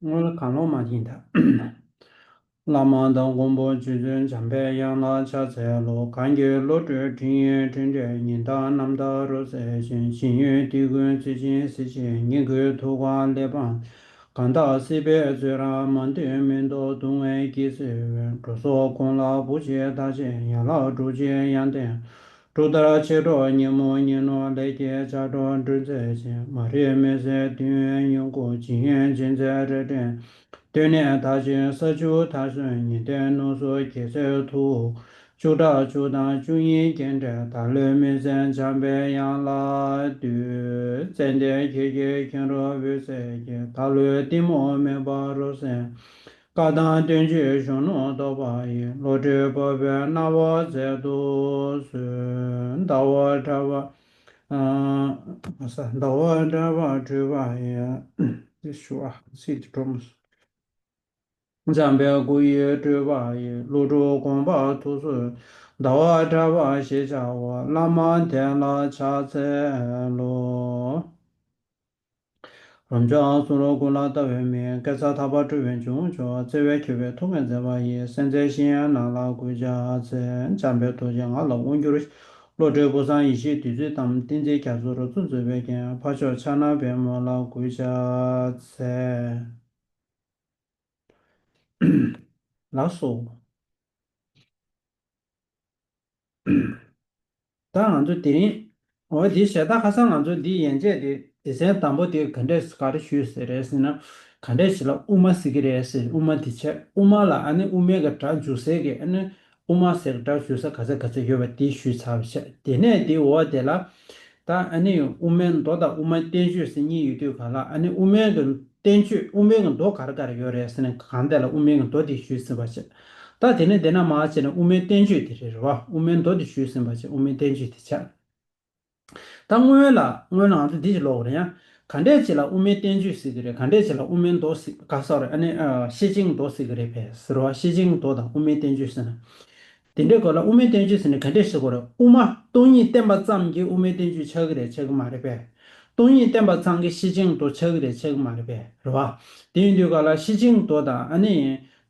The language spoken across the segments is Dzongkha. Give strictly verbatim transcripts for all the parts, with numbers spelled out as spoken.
སྔོན་ལ་གང་ལོག་མ་ཡིན་ད། བླ་མ་དང་མགོན་པོ་རྗེ་བཙུན་འཇམ་པའི་དབྱངས་ལ་ཕྱག་འཚལ་ལོ། གང་གི་བློ་གྲོས་དྲན་ཡིན་དྲན་འདྲེན་ཉི་ཟླ་རྣམ་དག་རབ་གསལ་ཞིང་། ཞེན་ཡུལ་དེ་ཀུན་རྩིབས་ཅན་གཟི་བརྗིད་སྙིང་པོའི་ཐུགས་ཀར་གླེགས་བམ། གང་དག་སྲིད་པའི་བཙོན་རར་མ་འདུས་མི་ལྡོག་སྡུག་བསྔལ་སྐྱེ་སེལ་བའི། འགྲོ་ཚོགས་ཀུན་ལ་བུ་ཆེ་ཐག་ཆེ་ཡན་ལག་དྲུག་ཅུའི་ཡང་སྟེང་། གྲུབ་མཐར་མཆེད་གྲོགས་ཉོན་མོངས་གཉིས་སྣང་ལས་སྐྱེས་ཆགས་སྒྲོ་འདྲུད་མཛད་ཅིང་། མ་རིག་མུན་སེལ་དུས་ཡུན་ཡོངས་འགུགས་བྱིན་གྱིས་བརྒྱན་མཛད་རལ་གྲི། གདོད་ནས་དག་ཅིང་ས་བཅུ་དག་ཤོས་ཉི་ཟླའི་ནུབ་སུ་རྒྱལ་སྲས་ཐུགས། བཅུ་ཕྲག་བཅུ་དང་བཅུ་གཉིས་རྒྱན་སྤྲས་བདག་བློའི་མུན་སེལ་འཇམ་པའི་དབྱངས་ལ་འདུད། ཙན་དན་ཁྱེད་ཀྱི་མཁྱེན་རབ་འོད་ཟེར་གྱིས། བདག་བློའི་གཏི་མུག་མུན་པ་རབ་བསལ། བཀའ་དང་བསྟན་བཅོས་གཞུང་ལུགས་རྟོགས་པ་ཡི། བློ་གྲོས་སྤོབས་པའི་སྣང་བ་མཛད་དུ་གསོལ། ཟླ་བ་གྲགས་པ། ཨ་ཟླ་བ་གྲགས་པ་སྤྲུལ་པ་ཡི། དེ་ཞུ་བ་ཚིག་དེ་འགྲོ་མ་སོང་། འཇམ་དཔལ་སྐུ་ཡི་སྤྲུལ་པ་ཡི། ཀླུ་སྒྲུབ་དགོངས་པ་ཐུགས་སུ། ཟླ་བ་གྲགས་པ་ཞེས་བྱ་བ། བླ་མ་དེ་ལ་ཕྱག་འཚལ་ལོ། རབ་འབྱམས་གསུང་རབ་ཀུན་ལ་ལྟ་བའི་མིག། སྐལ་བཟང་ཐར་པར་སྤྲུལ་པའི་འབྱུང་བ་མཆོག། བརྩེ་བས་ཁྱབ་པའི་ཐུགས་ཀྱིས་མཛད་པ་ཡི། སེམས་ཅན་བཞིའི་ནང་ལ་གུས་ཕྱག་འཚལ། འཇམ་དཔལ་རྡོ་རྗེ་ངག་ལ་དབང་བསྒྱུར་ཞིང་། བློ་གྲོས་སྤུབས་བཟང་ཡེ་ཤེས་བདུད་རྩི་ལྟར། ཏིང་འཛིན་རྒྱ་མཚོར་བཙུགས་མཛད་པའི་མཁྱེན། འཕགས་མཆོག་ཕྱག་ན་པདྨོ་ལ་གུས་ཕྱག་འཚལ། ལགས་སོ། ད་ང་ཚོ་དེ་རིང་འོ་དེ་བྱས་ད་ཁ་སང་ང་ཚོ་འདི་ཡན་ཆད་དེ་སྡེ་ཚན་དང་པོ་དེ་ག་འདྲས་ག་རེ་ཞུས་ཟེར་རེད་ཟེར་ན། ག་འདྲས་ཞིག་ལ་དབུ་མ་ཟེར་གྱི་རེད་ཟེར། དབུ་མ་དེ་བྱས་དབུ་མ་ལ་ཨ་ནི་དབུ་མའི་གི་སྒྲ་འཇུག་སའི་གི་ཨ་ནི་དབུ་མ་ཟེར་གྱི་སྒྲ་འཇུག་ས་ག་ཚད་ག་ཚད་ཡོད་པ་དེ་ཞུས་ཚར་བ་བྱས། དེ་ནས་དེ་འོ་དེ་ལ་ད་ཨ་ནི་དབུ་མའི་མདོ་དང་དབུ་མའི་བསྟན་བཅོས་ཟེར་གཉིས་ཡོད་དུས་ག་ལ་ཨ་ནི་དབུ་མའི་གི་བསྟན་བཅོས་དབུ་མའི་གི་མདོ་ག་རེ་ག་རེ་ཡོད་རེད་ཟེར་ན་གང་དེ་ལ་དབུ་མའི་གི་མདོ་དེ་ཞུས་ཟིན་པ་བྱས། ད་དེ་ནས་དེ་ན་མ་བྱས་ན་དབུ་མའི་བསྟན་བཅོས་དེ་རེད་རེད་བ། དབུ་མའི་མདོ་དེ་ཞུས་ཟིན་པ་བྱས་དབུ་མའི་བསྟན་བཅོས་དེ་བྱས། ད་སྔོན་ལ་སྔོན་ལ་ང་ཚོ་འདི་ཅིག་ཀློག་དགོས་རེད་ཡ། ག་འདྲས་ཅིག་ལ་དབུ་མའི་བསྟན་བཅོས་ཟེར་གྱི་རེད། ག་འདྲས་ཅིག་ལ་དབུ་མའི་མདོ་ཟེར་ག་ཟེར་རེད། ཨ་ནི་ཨ་ཤེར་ཕྱིན་མདོ་ཟེར་གྱི་རེད་པས་ཟེར་བ། ཤེར་ཕྱིན་མདོ་དང་དབུ་མའི་བསྟན་བཅོས་ཟེར་ན། དེ་འདྲའི་སྐོར་ལ་དབུ་མའི་བསྟན་བཅོས་ཟེར་ནས་ག་འདྲས་ཟེར་དགོས་རེད། དབུ་མ་སྟོང་ཉིད་བསྟན་པ་ཙམ་གྱིས་དབུ་མའི་བསྟན་བཅོས་ཆགས་ཀྱི་རེད་ཆགས་ཀྱི་མ་རེད་པས། སྟོང་ཉིད་བསྟན་པ་ཙམ་གྱིས་ཤེར་ཕྱིན་མདོ་ཆགས་ཀྱི་རེད་ཆགས་ཀྱི་མ་རེད་པས། རེད་བ། དེ་ཡིན་དུས་ག་ལ་ཤེར་ཕྱིན་མདོ་དང་ཨ་ནི་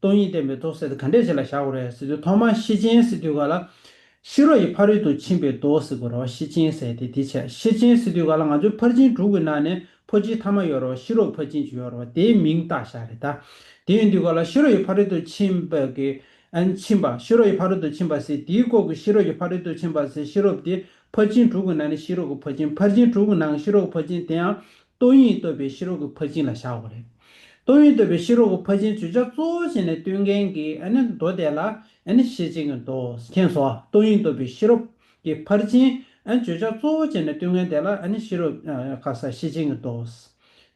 སྟོང་ཉིད་བསྟན་པའི་མདོ་ཟེར་དེ་ག་འདྲས་ཅིག་ལ་བཞག་དགོས་རེད་ཟེར་དུས་ཐོག་མར་ཤེར་ཕྱིན་ཟེར་དུས་ག་ལ་ཤེས་རབ་ཀྱི་ཕ་རོལ་ཏུ་ཕྱིན་པའི་མདོ་ཟེར་དགོས་རེད་བ། ཤེར་ཕྱིན་ཟེར་དེ་དེ་བྱས། ཤེར་ཕྱིན་ཟེར་དུས་ག་ལ་ང་ཚོའི་ཕར་ཕྱིན་དྲུག་གི་ནང་ནས་ཕར་ཕྱིན་ཐ་མ་ཡོད་རེད་བ། ཤེས་རབ་ཕར་ཕྱིན་ཅིག་ཡོད་རེད་བ། དེའི་མིང་བཏགས་བཞག་རེད་ད། དེ་ཡིན་དུས་ག་ལ་ཤེས་རབ་ཀྱི་ཕ་རོལ་ཏུ་ཕྱིན་པ་གི་ཨ་ནི་ཕྱིན་པ། ཤེས་རབ་ཀྱི་ཕ་རོལ་ཏུ་ཕྱིན་པ་ཟེར་དེའི་སྐོར་གྱི་ཤེས་རབ་ཀྱི་ཕ་རོལ་ཏུ་ཕྱིན་པ་ཟེར། ཤེས་རབ་དེ་ཕར་ཕྱིན་དྲུག་གི་ནང་ནས་ཤེས་རབ་ཀྱི་ཕར་ཕྱིན། ཕར་ཕྱིན་དྲུག་གི་ནང་གི་ཤེས་རབ་ཀྱི་ཕར་ཕྱིན་དེ་ཡང་སྟོང་ཉིད་རྟོགས་པའི་ཤེས་རབ་ཀྱི་ཕར་ཕྱིན་ལ་བཞག་དགོས་རེད། སྟོང་ཉིད་རྟོགས་པའི་ཤེས་རབ་ཀྱི་ཕར་ཕྱིན་བརྗོད་བྱ་གཙོ་བོ་བྱས་ནས་སྟོན་མཁན་གྱི་ཨ་ནི་མདོ་དེ་ལ་ཨ་ནི་ཤེར་ཕྱིན་གྱི་མདོ། མཁྱེན་སོང་ཨ། སྟོང་ཉིད་རྟོགས་པའི་ཤེས་རབ་ཀྱི་ཕར་ཕྱིན་ཨ་ནི་བརྗོད་བྱ་གཙོ་བོ་བྱས་ནས་སྟོན་མཁན་དེ་ལ་ཨ་ནི་ཤེས་རབ་ཨ་ག་ས་ཤེར་ཕྱིན་གྱི་མདོ།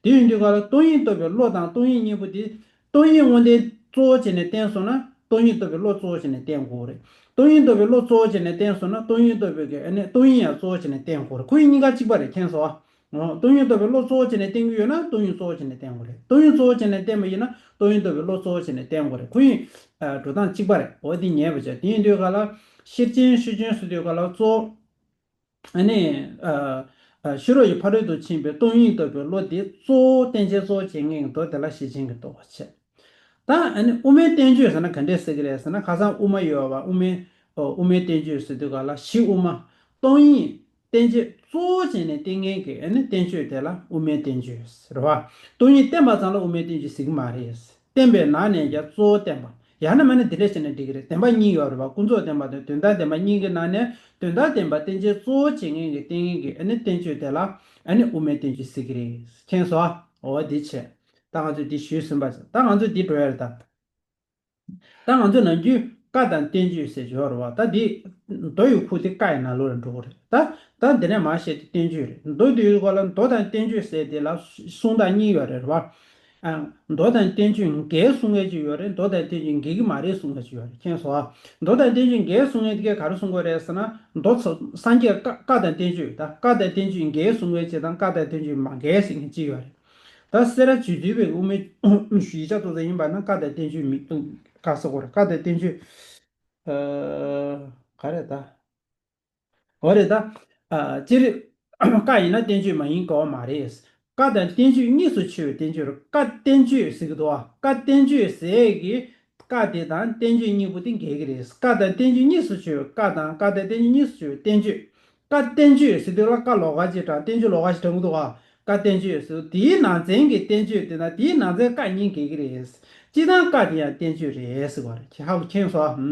དེ་ཡིན་དུས་ག་ལ་སྟོང་ཉིད་རྟོགས་པའི་བློ་དང་སྟོང་ཉིད་གཉིས་པོ་དེ་སྟོང་ཉིད་དངོས་བསྟན་གཙོ་བོ་བྱས་ནས་བསྟན་སོང་ན་སྟོང་ཉིད་རྟོགས་པའི་བློ་གཙོ་བོ་བྱས་ནས་བསྟན་དགོས་རེད། སྟོང་ཉིད་རྟོགས་པའི་བློ་གཙོ་བོ་བྱས་ནས་བསྟན་སོང་ན་སྟོང་ཉིད་རྟོགས་པའི་གི་ཨ་ནི་སྟོང་ཉིད་ཡང་གཙོ་བོ་བྱས་ནས་བསྟན་དགོས་རེད། ཁོ་གཉིས་ཀ་གཅིག་པ་རེད། མཁྱེན་སོང་ཨ། འོ། སྟོང་ཉིད་རྟོགས་པའི་བློ་གཙོ་བོ་བྱས་ནས་བསྟན་གྱི་ཡོད་ན་སྟོང་ཉིད་གཙོ་བོ་བྱས་ནས་བསྟན་དགོས་རེད། སྟོང་ཉིད་གཙོ་བོ་བྱས་ནས་བསྟན་པ་ཡིན་ན་སྟོང་ཉིད་རྟོགས་པའི་བློ་གཙོ་བོ་བྱས་ནས་བསྟན་དགོས་རེད། ཁོ་གཉིས་ཨ་འགྲོ་སྟངས་གཅིག་པ་རེད། འོ་དེ་ངེས་པ་བྱས། དེ་ཡིན་དུས་ག་ལ་ཤེར་ཕྱིན་ཤེར་ཕྱིན་ཟེར་དུས་ག་ལ་གཙོ་བོ་ཨ་ནི་ཨ་ཨ་ཤེས་རབ་ཀྱི་ཕ་རོལ་ཏུ་ཕྱིན་པའི་སྟོང་ཉིད་རྟོགས་པའི་བློ་དེ་གཙོ་བོ་བསྟན་བྱའི་གཙོ་བོ་བྱེད་མཁན་གྱི་མདོ་དེ་ལ་ཤེར་ཕྱིན་གྱི་མདོ་བྱས། ད་ཨ་ནི་དབུ་མའི་བསྟན་བཅོས་ཟེར་ན་ག་འདྲས་ཟེར་གྱི་རེད་ཟེར་ན་ཁ་སང་དབུ་མ་ཡོད་པ་དབུ་མའི་ཨོ་དབུ་མའི་བསྟན་བཅོས་ཟེར་དུས་ག་ལ་གཞི་དབུ་མ་སྟོང་ཉིད་བསྟན་བྱའི་གཙོ་བོ་བྱས་ནས་བསྟན་མཁན་གྱི་ཨ་ནི་བསྟན་བཅོས་དེ་ལ་དབུ་མའི་བསྟན་བཅོས་ཟེར་བ། སྟོང་ཉིད་བསྟན་པ་ཙམ་ལ་དབུ་མའི་བསྟན་བཅོས་ཟེར་གྱི་མ་རེད། བསྟན་པའི་ནང་ནས་ཀྱང་གཙོ་བོ་བསྟན་པ། ཡང་ན་མིན་ན་འདི་འདྲས་བྱས་ན་འགྲིག་གི་རེད། བདེན་པ་གཉིས་ཡོད་རེད་བ། ཀུན་རྫོབ་བདེན་པ་དང་དོན་དམ་བདེན་པ་གཉིས་ཀྱི་ནང་ནས་དོན་དམ་བདེན་པ་བསྟན་བྱའི་གཙོ་བོ་བྱེད་མཁན་གྱི་བསྟན་མཁན་གྱི་ཨ་ནི་བསྟན་བཅོས་དེ་ལ་ཨ་ནི་དབུ་མའི་བསྟན་བཅོས་ཟེར་གྱི་རེད། མཁྱེན་སོང་ཨ། འོ་འདི་བྱས། ད་ང་ཚོས་འདི་ཞུས་ཟིན་པ་ཟེར། ད་ང་ཚོས་འདི་འགྲོ་ཡ་རེད་ད། ད་ང་ཚོ་ནམ་རྒྱུན་བཀའ་དང་བསྟན་བཅོས་ཟེར་གྱི་ཡོད་རེད་བ། ད་འདི་མདོ་ཡི་ཁུངས་དེ་བཀའ་ཡི་ནང་ལོགས་ལ་འགྲོ་གི་རེད། ད་ད་འདི་ནས་མར་བཤད་དེ་བསྟན་བཅོས་རེད། མདོ་འདི་ཡི་སྐོར་ལ་མདོ་དང་བསྟན་བཅོས་ཟེར་དེ་ལ་གསུང་སྟངས་གཉིས་ཡོད་རེད་བ། ཨ་མདོ་དང་བསྟན་བཅོས་འགལ་གསུང་མཁན་ཅིག་ཡོད་རེད། མདོ་དང་བསྟན་བཅོས་འགལ་གྱི་མ་རེད་གསུང་མཁན་ཅིག་ཡོད་རེད། མཁྱེན་སོང་ཨ། མདོ་དང་བསྟན་བཅོས་འགལ་གསུང་མཁན་དེ་གས་ག་རེ་གསུང་གི་རེད་ཟེར་ན། མདོ་ཚོ་སངས་རྒྱས་བཀའ་བཀའ་དང་བསྟན་བཅོས་ད་བཀའ་དང་བསྟན་བཅོས་འགལ་གསུང་མཁན་ཅིག་དང་བཀའ་དང་བསྟན་བཅོས་མ་འགལ་ཟེར་མཁན་ཅིག་ཡོད་རེད། ད་སེ་ར་བྱེས་འདུལ་བའི་དབུ་མའི་ཡིག་ཆ་ཏོག་ཙམ་ཡིན་པ་ན་བཀའ་དང་བསྟན་བཅོས་མི་བཀའ་ཟེར་གོ་རེད། བཀའ་དང་བསྟན་བཅོས་ཨ་ག་རེ་ད། འོ་རེད་ད། ཨ་སྤྱིར་བཀའ་ཡིན་ན་བསྟན་བཅོས་མ་ཡིན་དགོས་པ་མ་རེད། བཀའ་དང་བསྟན་བཅོས་གཉིས་སུ་ཕྱེ་བའི་བསྟན་བཅོས་རེད། བཀའ་བསྟན་བཅོས་ཟེར་གི་འདུག་བ། བཀའ་བསྟན་བཅོས་ཟེར་གི་བཀའ་དེ་དང་བསྟན་བཅོས་གཉིས་པོ་དེ་འགལ་གི་རེད། བཀའ་དང་བསྟན་བཅོས་གཉིས་སུ་ཕྱེ་བའི་བཀའ་དང་བཀའ་དང་བསྟན་བཅོས་གཉིས་སུ་ཕྱེ་བའི་བསྟན་བཅོས། བཀའ་བསྟན་བཅོས་ཟེར་དུས་ལ་བཀའ་ལོགས་ཀ་ཅིག་དྲངས། བསྟན་བཅོས་ལོགས་ཀ་ཞིག་དྲངས་གི་འདུག་བ། བཀའ་བསྟན་བཅོས་ཟེར་དུས་དེའི་ནང་ཚན་གྱི་བསྟན་བཅོས་དེ་དང་དེའི་ནང་ཚན་བཀའ་གཉིས་འགལ་གི་རེད། སྤྱིར་བཏང་བཀའ་དེ་ཡང་བསྟན་བཅོས་རེད་ཟེར་བ་རེད། ཁྱེད་ཧ་གོ་མཁྱེན་སོང་ཨ།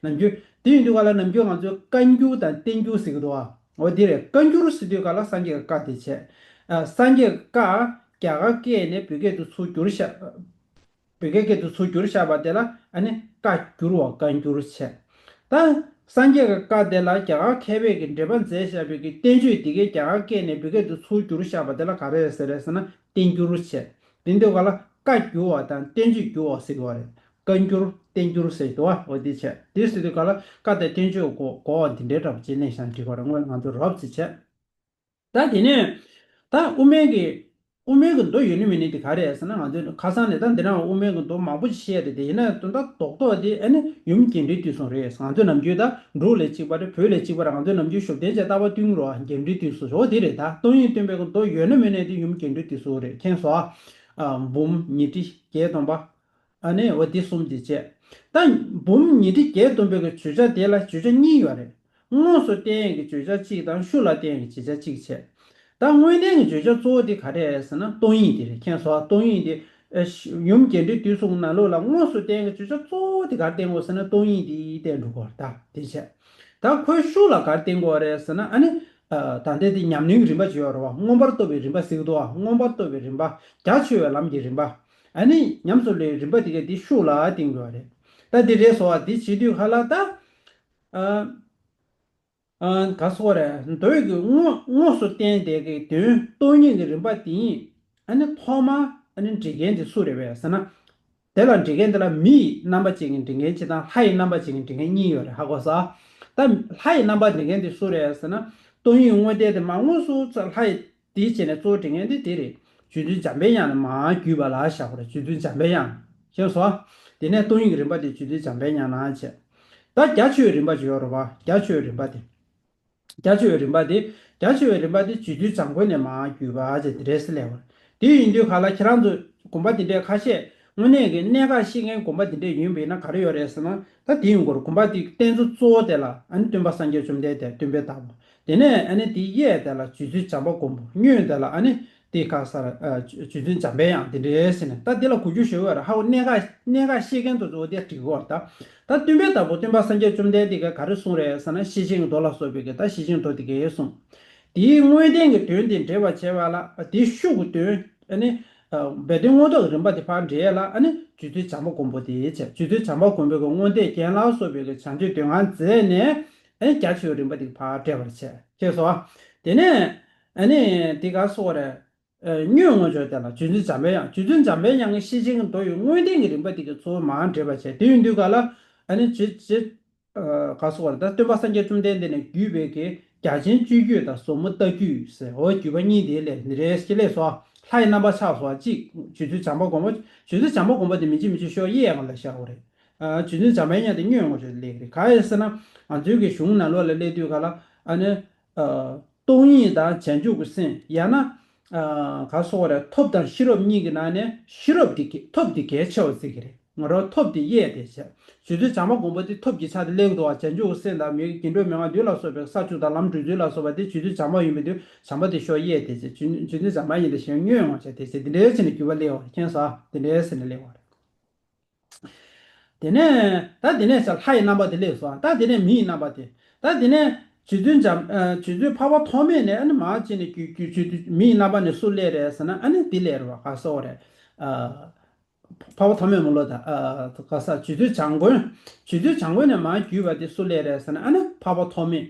ནམ་རྒྱུན་དེ་ཡིན་དུས་ག་ལ་ནམ་རྒྱུན་ང་ཚོས་བཀའ་འགྱུར་དང་བསྟན་འགྱུར་ཟེར་གི་འདུག་བ། འོ་དེ་རེད། བཀའ་འགྱུར་ཟེར་དུས་ག་ལ་སངས་རྒྱས་ཀྱི་བཀའ་དེ་བྱས། ཨ་སངས་རྒྱས་ཀྱི་བཀའ་རྒྱ་གར་སྐད་ནས་བོད་སྐད་དུ་ཚུར་བསྒྱུར་བཞག་བོད་སྐད་སྐད་དུ་ཚུར་བསྒྱུར་བཞག་པ་དེ་ལ་ཨ་ནི་བཀའ་བསྒྱུར་བ་བཀའ་འགྱུར་བྱས། ད་སངས་རྒྱས་ཀྱི་བཀའ་དེ་ལ་རྒྱ་གར་མཁས་པས་ཀྱི་འགྲེལ་པ་མཛད་བཞག་པའི་གི་བསྟན་བཅོས་དེ་གའི་རྒྱ་གར་སྐད་ནས་བོད་སྐད་དུ་ཚུར་བསྒྱུར་བཞག་པ་དེ་ལ་ག་རེ་ཟེར་རེད་ཟེར་ན་བསྟན་འགྱུར་བྱས། དེ་འདྲ་ག་ལ་བཀའ་བསྒྱུར་བ་དང་བསྟན་བཅོས་བསྒྱུར་བ་ཟེར་གི་བ་རེད། བཀའ་འགྱུར་བསྟན་འགྱུར་ཟེར་གི་འདུག་བ། འོ་དེ་བྱས། དེ་ཟེར་དུས་ག་ལ་བཀའ་དང་བསྟན་བཅོས་གོ་གོ་བ་འདི་འདྲའི་འདྲ་པོ་ཅིག་གླེང་བཞག་འགྲིག་གི་རེད། སྔོན་ང་ཚོ་རོབ་ཙམ་བྱས། ད་དེ་ནས་ད་དབུ་མའི་གི་དབུ་མའི་གི་མདོ་ཡོད་ནི་མེད་ནི་དེ་ག་རེ་རེད་ཟེར་ན། ང་ཚོས་ཁ་སང་ནས་ད་འདི་ནང་དབུ་མའི་གི་མདོ་མང་པོ་ཞིག་བཤད་རེད་དེ། ཡིན་ན་དོན་དག་རྡོག་རྡོག་དེ་ཨ་ནི་ཡུམ་རྒྱས་འབྲིང་བསྡུས་གསུམ་རེད། ང་ཚོས་ནམ་རྒྱུན་ད་འབྲུག་ལ་གཅིག་པ་རེད། བོད་ལ་གཅིག་པ་རེད། ང་ཚོས་ནམ་རྒྱུན་ཞབས་བརྟན་བྱས་ལྟ་བ་བསྟུན་རོགས། རྒྱས་འབྲིང་བསྡུས་གསུམ་འོ་དེ་རེད། ད་སྟོང་ཉིད་སྟོན་པའི་གི་མདོ་ཡོད་ནི་མེད་ནི་དེ་ཡུམ་རྒྱས་འབྲིང་བསྡུས་གསུམ་རེད། མཁྱེན་སོང་ཨ། འབུམ་ཉི་ཁྲི་བརྒྱད་སྟོང་པ། ཨ་ནི་འོ་དེ་གསུམ་དེ་བྱས། ད་འབུམ་ཉི་ཁྲི་བརྒྱད་སྟོང་པའི་གི་བརྗོད་བྱ་དེ་ལ་བརྗོད་བྱ་གཉིས་ཡོད་རེད། དངོས་སུ་བསྟན་ཡས་ཀྱི་བརྗོད་བྱ་གཅིག་དང་ཤུགས་ལ་བསྟན་ཡས་ཀྱི་བརྗོད་བྱ་གཅིག་བྱས། ད་དངོས་བསྟན་གྱི་བརྗོད་བྱ་གཙོ་བོ་དེ་ག་རེ་རེད་ཟེར་ན་སྟོང་ཉིད་དེ་རེད། མཁྱེན་སོང་ཨ། སྟོང་ཉིད་དེ་ཨ་ཡུམ་རྒྱས་འབྲིང་བསྡུས་གསུམ་ནང་ལོགས་ལ་དངོས་སུ་བསྟན་ཡས་ཀྱི་བརྗོད་བྱ་གཙོ་བོ་དེ་ག་རེ་བསྟན་དགོས་ཟེར་ན་སྟོང་ཉིད་དེ་བསྟན་འགྲོ་དགོས་རེད། ད་དེ་བྱས། ད་ཁོའི་ཤུགས་ལ་ག་རེ་བསྟན་དགོས་རེད་ཟེར་ན་ཨ་ནི། ཨ་ད་ལྟའི་དེ་ཉམས་ལེན་གྱི་རིམ་པ་ཅིག་ཡོད་རེད་བ། མངོན་པར་རྟོགས་པའི་རིམ་པ་ཟེར་གི་འདུག་བ། མངོན་པར་རྟོགས་པའི་རིམ་པ། རྒྱ་ཆེ་བའི་ལམ་གྱི་རིམ་པ། ཨ་ནི་ཉམས་སུ་ལེན་རིམ་པ་དེ་ག་དེ་ཤུགས་ལ་བསྟན་དགོས་རེད། ད་དེ་རེད་སོང་བ། དེ་བྱེད་དུས་ག་ལ་ད། ཨ་ཨ་ག་སོགས་རེད། མདོའི་གི་དངོས་དངོས་སུ་བསྟན་དེ་གི་དོན་སྟོང་ཉིད་ཀྱི་རིམ་པ་དེ་ཡིན། ཨ་ནི་ཐོག་མ་ཨ་ནི་འགྲེལ་མཁན་དེ་སུ་རེད་པས་ཟེར་ན། དེ་ལ་འགྲེལ་མཁན་དེ་ལ་མི་ཡི་རྣམ་པ་ཅན་གྱི་འགྲེལ་མཁན་གཅིག་དང་ལྷ་ཡི་རྣམ་པ་ཅན་གྱི་འགྲེལ་མཁན་གཉིས་ཡོད་རེད། ཧ་གོ་སོང་། ད་ལྷ་ཡི་རྣམ་པ་འགྲེལ་མཁན་དེ་སུ་རེད་ཟེར་ན། སྟོང་ཉིད་དངོས་བསྟན་དེ་མར་དངོས་སུ་ལྷ་ཡི་དེའི་བྱས་ནས་གཙོ་བོ་འགྲེལ་མཁན་དེ་དེ་རེད། རྗེ་བཙུན་འཇམ་པའི་དབྱངས་ནས་མར་བརྒྱུད་པ་ལ་བཞག་པ་རེད། རྗེ་བཙུན་འཇམ་པའི་དབྱངས། མཁྱེན་སོང་། དེ་ནས་སྟོང་ཉིད་ཀྱི་རིམ་པ་དེ་རྗེ་བཙུན་འཇམ་པའི་དབྱངས་ནས་བྱས། ད་རྒྱ་ཆེ་བའི་རིམ་པ་ཅིག་ཡོད་རེད་བ། རྒྱ་ཆེ་བའི་རིམ་པ་དེ། རྒྱ་ཆེ་བའི་རིམ་པ་དེ། རྒྱ་ཆེ་བའི་རིམ་པ་དེ་རྗེ་བཙུན་བྱམས་མགོན་ནས་མར་བརྒྱུད་པ་ཅེས་དེ་འདྲས་སེ་སླེབས་པ་རེད། དེ་ཡིན་དུས་ག་ལ་ཁྱེད་རང་ཚོ་དགོན་པ་དེ་འདྲས་ཁ་ཤས་དངོས་གནས་ཀྱི་གནད་འགག་ཤེས་མཁན་དགོན་པ་དེ་འདྲས་ཡིན་པ་ཡིན་ན་ག་རེ་ཡོད་རེད་ཟེར་ན། ད་དེ་ཡིན་དགོས་རེད། དགོན་པ་དེ་རྟེན་གཙོ་གཙོ་བོ་དེ་ལ་ཨ་ནི་སྟོན་པ་སངས་རྒྱས་བཅོམ་ལྡན་འདས་སྟོན་པའི་བདག་པོ། དེ་ནས་ཨ་ནི་དེའི་གཡས་དེ་ལ་རྗེ་བཙུན་བྱམས་པ་མགོན་པོ། གཡོན་དེ་ལ་ཨ་ནི་དེ་ག་ས་ར་ཨ་རྗེ་བཙུན་འཇམ་པའི་དབྱངས་དེ་འདྲས་ཟེར་ནས། ད་དེ་ལ་གོ་རྒྱུ་ཞུ་བ་རེད། ཧ་གོ། གནད་འགག་གནད་འགག་ཤེས་མཁན་དེ་ཚོ་དེ་འགྲིག་གི་རེད་ད། ད་སྟོན་པའི་བདག་པོ་སྟོན་པ་སངས་རྒྱས་བཅོམ་ལྡན་འདས་ཀྱིས་ག་རེ་གསུངས་རེད་ཟེར་ན། ཤེར་ཕྱིན་གྱི་མདོ་ལ་སོགས་པའི་གི་ད་ཤེར་ཕྱིན་མདོ་དེ་གས་གསུངས། དེའི་དངོས་བསྟན་གྱི་དོན་དེ་འགྲེལ་བར་བྱེད་པ་ལ། དེའི་ཤུགས་ཀྱི་དོན་ཨ་ནི་སྦས་དོན་མངོན་རྟོགས་ཀྱི་རིམ་པ་དེ་ཕར་འགྲེལ་ཡས་ལ་ཨ་ནི་རྗེ་བཙུན་བྱམས་པ་མགོན་པོ་དེ་བྱས། རྗེ་བཙུན་བྱམས་པ་མགོན་པོའི་གི་དངོས་བསྟན་རྒྱན་ལ་སོགས་པའི་གི་བྱང་ཆུབ་འདོད་དང་རྫས་ནས་ཨ་ནི་རྒྱ་ཆེ་བའི་རིམ་པ་དེ་ཕར་འགྲེལ་བར་བྱས། ཁྱེད་སོ། དེ་ནས་ཨ་ནི་དེ་ག་སོགས་རེད། ཨ་གཉོས་དངོས་འབྱོར་དེ་ལ་རྗེ་བཙུན་འཇམ་པའི་དབྱངས། རྗེ་བཙུན་འཇམ་པའི་དབྱངས་ཀྱི་ཤེར་ཕྱིན་གྱི་མདོ་ཡི་དངོས་བསྟན་གྱི་རིམ་པ་དེ་གི་གཙོ་བོ་མར་འགྲེལ་བར་བྱས། དེ་ཡིན་དུས་ག་ལ་ཨ་ནི་རྗེ་རྗེ་ཨ་ག་སོགས་རེད། ད་སྟོན་པ་སངས་རྒྱས་བཅོམ་ལྡན་འདས་ནས་བརྒྱུད་པའི་གི་རྒྱ་ཆེན་སྤྱོད་བརྒྱུད་དང་ཟབ་མོ་ལྟ་བརྒྱུད་ཟེར། འོ་བརྒྱུད་པ་གཉིས་དེ་ལས་འདི་རེ་ཞིག་ལས་སོ། ལྷ་ཡི་རྣམ་པ་ཆགས་སོ། གཅིག་རྗེ་བཙུན་བྱམས་པ་མགོན་པོ། རྗེ་བཙུན་བྱམས་པ་མགོན་པོ་དེ་མི་འཇིགས་མི་འཇིགས་ཤོ་གཡས་ངོས་ལ་བཞག་དགོས་རེད། ཨ་རྗེ་བཙུན་འཇམ་པའི་དབྱངས་དེ་གཉོས་དངོས་འབྱོར་ལས་རེད། ག་རེ་ཟེར་ན་ང་ཚོའི་གི་གཞུང་ནང་ལོགས་ལ་སླེབས་དུས་ག་ལ་ཨ་ནི་ཨ་སྟོང་ཉིད་དང་བྱང་ཆུབ་ཀྱི་སེམས། ཡང་ན་ཨ་ག་སོགས་རེད། ཐབས་དང་ཤེས་རབ་གཉིས་ཀྱི་ནང་ནས་ཤེས་རབ་དེ་གལ་ཐབས་དེ་གལ་ཆེ་བ་ཟེར་གི་རེད། ང་རང་ཐབས་དེ་གཡས་དེ་བྱས། རྗེ་བཙུན་བྱམས་པ་མགོན་པོ་དེ་ཐབས་ཀྱི་ཆ་དེ་སླེབས་འདུག་བ། བྱང་ཆུབ་ཀྱི་སེམས་དང་མི་དགེ་བགེགས་སྐྱོབ་མི་མངའ་འདུལ་ལ་སོགས་པའི་ས་བཅུ་དང་ལམ་བགྲོད་ཚུལ་ལ་སོགས་པ་དེ་རྗེ་བཙུན་བྱམས་པ་ཡིན་པའི་དུས་བྱམས་པ་དེ་ཤོ་གཡས་དེ་བྱས། རྗེ་རྗེ་བཙུན་བྱམས་པ་ཡིན་ལ་ཞེས་གཉོས་དངོས་འབྱོར་དེ་བྱས། དེ་འདྲའི་བྱས་ནས་བརྒྱུད་པ་སླེབས་པ་རེད། མཁྱེན་སོང་། དེ་འདྲའི་བྱས་ནས་སླེབས་པ་རེད། དེ་ནས་ད་དེ་ནས་ལྷ་ཡི་རྣམ་པ་དེ་སླེབས་སོང་། ད་དེ་ནས་མི་ཡི་རྣམ་པ་དེ། ད་དེ་ནས་རྗེ་བཙུན་འཇམ་ཨ་རྗེ་བཙུན་འཕགས་པ་ཐོགས་མེད་ནས་ཨ་ནི་མར་བྱས་ནས་རྒྱུད་རྒྱུད་རྒྱུད་མི་ཡི་རྣམ་པ་ནས་སུ་སླེབས་རེད་ཟེར་ན། ཨ་ནི་དེ་སླེབས་རེད་བ། ག་སོགས་རེད། ཨ་འཕགས་པ་ཐོགས་མེད་མ་ལོ་ད་ཨ་ག་ས་རྗེ་བཙུན་བྱམས་མགོན། རྗེ་བཙུན་བྱམས་མགོན་ནས་མར་བརྒྱུད་པ་དེ་སུ་སླེབས་རེད་ཟེར་ན། ཨ་ནི་འཕགས་པ་ཐོགས་མེད།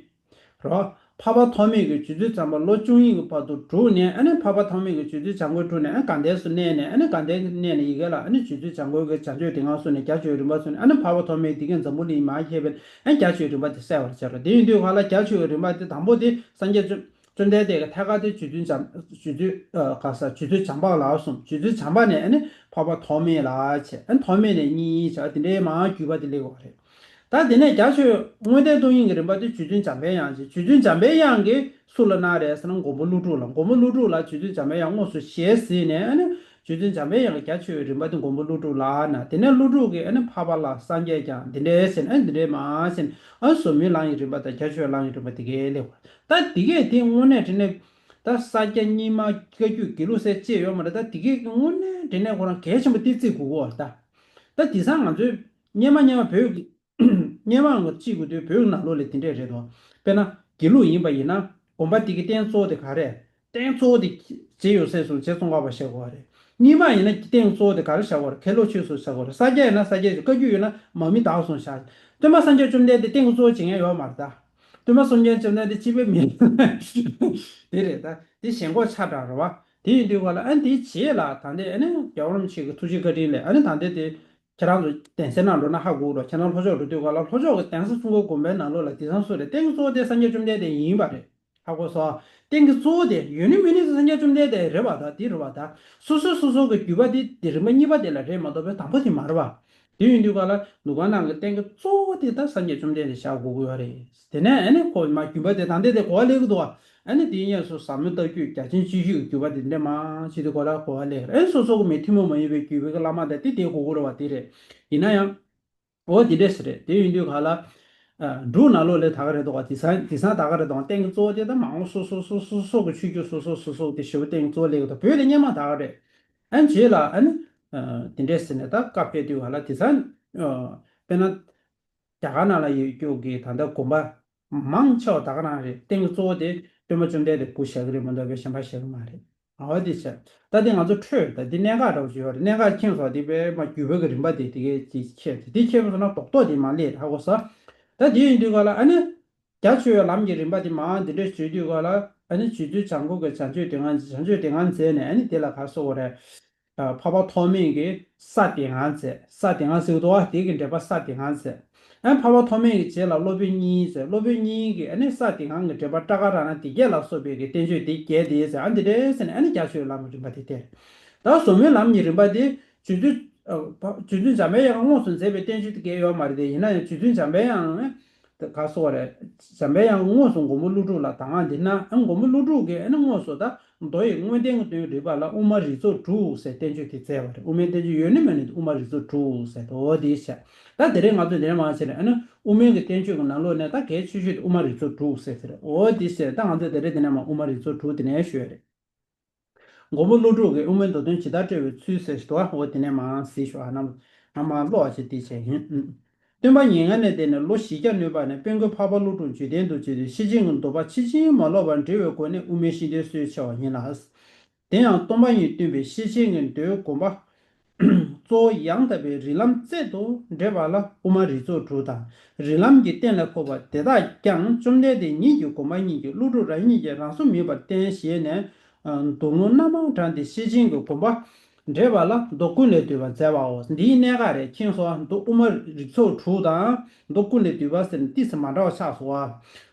རོ། འཕགས་པ་ཐོགས་མེད་ཀྱིས་རྗེ་བཙུན་བྱམས་པ་ལོ་བཅུ་གཉིས་ཀྱི་བར་དུ་བསྒྲུབས་ནས། ཨ་ནི་འཕགས་པ་ཐོགས་མེད་ཀྱིས་རྗེ་བཙུན་བྱམས་མགོན་བསྒྲུབས་ནས། ཨ་དགའ་ལྡན་སུ་གནས་ནས། ཨ་ནི་དགའ་ལྡན་གནས་ནས་ཡི་གེ་ལ་ཨ་ནི་རྗེ་བཙུན་བྱམས་མགོན་གྱིས་བྱང་ཆུབ་སྡེ་ལྔ་གསུངས་ནས་རྒྱ་ཆེ་བའི་རིམ་པ་གསུངས་ནས། ཨ་ནི་འཕགས་པ་ཐོགས་མེད་དེ་གའི་འཛམ་བུ་གླིང་མར་ཁྱབ་པས། ཨ་རྒྱ་ཆེ་བའི་རིམ་པ་དེ་གསལ་བར་བྱེད་རོ། དེ་ཡིན་དུས་ག་ལ་རྒྱ་ཆེ་བའི་རིམ་པ་དེ་དང་པོ་དེ་སངས་རྒྱས་བཅོམ་བཅོམ་ལྡན་འདས་ཀྱི་ཐད་ཀར་དེ་རྗེ་བཙུན་བྱམས་རྗེ་བཙུན་ཨ་ག་ས་རྗེ་བཙུན་བྱམས་པ་ལ་གསུངས། རྗེ་བཙུན་བྱམས་པ་ནས་ཨ་ནི་འཕགས་པ་ཐོགས་མེད་ལ་བྱས། ཨ་ནི་ཐོགས་མེད་ནས་གཉིས་བྱས། དེ་འདྲའི་མར་བརྒྱུད་པ་དེ་སླེབས་པ་རེད། ད་དེ་ནས་རྒྱ་ཆེ་བའི་དངོས་བསྟན་སྟོང་ཉིད་ཀྱི་རིམ་པ་དེ་རྗེ་བཙུན་འཇམ་པའི་དབྱངས་ཀྱི། རྗེ་བཙུན་འཇམ་པའི་དབྱངས་ཀྱིས་སུ་ལ་གནང་རེད་ཟེར་ན་མགོན་པོ་ཀླུ་སྒྲུབ་ལ། མགོན་པོ་ཀླུ་སྒྲུབ་ལ་རྗེ་བཙུན་འཇམ་པའི་དབྱངས་དངོས་སུ་ཞལ་གཟིགས་ནས། ཨ་ནི་རྗེ་བཙུན་འཇམ་པའི་དབྱངས་ཀྱིས་རྒྱ་ཆེ་བའི་རིམ་པ་དེ་མགོན་པོ་ཀླུ་སྒྲུབ་ལ་གནང་། དེ་ནས་ཀླུ་སྒྲུབ་ཀྱིས་ཨ་ནི་འཕགས་པ་ལྷ་སངས་རྒྱས་བསྐྱངས། འདི་འདྲའི་ཟེར་ནས། ཨ་ནི་འདི་འདྲའི་མ་ཟེར་ནས། ཨ་ནི་ཟབ་མོའི་ལམ་གྱི་རིམ་པ་དང་རྒྱ་ཆེ་བའི་ལམ་གྱི་རིམ་པ་དེ་གས་སླེབས་པ། ད་དེ་གས་དེ་དངོས་གནས་དྲང་གནས་ད་ས་སྐྱ་རྙིང་མ་བཀའ་བརྒྱུད་དགེ་ལུགས་ཟེར་ཅིག་ཡོད་མ་རེད། ད་དེ་གས་དངོས་གནས་དྲང་གནས་ཁོ་རང་གལ་ཆེན་པོ་དེ་བརྩི་དགོས་ཀྱི་ཡོད་རེད་ད། ད་དེང་སང་ང་ཚོའི་སྔོན་མ་སྔོན་མ་བོད་ཀྱི་སྔོན་མ་ང་གཅིག་གི་དུས་བོད་ནང་ལོགས་ལ་དེ་འདྲས་རེད་དོ། དཔེར་ན་དགེ་ལུགས་ཡིན་པ་ཡིན་ན་དགོན་པ་དེ་གི་རྟེན་གཙོ་བོ་དེ་ག་རེ། རྟེན་གཙོ་བོ་དེ་རྗེ་ཡབ་སྲས་སུ་རྗེ་ཙོང་ཁ་པ་བཞག་དགོས་རེད། རྙིང་མ་ཡིན་ན་རྟེན་གཙོ་བོ་དེ་ག་རེ་བཞག་དགོས་རེད། མཁན་སློབ་ཆོས་སུ་བཞག་དགོས་རེད། ས་སྐྱ་ཡིན་ན་ས་སྐྱའི་བཀའ་བརྒྱུད་ཡིན་ན་མར་མི་དྭགས་སོང་བཞག། སྟོན་པ་སངས་རྒྱས་བཅོམ་ལྡན་འདས་རྟེན་གཙོ་བོ་བྱེད་མཁན་ཡོད་མ་རེད་ད། སྟོན་པ་སངས་རྒྱས་བཅོམ་ལྡན་འདས་སྤྱི་པའི་མི་དེ་རེད་ད། དེ་ཞེན་ཁོག་ཆགས་དྲགས་རེད་བ། དེ་ཡིན་དུས་ག་ལ་ཨ་ནི་དེའི་རྗེས་ལ་ད་ལྟའི་ཨ་ནི་རྒྱལ་བ་རིན་པོ་ཆེ་གི་ཐུགས་རྗེ་བཀའ་དྲིན་ལས་ཨ་ནི་ད་ལྟའི་དེ། ཁྱེད་རང་ཚོ་གདན་སའི་ནང་འགྲོ་ན་ཧ་གོ་རོགས། ཁྱེད་རང་ལྷོ་ཕྱོགས་འགྲོ་དུས་ག་ལ་ལྷོ་ཕྱོགས་ཀྱི་གདན་ས་ཙོང་ཁའི་དགོན་པའི་ནང་ལོགས་ལ་དེང་སང་སུ་རེད། རྟེན་གཙོ་བོ་དེ་སངས་རྒྱས་བཅོམ་ལྡན་འདས་ཡིན་པ་རེད། ཧ་གོ་སོང་། རྟེན་གྱི་གཙོ་བོ་དེ་ཡོད་ནི་མེད་ནི་དེ་སངས་རྒྱས་བཅོམ་ལྡན་འདས་རེད་པ། ད་དེ་རེད་པ། ད་སོ་སོ་སོ་སོ་གི་བརྒྱུད་པ་དེ་དེ་རིམ་པ་གཉིས་པ་དེ་ལ་རེད་མ་གཏོགས་པའི་དང་པོ་དེ་མ་རེད་པ། དེ་ཡིན་དུས་ག་ལ་ལུང་ཁང་ནང་གི་རྟེན་གྱི་གཙོ་བོ་དེ་ད་སངས་རྒྱས་བཅོམ་ལྡན་འདས་བཞག་དགོས་ཀྱི་ཡོད་རེད། དེ་ནས་ཨ་ནི་ཁོ་མ་བརྒྱུད་པ་དེ་ད་ལྟ་དེ་གོ་བ་ལེན་གྱི་འདུག་བ། ཨ་ནི་དེའི་སྔོན་སུ་ཟབ་མོ་ལྟ་བརྒྱུད་རྒྱ་ཆེན་སྤྱོད་བརྒྱུད་ཀྱི་བརྒྱུད་པ་དེ་འདྲ་མང་ཆེ་དེ་གོ་ལ་གོ་བ་ལེན། ཨ་ནི་སོ་སོ་གི་མི་ཐུན་མོང་མ་ཡིན་པའི་བརྒྱུད་པའི་བླ་མ་དང་དེ་དེ་གོ་དགོས་རེད་བ། དེ་རེད། ཡིན་ན་ཡང་འོ་དེ་འདྲ་ཞིག་རེད། དེ་ཡིན་དུས་ག་ལ་ཨ་འབྲུག་ནང་ལོགས་ལ་ད་ག་རེད་འདུག་བ། དེང་སང་དེང་སང་ད་ག་རེད་འདུག་བ། རྟེན་གྱི་གཙོ་བོ་དེ་ད་མ་འོངས་སོ་སོ་སོ་སོ་སོ་གི་ཆོས་བརྒྱུད་སོ་སོ་སོ་སོ་དེ་ཞེ་པོ་རྟེན་གྱི་གཙོ་བོ་ལེན་གྱི་འདུག་བོད་ལ་སྔོན་མ་ད་ག་རེད། ཨ་ནི་རྗེས་ལ་ཨ་ནི་ཨ་དེ་འདྲ་ཟེར་ནས་ད་བཀའ་ཕེབས་དུས་ག་ལ་དེང་སང་ཨ་དཔེར་ན་རྒྱ་གར་ནང་ལ་ཡོད་རྒྱུ་གི་ད་ལྟ་དགོན་པ་མང་ཆེ་བ་ད་ག་རང་རེད། རྟེན་གྱི་གཙོ་བོ་དེ་སྟོན་པ་བཅོམ་ལྡན་འདས་སྐུ་བཞག་གི་རེད་མ་གཏོགས་པའི་གཞན་པ་བཞག་གི་མ་རེད། འོ་དེ་བྱས། ད་དེ་ང་ཚོ་འཕྲོས་ད་དེ་གནད་འགག་འདྲ་བོ་ཅིག་ཡོད་རེད། གནད་འགག་མཁྱེན་སོང་། དེ་དཔེ་མ་བརྒྱུད་པ་གི་རིམ་པ་དེ་དེ་གས་ཅིག་ཁྱེར་ཏེ་དེ་ཁྱེར་སོང་ན་རྡོག་རྡོག་དེ་མ་ལེགས་ཧ་གོ་སོང་། ད་དེ་ཡིན་དུས་ག་ལ་ཨ་ནི་རྒྱ་ཆེ་བའི་ལམ་གྱི་རིམ་པ་དེ་མ་འདི་འདྲ་བརྗོད་དུས་ག་ལ་ཨ་ནི་རྗེ་བཙུན་བྱང་ཁོག་གི་བྱང་ཆུབ་སྡེ་ལྔ་བྱང་ཆུབ་སྡེ་ལྔ་མཛད་ནས་ཨ་ནི་དེ་ལ་ག་སོ་གོ་རེད། ཨ་འཕགས་པ་ཐོགས་མེད་ཀྱིས་ས་སྡེ་ལྔ་མཛད། ས་སྡེ་ལྔ་ཟེར་གྱི་འདུག་བ། དེ་གི་འགྲེལ་པ་ས་སྡེ་ལྔ་མཛད། ཨ་འཕགས་པ་ཐོགས་མེད་ཀྱི་རྗེས་ལ་སློབ་དཔོན་གཉིས་མཛད། སློབ་དཔོན་གཉིས་ཀྱིས་ཨ་ནི་ས་སྡེ་ལྔ་གི་འགྲེལ་པ་པྲ་ཀ་ར་ཎ་སྡེ་བརྒྱད་ལ་སོགས་པའི་གི་བསྟན་བཅོས་དེ་བརྒྱད་དེ་ཟེར། ཨ་འདི་འདྲས་ཟེར་ནས་ཨ་ནི་རྒྱ་ཆེ་བའི་ལམ་གྱི་རིམ་པ་དེ་སྟེ། ད་ཟབ་མོའི་ལམ་གྱི་རིམ་པ་དེ་རྗེ་བཙུན་ཨ་རྗེ་བཙུན་འཇམ་པའི་དབྱངས་དངོས་སུ་མཛད་པའི་བསྟན་བཅོས་དེ་བརྒྱད་ཡོད་མ་རེད་དེ། ཡིན་ན་ཡང་རྗེ་བཙུན་འཇམ་པའི་དབྱངས་ནི་ག་སོགས་རེད། འཇམ་པའི་དབྱངས་དངོས་སུ་མགོན་པོ་ཀླུ་སྒྲུབ་ལ་དང་བ་འདི་ན་ཨ་མགོན་པོ་ཀླུ་སྒྲུབ་ཀྱིས་ཨ་ནི་དངོས་སུ་ད་མདོ་ཡི་དངོས་བསྟན་གྱི་དོན་རིག་པ་ལ་དབུ་མ་རིགས་ཚོགས་དྲུག་ཟེར་བསྟན་བཅོས་དེ་མཛད་པ་རེད། དབུ་མའི་བསྟན་བཅོས་ཡོད་ནི་མེད་ནི་དབུ་མ་རིགས་ཚོགས་དྲུག་ཟེར་ཏེ་འོ་དེ་བྱས། ད་དེ་རིང་ང་ཚོ་འདི་ནས་མར་བྱས་ནས་ཨ་ནི་དབུ་མའི་གི་བསྟན་བཅོས་ཀྱི་ནང་ལོགས་ནས་ད་གལ་ཆེ་ཤོས་དེ་དབུ་མ་རིགས་ཚོགས་དྲུག་ཟེར་ཟེར་རེད། འོ་དེ་བྱས། ད་ང་ཚོ་དེ་རིང་འདི་ནས་མར་དབུ་མ་རིགས་ཚོགས་དྲུག་དེ་ནས་ཞུ་ཡ་རེད། མགོན་པོ་ཀླུ་སྒྲུབ་ཀྱིས་དབུ་མའི་མདོ་དོན་ཇི་ལྟར་བཀྲལ་བའི་ཚུལ་ཟེར་ཞིག་འདུག་བ། འོ་དེ་ནས་མར་གཟིགས་ཤོག་ཨ། ནམ་ང་མར་ཀློག་པ་ཅིག་དེ་བྱས་ཡིན། སྟོན་པ་མྱ་ངན་ལས་འདས་ནས་ལོ་བཞི་བརྒྱ་ལོན་པ་ནས་དཔལ་མགོན་འཕགས་པ་ཀླུ་སྒྲུབ་བརྒྱུད་ལྡན་དུ་བྱས་ཏེ་ཤེར་ཕྱིན་གྱི་སྡོམ་པ་ཕྱིར་ཕྱིར་མ་ལོག་པར་འགྲེལ་བའི་སྒོ་ནས་དབུ་མའི་ཤེས་ལྡན་སྲོལ་ཕྱེ་བ་ཡིན་ལ། དེ་ཡང་སྟོན་པ་ཉིད་སྟོན་པའི་ཤེར་ཕྱིན་གྱི་མདོའི་དགོངས་པ་གཙོ་བོ་ཡང་དག་པའི་རིགས་ལམ་རྩལ་དུ་འགྲེལ་པ་ལ་དབུ་མ་རིགས་ཚོགས་དྲུག་དང་། རིགས་ལམ་གྱི་གཏན་ལ་ཕབ་པ་དེ་དག་ཀྱང་བཅོམ་ལྡན་འདས་ཉིད་ཀྱི་དགོངས་པ་ཉིད་ཀྱིས་ཀླུ་སྒྲུབ་རང་ཉིད་ཀྱིས་རང་བཟོ་མིན་པར་བསྟན་ཞེས་ནས། ཨ་མདོ་ལུང་སྣ་མང་དྲངས་ཏེ་ཤེར་ཕྱིན་གྱི་དགོངས་པ་འགྲེལ་པ་ལ་མདོ་ཀུན་ལས་བཏུས་པ་མཛད་པའོ། འདིའི་གནད་འགག་རེད། མཁྱེན་སོང་། མདོ་དབུ་མ་རིགས་ཚོགས་དྲུག་དང་མདོ་ཀུན་ལས་བཏུས་པ་ཟེར་ནས་ཏོག་ཙམ་མ་འདྲ་བ་ཆགས་སོང་བ།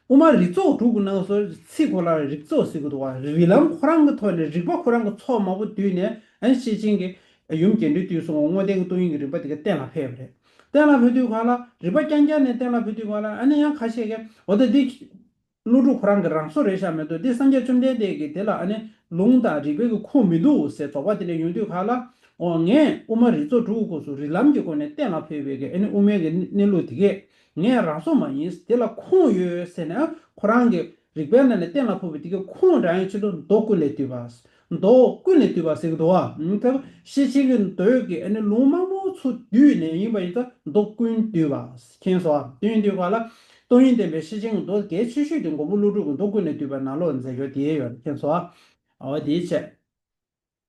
དབུ་མ་རིགས་ཚོགས་དྲུག་གི་ནང་སོ་ཚིག་ཁོ་ལ་རིགས་ཚོགས་ཟེར་གྱི་འདུག་བ། རིགས་ལམ་ཁོ་རང་གི་ཐོག་ནས་རིགས་པ་ཁོ་རང་གི་ཚོགས་མང་པོ་བསྡུས་ནས་ཨ་ནི་ཤེར་ཕྱིན་གྱི་ཡུམ་རྒྱས་འབྲིང་བསྡུས་གསུམ་དངོས་བསྟན་གྱི་སྟོང་ཉིད་ཀྱི་རིམ་པ་དེ་ག་གཏན་ལ་ཕེབས་པ་རེད། གཏན་ལ་ཕེབས་དུས་ག་ལ་རིགས་པ་རྐྱང་རྐྱང་ནས་གཏན་ལ་ཕེབས་དུས་ག་ལ་ཨ་ནི་ཡང་ཁ་ཤས་ཀྱིས་འོ་ད་འདི་ཀླུ་སྒྲུབ་ཁོ་རང་གི་རང་བཟོ་རེད་ཤག་མ་གཏོགས་འདི་སངས་རྒྱས་བཅོམ་ལྡན་འདས་ཀྱི་དེ་ལ་ཨ་ནི་ལུང་དང་རིགས་པའི་གི་ཁུངས་མི་འདུག་ཟེར་དོགས་པ་དེ་འདྲ་ཡོང་དུས་ག་ལ། འོ་ངས་དབུ་མ་རིགས་ཚོགས་དྲུག་གི་སྐབས་སུ་རིགས་ལམ་གྱི་སྒོ་ནས་གཏན་ལ་ཕེབས་པའི་གི་ཨ་ནི་དབུ་མའི་གི་གནས་ལུགས་དེ་གས་ངས་རང་བཟོ་མ་ཡིན། དེ་ལ་ཁུངས་ཡོད་ཟེར་ནས་ཁོ་རང་གི་རིགས་པའི་ནང་ནས་གཏན་ལ་ཕབ་པའི་དེ་གའི་ཁུངས་དྲངས་ཡོང་ཆེད་དུ་མདོ་ཀུན་ལས་བཏུས་པ། མདོ་ཀུན་ལས་བཏུས་པ་ཟེར་གྱི་འདུག་བ། ད་ཤེར་ཕྱིན་གྱི་མདོའི་གི་ཨ་ནི་ལུང་མང་པོ་ཚུར་བསྡུས་ནས་ཡིན་པ་ཡིན་ཙང་མདོ་ཀུན་བཏུས་པ། མཁྱེན་སོང་བ། དེ་ཡིན་དུས་ག་ལ་སྟོང་ཉིད་བསྟན་པའི་ཤེར་ཕྱིན་གྱི་མདོ་གལ་ཆེ་ཤོས་དེ་མགོན་པོ་ཀླུ་སྒྲུབ་ཀྱི་མདོ་ཀུན་ལས་བཏུས་པ་ནང་ལོགས་མཛད་རྒྱུ་དེ་ཡོད་རེད། མཁྱེན་སོང་བ། འོ་དེའི་ཆེད།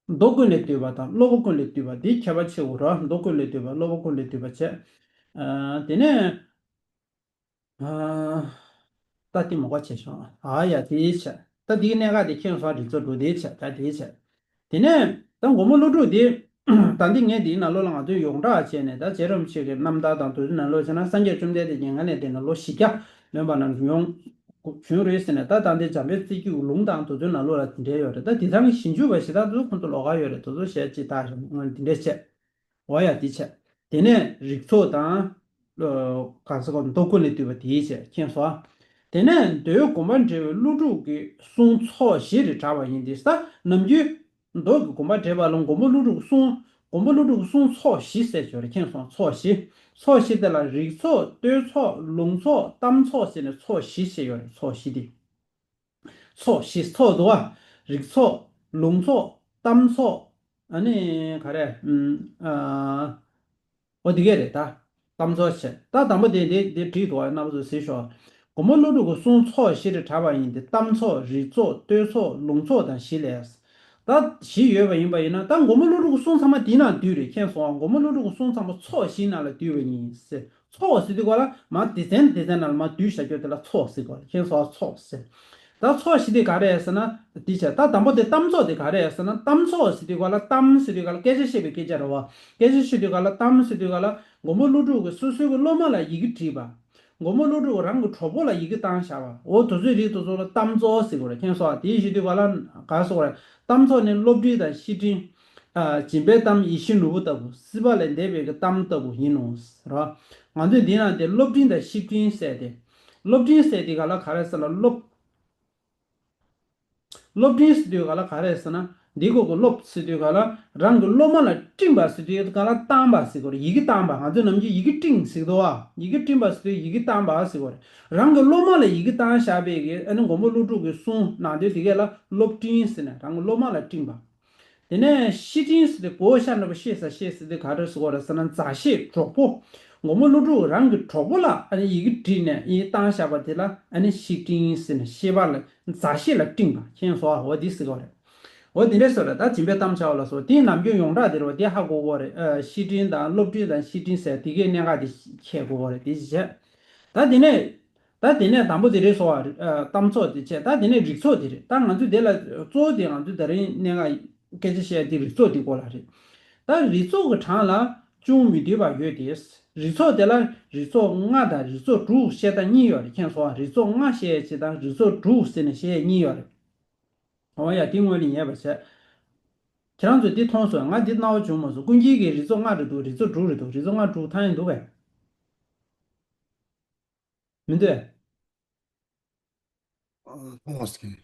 མདོ་ཀུན་ལས་བཏུས་པ་དང་སློབ་དཔོན་ཀུན་ལས་བཏུས་པ་འདི་ཁྱད་པར་ཆེ་བོ་རེད། མདོ་ཀུན་ལས་བཏུས་པ་སློབ་དཔོན་ཀུན་ལས་བཏུས་པ་བྱས། ཨ་དེ་ནས་ཨ་ད་དེ་མོ་ག་བྱས་ཤོག་ཨ་ཡ་དེའི་ཆེད། ད་དེའི་གནད་འགག་དེ་མཁྱེན་སོང་། རིགས་ཚོགས་དྲུག་དེའི་ཆེད། ད་དེའི་ཆེད། དེ་ནས་ད་མགོན་པོ་ཀླུ་སྒྲུབ་དེ་ད་འདི་ངས་འདིའི་ནང་ལོགས་ལ་ང་ཚོས་ཡོངས་གྲགས་བྱས་ནས་ད་རྗེ་རིན་པོ་ཆེ་གི་རྣམ་ཐར་དང་དེ་ཚོའི་ནང་ལོགས་བྱས་ན་སངས་རྒྱས་བཅོམ་ལྡན་འདས་མྱ་ངན་ལས་འདས་ནས་ལོ་བཞི་བརྒྱ་ལོན་པ་ནང་ཡོང་། བྱུང་རེད་ཟེར་ནས། ད་ད་ལྟའི་འཇམ་དཔལ་རྩེ་རྒྱུད་ཀྱི་ལུང་དང་དེ་ཚོའི་ནང་ལོགས་ལ་དེ་འདྲས་ཡོད་རེད། ད་དེང་སང་གི་ཞིབ་འཇུག་པ་ཞེ་དྲག་ཚོ་ཁོང་ཚོ་ལོགས་ཀ་ཡོད་རེད། དེ་ཚོ་བཤད་ཅིག་ད་རེད་དེ་འདྲས་བྱས། འོ་ཡ་དེ་བྱས། དེ་ནས་རིགས་ཚོགས་དང་ ཨ་ག་ཟེར་གོ་མདོ་ཀུན་ལས་བཏུས་པ་དེའི་ཕྱིར། མཁྱེན་སོང་ཨ། དེ་ནས་མདོའི་དགོངས་པ་འགྲེལ་བའི་ཀླུ་སྒྲུབ་ཀྱི་གསུང་ཚོགས་བཞི་རེ་གྲགས་པ་ཡིན་ཏེ། ད་ནམ་རྒྱུན་མདོ་གི་དགོངས་པ་འགྲེལ་བ་ལ་མགོན་པོ་ཀླུ་སྒྲུབ་ཀྱི་གསུང་། མགོན་པོ་ཀླུ་སྒྲུབ་ཀྱི་གསུང་ཚོགས་བཞི་ཟེར་ཡོད་རེད། མཁྱེན་སོང་། ཚོགས་བཞི། ཚོགས་བཞི་དེ་ལ་རིགས་ཚོགས། བསྟོད་ཚོགས། ལུང་ཚོགས། གཏམ་ཚོགས་ཟེར་ནས་ཚོགས་བཞི་ཟེར་ཡོད་རེད། ཚོགས་བཞི་དེ། ཚོགས་བཞི་ཚོགས་འདུག་བ། རིགས་ཚོགས། ལུང་ཚོགས། གཏམ་ཚོགས། ཨ་ནི་ག་རེ། ཨ་འོ་དེ་གས་རེད་ད། གཏམ་ཚོགས་བྱས། ད་དང་པོ་དེ་དེ་དེ་བྲིས་འདུག་བ། རྣམ་པ་ཚོ་གཟིགས་ཤོག། མགོན་པོ་ཀླུ་སྒྲུབ་ཀྱི་གསུང་ཚོགས་བཞི་རེ་གྲགས་པ་ཡིན་ཏེ། གཏམ་ཚོགས། རིགས་ཚོགས། བསྟོད་ཚོགས། ལུང་ཚོགས་དང་བཞི་ལས། ད་བཞི་ཡོད་པ་ཡིན་པ་ཡིན་ན། ད་མགོན་པོ་ཀླུ་སྒྲུབ་ཀྱི་གསུང་ཚང་མ་དེའི་ནང་འདུས་རེད། མཁྱེན་སོང་ཨ། མགོན་པོ་ཀླུ་སྒྲུབ་ཀྱི་གསུང་ཚང་མ་ཚོགས་བཞིའི་ནང་ལ་འདུས་པ་ཡིན་ཟེར། ཚོགས་ཟེར་དུས་ག་ལ་མར་སྡེ་ཚན་སྡེ་ཚན་ནང་ལ་མར་བསྡུས་བཞག་རྒྱུ་དེ་ལ་ཚོགས་ཟེར་གོ། མཁྱེན་སོང་ཨ། ཚོགས་ཟེར། ད་ཚོགས་བཞི་དེ་ག་རེ་ཟེར་ན། དེ་བྱས། ད་དང་པོ་དེ་གཏམ་ཚོགས་དེ་ག་རེ་ཟེར་ན། གཏམ་ཚོགས་ཟེར་དུས་ག་ལ། གཏམ་ཟེར་དུས་ག་ལ་སྐད་ཆ་བཤད་པའི་སྐད་ཆ་རེད་བ། སྐད་ཆ་བཤད་དུས་ག་ལ། གཏམ་ཟེར་དུས་ག་ལ་མགོན་པོ་ཀླུ་སྒྲུབ་ཀྱིས་སོ་སོའི་གི་སློབ་མ་ལ་ཡི་གེ་བྲིས་པ། མགོན་པོ་ཀླུ་སྒྲུབ་རང་གི་གྲོགས་པོ་ལ་ཡི་གེ་བཏང་བཞག་པ། འོ་དེ་ཚོའི་རིགས་དེ་ཚོ་ལ་གཏམ་ཚོགས་ཟེར་གོ་རེད། མཁྱེན་སོང་ཨ། དེ་ཟེར་དུས་ག་ལ་ག་ཟེར་གོ་རེད། གཏམ་ཚོགས་ནི་སློབ་འབྲིང་དང་བཤེས་སྤྲིང་། ཨ་སྦྱིན་པའི་གཏམ་ཡིད་བཞིན་ནོར་བུ་ལྟ་བུ། སྲིད་པ་ལས་འདས་པའི་གི་གཏམ་ལྟ་བུ་ཡིན་ནོ་ཟེར་བ། ང་ཚོས་འདི་ནང་དེ་སློབ་འབྲིང་དང་བཤེས་སྤྲིང་ཟེར་ཏེ། སློབ་འབྲིང་ཟེར་དེ་ག་ལ་ག་རེ་ཟེར་ན། སློབ་སློབ་འབྲིང་ཟེར་དུས་ག་ལ་ག་རེ་ཟེར་ན། འདི་གོ་གོ། སློབ་ཟེར་དུས་ག་ལ་རང་གི་སློབ་མ་ལ་སྤྲིངས་པ་ཟེར་དུས་ག་ལ་བཏང་བ་ཟེར་གོ་རེད། ཡི་གེ་བཏང་བ། ང་ཚོས་ནམ་རྒྱུན་ཡི་གེ་སྤྲིངས་ཟེར་གི་འདུག་བ། ཡི་གེ་སྤྲིངས་པ་ཟེར་དུས་ཡི་གེ་བཏང་བ་ཟེར་གོ་རེད། རང་གི་སློབ་མ་ལ་ཡི་གེ་བཏང་བཞག་པའི་གི། ཨ་ནི་མགོན་པོ་ཀླུ་སྒྲུབ་ཀྱི་གསུང་ནང་དོན་དེ་ག་ལ་སློབ་འབྲིང་ཟེར་ནས་རང་གི་སློབ་མ་ལ་སྤྲིངས་པ། དེ་ནས་བཤེས་སྤྲིང་ཟེར་ཏེ་གོ་ཤ་ན་པ་བཤེས་ས་བཤེས་ཟེར་ཏེ་ག་རེ་ཟེར་གོ་རེད་ཟེར་ན། མཛའ་བཤེས་གྲོགས་པོ། མགོན་པོ་ཀླུ་སྒྲུབ་རང་གི་གྲོགས་པོ་ལ་ཨ་ནི་ཡི་གེ་བྲིས་ནས་ཡི་བཏང་བཞག་པ་དེ་ལ་ཨ་ནི་བཤེས་སྤྲིང་ཟེར་ནས། བཤེས་པ་ལ། མཛའ་བཤེས་ལ་སྤྲིངས་པ། མཁྱེན་སོང་ཨ། འོ་འདི་ཟེར་གོ་རེད། འོ་འདི་འདྲ་ཟེར་རེད། ད་སྦྱིན་པའི་གཏམ་བྱ་བ་ལ་སོགས། དེའི་ནམ་རྒྱུན་ཡོངས་གྲགས་དེ་རེད་བ། དེ་ཧ་གོ་གོ་རེད། ཨ་བཤེས་སྤྲིང་དང་སློབ་འབྲིང་དང་བཤེས་སྤྲིང་ཟེར་དེ་གའི་གནད་འགག་དེ་ཤེས་དགོས་གོ་རེད། དེ་བྱས། ད་དེ་ནས། ད་དེ་ནས་དང་པོ་དེ་རེད་སོང་བ། ཨ་གཏམ་ཚོགས་དེ་བྱས། ད་དེ་ནས་རིགས་ཚོགས་དེ་རེད། ད་ང་ཚོས་དེ་ལ་གཙོ་བོ་དེ། ང་ཚོས་ད་རིང་གནད་འགག་སྐད་ཆ་བཤད་དེ་རིགས་ཚོགས་དེ་སྐོར་ལ་རེད། ད་རིགས་ཚོགས་ཀྱི་གྲངས་ལ་ཅུང་མི་མཐུན་པ་ཡོད་དེ། རིགས་ཚོགས་དེ་ལ་རིགས་ཚོགས་ལྔ་དང་རིགས་ཚོགས་དྲུག་བཤད་སྟངས་གཉིས་ཡོད་རེད། མཁྱེན་སོང་བ། རིགས་ཚོགས་ལྔ་བཤད་ཡས་ཅིག་དང་རིགས་ཚོགས་དྲུག་ཟེར་ནས་བཤད་ཡས་གཉིས་ཡོད་རེད། འོ་ཡ། དེ་ངོས་ལེན་ཡས་པ་བྱས། ཁྱེད་རང་ཚོས་འདི་མཐོང་སོང་། ང་འདི་སྣང་བ་བྱུང་མ་སོང་། ཀུན་མཁྱེན་གྱིས་རིགས་ཚོགས་ལྔ་རེད་འདུག། རིགས་ཚོགས་དྲུག་རེད་འདུག། རིགས་ཚོགས་ལྔ་དྲུག་ཐང་ཡིན་འདུག་གས། མི་འདུག་གས། ཨ་ཐོག་མ་སྐྱེས།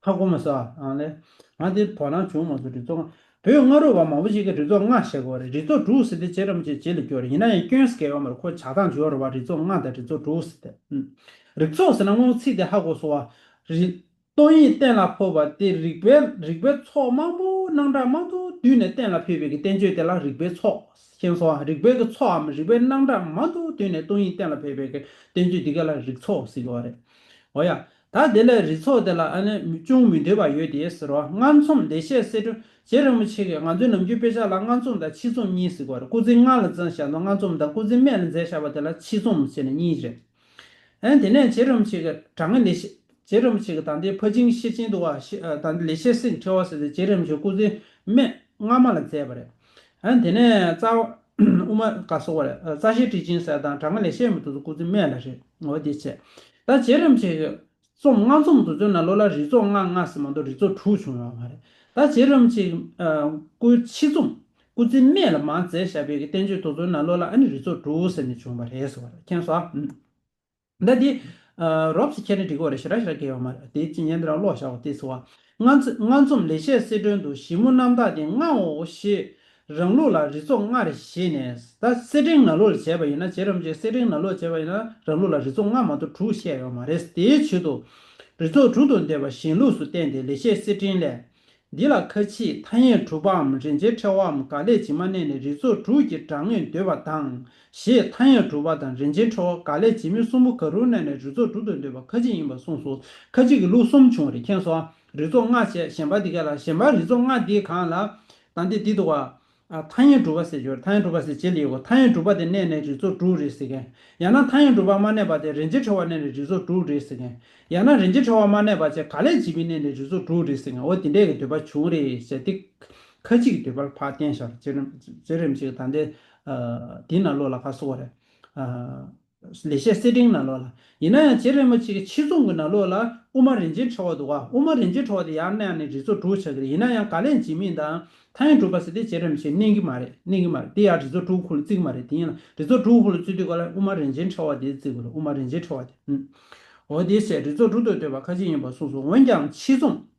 ཧ་གོ་མ་སོང་ཨ། ཨ་ལེ། ང་འདི་དོ་སྣང་བྱུང་མ་སོང་། རིགས་ཚོགས་ལྔ། བོད་སྔ་རོལ་པ་མང་པོ་ཞིག་གིས་རིགས་ཚོགས་ལྔ་བཤད་ཀྱི་ཡོད་རེད། རིགས་ཚོགས་དྲུག་ཟེར་དེ་རྗེ་རིན་པོ་ཆེ་རྗེས་ལ་བསྐྱོན་རེད། ཡིན་ན་ཡང་སྐྱོན་ཟེར་མཁན་ཡོད་མ་རེད། ཁོ་ཆགས་སྟངས་ཅིག་ཡོད་རེད་བ། རིགས་ཚོགས་ལྔ་དང་རིགས་ཚོགས་དྲུག་ཟེར་ཏེ། ཨུམ། རིགས་ཚོགས་ཟེར་ན་སྔོན་ཚིག་དེ་ཧ་གོ་སོང་བ། རིགས། སྟོང་ཉིད་གཏན་ལ་ཕབ་པ་དེ། རིགས་པའི་རིགས་པའི་ཚོགས་མང་པོ་རྣམ་གྲངས་མང་དུ་བསྡུས་ནས་གཏན་ལ་ཕབ་པའི་གི་བསྟན་བཅོས་དེ་ལ་རིགས་པའི་ཚོགས། མཁྱེན་སོང་བ། རིགས་པའི་གི་ཚོགས་འམ་རིགས་པའི་རྣམ་གྲངས་མང་དུ་བསྡུས་ནས་སྟོང་ཉིད་གཏན་ལ་ཕབ་པའི་གི་བསྟན་བཅོས་འདི་ག་ལ་རིགས་ཚོགས་ཟེར་གི་ཡོད་རེད། འོ་ཡ། ད་དེ་ལ་རིགས་ཚོགས་དེ་ལ་ཨ་ནི་ཅུང་མི་མཐུན་པ་ཡོད་དེ་ཟེར་བ། སྔགས་རྩོམ་ལེགས་བཤད་གསེར་སྒྲོན། རྗེ་རིན་པོ་ཆེ་གིས་ང་ཚོའི་ནམ་རྒྱུན་དཔེ་ཆ་ལ་སྔགས་རྩོམ་དང་ཕྱིས་རྩོམ་གཉིས་ཟེར་གི་ཡོད་རེད། སྐུ་ཚེ་སྔ་ལ་མཛད་བཞག་དང་། སྔགས་རྩོམ་དང་། སྐུ་ཚེ་སྨད་ལ་མཛད་བཞག་པ་དེ་ལ་ཕྱིས་རྩོམ་ཟེར་ནས་གཉིས་རེད། ཨ་ནི་དེ་ནས་རྗེ་རིན་པོ་ཆེ་གི་དྲང་ངེས་ལེགས་བཤད། རྗེ་རིན་པོ་ཆེ་གི་ད་ལྟའི་ཕར་ཕྱིན་ཤེར་ཕྱིན་འདུག་བ། ཤེ་ཨ་ད་ལྟའི་ལེགས་བཤད་གསེར་གྱི་ཕྲེང་བ་ཟེར་ཏེ་རྗེ་རིན་པོ་ཆེ་སྐུ་ཚེ་སྨད་སྔ་མ་ལ་མཛད་པ་རེད། ཨ་ནི་དེ་ནས་རྩ་བ་དབུ་མ་ག་སོགས་པ་རེད། ཨ་རྩ་ཤེ་ཊཱིཀ་ཆེན་ཟེར་དང་དྲང་ངེས་ལེགས་བཤད་མི་འདུག་ཚོ་སྐུ་ཚེ་སྨད་ལ་རེད། འོ་དེ་བྱས། ད་རྗེ་རིན་པོ་ཆེ་གི་རྩོམ་སྔགས་རྩོམ་དེ་ཚོའི་ནང་ལོགས་ལ་རིགས་ཚོགས་ལྔ་ལྔ་ཟེར་མ་གཏོགས་རིགས་ཚོགས་དྲུག་བྱུང་ཡོད་མ་རེད། ད་རྗེ་རིན་པོ་ཆེ་གི་ཨ་སྐུ་ཕྱིས་རྩོམ་སྐུ་ཚེ་སྨད་ལ་མར་མཛད་བཞག་པའི་གི་བསྟན་བཅོས་དེ་ཚོའི་ནང་ལོགས་ལ་ཨ་ནི་རིགས་ཚོགས་དྲུག་ཟེར་ནས་བྱུང་བ་རེད་ཟེར་བ་རེད། མཁྱེན་སོང་ཨ། ཨུམ། ད་འདི་ཨ་རོབ་ཙམ་མཁྱེན་ན་འགྲིག་གི་ཡོད་རེད། ཞེ་དྲག་ཞེ་དྲག་གལ་ཡོད་མ་རེད། དེ་ཅི་ཉན་དེ་རང་ཀློག་བཞག་པ་དེ་ཚོ་བ། སྔགས་རྩོམ་ལེགས་བཤད་གསེར་སྒྲོན་དུ། ཞིབ་མོ་རྣམ་དག་དེ་ལྔའོ་ཞེས་རང་ལུགས་ལ་རིགས་ཚོགས་ལྔ་རེ་བཞེད་ནས། ད་གསེར་ཕྲེང་ནང་ལོགས་ལ་བྱས་པ་ཡིན་ན། རྗེ་རིན་པོ་ཆེ་གསེར་ཕྲེང་ནང་ལོགས་བྱས་པ་ཡིན་ན་རང་ལུགས་ལ་རིགས་ཚོགས་ལྔ་མ་གཏོགས་དྲུག་བཤད་ཡོད་མ་རེད། དེའི་ཆེད་དུ་རིགས་ཚོགས་དྲུག་ཏུ་འདོད་པ་གཞན་ལུགས་སུ་བསྟན་ཏེ། ལེགས་བཤད་གསེར་ཕྲེང་ལས། འདི་ལ་ཁ་ཅིག་ཐ་སྙད་གྲུབ་པའམ་རིན་ཆེན་ཕྲེང་བའམ་ག་ལས་བྱེ་མ་བསྣན་ནས་རིགས་ཚོགས་དྲུག་གི་གྲངས་ངེས་འདོད་པ་དང་། ཞེས་ཐ་སྙད་གྲུབ་པ་དང་རིན་ཆེན་ཕྲེང་བ་ག་ལས་བྱེ་མའི་གསུམ་པོ་ག་རུ་བསྣན་ནས་རིགས་ཚོགས་དྲུག་ཏུ་འདོད་པ་ཁ་ཅིག་ཡིན་པར་གསུངས་སོ། ཁ་ཅིག་གི་ལུགས་གསུམ་བྱུང་རེད། མཁྱེན་སོང་། རིགས་ཚོགས་ལྔ་བྱས། གཞན་པ་འདི་ག་ལ། གཞན་པ་རིགས་ཚོགས་ལྔ་འདིའི་སྒང་ལ་ད་འདི་འདི་འདུག་བ། ཨ་ཐ་སྙད་གྲུབ་པ་ཟེར་གྱི་ཡོད་རེད། ཐ་སྙད་གྲུབ་པ་ཟེར་རྗེས་ལ་ཡོད་གོ། ཐ་སྙད་གྲུབ་པ་དེ་བསྣན་ནས་རིགས་ཚོགས་དྲུག་རེད་ཟེར་མཁན། ཡང་ན་ཐ་སྙད་གྲུབ་པ་མ་བསྣན་པ་དེ་རིན་ཆེན་ཕྲེང་བ་བསྣན་ནས་རིགས་ཚོགས་དྲུག་རེད་ཟེར་མཁན། ཡང་ན་རིན་ཆེན་ཕྲེང་བ་མ་བསྣན་པ་བྱས་ག་ལས་བྱེ་མ་བསྣན་ནས་རིགས་ཚོགས་དྲུག་རེད་ཟེར་མཁན། འོ་དེ་འདྲས་ཀྱི་འདོད་པ་བྱུང་རེད་ཟེར་ཏེ། ཁ་ཅིག་གི་འདོད་པ་ལ་ཕར་བསྟན་བཞག་རྗེ་རིན་རྗེ་རིན་པོ་ཆེ་གི་ད་ལྟའི་ཨ་འདི་ནང་ལོགས་ལ་ག་སོགས་རེད། ཨ་ལེགས་བཤད་གསེར་ཕྲེང་ནང་ལོགས་ལ། ཡིན་ན་ཡང་རྗེ་རིན་པོ་ཆེ་གི་ཕྱིས་རྩོམ་གྱི་ནང་ལོགས་ལ་ དབུ་མ་རིན་ཆེན་ཕྲེང་བ་འདུག་ག། དབུ་མ་རིན་ཆེན་ཕྲེང་བ་དེ་ཡང་བསྣན་ནས་རིགས་ཚོགས་དྲུག་ཆགས་ཀྱི་རེད། ཡིན་ན་ཡང་ག་ལས་འཇིགས་མེད་དང་ཐར་དབྱངས་གྲུབ་པ་ཟེར་དེ་བྱེ་བྲག་མི་ཆོད་བསྣན་གྱི་མ་རེད། བསྣན་གྱི་མ་རེད། དེ་ཡང་རིགས་ཚོགས་དྲུག་ཁོངས་ལ་བརྩི་གི་མ་རེད། དེ་ཡིན་ན་རིགས་ཚོགས་དྲུག་ཁོངས་ལ་བརྩི་དུས་ག་ལ་དབུ་མ་རིན་ཆེན་ཕྲེང་བ་དེ་བརྩི་དགོས་རེད། དབུ་མ་རིན་ཆེན་ཕྲེང་བ་དེ། ཨུམ། འོ་དེ་བྱས་རིགས་ཚོགས་དྲུག་ཏུ་འདོད་པ་ཁ་ཅིག་ཡིན་པར་གསུངས་སོ། འོན་ཀྱང་ཕྱིས་མཚུངས།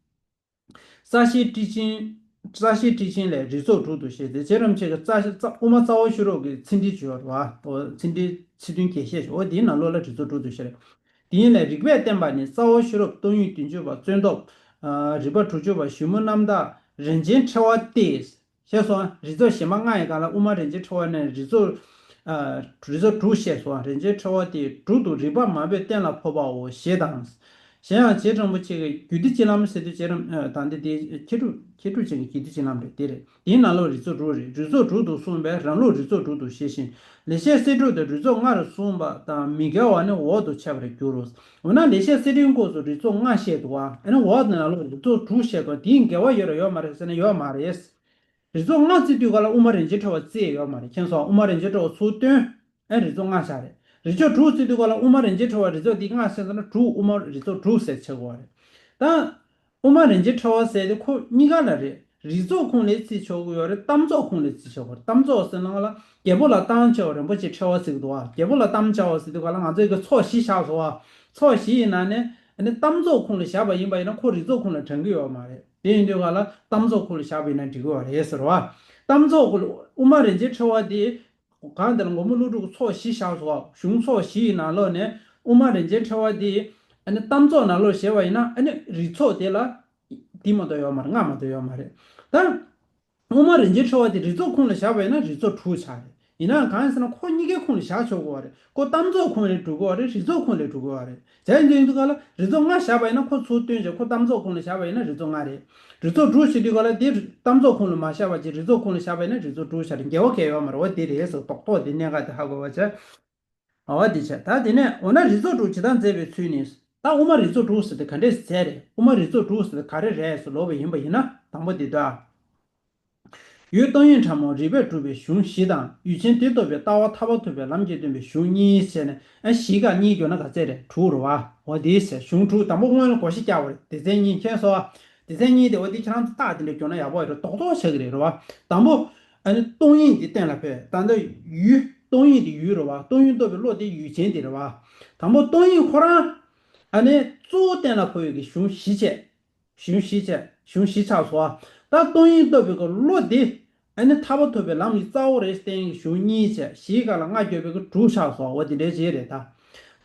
རྩ་ཤེའི་ཊཱིཀ་ཆེན། རྩ་ཤེའི་ཊཱིཀ་ཆེན་ལས་རིགས་ཚོགས་དྲུག་ཏུ་བཤད་དེ། རྗེ་རིན་པོ་ཆེ་གིས་རྩ་ཤེ་རྩ་དབུ་མ་རྩ་བ་ཤེས་རབ་ཀྱི་ཚིག་འགྲེལ་བྱས་པ་རེད་བ། འོ་ཚིག་འགྲེལ་ཚིག་དོན་རྒྱས་བཤད་བྱས། འོ་དེའི་ནང་ལོགས་ལ་རིགས་ཚོགས་དྲུག་ཏུ་བཤད་རེད། དེ་ཡིན་ལས་རིགས་པས་བསྟན་པ་ནི་རྩ་བ་ཤེས་རབ་སྟོང་ཉིད་བདུན་ཅུ་པ་རྩོད་ཟློག། ཨ་རིགས་པ་དྲུག་ཅུ་པ་གཞི་མཐུན་རྣམ་དག་རིན་ཆེན་ཕྲེང་བ་སྟེ། ཞེས་སོ། རིགས་ཚོགས་གཞན་པ་ལྔ་ཡི་སྒང་ལ་དབུ་མ་རིན་ཆེན་ཕྲེང་བ་ནས་རིགས་ཚོགས། ཨ་རིགས་ཚོགས་དྲུག་བཤད་སོ། རིན་ཆེན་ཕྲེང་བ་སྟེ་དྲུག་ཏུ་རིགས་པ་མང་པོས་གཏན་ལ་ཕབ་པའོ་ཞེས་དང་། གཞན་ཡང་རྗེ་རིན་པོ་ཆེ་གིས་རྒྱུད་སྡེ་སྤྱི་ལམ་ཟེར་དུས་རྗེ་རིན་ཨ་ད་འདི་དེ་མཁས་གྲུབ་མཁས་གྲུབ་ཅན་གྱི་རྒྱུད་སྡེ་སྤྱི་ལམ་རེད། དེ་རེད། དེའི་ནང་ལོགས་རིགས་ཚོགས་དྲུག་རེད། རིགས་ཚོགས་དྲུག་ཏུ་གསུངས་པས་རང་ལུགས་རིགས་ཚོགས་དྲུག་ཏུ་བཤད་ཅིང་། ལེགས་བཤད་གསེར་ཕྲེང་དུ་རིགས་ཚོགས་ལྔར་གསུངས་པ་དང་མི་འགལ་བ་ནི་འོག་ཏུ་འཆད་པར་འགྱུར་རོ། འོ་ན་ལེགས་བཤད་གསེར་ཕྲེང་སྐོར་སུ་རིགས་ཚོགས་ལྔ་བཤད་འདུག་བ། ཨ་ནི་འོག་ཏུ་ནང་ལོགས་རིགས་ཚོགས་དྲུག་བཤད་དགོས། དེའི་འགལ་བ་ཡོད་རེད་ཡོད་མ་རེད་ཟེར་ན་ཡོད་མ་རེད། རིགས་ཚོགས་ལྔ་བརྩི་དུས་ག་ལ་དབུ་མ་རིན་ཆེན་ཕྲེང་བ་བརྩི་ཡོད་མ་རེད། མཁྱེན་སོང་། དབུ་མ་རིན་ཆེན་ཕྲེང་བ་ཚུར་བཏོན། ཨེ་རིགས་ཚོགས་ལྔ་བཞག་རེད། རིགས་ཚོགས་དྲུག་བརྩི་དུས་ག་ལ་དབུ་མ་རིན་ཆེན་ཕྲེང་བ་རིགས་ཚོགས་འདི་ལྔ་བཤད་ཙང་ན་དྲུག་དབུ་མ་རིགས་ཚོགས་དྲུག་ཟེར་ཆགས་དགོས་པ་རེད། ད་དབུ་མ་རིན་ཆེན་ཕྲེང་བ་ཟེར་དེ་ཁོ་གཉིས་ཀ་ལ་རེད། རིགས་ཚོགས་ཁོངས་ལ་བརྩི་ཆོག་གི་ཡོད་རེད། གཏམ་ཚོགས་ཁོངས་ལ་བརྩི་ཆོག་གི་རེད། གཏམ་ཚོགས་ཟེར་ན་ང་ལ་རྒྱལ་པོ་ལ་གཏམ་བྱ་བ་རིན་པོ་ཆེ་ཕྲེང་བ་ཟེར་གི་འདུག་བ། རྒྱལ་པོ་ལ་གཏམ་བྱ་བ་ཟེར་དུས་ག་ལ་ང་ཚོ་གི་ཚོགས་བཞི་བཞག་སོང་བ། ཚོགས་བཞི་ཡི་ནང་ནས་ཨ་ནི་གཏམ་ཚོགས་ཁོངས་ལ་བཞག་པ་ཡིན་པ་ཡིན་ན་ཁོ་རིགས་ཚོགས་ཁོངས་ལ་དྲན་གི་ཡོད་མ་རེད། དེ་ཡིན་དུས་ག་ལ་གཏམ་ཚོགས་ཁོངས་ལ་བཞག་པ་ཡིན་ན་འགྲིག་གི་ཡོད་རེད་ཟེར་བ། གཏམ་ཚོགས་ཁོངས་ལ་དབུ་མ་རིན་ཆེན་ཕྲེང་བ་དེ། གང་དེ་ལ་མགོན་པོ་ཀླུ་སྒྲུབ་ཀྱི་ཚོགས་བཞི་བཞག་སོང་བ། གཞུང་ཚོགས་བཞི་ཡི་ནང་ལོགས་ནས་དབུ་མ་རིན་ཆེན་ཕྲེང་བ་དེ་ཨ་ནི་གཏམ་ཚོགས་ནང་ལོགས་བཞག་པ་ཡིན་ན་ཨ་ནི་རིགས་ཚོགས་དེ་ལ་དེ་མ་གཏོགས་ཡོད་མ་རེད། ལྔ་མ་གཏོགས་ཡོད་མ་རེད། ད་དབུ་མ་རིན་ཆེན་ཕྲེང་བ་དེ་རིགས་ཚོགས་ཁོངས་ལ་བཞག་པ་ཡིན་ན་རིགས་ཚོགས་དྲུག་ཆགས་རེད། ཡིན་ནའང་གང་ཡིན་ཟེར་ན་ཁོ་གཉིས་ཀའི་ཁོངས་ལ་བཞག་ཆོག་གི་ཡོད་རེད། ཁོ་གཏམ་ཚོགས་ཁོངས་ལ་འགྲོ་གི་ཡོད་རེད། རིགས་ཚོགས་ཁོངས་ལ་འགྲོ་གི་ཡོད་རེད། བྱས་ཙང་དེ་ཡིན་དུས་ག་ལ་རིགས་ཚོགས་ལྔ་བཞག་པ་ཡིན་ན་ཁོ་ཚུར་བཏོན་བྱས་ཁོ་གཏམ་ཚོགས་ཁོངས་ལ་བཞག་པ་ཡིན་ན་རིགས་ཚོགས་ལྔ་རེད། རིགས་ཚོགས་དྲུག་བྱེད་དུས་ག་ལ་དེ་གཏམ་ཚོགས་ཁོངས་ལ་མ་བཞག་པ་ཅིག་རིགས་ཚོགས་ཁོངས་ལ་བཞག་པ་ཡིན་ན་རིགས་ཚོགས་དྲུག་ཆགས་རེད། འགལ་བ་གང་ཡང་ཡོད་མ་རེད། འོ་དེ་རེད་ཟེར་རྡོག་རྡོག་དེ་གནད་འགག་དེ་ཧ་གོ་བ་བྱས། འོ་དེ་བྱས། ད་དེ་ནས་འོ་ན་རིགས་ཚོགས་དྲུག་ཇི་ལྟར་མཛད་པའི་ཚུལ་ནི། ད་དབུ་མ་རིགས་ཚོགས་དྲུག་ཟེར་དེ་ག་འདྲས་མཛད་རེད། དབུ་མ་རིགས་ཚོགས་དྲུག་ཟེར་དེ་ག་རེ་རེད་ཟེར་ལབ་པ་ཡིན་པ་ཡིན་ན་དང་པོ་དེ་ད། ཡུལ་སྟོང་ཉིད་ཕྲ་མོ་རིགས་པས་གྲུབ་པའི་གཞུང་བཞི་དང་། ཡུལ་ཅན་དེ་རྟོགས་པའི་ལྟ་བ་ཐར་པ་ཐོབ་པའི་ལམ་གྱིས་སྟོན་པའི་གཞུང་གཉིས་བྱས་ནས་ཨ་བཞི་ག་གཉིས་བསྒྱུར་ན་ག་ཚད་རེད། དྲུག་རེད་བ། འོ་དེ་ཟེར་གཞུང་དྲུག་དང་པོ་སྔོན་ལ་བགོ་བཤའ་བརྒྱབ་པ་རེད། སྡེ་ཚན་གཉིས་མཁྱེན་སོང་ཨ། སྡེ་ཚན་གཉིས་དེ་འོ་དེ་ཁྱེད་རང་ཚོ་རྟགས་དེ་འདྲ་བསྒྱུར་ན་ཡག་པོ་རེད། རྡོག་རྡོག་ཆགས་ཀྱི་རེད་རེད་བ། དང་པོ་ཨ་ནི་སྟོང་ཉིད་དེ་གཏན་ལ་ཕབ། ད་ལྟ་ཡུལ་སྟོང་ཉིད་དེ་ཡུལ་རེད་བ། སྟོང་ཉིད་རྟོགས་པའི་བློ་དེ་ཡུལ་ཅན་དེ་རེད་བ། དང་པོ་སྟོང་ཉིད་ཁོ་རང་ཨ་ནི་གཙོ་བོ་གཏན་ལ་ཕབ་ཡོད་ཀྱི་གཞུང་བཞི་བྱས། གཞུང་བཞི་བྱས། གཞུང་བཞི་ཆགས་སོང་བ། ད་སྟོང་ཉིད་རྟོགས་པའི་གི་བློ་དེ་ཨ་ནི་ཐར་པ་ཐོབ་པའི་ལམ་གྱི་རྩ་བ་རེད་བསྟན་གྱི་གཞུང་གཉིས་བྱས། བཞིའི་སྒང་ལ་ལྔ་བསྒྱུར་བའི་གི་དྲུག་ཆགས་སོང་བ། འོ་དེ་འདྲའི་ཅིག་རེད་ད།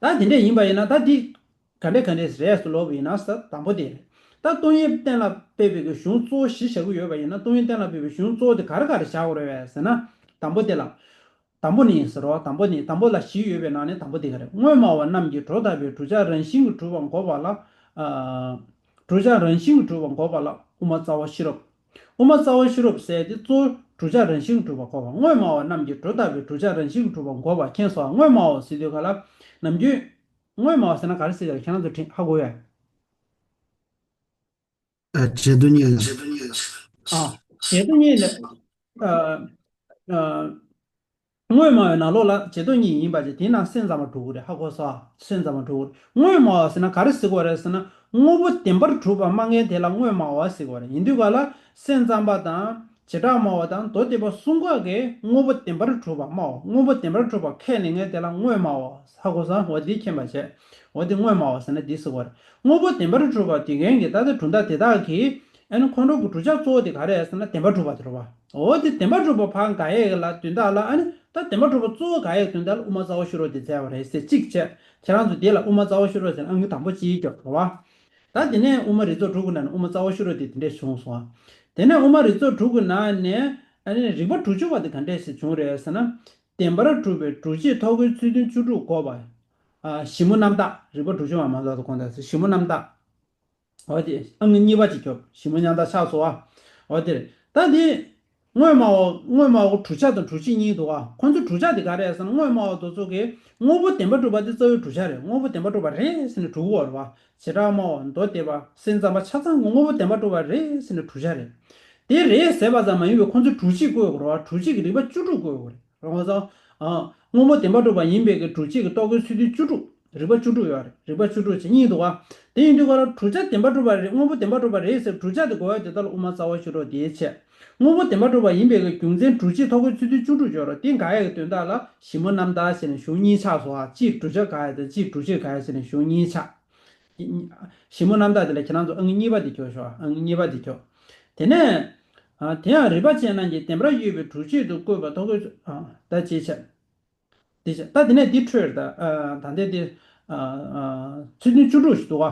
ད་དེ་འདྲས་ཡིན་པ་ཡིན་ན་ད་འདི་ག་འདྲས་ག་འདྲས་རེད་ཟེར་ལབ་པ་ཡིན་ན་ཟེར་དང་པོ་དེ་རེད། ད་སྟོང་ཉིད་གཏན་ལ་ཕབ་པའི་གི་གཞུང་གཙོ་བོ་བཞི་བཞག་གི་ཡོད་པ་ཡིན་ན་སྟོང་ཉིད་གཏན་ལ་ཕབ་པའི་གཞུང་གཙོ་བོ་དེ་ག་རེ་ག་རེ་བཞག་དགོས་རེད་པས་ཟེར་ན། དང་པོ་དེ་ལ། དང་པོ་ནི་ཟེར་བ་དང་པོ་ནི་དང་པོ་ལ་བཞི་ཡོད་པའི་ནང་ནས་དང་པོ་དེ་ག་རེ། དངོས་སྨྲ་བ་རྣམས་ཀྱིས་སྒྲོ་བཏགས་པའི་བསྒྲུབ་བྱ་རང་བཞིན་གྱིས་གྲུབ་པ་འགོག་པ་ལ། ཨ་བསྒྲུབ་བྱ་རང་བཞིན་གྱིས་གྲུབ་པ་འགོག་པ་ལ་དབུ་མ་རྩ་བ་ཤེས་རབ། དབུ་མ་རྩ་བ་ཤེས་རབ་ཟེར་དེ་གཙོ་བོ་བསྒྲུབ་བྱ་རང་བཞིན་གྱིས་གྲུབ་པ་འགོག་པ། དངོས་སྨྲ་བ་རྣམས་ཀྱིས་སྒྲོ་བཏགས་པའི་བསྒྲུབ་བྱ་རང་བཞིན་གྱིས་གྲུབ་པ་འགོག་པ། མཁྱེན་སོང་། དངོས་སྨྲ་བ་ཟེར་དུས་ག་ལ་ནམ་རྒྱུན། དངོས་སྨྲ་བ་ཟེར་ན་ག་རེ་ཟེར་ག་ཁྱེད་རང་ཚོ་དྲན་ཧ་གོ་ཡ། ཨ་བྱེད་དོ་གཉིས་ལ། ཨ་བྱེད་དོ་གཉིས་ལ། ཨ་ཨ་དངོས་སྨྲ་བའི་ནང་ལོགས་ལ་བྱེད་དོ་གཉིས་ཡིན་པ་ཅིག་དེའི་ནང་སེམས་ཙམ་པ་འགྲོ་གི་རེད། ཧ་གོ་སོང་། སེམས་ཙམ་པ་འགྲོ་གི་རེད། དངོས་སྨྲ་བ་ཟེར་ན་ག་རེ་ཟེར་དགོས་རེད་ཟེར་ན་དངོས་པོ་བདེན་པར་གྲུབ་པ་སྨྲ་མཁན་དེ་ལ་དངོས་སྨྲ་བ་ཟེར་དགོས་རེད། ཡིན་དུས་ག་ལ་སེམས་ཙམ་པ་དང་བྱེ་བྲག་སྨྲ་བ་དང་མདོ་སྡེ་པ་གསུམ་ཀ་གིས་དངོས་པོ་བདེན་པར་གྲུབ་པ་སྨྲ་བ། དངོས་པོ་བདེན་པར་གྲུབ་པ་ཁས་ལེན་མཁན་དེ་ལ་དངོས་སྨྲ་བ། ཧ་གོ་སོང་། འོ་དེ་མཁྱེན་པ་བྱས། འོ་དེ་དངོས་སྨྲ་བ་ཟེར་ན་དེ་ཟེར་དགོས་རེད། དངོས་པོ་བདེན་པར་གྲུབ་པ་དེ་མཁན་གྱི་ད་ལྟ་གྲུབ་མཐའ་དེ་དག་གིས་ཨ་ནི་ཁོང་ཁྲོ་གི་བསྒྲུབ་བྱ་གཙོ་བོ་དེ་ག་རེ་ཟེར་ན་བདེན་པར་གྲུབ་པ་དེ་རེད་བ། འོ་དེ་བདེན་པར་གྲུབ་པ་ཕར་འགག་ཡས་ལ་དོན་དག་ལ་ཨ་ནི་ད་བདེན་པར་གྲུབ་པ་གཙོ་བོ་འགག་ཡས་དོན་དག་ལ་དབུ་མ་རྩ་བ་ཤེས་རབ་དེ་མཛད་པ་རེད་ཟེར་གཅིག་བྱས། ཁྱེད་རང་ཚོ་དེ་ལ་དབུ་མ་རྩ་བ་ཤེས་རབ་ཟེར་ན་ཨང་ཀི་དང་པོ་གཅིག་རྒྱོབ་རེད་བ། ད་དེ་ནས་དབུ་མ་རིགས་ཚོགས་དྲུག་གི་ནང་ནས་དབུ་མ་རྩ་བ་ཤེས་རབ་དེ་དེ་འདྲས་བྱུང་སོང་བ། དེ་ནས་དབུ་མ་རིགས་ཚོགས་དྲུག་གི་ནང་ནས་ཨ་ནི་རིགས་པ་དྲུག་ཅུ་པ་དེ་ག་འདྲས་ཞིག་བྱུང་རེད་ཟེར་ན། བདེན་པར་གྲུབ་པའི་སྒྲུབ་བྱེད་ཐོབ་དགོས་ཚུལ་དོན་བཅུ་དྲུག་འགོག་པ། ཨ་གཞི་མཐུན་རྣམ་དག་རིགས་པ་དྲུག་ཅུ་པ་མ་ལ་དོ་གོང་དག་གཞི་མཐུན་རྣམ་དག་འོ་དེ་ཨང་གཉིས་པ་ཅིག་སྐྱོབ། གཞི་མཐུན་རྣམ་དག་ཆགས་སོང་བ། འོ་དེ་རེད། ད་དེ་དངོས་སྨྲ་བ་དངོས་སྨྲ་བ་བསྒྲུབ་བྱ་དང་སྒྲུབ་བྱེད་གཉིས་འདུག་བ། ཁོང་ཚོའི་བསྒྲུབ་བྱ་དེ་ག་རེ་རེད་ཟེར་ན་དངོས་སྨྲ་བ་དེ་ཚོ་གིས་དངོས་པོ་བདེན་པར་གྲུབ་པ་དེ་རྩ་བའི་བསྒྲུབ་བྱ་རེད། དངོས་པོ་བདེན་པར་གྲུབ་པ་རེད་ཟེར་ནས་སྒྲུབ་ཀྱི་ཡོད་རེད་བ། བྱེ་བྲག་སྨྲ་བ་མདོ་སྡེ་པ་སེམས་ཙམ་པ་ཆ་ཚང་གིས་དངོས་པོ་བདེན་པར་གྲུབ་པ་རེད་ཟེར་ནས་བསྒྲུབ་བྱ་རེད། དེ་རེད་ཟེར་བ་ཙམ་མ་ཡིན་པའི་ཁོང་ཚོས་སྒྲུབ་བྱེད་བཀོད་དགོས་རེད་བ། སྒྲུབ་བྱེད་ཀྱི་རིགས་པ་བཅུ་དྲུག་བཀོད་དགོས་རེད། རེད་བ་ཙང་། ཨ་དངོས་པོ་བདེན་པར་གྲུབ་པ་ཡིན་པའི་གི་སྒྲུབ་བྱེད་ཀྱི་རྟོགས་དགོས་ཚུལ་དོན་བཅུ་དྲུག་རིགས་པ་བཅུ་དྲུག་ཡོད་རེད། རིགས་པ་བཅུ་དྲུག་བྱས་གཉིས་འདུག་བ། དེ་ཡིན་དུས་ག་ལ་བསྒྲུབ་བྱ་བདེན་པར་གྲུབ་པ་རེད། དངོས་པོ་བདེན་པར་གྲུབ་པ་རེད་ཟེར་བསྒྲུབ་བྱ་དེ་གོ་ཡ་དེ་དག་ལ་དབུ་མ་རྩ་བ་ཤེས་རབ་དེའི་ཆེད། དངོས་པོ་བདེན་པར་གྲུབ་པ་ཡིན་པའི་གི་རྒྱུ་མཚན་སྒྲུབ་བྱེད་ཐོགས་དགོས་ཚུལ་དུས་བཅུ་དྲུག་འབྱོར་རོ། དེ་འགའ་ཡ་གི་དོན་དག་ལ་ཞིབ་མོ་རྣམ་ཐར་ཟེར་ནས་གཞུང་གཉིས་ཆགས་སོ། ཨ། གཅིག་བསྒྲུབ་བྱ་འགའ་ཡ་དང་གཅིག་སྒྲུབ་བྱེད་འགའ་ཡ་ཟེར་ནས་གཞུང་གཉིས་ཆགས། ཞིབ་མོ་རྣམ་ཐར་དེ་ལ་ཁྱེད་རང་ཚོ་ཨང་གཉིས་པ་དེ་འཁྱོག་ཤོག་ཨང་གཉིས་པ་དེ་འཁྱོག་དེ་ནས། ཨ། དེ་ཡང་རིགས་པ་ཅན་རྣམས་ཀྱིས་བདེན་པར་ཡོད་པའི་སྒྲུབ་བྱེད་དུ་བཀོད་པ་ཐོགས་དགོས། ཨ། ད་ཅི་བྱ། འདི་བྱ། ད་དེ་ནས་འདི་འཕྲོས་ད། ཨ། ད་ལྟའི་འདི། ཨ། ཨ། ཚིག་དོན་བཅུ་དྲུག་ཞིག་འདུག་ག་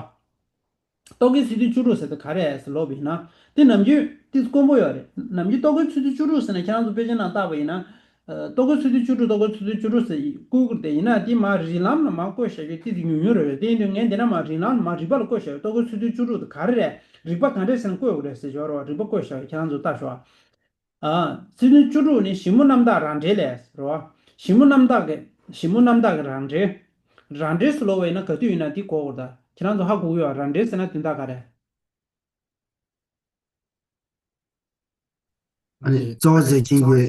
རྟོག་གེའི་ཚིག་དོན་བཅུ་དྲུག་ཟེར་དེ་ག་རེ་རེད་ཟེར་ལབ་པ་ཡིན་ན། དེ་ནམ་རྒྱུན་དེ་དཀོན་པོ་ཡོད་རེད། ནམ་རྒྱུན་རྟོག་གེའི་ཚིག་དོན་བཅུ་དྲུག་ཟེར་ན་ཁྱེད་རང་ཚོ་དཔེ་ཆའི་ནང་བལྟས་པ་ཡིན་ན། ཨ། རྟོག་གེའི་ཚིག་དོན་བཅུ་དྲུག་རྟོག་གེའི་ཚིག་དོན་བཅུ་དྲུག་ཟེར་བཀོད་ཀྱི་རེད་དེ། ཡིན་ན་དེ་མར་རིགས་ལམ་ལ་མར་བཀོད་བཞག་རྒྱུ་དེ་དེ་ཉུང་ཉུང་རེད་རེད། དེ་ཡིན་དུས་ངས་འདི་ན་མར་རིགས་ལམ་ལ་མར་རིགས་པ་ལ་བཀོད་བཞག་རྟོག་གེའི་ཚིག་དོན་བཅུ་དྲུག་དེ་ག་རེ་རེད། རིགས་པ་ག་འདྲས་ཟེར་ན་བཀོད་དགོས་རེད་ཟེར་ཞོར་རོ། རིགས་པ་བཀོད་བཞག་ཁྱེད་རང་ཚོ་ལྟ་ཤོག་ཨ། ཨ། ཚིག་དོན་བཅུ་དྲུག་ནི་ཞིབ་མོ་རྣམ་དག་རང་འགྲེལ་ལས་རོ། ཞིབ་མོ་རྣམ་དག་གི་ཞིབ་མོ་རྣམ་དག་གི་རང་འགྲེལ། རང་འགྲེལ་ཟེར་ལབ་པ་ཡིན་ན་ག་དུས་ཡིན་ན་འདི་གོ་དགོས་ད། ཁྱེད་རང་ཚོ་ཧ་གོ་གི་ཡོད། རང་འགྲེལ་ཟེར་ན་དོན་དག་ག་རེ། ཨ་ནི་རྩ་བ་ཟེར་གྱིན་གྱི།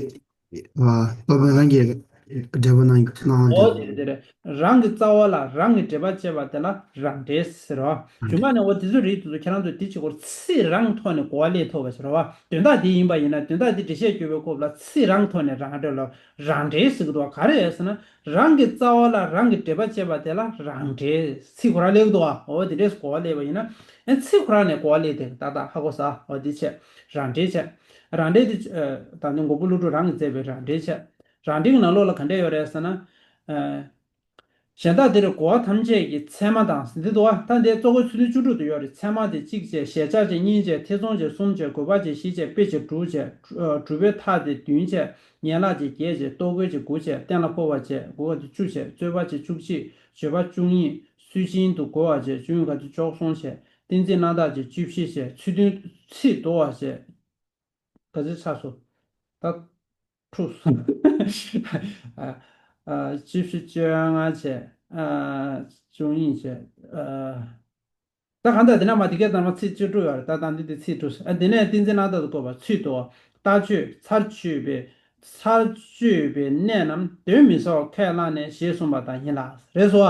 ཨ། སློབ་དཔོན་རང་གིས་འགྲེལ་པ་གནང་གནང་འོ་དེ། དེ་རེད་དེ་རེད། རང་གི་རྩ་བ་ལ་རང་གི་འགྲེལ་པ་བྱས་པ་དེ་ལ་རང་འགྲེལ་ཟེར་རོ། རང་རྒྱུ་མ་འགྲེལ། ནས་འོ་དེ་ཚོ་རེད་དུ་ཁྱེད་རང་ཚོ་དེ་གཅིག་གོ། ཚིག་རང་ཐོག་ནས་གོ་བ་ལེན་ཐུབ་པ་ཟེར་རོ། དོན་དག་དེ་ཡིན་པ་ཡིན་ན་དོན་དག་དེ་འགྲེལ་བཤད་བརྒྱབ་པའི་སྐབས་ལ་ཚིག་རང་ཐོག་ནས་རང་འགྲེལ་ལ་རང་འགྲེལ་ཟེར་གི་འདུག་བ། ག་རེ་རེད་ཟེར་ན། རང་གི་རྩ་བ་ལ་རང་གི་འགྲེལ་པ་བྱས་པ་དེ་ལ་རང་འགྲེལ། ཚིག་ཁོ་རང་ལེགས་འདུག་ཨ། འོ་དེ་འདྲས་གོ་བ་ལེན་པ་ཡིན་ན། ཨེ་ཚིག་ཁོ་རང་ནས་གོ་བ་ལེན་དེ་ཏག་ཏག་ཧ་གོ་ས། འོ་དེ་བྱས། རང་འགྲེལ་བྱས། རང་འགྲེལ་དེ། ཨ། ད་ནི་མགོན་པོ་ཀླུ་སྒྲུབ་རང་གིས་མཛད་པའི་རང་འགྲེལ་བྱས། རང་འགྲེལ་གྱི་ནང་ལོགས་ལ་ག་འདྲས་ཡོད་རེད་ཟེར་ན། ཨ། གཞན་དག་འདིར་རྒོལ་བ་ཐམས་ཅད་ཀྱི་ཚད་མ་དང་ཟེར་འདི་འདུག་བ། ད་འདི་རྩ་བའི་ཚིག་དོན་བཅུ་དྲུག་ཏུ་ཡོད་རེད། ཚད་མ་དེ་གཅིག་བྱས། གཞལ་བྱ་བྱས་གཉིས་བྱས། ཐེ་ཚོམ་བྱས་གསུམ་བྱས། རྒོལ་བ་བྱས་བཞི་བྱས། དཔེ་བྱས་དྲུག་བྱས། ཨ། སྒྲུབ་པའི་མཐའ་དེ་བདུན་བྱས། ཡན་ལག་བྱས་བརྒྱད་བྱས། རྟོག་གེ་བྱས་དགུ་བྱས། གཏན་ལ་ཕབ་པ་བྱས་དགུ་བ་དེ་བཅུ་བྱས། རྩོད་པ་བྱས་བཅུ་གཅིག། བརྗོད་པ་བཅུ་གཉིས། སུན་འབྱིན་དུ་རྒོལ་བ་བྱས་བཅུ་གཉིས་ག་དུས་བཅུ་གསུམ་བྱས། ཏིང་འཛིན་རྣམ་དག་བྱས་བཅུ་བཞི་བྱས། ཚིག་དོན་ཚིག་འདོར་བ་བྱས། ག་ཚོད་ཆགས་སོང་། ད་འཁྲུགས་སོང་། ཨ། ཨ། བཅུ་བཞི་བཅོ་ལྔ་བྱས། ཨ། བཅུ་གཉིས་བྱས། ཨ། ད་གང་ལྟར་དེ་ན་མ་དེ་གའི་ནང་མ་ཚིག་བཅུ་དྲུག་ཡོད་རེད། ད་ད་འདི་དེ་ཚིག་དྲུག་ཨ། དེ་ནས་ཏིང་འཛིན་རྣམ་དག་ཏུ་བཀོད་པ་ཚིག་དོར། ལྟག་ཆོད་ཚར་གཅོད་པའི་ཚར་གཅོད་པའི་གནད་རྣམས་གདོན་མི་ཟ་བར་ཁས་བླངས་ནས་ཞེས་གསུངས་པ་དང་ཡིན་ལ། རེད་སོ།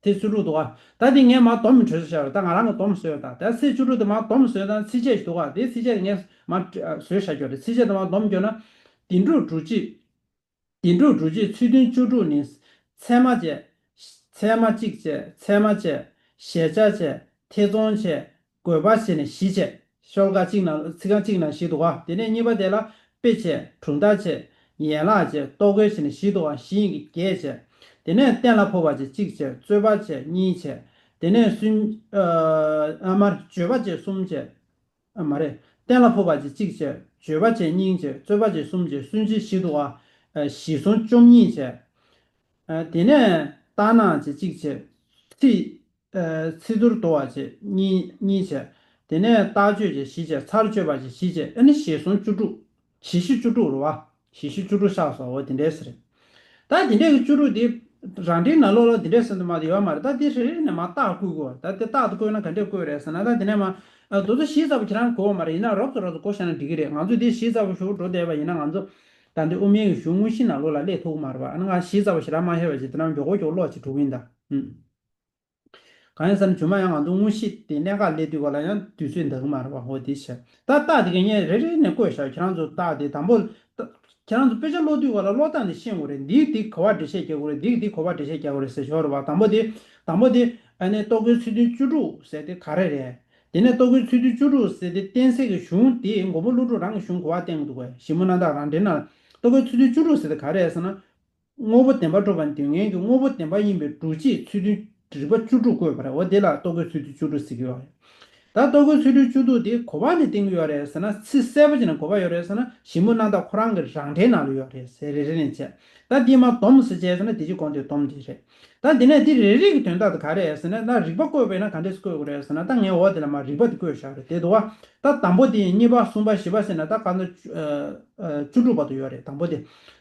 དེ་བཅུ་དྲུག་འདུག་ག་ད་དེ་ངས་མར་སྡོམ་བྲིས་བཞག་ཡོད། ད་ང་རང་གི་སྡོམ་བཟོས་ཡོད། ད་དེ་ཚིག་བཅུ་དྲུག་དེ་མར་སྡོམ་བཟོས་དང་ཚིགས་བཅད་ཞིག་འདུག་ག་དེ་ཚིགས་བཅད་དེ་ངས་མར་བཟོས་བཞག་ཡོད་རེད། ཚིགས་བཅད་དེ་མར་སྡོམ་བརྒྱབ་ན། བདེན་གྲུབ་སྒྲུབ་བྱེད། བདེན་གྲུབ་སྒྲུབ་བྱེད་ཚིག་དོན་བཅུ་དྲུག་ནི། ཚད་མ་བྱས། ཚད་མ་གཅིག་བྱས། ཚད་མ་བྱས། གཞལ་བྱ་བྱས། ཐེ་ཚོམ་བྱས། རྒོལ་བ་བྱས་ནས་བཞི་བྱས། ཤོ་ལོ་ཀ་གཅིག་ནང་ཚིག་རྐང་གཅིག་ནང་བཞི་འདུག་ག་དེ་ནས་གཉིས་པ་དེ་ལ་དཔེ་བྱས། གྲུབ་མཐའ་བྱས། ཡན་ལག་བྱས། རྟོག་གེ་བྱས་ནས་བཞི་འདུག་ག་བཞི་ཡིན་གྱི་བརྒྱད་བྱས། དེ་ནས་གཏན་ལ་ཕབ་པ་བྱས་གཅིག་བྱས། རྩོད་པ་བྱས་གཉིས་བྱས། དེ་ནས་སུན། ཨ། མར་བརྗོད་པ་བྱས་གསུམ་བྱས། ཨ། མ་རེད། གཏན་ལ་ཕབ་པ་བྱས་གཅིག་བྱས། བརྗོད་པ་བྱས་གཉིས་བྱས། རྩོད་པ་བྱས་གསུམ་བྱས། སུན་འབྱིན་བཞི་འདུག་ག་ཨ། ཞི་གསུམ་བཅོམ་གཉིས་བྱས། ཨ། དེ་ནས་ལྟར་སྣང་བྱས་གཅིག་བྱས། ཚིག་ཨ། ཚིག་དོར་དོར་བ་བྱས་གཉིས་གཉིས་བྱས། དེ་ནས་ལྟག་ཆོད་བྱས་བཞི་བྱས། ཚར་གཅོད་པ་བྱས་བཞི་བྱས། ཨ་ནི་ཞི་གསུམ་བཅུ་དྲུག་ཞི་བཞི་བཅུ་དྲུག་རེད་བ། ཞི་བཞི་བཅུ་དྲུག་ཆགས་སོང་། འོ་དེ་འདྲས་ཟེར། ད་དེ་འདྲས་ཀྱི་བཅུ་དྲུག་དེ་རང་འགྲེལ་ནང་ལོགས་ལ་དེ་འདྲས་ཟེར་དུ་མ་དེ་ཡོད་མ་རེད། ད་དེ་རེ་རེ་ནས་མར་རྟགས་བཀོད་དགོས། ད་དེ་རྟགས་དེ་བཀོད་ན་ག་འདྲས་བཀོད་རེད་ཟེར་ན། ད་དེ་ནས་མར་ཨ། དེ་ཚོ་ཞིབ་ཚགས་པོ་ཁྱེད་རང་གོ་བ་མ་རེད། ཡིན་ན་རོབ་ཙམ་རོབ་ཙམ་གོ་བཞག་ན་འགྲིག་གི་རེད། ང་ཚོ་དེ་ཞིབ་ཚགས་པོ་ཞུ་འགྲོ་བསྡད་པ་ཡིན་ན་ང་ཚོ་ད་འདི་དབུ་མའི་གཞུང་དངོས་གཞི་ནང་ལོགས་ལ་སླེབས་ཐུབ་ཀྱི་མ་རེད་བ། ཨ་ནི་ང་ཞིབ་ཚགས་པོ་ཞེ་དྲག་མ་ཤེས་པ་ཞིག་དེ་ནས་མགྱོགས་པོ་མགྱོགས་པོ་ཀློག་ཅིག་འགྲོ་གི་ཡིན་ད། ཨུམ། གང་ཡིན་ཟེར་ན་རྗེས་མ་ཡང་ང་ཚོ་དངོས་གཞི་དེ་གནད་འགག་སླེབས་དུས་ག་ལ་ཡང་དུས་ཚོད་འདང་གི་མ་རེད་བ། འོ་དེ་བྱས། ད་རྟགས་དེ་ག་ངས་རེ་རེ་ནས་བཀོད་བཞག་ཁྱེད་རང་ཚོ་རྟགས་དེ་དང་པོ། ད་ཁྱེད་རང་ཚོ་དཔེ་ཆ་ཀློག་དུས་ག་ལ་ཀློག་སྟངས་དེ་ཤེས་དགོས་རེད། འདིས་འདི་ག་པར་འགྲེལ་བཤད་རྒྱག་དགོས་རེད། འདིས་འདི་ག་པར་འགྲེལ་བཤད་རྒྱག་དགོས་རེད་ཟེར་ཞོར་རེད་བ། དང་པོ་དེ། དང་པོ་དེ། ཨ་ནི་རྟོག་གེའི་ཚིག་དོན་བཅུ་དྲུག་ཟེར་དེ་ག་རེ་རེད། དེ་ནས་རྟོག་གེའི་ཚིག་དོན་བཅུ་དྲུག་ཟེར་དེ་གཏན་ཚིགས་ཀྱི་གཞུང་དེ་མགོན་པོ་ཀླུ་སྒྲུབ་རང་གི་གཞུང་ག་པར་བསྟན་གྱི་འདུག་གས། ཞིབ་མོ་རྣམ་དག་རང་འགྲེལ་ནང་རྟོག་གེའི་ཚིག་དོན་བཅུ་དྲུག་ཟེར་དེ་ག་རེ་རེད་ཟེར་ན། དངོས་པོ་བདེན་པར་གྲུབ་པ་འདོད་མཁན་གྱི་དངོས་པོ་བདེན་པ་ཡིན་པའི་སྒྲུབ་བྱེད་ཚིག་དོན་རིགས་པ་བཅུ་དྲུག་བཀོད་པ་རེད། འོ་དེ་ལ་རྟོག་གེའི་ཚིག་དོན་བཅུ་དྲུག་ཟེར་གྱི་ཡོད་རེད། ད་རྟོག་གེའི་ཚིག་དོན་བཅུ་དྲུག་དེ་ག་པ་ནས་བསྟན་གྱི་ཡོད་རེད་ཟེར་ན། ཚིག་གསལ་པོ་བྱས་ནས་ག་པ་ཡོད་རེད་ཟེར་ན། ཞིབ་མོ་རྣམ་དག་ཁོ་རང་གི་རང་འགྲེལ་ནང་ལ་ཡོད་རེད་ཟེར། རེ་རེ་ནས་བྱས། ད་འདི་མར་སྡོམ་ཟེར་བྱས་ཟེར་ན་དེ་གཅིག་གོང་དེ་སྡོམ་དེ་རེད། ད་འདི་ནས་འདི་རེ་རེ་གི་དོན་དག་དེ་ག་རེ་རེད་ཟེར་ན། ད་རིགས་པ་བཀོད་པས་ན་ག་འདྲས་བཀོད་དགོས་རེད་ཟེར་ན། ད་ངས་འོ་དེ་ལ་མར་རིགས་པ་དེ་བཀོད་བཞག་རེད། དེ་འདུག་བ། ད་དང་པོ་དེ་གཉིས་པ་གསུམ་པ་བཞི་པ་ཟེར་ན་ད་ག་ཚོད་ཨ་ཨ་བཅུ་དྲུག་བར་དུ་ཡོད་རེད། དང་པོ་དེ།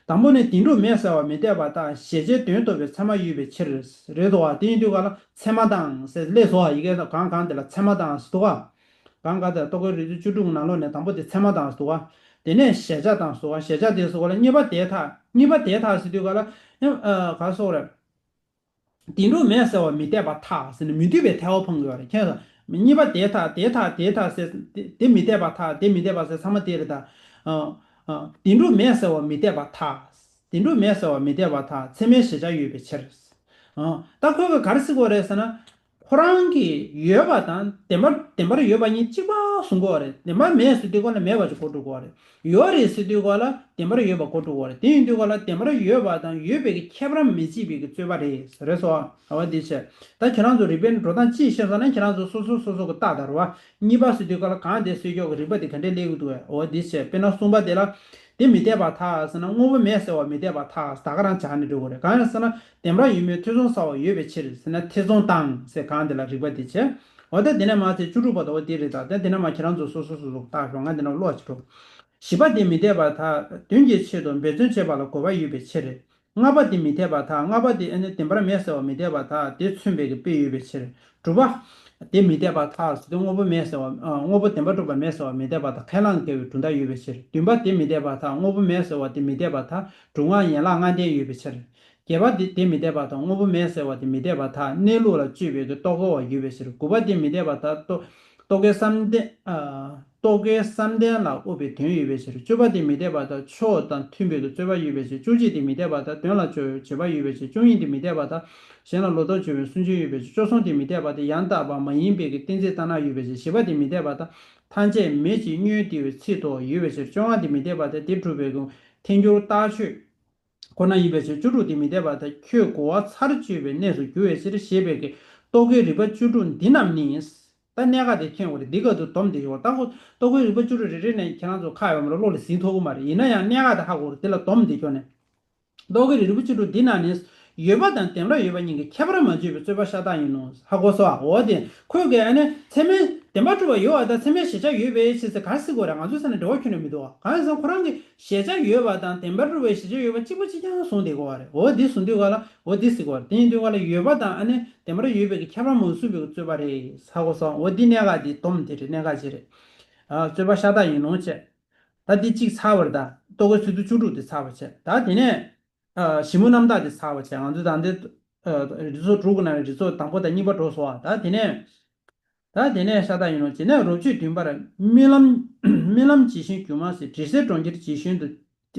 དང་པོ་ནི་བདེན་གྲུབ་མེད་ཟེར་བ་མི་འཐད་པ་དང་གཞལ་བྱའི་དོན་རྟོགས་པའི་ཚད་མ་ཡོད་པའི་ཕྱིར། རེད་དོ། དེ་ཡིན་དུས་ག་ལ་ཚད་མ་དང་ཟེར་སླེབས་སོ། ཡི་གེ་གང་གང་དེ་ལ་ཚད་མ་དང་ཟེར་འདུག་ག་གང་ག་དེ་རྟོག་གེའི་རིགས་ཚུལ་བཅུ་དྲུག་གི་ནང་ལོགས་ནས་དང་པོ་དེ་ཚད་མ་དང་ཟེར་འདུག་ག་དེ་ནས་གཞལ་བྱ་དང་ཟེར་བ། གཞལ་བྱ་དེ་ཟེར་བ་ལ་གཉིས་པ་དེའི་མཐའ། གཉིས་པ་དེའི་མཐའ་ཟེར་དུས་ག་ལ་ཡང་ཨ་ག་སོགས་རེད། བདེན་གྲུབ་མེད་ཟེར་བ་མི་འཐད་པར་ཐལ་ཟེར་ནས་མི་འཐད་པའི་ཐལ་བ་འཕང་དགོས་པ་རེད། མཁྱེན་སོང་། གཉིས་པ་དེ་ཐལ་དེ་ཐལ་དེ་ཐལ་ཟེར་དེ་དེ་མི་འཐད་པར་ཐལ་དེ་མི་འཐད་པ་ཟེར་ཚང་མ་དེ་རེད་ད། ཨ་ཨ་བདེན་གྲུབ་མེད་ཟེར་བ་མི་འཐད་པར་ཐལ། བདེན་གྲུབ་མེད་ཟེར་བ་མི་འཐད་པར་ཐལ། ཚད་མའི་གཞལ་བྱ་ཡོད་པའི་ཕྱིར། ཨ་ད་ཁོས་ག་རེ་ཟེར་གྱི་ཡོད་རེད་ཟེར་ན། ཁོ་རང་གི་ཡོད་པ་དང་བདེན་པར་བདེན་པར་ཡོད་པ་གཉིས་གཅིག་པ་གསུང་གི་ཡོད་རེད། བདེན་པར་མེད་ཟེར་དུས་སྒང་ལ་མེད་པ་ཅིག་གོ་སྒྲུབ་དགོས་རེད། ཡོད་རེད་ཟེར་དུས་སྒང་ལ་བདེན་པར་ཡོད་པ་གོ་སྒྲུབ་དགོས་རེད། དེ་ཡིན་དུས་སྒང་ལ་བདེན་པར་ཡོད་པ་དང་ཡོད་པའི་གི་ཁྱད་པར་མི་འབྱེད་པའི་གི་རྩོད་པ་རེད་ཟེར་རེད་སོ། འོ་དེ་བྱས། ད་ཁྱེད་རང་ཚོ་རིགས་པའི་འགྲོ་སྟངས་གཅིག་ཤེས་སོང་ན་ཁྱེད་རང་ཚོ་སོ་སོ་སོ་སོ་གི་རྟགས་དང་རེད་བ། གཉིས་པ་ཟེར་དུས་སྒང་ལ་གང་དེ་སེལ་ཕྱོགས་ཀྱི་རིགས་པ་དེ་ག་འདྲས་སླེབས་ཀྱི་འདུག་བས། འོ་དེ་བྱས། དཔེར་ན་གསུམ་པ་དེ་ལ། དེ་མི་འཐད་པར་ཐལ་ཟེར་ན་དངོས་པོ་མེད་ཟེར་བ་མི་འཐད་པར་ཐལ་ཟེར་ད་ག་རང་སྦྱར་ནས་འགྲོ་དགོས་རེད། གང་ཡིན་ཟེར་ན་བདེན་པར་ཡོད་མེད་ཐེ་ཚོམ་ཟ་བ་ཡོད་པའི་ཕྱིར་ཟེར་ན་ཐེ་ཚོམ་དང་ཟེར་གང་དེ་ལ་རིགས་པ་དེ་བྱས། འོ་ད་དེ་ནས་མར་ཚེ་བཅུ་དྲུག་པ་དང་འོ་དེ་རེད། ད་ད་དེ་ནས་མར་ཁྱེད་རང་ཚོ་སོ་སོ་སོ་སོ་ལྟ་ཤོག་ང་དེ་ནས་ཀློག་ཅིག་འགྲོ། བཞི་པ་དེ་མི་འཐད་པར་ཐལ། དོན་གྱི་ཆེད་དུ་འབད་བརྩོན་བྱེད་པ་ལ་དགོས་པ་ཡོད་པའི་ཕྱིར། ལྔ་པ་དེ་མི་འཐད་པར་ཐལ། ལྔ་པ་དེ་ཨ་ནི་བདེན་པར་མེད་ཟེར་བ་མི་འཐད་པར་ཐལ། དེ་མཚོན་པའི་གི་དཔེ་ཡོད་པའི་ཕྱིར། དྲུག་པ། དེ་མི་འཐད་པར་ཐལ་ཟེར་དུས་དངོས་པོ་མེད་ཟེར་བ་ཨ་དངོས་པོ་བདེན་པར་གྲུབ་པ་མེད་ཟེར་བ་མི་འཐད་པར་ཐལ། ཁས་བླངས་འགལ་བའི་གྲུབ་མཐའ་ཡོད་པའི་ཕྱིར། བདུན་པ་དེ་མི་འཐད་པར་ཐལ། དངོས་པོ་མེད་ཟེར་བ་དེ་མི་འཐད་པར་ཐལ། སྒྲུབ་ངག་ཡན་ལག་ལྔ་ལྡན་ཡོད་པའི་ཕྱིར། བརྒྱད་པ་དེ་དེ་མི་འཐད་པར་ཐལ། དངོས་པོ་མེད་ཟེར་བ་དེ་མི་འཐད་པར་ཐལ། གནས་ལུགས་ལ་དཔྱོད་པའི་གི་རྟོག་གེ་བ་ཡོད་པའི་ཕྱིར། དགུ་པ་དེ་མི་འཐད་པར་ཐལ། རྟོག་རྟོག་གེ་བསམ་གཏན་ཨ་རྟོག་གེ་བསམ་གཏན་ལ་དབུབ་པའི་དོན་ཡོད་པའི་ཕྱིར། བཅུ་པ་དེ་མི་འཐད་པར་ཐལ། ཕྱོགས་དང་མཐུན་པའི་གི་རྩོད་པ་ཡོད་པའི་ཕྱིར། བཅུ་གཅིག་དེ་མི་འཐད་པར་ཐལ། དོན་ལ་འཇོག་པའི་བྱེད་པ་ཡོད་པའི་ཕྱིར། བཅུ་གཉིས་དེ་མི་འཐད་པར་ཐལ། གཞན་ལ་ལོག་རྟོག་འཇོག་པའི་སུན་འབྱིན་ཡོད་པའི་ཕྱིར། བཅུ་གསུམ་དེ་མི་འཐད་པར་ཐལ། ཡང་དག་པ་མ་ཡིན་པའི་གི་གཏན་ཚིགས་ལྟར་སྣང་ཡོད་པའི་ཕྱིར། བཞི་པ་དེ་མི་འཐད་པར་ཐལ། ཐམས་ཅད་མེད་ཅིང་བསྙོན་འདེབས་པའི་ཚིག་དོག་ཡོད་པའི་ཕྱིར། བཅོ་ལྔ་དེ་མི་འཐད་པར་ཐལ། དེ་སྒྲུབ་པའི་གི་ཐལ་འགྱུར་རྟགས་ཆོས་ཁོ་ན་ཡིན་པའི་ཕྱིར། བཅུ་དྲུག་དེ་མི་འཐད་པར་ཐལ། ཁྱོད་གོ་བ་ཚར་གཅོད་པའི་གནས་སུ་འགྱུར་བའི་ཕྱིར་ཞེས་པའི་གི་རྟོག་གེའི་རིགས་པ་བཅུ་དྲུག་འདི་རྣམས་ནི། ད་གནད་འགག་དེ་མཁྱེན་དགོས་རེད། འདི་སྐབས་སུ་སྡོམ་དེ་ཡོད། ད་ཁོ་རྟོག་གེའི་རིགས་པ་བཅུ་དྲུག་རེ་རེ་ནས་ཁྱེད་རང་ཚོ་ཁ་ཡོད་མ་རེད། བློ་ལ་ཟིན་ཐུབ་ཀྱི་མ་རེད། ཡིན་ན་ཡང་གནད་འགག་དེ་ཧ་གོ་རེད། དེ་ལ་སྡོམ་དེ་ཁྱོན་ནས། རྟོག་གེའི་རིགས་པ་བཅུ་དྲུག་འདི་རྣམས་ནི། ཡོད་པ་དང་བདེན་པར་ཡོད་པ་གཉིས་ཀྱི་ཁྱད་པར་མ་ཆོད་པའི་རྩོད་པ་ཤ་སྟག་ཡིན་ནོ། ཧ་གོ་སོང་ཨ། འོ་དེ་ཁོས་གི་ཨ་ནི་ཚད་མའི་བདེན་པར་གྲུབ་པ་ཡོད་པ་དང་ཚད་མའི་གཞལ་བྱ་ཡོད་པའི་ཕྱིར་ཟེར་ག་རེ་ཟེར་དགོས་རེད། ང་ཚོའི་ས་ནས་འབྲེལ་བ་ཁྱོན་ནས་མི་འདུག་ཨ། གང་ཡིན་ཟེར་ན་ཁོ་རང་གི་གཞལ་བྱ་ཡོད་པ་དང་བདེན་པར་གྲུབ་པའི་གཞལ་བྱ་ཡོད་པ་གཅིག་པ་གཅིག་རྐྱང་བཟུང་བསྡད་དགོས་པ་རེད། འོ་འདི་བཟུང་དུས་ག་ལ་འོ་འདི་ཟེར་དགོས་པ་རེད། དེ་ཡིན་དུས་ག་ལ་ཡོད་པ་དང་ཨ་ནི་བདེན་པར་ཡོད་པའི་གི་ཁྱད་པར་མ་བཟུང་བའི་གི་རྩོད་པ་རེད། ཧ་གོ་སོང་། འོ་འདི་གནད་འགག་འདི་སྡོམ་དེ་རེད། གནད་འགག་ཅིག་རེད། ཨ་རྩོད་པ་ཤ་སྟག་ཡིན་ནོ་བྱས། ད་འདི་གཅིག་ཚར་བ་རེད། ད་རྟོག་གེའི་ཚིག་དོན་བཅུ་དྲུག་དེ་ཚར་བ་བྱས། ད་དེ་ནས་ཨ་ཞིབ་མོ་རྣམ་དག་དེ་ཚར་བ་བྱས། ང་ཚོ་ད་འདི་ཨ་རིགས་ཚོགས་དྲུག་གི་ནང་ནས་རིགས་ཚོགས་དང་པོ་དང་གཉིས་པ་འགྲོ་སོང་བ། ད་དེ་ནས། ད་དེ་ནས་ཤ་སྟག་ཡིན་ནོ་བྱས་ནས། རབ་བྱེད་བདུན་པར་རྨི་ལམ་རྨི་ལམ་ཇི་བཞིན་སྒྱུ་མ་ཟེར། དྲི་ཟའི་གྲོང་ཁྱེར་ཇི་བཞིན་དུ།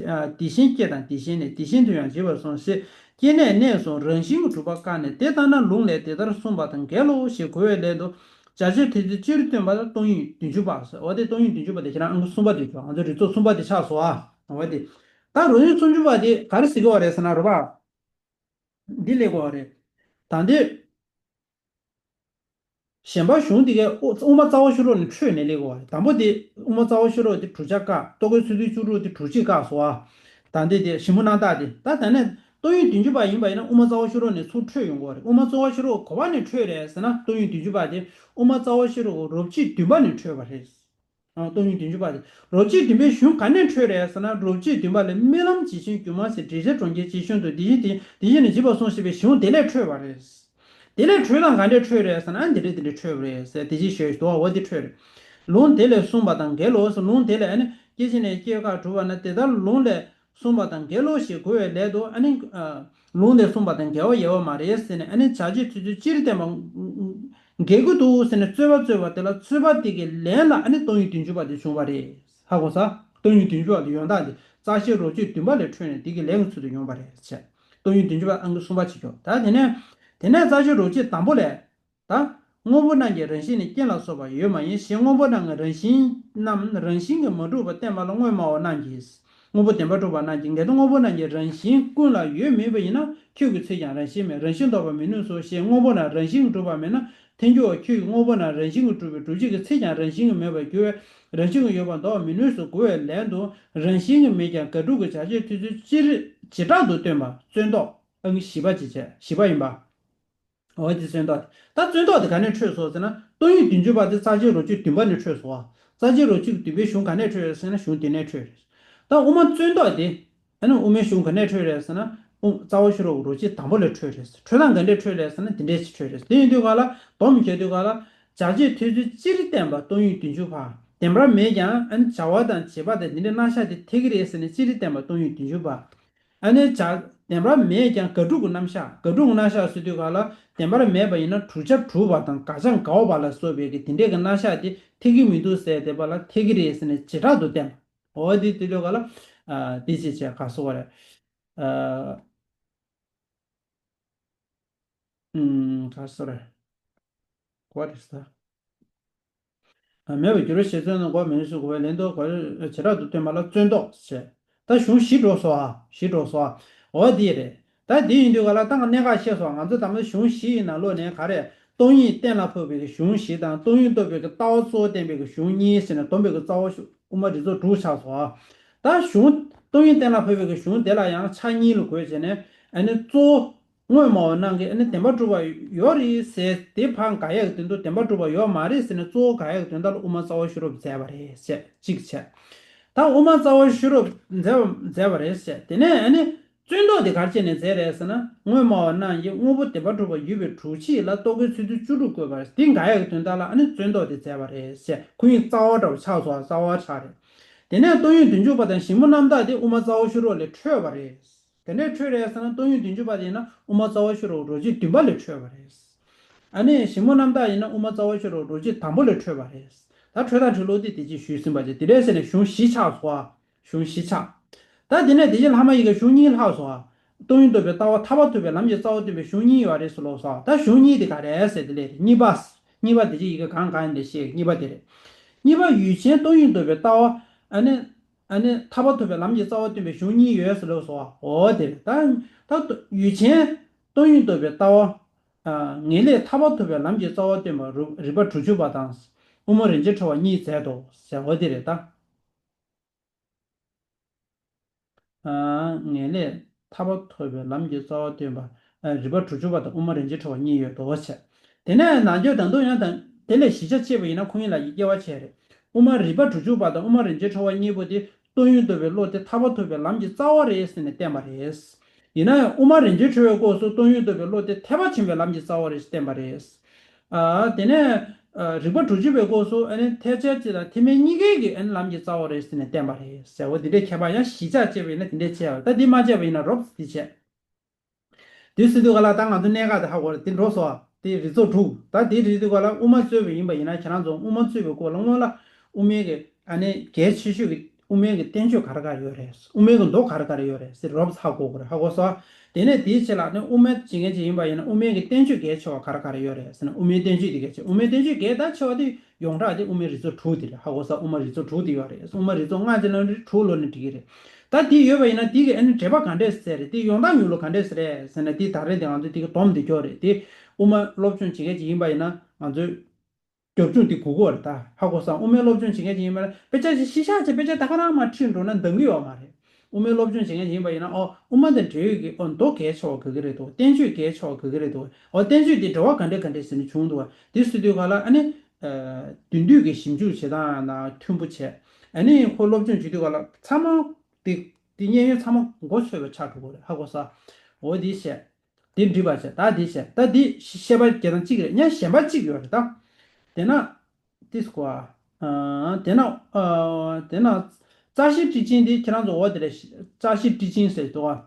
ཨ་དེ་བཞིན་སྐྱེ་དང་དེ་བཞིན་གནས། དེ་བཞིན་དུ་ཡང་འཇིག་པར་གསུངས་ཞེས་སྐྱེ་གནས་གནས་སུ་རང་བཞིན་གྱིས་གྲུབ་པ་བཀག་ནས། དེ་ལྟ་ན་ལུང་ལས་དེ་ལྟར་གསུངས་པ་དང་འགལ་ལོ་ཞེས་རྒོལ་བའི་ལན་དུ། བྱ་བྱེད་ཐོས་ཚུལ་སྤྱིར་སྟོན་པ་ལ་སྟོང་ཉིད་བདུན་ཅུ་པ་ཟེར། འོ་དེ་སྟོང་ཉིད་བདུན་ཅུ་པ་དེ་ཁྱེད་རང་ཨང་ཀི་གསུམ་པ་དེ་ཆགས། ང་ཚོ་རིགས་ཚོགས་གསུམ་པ་དེ་ཆགས་སོང་ཨ། འོ་དེ། ད་རོ་ཡིན་སུམ་ཅུ་པ་དེ་ག་རེ་ཟེར་གྱི་ཡོད་རེད་ཟེར་ན་རོ་པ། འདི་ལས་གོ་རེད། ད་འདི། གཞན་པ་གཞུང་འདི་གའི་དབུ་དབུ་མ་རྩ་བ་ཤེས་རབ་ནས་འཕྲོས་ནས་ལས་གོ་རེད། དང་པོ་འདི་དབུ་མ་རྩ་བ་ཤེས་རབ་འདི་དྲུག་ཆ་བཀག་རྟོག་གེའི་ཚིག་དོན་བཅུ་དྲུག་འདི་དྲུག་ཅུ་བཀག་སོང་ཨ། ད་འདི་འདི་ཞིབ་མོ་རྣམ་དག་འདི། ད་ད་ནས་སྟོང་ཉིད་བདུན་ཅུ་པ་ཡིན་པ་ཡིན་ན་དབུ་མ་རྩ་བ་ཤེས་རབ་ནས་ཚུར་འཕྲོས་ཡོང་གི་རེད། དབུ་མ་རྩ་བ་ཤེས་རབ་ག་པ་ནས་འཕྲོས་རེད་ཟེར་ན། སྟོང་ཉིད་བདུན་ཅུ་པ་འདི་དབུ་མ་རྩ་བ་ཤེས་རབ་རབ་བྱེད་བདུན་པ་ནས་འཕྲོས་པ་རེད། ཨ་སྟོང་ཉིད་བདུན་ཅུ་པ་དེ། རབ་བྱེད་བདུན་པའི་གཞུང་ག་ནས་འཕྲོས་རེད་ཟེར་ན། རབ་བྱེད་བདུན་པ་ལས་རྨི་ལམ་ཇི་བཞིན་སྒྱུ་མ་ཟེར། དྲི་ཟའི་གྲོང་ཁྱེར་ཇི་བཞིན་དུ། དེ་བཞིན་དེ་དེ་བཞིན་ནི་འཇིག་པར་གསུངས་ཞེས་པའི་གཞུང་དེ་ལས་འཕྲོས་པ་རེད། དེ་ལས་འཕྲོས་དང་ག་འདྲས་འཕྲོས་རེད་ཟེར་ན། ཨ་འདི་འདྲས་འདི་འདྲས་འཕྲོས་པ་རེད་ཟེར། དེ་ཅིག་ཞུས་ཤིག་དོ། འོ་དེ་འཕྲོས་རེད། ལུང་དེ་ལས་གསུངས་པ་དང་འགལ་ལོ་ཟེར། ལུང་དེ་ལས་ཨ་ནི་སྐྱེ་གཞི་ནས་སྐྱེ་འགག་གྲུབ་པ་ན། དེ་ལྟར་ལུང་ལས་གསུངས་པ་དང་འགལ་ལོ་ཞེས་རྒོལ་བའི་ལན་དུ། ཨ་ནི་ཨ་ལུང་ལས་གསུངས་པ་དང་འགལ་བ་ཡོད་པ་མ་རེད་ཟེར་ནས། ཨ་ནི་བྱ་བྱེད་ཐོས་ཚུལ་སྤྱིར་བསྟན་པ་འགལ་གྱི་འདུག་ཟེར་ནས་རྩོད་པ་རྩོད་པ་དེ་ལ། རྩོད་པ་དེ་གི་ལན་ལ་ཨ་ནི་སྟོང་ཉིད་བདུན་ཅུ་པ་དེ་བྱུང་བ་རེད། ཧ་གོ་ས། སྟོང་ཉིད་བདུན་ཅུ་པ་དེ་ཡོང་སྟངས་དེ་རྩ་ཤེ་རབ་བྱེད་བདུན་པ་ལས་འཕྲོས་ནས་དེ་གི་ལན་གྱི་ཚུལ་དུ་ཡོང་བ་རེད་ཟེར། སྟོང་ཉིད་བདུན་ཅུ་པ་ཨང་ཀི་གསུམ་པ་བྱེད་ཆོག་ད་དེ་ནས་དེ་ནས་རྩ་ཤེ་རབ་བྱེད་དང་པོ་ལས། ད་དངོས་པོ་རྣམས་ཀྱི་རང་བཞིན་ནི་རྐྱེན་ལ་སོགས་པ་ཡོད་མ་ཡིན་ཞེས། དངོས་པོ་རྣམས་ཀྱི་རང་བཞིན་རྣམས་རང་བཞིན་གྱིས་མ་གྲུབ་པར་བསྟན་པ་ལ་དངོས་སྨྲ་བ་རྣམས་ཀྱིས། དངོས་པོ་བདེན་པར་གྲུབ་པ་རྣམས་ཀྱིས། གལ་ཏེ་དངོས་པོ་རྣམས་ཀྱི་རང་བཞིན་ཀུན་ལ་ཡོད་མིན་པ་ཡིན་ན། ཁྱོད་ཀྱི་ཚིག་ཀྱང་རང་བཞིན་མེད། རང་བཞིན་ལྡོག་པར་མི་ནུས་སོ་ཞེས། དངོས་པོ་རྣམས་རང་བཞིན་གྱིས་གྲུབ་པ་མེད་ན། ཐལ་འགྱུར་བ་ཁྱོད་ཀྱིས་དངོས་པོ་རྣམས་རང་བཞིན་གྱིས་གྲུབ་པའི་སྒྲུབ་བྱེད་ཀྱི་ཚིག་ཀྱང་རང་བཞིན་གྱིས་མེད་པར་འགྱུར་བས། རང་བཞིན་གྱིས་ཡོད་པར་ལྡོག་པར་མི་ནུས་སོ། རྒོལ་བའི་ལན་དུ། རང་བཞིན་གྱིས་མེད་ཀྱང་དགག་སྒྲུབ་ཀྱི་བྱ་བྱེད་ཐོས་ཚུལ་སྤྱིར་བྱེ་བྲག་ཏུ་སྟོན་པ། རྩོད་ཟློག་ཨང་ཀི་བཞི་པ་ཅིག་བྱས། བཞི་པ་ཡིན་པ། འོ་དེ་རྩོད་ཟློག་དེ། ད་རྩོད་ཟློག་དེ་ག་ནས་འཕྲོས་སོང་ཟེར་ན། སྟོང་ཉིད་བདུན་ཅུ་པ་དེ་རྩ་ཤེ་རབ་བྱེད་བདུན་པ་ནས་འཕྲོས་སོང་བ། རྩ་ཤེ་རབ་བྱེད་ཀྱི་བདུན་པའི་གཞུང་ག་ནས་འཕྲོས་ཟེར་ན། གཞུང་དེ་ནས་འཕྲོས་རེད། ད་དབུ་མ་རྩོད་ཟློག་དེ། ཨ་ནི་དབུ་མའི་གཞུང་ག་ནས་འཕྲོས་རེད་ཟེར་ན། དབུ་རྩ་བ་ཤེས་རབ་རབ་བྱེད་དང་པོ་ལས་འཕྲོས་རེད། འཕྲོས་སྟངས་ག་འདྲས་འཕྲོས་རེད་ཟེར་ན། དེ་འདྲས་ཅིག་འཕྲོས་རེད། དེ་ཡིན་དུས་ག་ལ་སྡོམ་བྱེད་དུས་ག་ལ། བྱ་བྱེད་ཐོས་ཚུལ་སྤྱིར་བསྟན་པ་སྟོང་ཉིད་བདུན་ཅུ་པ། བདེན་པར་མེད་ཀྱང་ཨ་ནི་བྱ་བ་དང་བྱེད་པ་དང་དེ་འདྲའི་རྣམ་གཞག་དེ་འཐད་ཀྱི་རེད་ཟེར་ནས་སྤྱིར་བསྟན་པ་སྟོང་ཉིད་བདུན་ཅུ་པ། ཨ་ནི་བྱ་ བདེན་པར་མེད་ཀྱང་དགག་སྒྲུབ་ཀྱི་རྣམ་གཞག། དགག་སྒྲུབ་ཀྱི་རྣམ་གཞག་ཟེར་དུས་ག་ལ་བདེན་པར་མེད་པ་ཡིན་ན་བསྒྲུབ་བྱ་གྲུབ་པ་དང་དགག་བྱ་འགལ་བ་ལ་སོགས་པའི་གི་དེ་འདྲའི་གི་རྣམ་གཞག་དེ་འཐད་ཀྱི་མི་འདུག་ཟེར་བསྡད་པ་ལ་འཐད་ཀྱི་རེད་ཟེར་ནས་བྱེ་བྲག་ཏུ་བསྟན་པ། འོ་དེ་དེ་དུས་ག་ལ་ཨ་དེ་ཅི་བྱས་ག་སོ་བ་རེད། ཨ་ཨུམ་ག་སོ་རེད། གོ་རེད་ས། ཨ་མེད་པར་འགྱུར་རོ་ཞེས་བརྩོན་ན་གོ་མིན་ཞུ་གོ་བའི་ལན་དུ་གོ་བྱེ་བྲག་ཏུ་སྟོན་པ་ལ་བརྩོན་འདོགས་བྱེད། ད་གཞུང་བཞི་འགྲོ་སོ་ཨ། བཞི་འགྲོ་སོ་ཨ། འོ་དེ་རེད། ད་དེ་ཡིན་དུས་ག་ལ་ད་གནད་འགག་ཤེས་སོ། ང་ཚོ་ད་མ་གཞུང་བཞི་ཡི་ནང་ལོགས་ནས་ག་རེ་སྟོང་ཉིད་གཏན་ལ་ཕབ་པའི་གཞུང་བཞི་དང་སྟོང་ཉིད་རྟོགས་པའི་ལྟ་བ་གཙོ་བོ་བསྟན་པའི་གཞུང་གཉིས་ཟེར་ནས་སྡོམ་པའི་རྩ་བ་དབུ་མ་རིགས་ཚོགས་དྲུག་ཆགས་སོ་ཨ། ད་གཞུང་སྟོང་ཉིད་གཏན་ལ་ཕབ་པའི་གཞུང་དེ་ལ་ཡང་ཆ་གཉིས་ལ་བགོས་བྱས་ནས་ཨ་ནི་གཙོ་བོ། དངོས་སྨྲ་བ་རྣམས་ཀྱིས་ཨ་ནི་བདེན་པར་གྲུབ་པ་ཡོད་རེད་ཟེར་དེ་ཕར་དགག་ཡག་གི་དོན་དུ་བདེན་པར་གྲུབ་པ་ཡོད་མ་རེད་ཟེར་ནས་གཙོ་བོ་དགག་ཡག་གི་དོན་དག་ལ་དབུ་མ་རྩ་བ་ཤེས་རབ་མཛད་པ་རེད་ཟེར་གཅིག་བྱས། ད་དབུ་མ་རྩ་བ་ཤེས་རབ་མཛད་པ་མཛད་པ་རེད་ཟེར། དེ་ནས་ཨ་ནི་བརྩོན་འདོགས་དེ་ག་རེ་བྱས་ནས་མཛད་རེད་ཟེར་ན། དངོས་སྨྲ་བ་རྣམས་ཀྱིས་དངོས་པོ་བདེན་པར་གྲུབ་པ་ཡོད་པའི་སྒྲུབ་བྱེད་ལ་རྟོག་གེའི་ཚིག་དོན་བཅུ་དྲུག་བཀོད་པ་རེད། དེ་དགག་ཡག་གི་དོན་དག་ལ་ཨ་ནི་བརྩོན་འདོགས་དེ་མཛད་པ་རེད་ཟེར། ཁོ་གཉིས་རྩ་བ་འདྲ་བོ་ཆགས་སོང་། རྩ་བ་ཆགས་རེད། དེ་ནས་སྟོང་ཉིད་བདུན་ཅུ་པ་དང་ཞིབ་མོ་རྣམ་འཐག་དེ་དབུ་མ་རྩ་བ་ཤེས་རབ་ལས་འཕྲོས་པ་རེད། དེ་འདྲའི་འཕྲོས་རེད་ཟེར་ན་སྟོང་ཉིད་བདུན་ཅུ་པ་དེ་ཡིན་ན་དབུ་མ་རྩ་བ་ཤེས་རབ་རོ་གཅིག་བདུན་པ་ལས་འཕྲོས་པ་རེད། ཨ་ནི་ཞིབ་མོ་རྣམ་འཐག་ཡིན་ན་དབུ་མ་རྩ་བ་ཤེས་རབ་རོ་གཅིག་དང་པོ་ལས་འཕྲོས་པ་རེད། ད་འཕྲོས་དང་འཕྲོས་ལུགས་དེ་དེ་ཅིག་ཞུས་ཟིན་པ་བྱས། དེ་འདྲ་ཟེར་ནས་གཞུང་བཞི་ཆགས་སོ། གཞུང་བཞི་ཆགས། ད་དེ་ནས་དེ་བཞིན་ལྷག་མ་ཡི་གེ་གཞུང་གཉིས་ལྷག་སོ། སྟོང་ཉིད་རྟོགས་པའི་ལྟ་བ་ཐར་པ་ཐོབ་པའི་ལམ་གྱི་རྩ་བ་སྟོན་པའི་གཞུང་གཉིས་ཡོད་རེད་ཟེར་ལབ་སོ། ད་གཞུང་གཉིས་དེ་ག་རེ་ཟེར་དེ་ལས་རེད། གཉིས་པ། གཉིས་པ་དེ་ཅིག་ཡི་གེ་གང་གང་ཡིན་དེ་ཤེས། གཉིས་པ་དེ་རེད། གཉིས་པ་ཡུལ་ཅན་སྟོང་ཉིད་རྟོགས་པའི་ལྟ་བ། ཨ་ནི། ཨ་ནི་ཐར་པ་ཐོབ་པའི་ལམ་གྱི་རྩ་བ་སྟོན་པའི་གཞུང་གཉིས་ཡོད་ཟེར་ལབ་སོ། འོ་དེ་རེད། ད་ད་ཡུལ་ཅན་སྟོང་ཉིད་རྟོགས་པའི་ལྟ་བ། ཨ་ངེས་ལེགས་ཐར་པ་ཐོབ་པའི་ལམ་གྱི་རྩ་བ་སྟོན་པ་རུ་རིགས་པ་དྲུག་ཅུ་པ་དང་། དབུ་མ་རིན་ཆེན་ཕྲེང་བ་གཉིས་མཛད་དོ་ཟེར། འོ་དེ་རེད་ད། ཨ་ངེས་ལེགས་ཐར་པ་ཐོབ་པའི་ལམ་གྱི་རྩ་བ་སྟོན་པ། ཨ་རིགས་པ་དྲུག་ཅུ་པ་དང་དབུ་མ་རིན་ཆེན་ཕྲེང་བ་གཉིས་ཡོད་དོ་ཟེར། དེ་ནས་ནང་ཆོས་ད་དུང་ཡང་དང་དེ་ལས་ཞིབ་ཆ་བྱས་པ་ཡིན་ན་ཁོང་གཉིས་ལ་ཡི་དབྱེ་བ་ཕྱེ་རེད། དབུ་མ་རིགས་པ་དྲུག་ཅུ་པ་དང་དབུ་མ་རིན་ཆེན་ཕྲེང་བ་གཉིས་པོ་དེ་སྟོང་ཉིད་རྟོགས་པའི་བློ་དེ་ཐར་པ་ཐོབ་པའི་ལམ་གྱི་རྩ་བ་རེད་ཟེར་ནས་བསྟན་པ་རེད། ཡིན་ན་ཡང་དབུ་མ་རིན་ཆེན་ཕྲེང་བའི་སྐབས་སུ་སྟོང་ཉིད་རྟོགས་པའི་བློ་དེ་ཐེག་པ་ཆེན་པོའི་ལམ་གྱི་རྩ་བ་རེད་ཟེར་བསྟན་པ་རེད། ཨ་དེ་ནས་ཨ་རིགས་པ་དྲུག་ཅུ་པའི་སྐབས་སུ་ཨ་ནི་ཐེག་ཆེན་གཅིག་དང་ཐེག་དམན་གཉིས་ཀའི་གི་ཨ་ནི་ལམ་གྱི་རྩ་བ་རེད་ཟེར་ནས་བསྟན་པ་རེད་ཟེར་བ་འདི་འདྲའི་ཁྱད་པར་ཡང་ཞིབ་ཆ་དཔྱད་པ་ཡིན་ན་དེ་འདྲའི་ཕྱེ་བ། ད་འདི་མ་དཔྱད་པ་ཡིན་ན་རོབ་འདི་བྱས། དེ་ཟེར་དུས་ག་ལ་ད་ང་ཚོ་གནད་འགག་དེ་ཧ་གོ་རེད། དེ་འགྲོ་སོང་། དེ་རིགས་ཚོགས་དྲུག། ད་དེ་རིགས་དུས་ག་ལ་དབུ་མ་རྩོད་པ་ཡིན་པ་ཡིན་ན་ཁྱེད་རང་ཚོ་དབུ་མ་རྩོད་པའི་སྐོར་ལ་སྔོན་ལ་དབུ་མའི་གི་ཨ་ནི་གལ་ཆེ་ཤོས་ཀྱི་དབུ་མའི་གི་བསྟན་བཅོས་ག་རེ་ག་རེ་ཡོད་རེད། དབུ་མའི་གི་མདོ་ག་རེ་ག་རེ་ཡོད་རེད་ཟེར་རོབ་ཧ་གོ་དགོས་རེད། ཧ་གོ་སོང་། དེ་ནས་དེའི་ཆེད་ལ་ནི་དབུ་མའི་བྱེད་མཁན་ཅིག་ཡིན་པ་ཡིན་ན་དབུ་མའི་གི་བསྟན་བཅོས་གལ་ཆེ་བ་ག་རེ་ག་རེ་ཡོད་རེད་ཟེར་ན། དབུ་མའི་བསྟན་བཅོས་དེ་གལ་ཆེ། དབུ་མའི་བསྟན་བཅོས་གལ་ད་ཆེ་བ་དེ་ཡོངས་གྲགས་དེ་དབུ་མའི་རིགས་ཚོགས་དྲུག་དེ་རེད། ཧ་གོ་སོང་། དབུ་མ་རིགས་ཚོགས་དྲུག་དེ་ཡོད་རེད། དབུ་མ་རིགས་ཚོགས་ལྔ་ཅིག་ལ་ནི་དྲུག་ལབ་ནི་འགྲིག་གི་རེད། ད་དེ་ཡོད་པ་ཡིན་ན་དེ་གི་ཨ་ནི་འགྲེལ་པ་ག་འདྲས་ཟེར་རེད། དེ་ཡོང་སྟངས་ཡོང་ལུགས་ག་འདྲས་ཟེར་རེད་ཟེར་ན། དེ་ད་རེས་དེ་ང་ཚོ་དེ་གི་སྡོམ་དེ་སྐྱོར་རེད། དེ་དབུ་མ་སློབ་སྦྱོང་བྱེད་མཁན་ཅིག་ཡིན་པ་ཡིན་ན་ང་ཚོས་རྒྱབ་ལྗོངས་དེ་དགོས་ཀྱི་ཡོད་རེད། ད་ཧ་གོ་སོང་། དབུ་མའི་སློབ་སྦྱོང་བྱེད་མཁན་ཅིག་ཡིན་པ་ན་དཔེ་ཆ་ཞིག་ཤེས་བྱ་ཆེ་དཔེ་ཆ་ད་ག་རང་མར་ཁྲིད་འགྲོ་ན་འདང་གི་ཡོད་མ་རེད། དབུ་མའི་སློབ་སྦྱོང་བྱེད་མཁན་ཅིག་ཡིན་པ་ཡིན་ན་ཨོ་དབུ་མ་དང་འབྲེལ་ཡོད་ཀྱི་ཨོ་མདོ་གལ་ཆེ་བ་ག་གི་རེད་འདུག། བསྟན་བཅོས་གལ་ཆེ་བ་ག་གི་རེད་འདུག། ཨོ་བསྟན་བཅོས་དེ་འགྲེལ་པ་ག་འདྲས་ག་འདྲས་ཟེར་ནས་བྱུང་འདུག་བ། དེ་ཟེར་དུས་ག་ལ་ཨ་ནི། ཨ་དེང་དུས་ཀྱི་ཞིབ་འཇུག་བྱེད་སྟངས་དང་མཐུན་པོ་བྱས། ཨ་ནི་ཁོ་སློབ་སྦྱོང་བྱེད་དུས་ག་ལ་ཚང་མ་དེ་དེ་མཉན་ཡོད་ཚང་མ་མགོ་ཚོས་པ་ཆགས་འགྲོ་གི་རེད། ཧ་གོ་སོང་། འོ་དེ་བྱས། དེ་འགྲིག་པ་བྱས། ད་དེ་བྱས། ད་དེ་བཤད་པ་རྒྱག་སྟངས་གཅིག་རེད། ཡང་གཞན་པ་གཅིག་ཡོད་རེད་ད། དེ་ན། ཏིས་ཀོ་ཨ། དེ་ན་ཨ་དེ་ན་རྩ་ཤེ་ཊཱིཀ་ཆེན་དེ་ཁྱེད་རང་ཚོ་འོ་དེ་ལས་རྩ་ཤེ་ཊཱིཀ་ཆེན་ཟེར་འདུག་ཨ།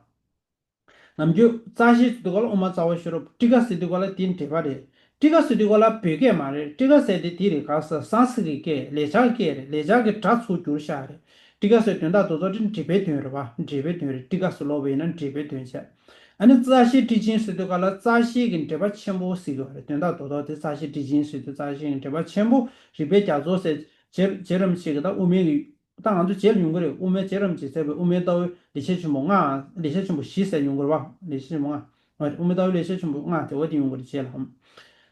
ནམ་རྒྱུན་རྩ་ཤེ་ཟེར་དུས་ག་ལ་དབུ་མ་རྩ་བ་ཤེས་རབ། ཊཱི་ཀ་ཟེར་དུས་ག་ལ་དེ་འགྲེལ་པ་རེད། ཊཱི་ཀ་ཟེར་དུས་ག་ལ་བོད་སྐད་མ་རེད། ཊཱི་ཀ་ཟེར་དེ་དེ་རེད། ག་ས་སཾ་སྐྲྀཏ་གི་སྐད། ལེགས་སྦྱར་སྐད་རེད། ལེགས་སྦྱར་གྱི་སྒྲ་ཚུར་བསྒྱུར་བཞག་རེད། ཊཱི་ཀ་ཟེར་དོན་དག་རྡོག་རྡོག་དེ་འགྲེལ་པའི་དོན་རེད་པ། འགྲེལ་པའི་དོན་རེད། ཊཱི་ཀ་ཟེར་ལབ་པ་ཡིན་ན་འགྲེལ་པའི་དོན་བྱས། ཨ་ནི་རྩ་ཤེ་ཊཱིཀ་ཆེན་ཟེར་དུས་ག་ལ་རྩ་ཤེ་གི་འགྲེལ་པ་ཆེན་པོ་ཟེར་གྱི་ཡོད་རེད། དོན་དག་རྡོག་རྡོག་དེ་རྩ་ཤེ་ཊཱིཀ་ཆེན་ཟེར་དུས་རྩ་ཤེ་གི་འགྲེལ་པ་ཆེན་པོ་རིགས་པའི་རྒྱ་མཚོ་ཟེར། རྗེ་རྗེ་རིན་པོ་ཆེ་གི་ད་དབུ་མའི་གི་ད་ང་ཚོ་རྗེ་ལ་ཡོང་གི་རེད། དབུ་མའི་རྗེ་རིན་པོ་ཆེས་མཛད་པའི་དབུ་མའི་ལྟ་བའི་ལེགས་བཤད་ཆེན་པོ་ལྔ། ལེགས་བཤད་ཆེན་པོ་བཞི་ཟེར་ཡོང་གི་རེད་པ། ལེགས་བཤད་ཆེན་པོ་ལྔ། དབུ་མའི་ལྟ་བའི་ལེགས་བཤད་ཆེན་པོ་ལྔ་དེ་འོ་དེ་ཡོང་གི་རེད་རྗེ་ལ།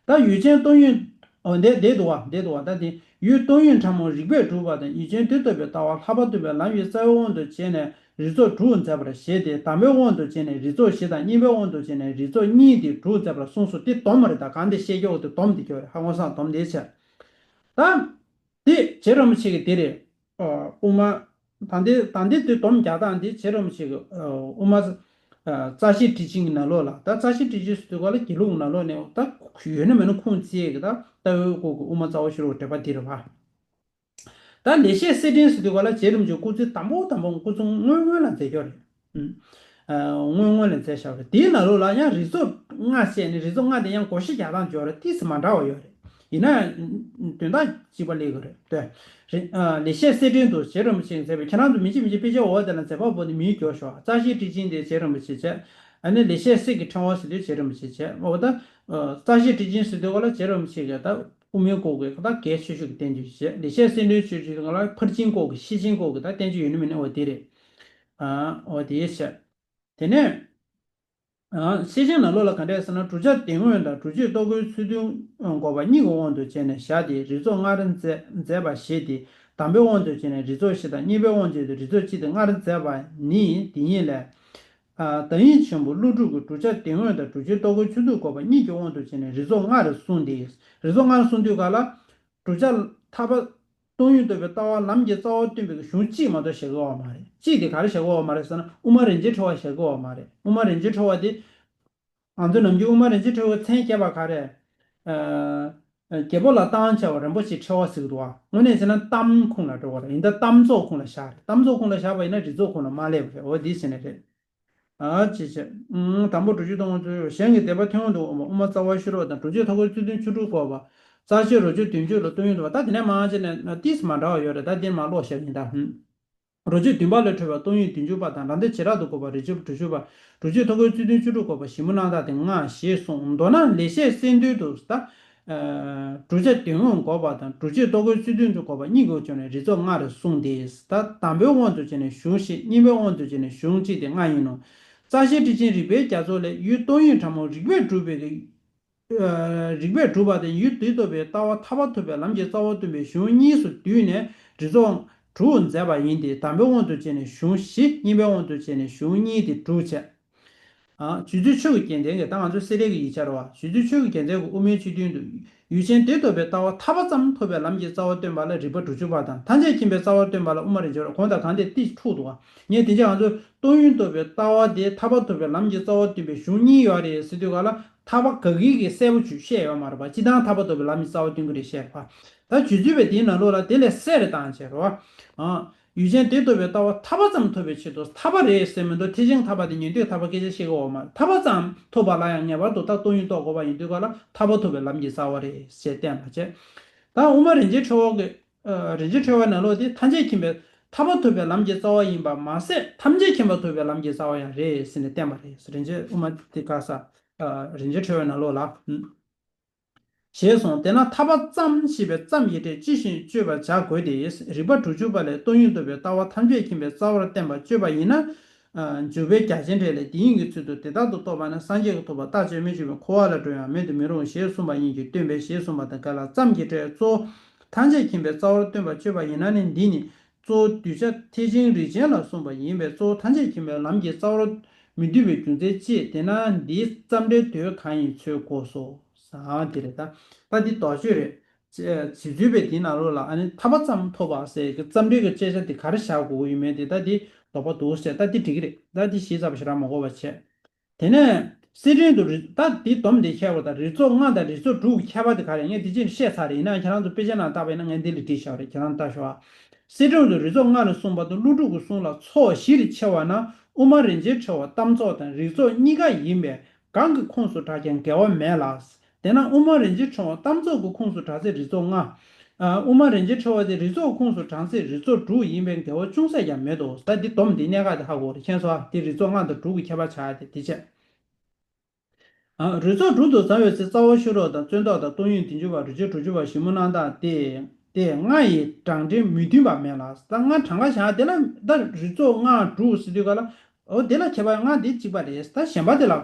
ད་ཡུལ་ཅན་སྟོང་ཉིད། འོ་འདི་འདི་འདུག་བ། འདི་འདུག་བ། ད་དེ་ཡུལ་སྟོང་ཉིད་ཕྲ་མོ་རིགས་པས་གྲུབ་པ་དང་། ཡུལ་ཅན་དེ་རྟོགས་པའི་ལྟ་བ་ལྷག་པར་རྟོགས་པའི་ལམ་གྱི་རྩ་བའི་དབང་དུ་བྱས་ནས་རིགས་ཚོགས་དྲུག་མཛད་པར་བཞེད་དེ། དང་པོའི་དབང་དུ་བྱས་ནས་རིགས་ཚོགས་བཞི་དང་། གཉིས་པའི་དབང་དུ་བྱས་ནས་རིགས་ཚོགས་གཉིས་ཏེ་དྲུག་མཛད་པར་གསུངས་སོ། དེ་སྡོམ་མ་རེད། ད་གང་དེ་བཤད་རྒྱུ་དེ་སྡོམ་དེ་རྒྱུ་རེད། ཧ་གོ་སོང་། སྡོམ་དེ་བྱས། ད་དེ་རྗེ་རིན་པོ་ཆེ་གི་དེ་རེད། ཨ་དབུ་མ། ད་འདི་ད་འདི་དེ་སྡོམ་རྒྱག་སྟངས་དེ་རྗེ་རིན་པོ་ཆེ་གི་ཨ་དབུ་མ་ཨ་རྩ་ཤེ་ཊཱིཀ་ཆེན་གི་ནང་ལོགས་ལ། ད་རྩ་ཤེ་ཊཱིཀ་ཆེན་ཟེར་དུས་ག་ལ་དགེ་ལུགས་ནང་ལོགས་ནས་ད་ཡོད་ན་མེད་ན་ཁུངས་བཙན་གི་ད་ལྟ་བའི་སྐོར་གི་དབུ་མ་རྩ་བ་ཤེས་རབ་འགྲེལ་པ་དེ་རེད་པ། ད་ལེགས་བཤད་གསེར་ཕྲེང་ཟེར་དུས་ག་ལ་རྗེ་རིན་པོ་ཆེ་སྐུ་ཚེ་དང་པོ་དང་པོ་སྐུ་ཚེ་སྔོན་སྔོན་ལ་མཛད་རྒྱུ་རེད། ཨུམ། སྔོན་སྔོན་ལས་མཛད་བཞག་པ་རེད། དེའི་ནང་ལོགས་ལ་ཡང་རིགས་ཚོགས་ལྔ་བཤད་ནས་རིགས་ཚོགས་ལྔ་དེ་ཡང་བགོ་བཤའ་རྒྱག་སྟངས་འཇོག་རེད་ཏིས་མ་འདྲ་བ་ཡོད་རེད། ཡིན་ན་དོན་དག་གཅིག་པ་སླེབས་ཀྱི་རེད། དེ་རེད། ལེགས་བཤད་གསེར་ཕྲེང་དུ་རྗེ་རིན་པོ་ཆེས་མཛད་པའི་ཁྱེད་རང་ཚོ་མི་གཅིག་མི་གཅིག་དཔེ་ཆ་འོག་དེ་ལ་མཛད་པ་པོ་དེ་མིང་བསྒྱུར་ཤོག་རྩ་ཤེའི་ཊཱིཀ་ཆེན་དེ་རྗེ་རིན་པོ་ཆེས་བྱས། ཨ་ནི་ལེགས་བཤད་གསེར་གྱི་ཕྲེང་བ་ཟེར་དུས་རྗེ་རིན་པོ་ཆེས་བྱས། འོ་ད་རྩ་ཤེའི་ཊཱིཀ་ཆེན་ཟེར་དུས་ག་ལ་རྗེ་རིན་པོ་ཆེ་གི་ད་དབུ་མའི་སྐོར་གྱི་ད་གལ་ཆེ་ཤོས་ཀྱི་བསྟན་བཅོས་ཤིག་བྱས། ལེགས་བཤད་གསེར་ཕྲེང་ཟེར་དུས་ག་ལ་ཕར་ཕྱིན་སྐོར་གྱི་ཤེར་ཕྱིན་སྐོར་གྱི་ད་བསྟན་བཅོས་ཡོད་ནི་མིན་ནི་འོ་དེ་རེད། ཨ་འོ་དེ་བྱས། དེ་ནས། ཨ་ཤེར་ཕྱིན་ནང་ལོགས་ལ་ག་འདྲ་ཟེར་ན། བསྒྲུབ་བྱ་དོན་དངོས་དང་སྒྲུབ་བྱེད་རྟོག་གེའི་ཚུལ་སྟོན་དགོས་པ་གཉིས་ཀྱི་དབང་དུ་བྱས་ནས་བཞག་སྟེ་རིགས་ཚོགས་ལྔར་མཛད་མཛད་པ་ཞེས་ཏེ། དང་པོའི་དབང་དུ་བྱས་ནས་རིགས་ཚོགས་བཞི་དང་། གཉིས་པའི་དབང་དུ་བྱས་ཏེ་རིགས་ཚོགས་གཅིག་སྟེ་ལྔར་མཛད་པ་ནི་དེ་ཉིད་ལས། ཨ་བརྡ་ཡིག་ཆེན་པོ་ཀླུ་སྒྲུབ་ཀྱིས་བསྒྲུབ་བྱ་དོན་དངོས་དང་སྒྲུབ་བྱེད་རྟོག་གེའི་ཚུལ་སྟོན་དགོས་པ་གཉིས་ཀྱི་དབང་དུ་བྱས་ནས་རིགས་ཚོགས་ལྔ་རུ་གསུངས་ཏེ། རིགས་ཚོགས་ལྔ་རུ་གསུངས་དུས་ག་ལ། བསྒྲུབ་བྱ་ཐར་པ། སྟོང་ཉིད་རྟོགས་པའི་ལྟ་བ་ལམ་གྱི་རྩ་བ་སྟོན་པའི་གཞུང་གཅིག་མ་གཏོགས་བཞག་གི་ཡོད་མ་རེད། གཅིག་དེ་ག་རེ་བཞག་གི་ཡོད་མ་རེད་ཟེར་ན། དབུ་མ་རིན་ཆེན་ཕྲེང་བ་བཞག་གི་ཡོད་མ་རེད། དབུ་མ་རིན་ཆེན་ཕྲེང་བ་དེ། ང་ཚོ་ནམ་རྒྱུན་དབུ་མ་རིན་ཆེན་ཕྲེང་བའི་མཚན་རྒྱས་པ་ག་རེ། ཨ་རྒྱལ་པོ་ལ་གཏམ་བྱ་བ་རིན་པོ་ཆེའི་ཕྲེང་བ་ཟེར་གི་འདུག་བ། དངོས་གནས་བྱས་ན་གཏམ་ཁུངས་ལ་འགྲོ་བ་རེད། ཡིན་ད་གཏམ་ཚོགས་ཁུངས་ལ་བཞག་རེད། གཏམ་ཚོགས་ཁུངས་ལ་བཞག་པ་ཡིན་ན་རིགས་ཚོགས་ཁུངས་ལ་མ་སླེབས་པ་རེད། འོ་འདི་ཟེར་ནས་རེད། ཨ་ཅེ་ཅེ། ཨུམ། དང་པོ་སྒྲུབ་བྱེད་རྟོག་གེའི་ཚུལ། གཞན་གྱི་སྡེ་པ་ཐུན་མོང་དུ་དབུ་མ་རྩ་བ་ཤེས་རབ་དང་། སྒྲུབ་བྱེད་རྟོག་གེའི་ཚུལ་སྟོན་བཅུ་དྲུག་དགོས་པ། རྩ་ཤེའི་རོ་བཅུད་བདུན་ཅུ་ལ་སྟོང་ཉིད་རྟོགས་པ། ད་དེ་ནས་མར་བྱས་ནས་ཏིས་མ་འདྲ་བ་ཡོད་རེད། ད་དེ་མར་ཀློག་བཞག་ཡིན་ད། ཨུམ། རོ་བཅུད་བདུན་པ་ལས་འཕྲོས་པའི་སྟོང་ཉིད་བདུན་ཅུ་པ་དང་། རང་སྡེ་བྱེ་བྲག་ཏུ་བཀོད་པ་རིགས་ཚོགས་དྲུག་ཅུ་པ། སྒྲུབ་བྱེད་རྟོག་གེའི་ཚུལ་སྟོན་བཅུ་དྲུག་དགོས་པ། ཞིབ་མོ་རྣམ་འཐག་དེ་ལྔ་ཞེས་གསུངས། མདོར་ན་ལེགས་བཤད་གསེར་ཕྲེང་དུ་ད། ཨ་བསྒྲུབ་བྱ་དོན་དངོས་དགོས་པ་དང་། སྒྲུབ་བྱེད་རྟོག་གེའི་ཚུལ་སྟོན་དགོས་པ་གཉིས་ཀྱི་དབང་དུ་བྱས་ནས་རིགས་ཚོགས་ལྔ་རུ་གསུངས་ཏེ། ད་དང་པོའི་དབང་དུ་བྱས་ནས་གཞུང་བཞི། གཉིས་པའི་དབང་དུ་བྱས་ནས་གཞུང་གཅིག་སྟེ་ལྔ་ཡིན་ནོ། རྩ་ཤེའི་ཊཱིཀ་ཆེན་རིགས་པའི་རྒྱ་མཚོ་ལས། ཡུལ་སྟོང་ཉིད་དྲང་མོ་རིགས་པས་སྒྲུབ་པའི། ཨ་རིགས་པས་སྒྲུབ་པ་དང་། ཡུལ་དེས་རྟོགས་པའི་ལྟ་བ་ཐར་པ་ཐོབ་པའི་ལམ་གྱི་རྩ་བ་སྟོན་པའི་གཞུང་གཉིས་སུ་བསྡུས་ནས་རིགས་ཚོགས་དྲུག་མཛད་པ་ཡིན་ཏེ། དང་པོའི་དབང་དུ་བྱས་ནས་གཞུང་བཞི། གཉིས་པའི་དབང་དུ་བྱས་ནས་གཞུང་གཉིས་ཏེ་དྲུག་བྱས། ཨ་རྗེ་བཙུན་ཆོས་ཀྱི་རྒྱལ་མཚན་གྱི། ད་ང་ཚོ་སེ་རའི་གི་ཡིག་ཆ་རེད་བ། རྗེ་བཙུན་ཆོས་ཀྱི་རྒྱལ་མཚན་གྱིས་དབུ་མའི་སྤྱི་དོན་དུ། ཡུལ་ཅན་དེས་རྟོགས་པའི་ལྟ་བ་ཐར་པ་ཙམ་ཐོབ་པའི་ལམ་གྱི་རྩ་བ་སྟོན་པ་ལ་རིགས་པ་དྲུག་ཅུ་པ་དང་། ཐམས་ཅད་མཁྱེན་པའི་རྩ་བ་སྟོན་པ་ལ་དབུ་མ་རིན་ཆེན་ཕྲེང་བ། གོང་དང་གང་དེ་ཏིས་འཁྲུག་འདུག་བ། ངས་དེ་རྗེས་ང་ཚོ་སྟོང་ཉིད་རྟོགས་པའི་ལྟ་བ་དེ་ཐར་པ་ཐོབ་པའི་ལམ་གྱི་རྩ་བ་སྟོན་པའི་གཞུང་གཉིས་ཡོད་རེད་ཟེར་དུས་ག་ལ། ཐར་པ་ག་གི་གི་གསལ་པོ་ཅིག་བཤད་ཡོད་མ་རེད་པ། སྤྱིར་བཏང་ཐར་པ་ཐོབ་པའི་ལམ་གྱི་རྩ་བ་སྟོན་གྱི་རེད་བཤད་པ། ད་རྗེ་བཙུན་པས་དེའི་ནང་ལོགས་ལ་དེ་ལས་གསལ་རེ་བཏང་བྱས་རེད་བ། ཨ་ཡུལ་ཅན་དེས་རྟོགས་པའི་ལྟ་བ་ཐར་པ་ཙམ་ཐོབ་པའི་ཆེད་དུ། ཐར་པ་རེད་ཟེར་མི་འདུག་ཐེག་ཆེན་ཐར་པ་དེ་ཉན་ཐོས་ཐར་པ་སྐད་ཆ་བཤད་ཀྱི་ཡོད་མ་རེད། ཐར་པ་ཙམ་ཐོབ་པ་ལ་ཡང་ངེས་པར་དུ་ད་སྟོང་ཉིད་རྟོགས་དགོས་པ་ཡིན་དུས་ག་ལ། ཐར་པ་ཐོབ་པའི་ལམ་གྱི་རྩ་བ་རེད་ཞེས་བསྟན་པ་བྱས། ད་དབུ་མ་རིན་ཆེན་ཕྲེང་བ་གི། ཨ་རིན་ཆེན་ཕྲེང་བའི་ནང་ལོགས་དེ་ཐམས་ཅད་མཁྱེན་པའི། ཐར་པ་ཐོབ་པའི་ལམ་གྱི་རྩ་བ་ཡིན་པ་མ་ཟད། ཐམས་ཅད་མཁྱེན་པ་ཐོབ་པའི་ལམ་གྱི་རྩ་བ་ཡང་རེད་ཟེར་ནས་བསྟན་པ་རེད། རིན་ཆེན་དབུ་མ་དེ་ག་ས། ཨ་རིན་ཆེན་ཕྲེང་བའི་ནང་ལོགས་ལ། ཞེས་གསུངས། དེས་ན་ཐར་པ་ཙམ་ཞེས་པའི་ཙམ་གྱི་སྒྲས་ཅི་ཞིག་དཔྱོད་པར་བྱ་དགོས་ཏེ། རིགས་པ་དྲུག་ཅུ་པ་ལས་སྟོང་ཉིད་རྟོགས་པའི་ལྟ་བ་ཐམས་ཅད་མཁྱེན་པའི་རྩ་བར་བསྟན་པ་དཔྱོད་པ་ཡིན་ན། ཨ་འཇུག་པའི་རྒྱ་ཆེར་འགྲེལ་ལས། དེ་ཉིད་ཀྱི་ཚུལ་དུ་དེ་ལྟར་དུ་རྟོགས་པ་ནི། སངས་རྒྱས་ཀྱིས་ཐོབ་པ་རྟག་ཆད་མི་འབྱུང་བའི་འཁོར་བ་ལས་གྲོལ་ཡང་མེད་དུ་མི་རུང་ཞེས་གསུངས་པ་ཉིད་ཀྱིས་སྟོན་པས་ཞེས་གསུངས་པ་དང་འགལ་ལ། ཙམ་གྱི་སྒྲས་གཙོ་བོ་ཐམས་ཅད་མཁྱེན་པའི་རྩ་བར་སྟོན་པ་དཔྱོད་པ་ཡིན་ན་ནི། འདི་ནི་གཙོ་བོ་གདུལ་བྱ་ཐེག་ཆེན་རིགས་ཅན་ལ་གསུངས་པ་ཡིན་པས། གཙོ་བོ་ཐམས་ཅད་མཁྱེན་པའི་ལམ་གྱི་རྩ་བར་མི་འདུས་པའི་རྒྱུ་མཚན་ཅི། དེས་ན་འདིའི་ཙམ་སྒྲའི་དོན་གང་ཡིན་འཚོལ་དགོས་སོ། ཟེར་དེ་རེད་ད། ད་འདི་དོགས་གཅོད་རེད། རྗེ་བཙུན་པས་དེའི་ནང་ལོགས་ལ་ཨ་ནི་ཐར་པ་ཙམ་ཐོབ་པ་ཟེར་གྱི་ཙམ་སྒྲའི་གི་བཅད་བྱ་དེ་ག་རེ་བཞག་དགོས་ཀྱི་ཡོད་མེད་དེ། ད་འདི་དོགས་པ་འདུག་ཟེར། ད་འདི་འགྲིག་གི་རེད། ད་འདི་གཞི་རྩ་བ་ཞེ་དྲག་མ་དགོས་པ་བྱས། དེ་ནས་གསེར་ཕྲེང་དུ་རི། ད་འདི་སྡོམ་འདི་ཁྱད་པར་དང་། རིགས་ཚོགས་ལྔ་དང་རིགས་ཚོགས་དྲུག་གི་ཁྱད་པར་དེ་ག་རེ། ངས་འདི་ཕྱིན་བཤད་ཚར་རེད། ཡིན་ནའང་ཁྱེད་རང་ཚོ་དཔེ་ཆ་ནང་བལྟས་པ་ཡིན་ན་ངས་འདི་ལ་བྲིས་བཞག་པ་རེད། ཁྱེད་རང་ལྟ་ཤོག་ཨ། གསེར་ཕྲེང་དུ་རིགས་ཚོགས་ལྔ་ལ་གསུངས་པ་དང་། ཀླུ་སྒྲུབ་ཀྱི་གསུང་ལ་ཚོགས་བཞིར་ཕྱེ་བ་ན། དབུ་མ་རིན་ཆེན་ཕྲེང་བ་གཏམ་ཚོགས་དང་རིགས་ཚོགས་གཉིས་ཀ་ཡིན་པས། གང་གི་ཁོངས་སུ་གྲགས་ཀྱང་འགལ་བ་མེད་ལ། དེས་ན་དབུ་མ་རིན་ཆེན་ཕྲེང་བ་གཏམ་ཚོགས་ཀྱི་ཁོངས་སུ་གྲགས་ཚེ་རིགས་ཚོགས་ལྔ། ཨ་དབུ་མ་རིན་ཆེན་ཕྲེང་བ་དེ་རིགས་ཚོགས་ཁོངས་སུ་གྲགས་ཚེ་རིགས་ཚོགས་དྲུག་ཡིན་པས་འགལ་བ་ཅུང་ཟད་ཀྱང་མེད་དོ། ད་འདི་སྡོམ་འདི་གནད་འགག་དེ་ཧ་གོ་རེད། མཁྱེན་སོང་ཨ། དེ་རིགས་ཚོགས་ལྔ་དང་དྲུག་གི་ཁྱད་པར་ཆགས་ཏེ་དེ་བྱས། ཨ་རིགས་ཚོགས་དྲུག་ཏུ་བགྲངས་པའི་ཚེ་རྩ་བ་ཤེས་རབ་དང་། བརྩོན་འགྲུས་དང་། སྟོང་ཉིད་བདུན་ཅུ་པ། རོ་བཅུད་དྲུག་ཅུ་པ། ཞིབ་མོ་རྣམ་འཐག་སྟེ། དེ་ལྔ་ཡི་གྲངས་འདྲེན་མི་མཐུན་པ་མེད་ལ། ད་ལྔ་གྲངས་ཀ་བཞག་དེ་ལ་ད་རིགས་ཚོགས་ལྔ་དྲུག་ཟེར་དུས་ག་ལ། འོ་དེ་ལ་ཁྱད་པར་ལྔ་དེ་གཅིག་པ་རེད། ད་གཞན་པ་དེ་ལ་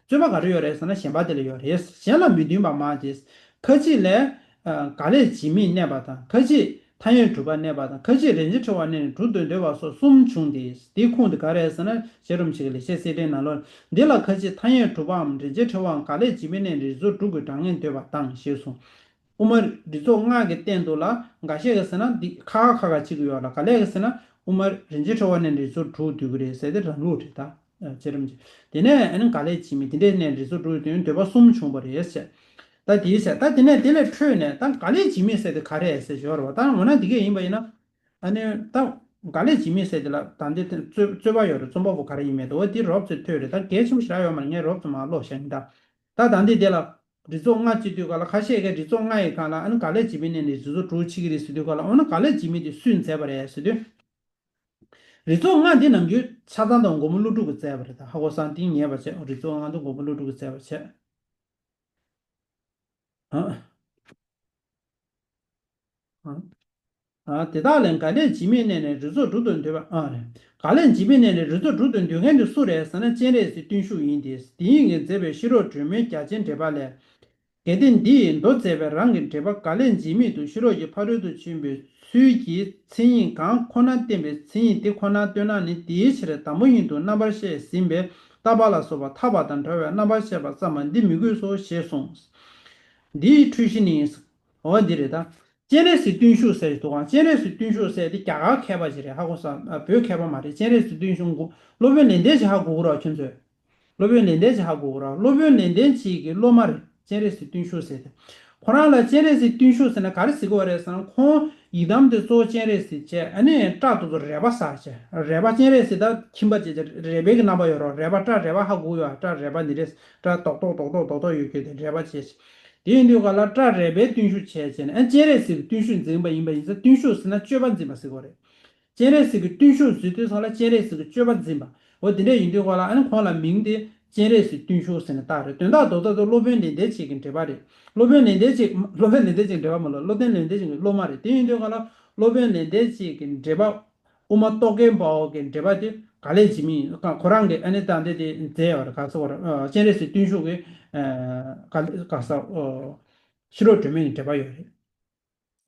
རྩོད་པ་ག་རེ་ཡོད་རེད་ཟེར་ན་གཞན་པ་དེ་ལ་ཡོད་རེད། གཞན་ལ་མི་མཐུན་པ་མང་སྟེ། ཁ་ཅིག་ལ་ཨ་ག་ལས་འཇིགས་མེད་གནས་པ་དང་། ཁ་ཅིག་ཐ་སྙད་གྲུབ་པ་གནས་པ་དང་། ཁ་ཅིག་རིན་ཆེན་ཕྲེང་བ་གནས་ནས་དྲུག་ཏུ་འདོད་པ་སོགས་གསུམ་བྱུང་སྟེ། དེའི་ཁུངས་དེ་ག་རེ་རེད་ཟེར་ན་རྗེ་རིན་པོ་ཆེ་གི་ལེགས་བཤད་གསེར་ཕྲེང་ནང་ལོགས། འདི་ལ་ཁ་ཅིག་ཐ་སྙད་གྲུབ་པའམ་རིན་ཆེན་ཕྲེང་བའམ་ག་ལས་འཇིགས་མེད་གནས་རིགས་ཚོགས་དྲུག་གི་གྲངས་ངེས་འདོད་པ་དང་ཞེས་གསུངས། དབུ་མ་རིགས་ཚོགས་ལྔ་གི་སྟེང་དུ་ལ་འགའ་ཤས་ཀྱིས་ཟེར་ན་འདི་ཁ་ཁ་ཁ་ཁ་གཅིག་ཡོད་ལ། ག་ལས་ཀྱིས་ཟེར་ན་དབུ་མ་རིན་ཆེན་ཕྲེང་བ་གནས་རིགས་ཚོགས་དྲུག་འདོད་ཀྱི་རེད་ཟེར་ཏེ་རང་ལུགས་རེད་ད། ཨ་རྗེ་རིན་པོ་ཆེ། དེ་ནས་ཨ་ནི་ག་ལས་འཇིགས་མེད་དེ་འདྲའི་གནས་རིགས་ཚོགས་དྲུག་དོན་འདོད་པ་གསུམ་བྱུང་བ་རེད་ཟེར། ད་དེའི་ཟེར་ད་དེ་ནས་དེ་ལས་འཕྲོས་ནས་ད་ག་ལས་འཇིགས་མེད་ཟེར་དེ་ག་རེ་ཟེར་ཞོར་བ། ད་འོ་ན་དེ་གས་ཡིན་པ་ཡིན་ན། ཨ་ནི་ད་ ག་ལས་འཇིགས་མེད་ཟེར་དེ་ལ་ད་འདི་རྩོད་རྩོད་པ་ཡོད་རེད། རྩོམ་པ་པོ་ག་རེ་ཡིན་མེད་དོ། འོ་དེ་རོབ་ཙམ་ཐོས་རེད། ད་གལ་ཆེན་པོ་ཞེ་དྲག་ཡོད་མ་རེད། ངས་རོབ་ཙམ་མར་ཀློག་བཞག་ཡིན་ད། ད་ད་འདི་དེ་ལ་རིགས་ཚོགས་ལྔ་བྱེད་དུས་ག་ལ་ཁ་ཤས་ཀྱིས་རིགས་ཚོགས་ལྔ་ཡི་སྒང་ལ་ཨ་ནི་ག་ལས་འཇིགས་མེད་བསྣན་ནས་རིགས་ཚོགས་དྲུག་ཕྱེ་གི་རེད་ཟེར་དུས་ག་ལ། འོ་ན་ག་ལས་འཇིགས་མེད་དེ་སུས་མཛད་པ་རེད་ཟེར་དུས། རིགས་ཚོགས་ལྔ་འདི་ནམ་རྒྱུན་ཆ་ཚང་དང་མགོན་པོ་ཀླུ་སྒྲུབ་ཀྱིས་མཛད་པ་རེད། ད་ཧ་གོ་སོང་། འདི་ངེས་པ་བྱས། རིགས་ཚོགས་ལྔ་འདི་མགོན་པོ་ཀླུ་སྒྲུབ་ཀྱིས་མཛད་པ་བྱས། ཨ། ཨ། ཨ། དེ་དག་ལས་ག་ལས་འཇིགས་མེད་བསྣན་ནས་རིགས་ཚོགས་དྲུག་ཏུ་འདོད་པ། ཨ་རེད། ག་ལས་འཇིགས་མེད་བསྣན་ནས་རིགས་ཚོགས་དྲུག་ཏུ་འདོད་མཁན་དེ་སུ་རེད་ཟེར་ན། སྤྱན་རས་གཟིགས་བརྟུལ་ཞུགས་ཡིན་ཏེ། དེ་ཉིད་ཀྱིས་མཛད་པའི་ཤེས་རབ་སྒྲོན་མེའི་རྒྱ་ཆེན་འགྲེལ་པ་ལས། གལ་ཏེ་འདི་ཡི་མདོ་མཛད་པའི་རང་གི་འགྲེལ་པ་ག་ལས་འཇིགས་མེད་དུ་ཤེས་རབ་ཀྱི་ཕ་རོལ་ཏུ་ཕྱིན་པའི་ཚུལ་གྱིས་མཚན་ཉིད་གང་ཁོ་ན་བསྟན་པའི་མཚན་ཉིད་དེ་ཁོ་ན་སྟོན་ན་ནི། དེའི་ཕྱིར་དང་པོ་ཉིད་དུ་རྣམ་པར་བཤད་ཟིན་པའི་བརྟག་པ་ལ་སོགས་པ་ཐར་པ་དང་བྲལ་བའི་རྣམ་པར་བཤད་པ་བརྩམས་པ་འདི་མི་དགོས་སོ་ཞེས་གསུངས། འདིའི་འཁྲུལ་གཞི་ནི། འོ་འདི་རེད་ད། སྤྱན་རས་གཟིགས་བརྟུལ་ཞུགས་ཟེར་གྱི་འདུག་ག་སྤྱན་རས་གཟིགས་བརྟུལ་ཞུགས་ཟེར་དེ་རྒྱ་གར་མཁས་པ་ཅིག་རེད། ཧ་གོ་སོང་། ཨ། བོད་མཁས་པ་མ་རེད། སྤྱན་རས་གཟིགས་བརྟུལ་ཞུགས་གོ། སློབ་དཔོན་ལེགས་ལྡན་འབྱེད་ཧ་གོ་གོ་ར་ཁྱོད་ཚོས། སློབ་དཔོན་ལེགས་ལྡན་འབྱེད་ཧ་གོ་གོ་ར། སློབ་དཔོན་ལེགས་ལྡན་འབྱེད་ཀྱི་སློབ་མ་རེད། སྤྱན་རས་གཟིགས་བརྟུལ་ཞུགས་ཟེར་དེ། ཁོ་རང་ལ་སྤྱན་རས་གཟིགས་བརྟུལ་ཞུགས་ཟེར་ན་ག་རེ་ཟེར་གྱི་ཡོད་རེད་ཟེར་ན། ཁོང་ཡི་དམ་དེ་གཙོ་བོ་སྤྱན་རས་གཟིགས་བྱས། ཨ་ནི་སྐྲ་དེ་ཚོ་རལ་པ་ཟ་བྱས། རལ་པ། སྤྱན་རས་གཟིགས་ད་ཁྱིམ་པ་བྱས་བྱས་རལ་པའི་གི་རྣམ་པ་ཡོད་ར། རལ་པ། སྐྲ་རལ་པ་ཧ་གོ་ཡོད། སྐྲ་རལ་པ་འདི་རེད། སྐྲ་རྡོག་རྡོག་རྡོག་རྡོག་རྡོག་རྡོག་ཡོད་རྒྱུ་དེ་རལ་པ་བྱས་བྱས། དེ་ཡིན་དུས་ག་ལ་སྐྲ་རལ་པའི་བརྟུལ་ཞུགས་བྱས་བྱས་ནས། ཨ། སྤྱན་རས་གཟིགས་བརྟུལ་ཞུགས་འཛིན་པ་ཡིན་པ་ཡིན་ཙང་། བརྟུལ་ཞུགས་ཟེར་ན་སྤྱོད་པ་འཛིན་པ་ཟེར་གྱི་ཡོད་རེད། སྤྱན་རས་གཟིགས་ཀྱི་བརྟུལ་ཞུགས་ཟེར་དུས་ཙམ་ལ་སྤྱན་རས་གཟིགས་ཀྱི་སྤྱོད་པ་འཛིན་པ། འོ་དེ་འདྲ་ཡིན་དུས་ག་ལ་ཨ་ནི་ཁོང་ལ་མིང་དེ་སྤྱན་རས་གཟིགས་བརྟུལ་ཞུགས་ཟེར་ནས་བཏགས་རེད། དོན་དག་རྡོག་རྡོག་ཏུ་སློབ་དཔོན་ལེགས་ལྡན་འབྱེད་ཀྱི་འགྲེལ་པ་རེད། སློབ་དཔོན་ལེགས་ལྡན་འབྱེད། སློབ་དཔོན་ལེགས་ལྡན་འབྱེད་ཀྱི་འགྲེལ་པ་མ་ལོ། སློབ་དཔོན་ལེགས་ལྡན་འབྱེད་ཀྱི་སློབ་མ་རེད། དེ་ཡིན་དུས་ག་ལ་སློབ་དཔོན་ལེགས་ལྡན་འབྱེད་ཀྱི་འགྲེལ་པ། དབུ་མ་རྟོག་གེ་དཔའ་བོ་གི་འགྲེལ་པ་དེ་ག་ལས་འཇིགས་མེད་ཁོ་རང་གིས་ཨ་ནི་ད་འདི་དེ་མཛད་ཡོད་རེད། ག་ཟེར་བ་རེད། ཨ། སྤྱན་རས་གཟིགས་བརྟུལ་ཞུགས་ཀྱི། ཨ། ག་ག་ཟེར། ཨོ། ཤེས་རབ་སྒྲོན་མེ་གི་འགྲེལ་པ་ཡོད་རེད།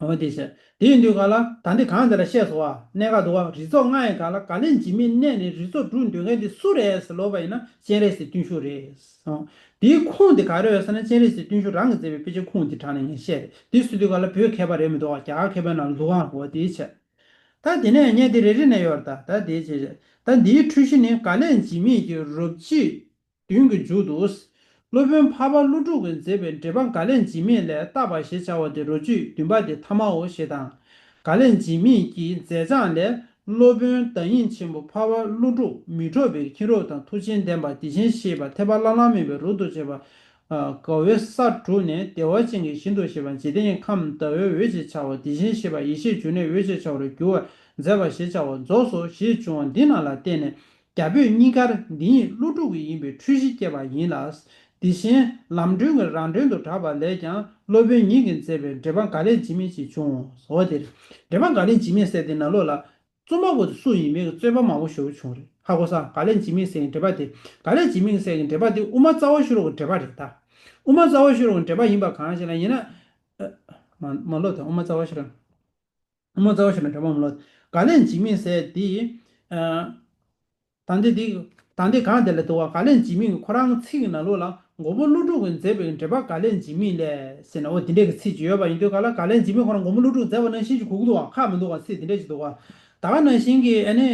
འོ་དེ་བྱས། དེ་ཡིན་དུས་ག་ལ་ད་འདི་གང་དེ་ལ་བཤད་སོང་བ། གནད་འགག་འདུག་བ། རིགས་ཚོགས་ལྔ་ཡི་སྒང་ལ་ག་ལས་འཇིགས་མེད་བསྣན་ནས་རིགས་ཚོགས་དྲུག་འདོད་མཁན་དེ་སུ་རེད་ཟེར་ལབ་པ་ཡིན་ན། སྤྱན་རས་གཟིགས་བརྟུལ་ཞུགས་རེད། ཨོ། དེའི་ཁུངས་དེ་ག་རེ་ཡོད་ཟེར་ན། སྤྱན་རས་གཟིགས་བརྟུལ་ཞུགས་རང་གི་མཛད་པའི་དཔེ་ཆའི་ཁུངས་དེ་དྲངས་ནས་ངས་བཤད་རེད། དེ་ཟེར་དུས་ག་ལ་བོད་མཁས་པ་རེད་མི་འདུག་བ། རྒྱ་གར་མཁས་པའི་ནང་འདུག་ཨང་། འོ་དེ་བྱས། ད་དེ་ནས་ངས་དེ་རེ་རེ་ནས་ཡོད་རེད། ད་ད་དེ་བྱས། ད་འདིའི་འཁྲུལ་གཞི་ནི། ག་ལས་འཇིགས་མེད་ཀྱིས་རབ་བྱེད་བདུན་གྱི་མཇུག་ཏུ། སློབ་དཔོན་འཕགས་པ་ཀླུ་སྒྲུབ་ཀྱིས་མཛད་པའི་འགྲེལ་པ་ག་ལས་འཇིགས་མེད་ལས་བཏགས་པ་ཞེས་བྱ་བ་དེ་རབ་བྱེད་བདུན་པ་དེ་ཐ་མའོ་ཞེས་དང་། ག་ལས་འཇིགས་མེད་ཀྱི་མཛད་བྱང་ལས། སློབ་དཔོན་བདག་ཉིད་ཆེན་པོ་འཕགས་པ་ཀླུ་སྒྲུབ་མི་འཕྲོགས་པའི་མཁྱེན་རབ་དང་། ཐུགས་རྗེ་ལྡན་པ་དེ་བཞིན་གཤེགས་པ་ཐེག་པ་བླ་ན་མེད་པའི་རབ་ཏུ་བྱེད་པ། ཨ། དགའ་བའི་ས་དྲུག་ནས་བདེ་བ་ཅན་གྱི་ཞིང་དུ་གཤེགས་པ། འཇིག་རྟེན་ཁམས་ཟླ་བའི་འོད་ཅེས་བྱ་བ་དེ་བཞིན་གཤེགས་པ་ཡེ་ཤེས་འབྱུང་གནས་འོད་ཅེས་བྱ་བར་འགྱུར་བར་མཛད་པ་ཞེས་བྱ་བ་རྫོགས་སོ་ཞེས་འབྱུང་བ་འདི་རྣམས་ལ་བརྟེན་ནས། རྒྱ་བོད་གཉིས་ཀར་འདི་ཉིད་ཀླུ་སྒྲུབ་ཀྱི་ཡིན་པའི་འཁྲུལ་གཞི་སྐྱེས་པ་ཡིན་ལ། དེ་བཞིན་ལམ་སྒྲོན་གྱི་རང་འགྲེལ་དུ་གྲགས་པ་ལས་ཀྱང་སློབ་དཔོན་ཉིད་ཀྱིས་མཛད་པའི་འགྲེལ་པ་ག་ལས་འཇིགས་མེད་ཅེས་འབྱུང་ངོ་། འོ་དེ་རེད། འགྲེལ་པ་ག་ལས་འཇིགས་མེད་ཟེར་དེ་ནང་ལོགས་ལ་རྩོམ་པ་པོ་དེ་སུ་ཡིན་མིན་གྱི་རྩོད་པ་མང་པོ་ཞེ་པོ་བྱུང་རེད། ཧ་གོ་སོང་། ག་ལས་འཇིགས་མེད་ཟེར་མཁན་འགྲེལ་པ་དེ། ག་ལས་འཇིགས་མེད་ཟེར་མཁན་འགྲེལ་པ་དེ་དབུ་མ་རྩ་བ་ཤེས་རབ་ཀྱི་འགྲེལ་པ་རེད་ད། དབུ་མ་རྩ་བ་ཤེས་རབ་ཀྱི་འགྲེལ་པ་ཡིན་པ་གང་ཞིག་ལ་ཡིན་ན། ཨ། མ་མ་ལོ་དེ་དབུ་མ་རྩ་བ་ཤེས་རབ། དབུ་མ་རྩ་བ་ཤེས་རབ་འགྲེལ་པ་མ་ལོ། ག་ལས་འཇིགས་མེད་ཟེར་དེ། ཨ། ད་འདི་འདི། ད་འདི་གང་དེ་ལ་འདུག་བ། ག་ལས་འཇིགས་མེད་ཀྱི་ཁོ་རང་ཚིག་གི་ནང་ལོགས་ལ་མགོན་པོ་ཀླུ་སྒྲུབ་ཀྱིས་མཛད་པའི་འགྲེལ་པ་ག་ལས་འཇིགས་མེད་ལས་ཟེར་ན། འོ་དེ་འདྲའི་གི་ཚིག་ཅིག་ཡོད་པ་ཡིན་དུས་ག་ལ་ག་ལས་འཇིགས་མེད་ཁོ་རང་མགོན་པོ་ཀླུ་སྒྲུབ་མཛད་པ་ནང་བཞིན་ཅིག་གོ་གི་འདུག་བ། ཁག་མི་འདུག་བ། ཚིག་དེ་འདྲ་ཅིག་འདུག་བ། ད་ག་ནང་བཞིན་གྱི་ཨ་ནི།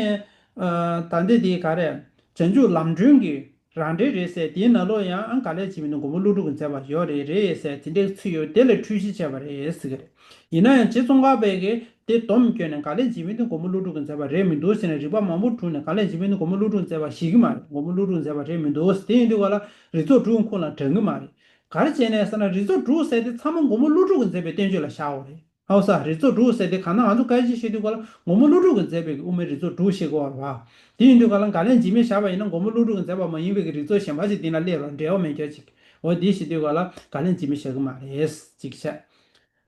ཨ། ད་འདི་དེ་ག་རེ། བྱང་ཆུབ་ལམ་སྒྲོན་གྱི་རང་འགྲེལ་རེད་ཟེར། དེའི་ནང་ལོགས་ཡང་ཨང་ག་ལས་འཇིགས་མེད་ནི་མགོན་པོ་ཀླུ་སྒྲུབ་ཀྱིས་མཛད་པ་ཡོད་རེད་རེད་ཟེར་དེ་འདྲའི་ཚིག་ཡོད། དེ་ལ་འཁྲུལ་གཞི་བྱས་པ་རེད་ཟེར་གི་རེད། ཡིན་ན་ཡང་རྗེ་ཙོང་ཁ་པ་གིས་དེ་སྡོམ་བཀོད་ནས་ག་ལས་འཇིགས་མེད་དེ་མགོན་པོ་ཀླུ་སྒྲུབ་ཀྱིས་མཛད་པ་རེད་མི་འདུག་ཟེར་ནས། རིགས་པ་མང་པོ་དྲངས་ནས་ག་ལས་འཇིགས་མེད་དེ་མགོན་པོ་ཀླུ་སྒྲུབ་ཀྱིས་མཛད་པ་བཞེད་ཀྱི་མ་རེད། མགོན་པོ་ཀླུ་སྒྲུབ་ཀྱིས་མཛད་པ་རེད་མི་འདུག་ཟེར། དེ་ཡིན་དུས་ག་ལ་རིགས་ཚོགས་དྲུག་ཁོངས་ལ་དྲང་གི་མ་རེད། ག་རེ་བྱས་ནས་ཟེར་ན། རིགས་ཚོགས་དྲུག་ཟེར་དེ་ཚང་མ་མགོན་པོ་ཀླུ་སྒྲུབ་ཀྱིས་མཛད་པའི་བསྟན་བཅོས་ལ་བཞག་ཡོད་རེད། ཧ་གོ་སོང་། རིགས་ཚོགས་དྲུག་ཟེར་དེ་གང་ན་ང་ཚོ་སྐད་ཆ་བཤད་དུས་ག་ལ་མགོན་པོ་ཀླུ་སྒྲུབ་ཀྱིས་མཛད་པའི་དབུ་མའི་རིགས་ཚོགས་དྲུག་བཤད་ཀྱི་ཡོད་རེད་བ། དེ་ཡིན་དུས་ག་ལ་ག་ལས་འཇིགས་མེད་བཞག་པ་ཡིན་ན་མགོན་པོ་ཀླུ་སྒྲུབ་ཀྱིས་མཛད་པ་མ་ཡིན་པའི་གི་རིགས་ཚོགས་གཞན་པ་ཞིག་དེ་ལ་སླེབས་རོགས། འབྲེལ་བ་མེད་ཁྱོད་ཅིག་འོ་དེ་བཤད་དུས་ག་ལ་ག་ལས་འཇིགས་མེད་བཞག་གི་མ་རེད་ཅིག་བཤད།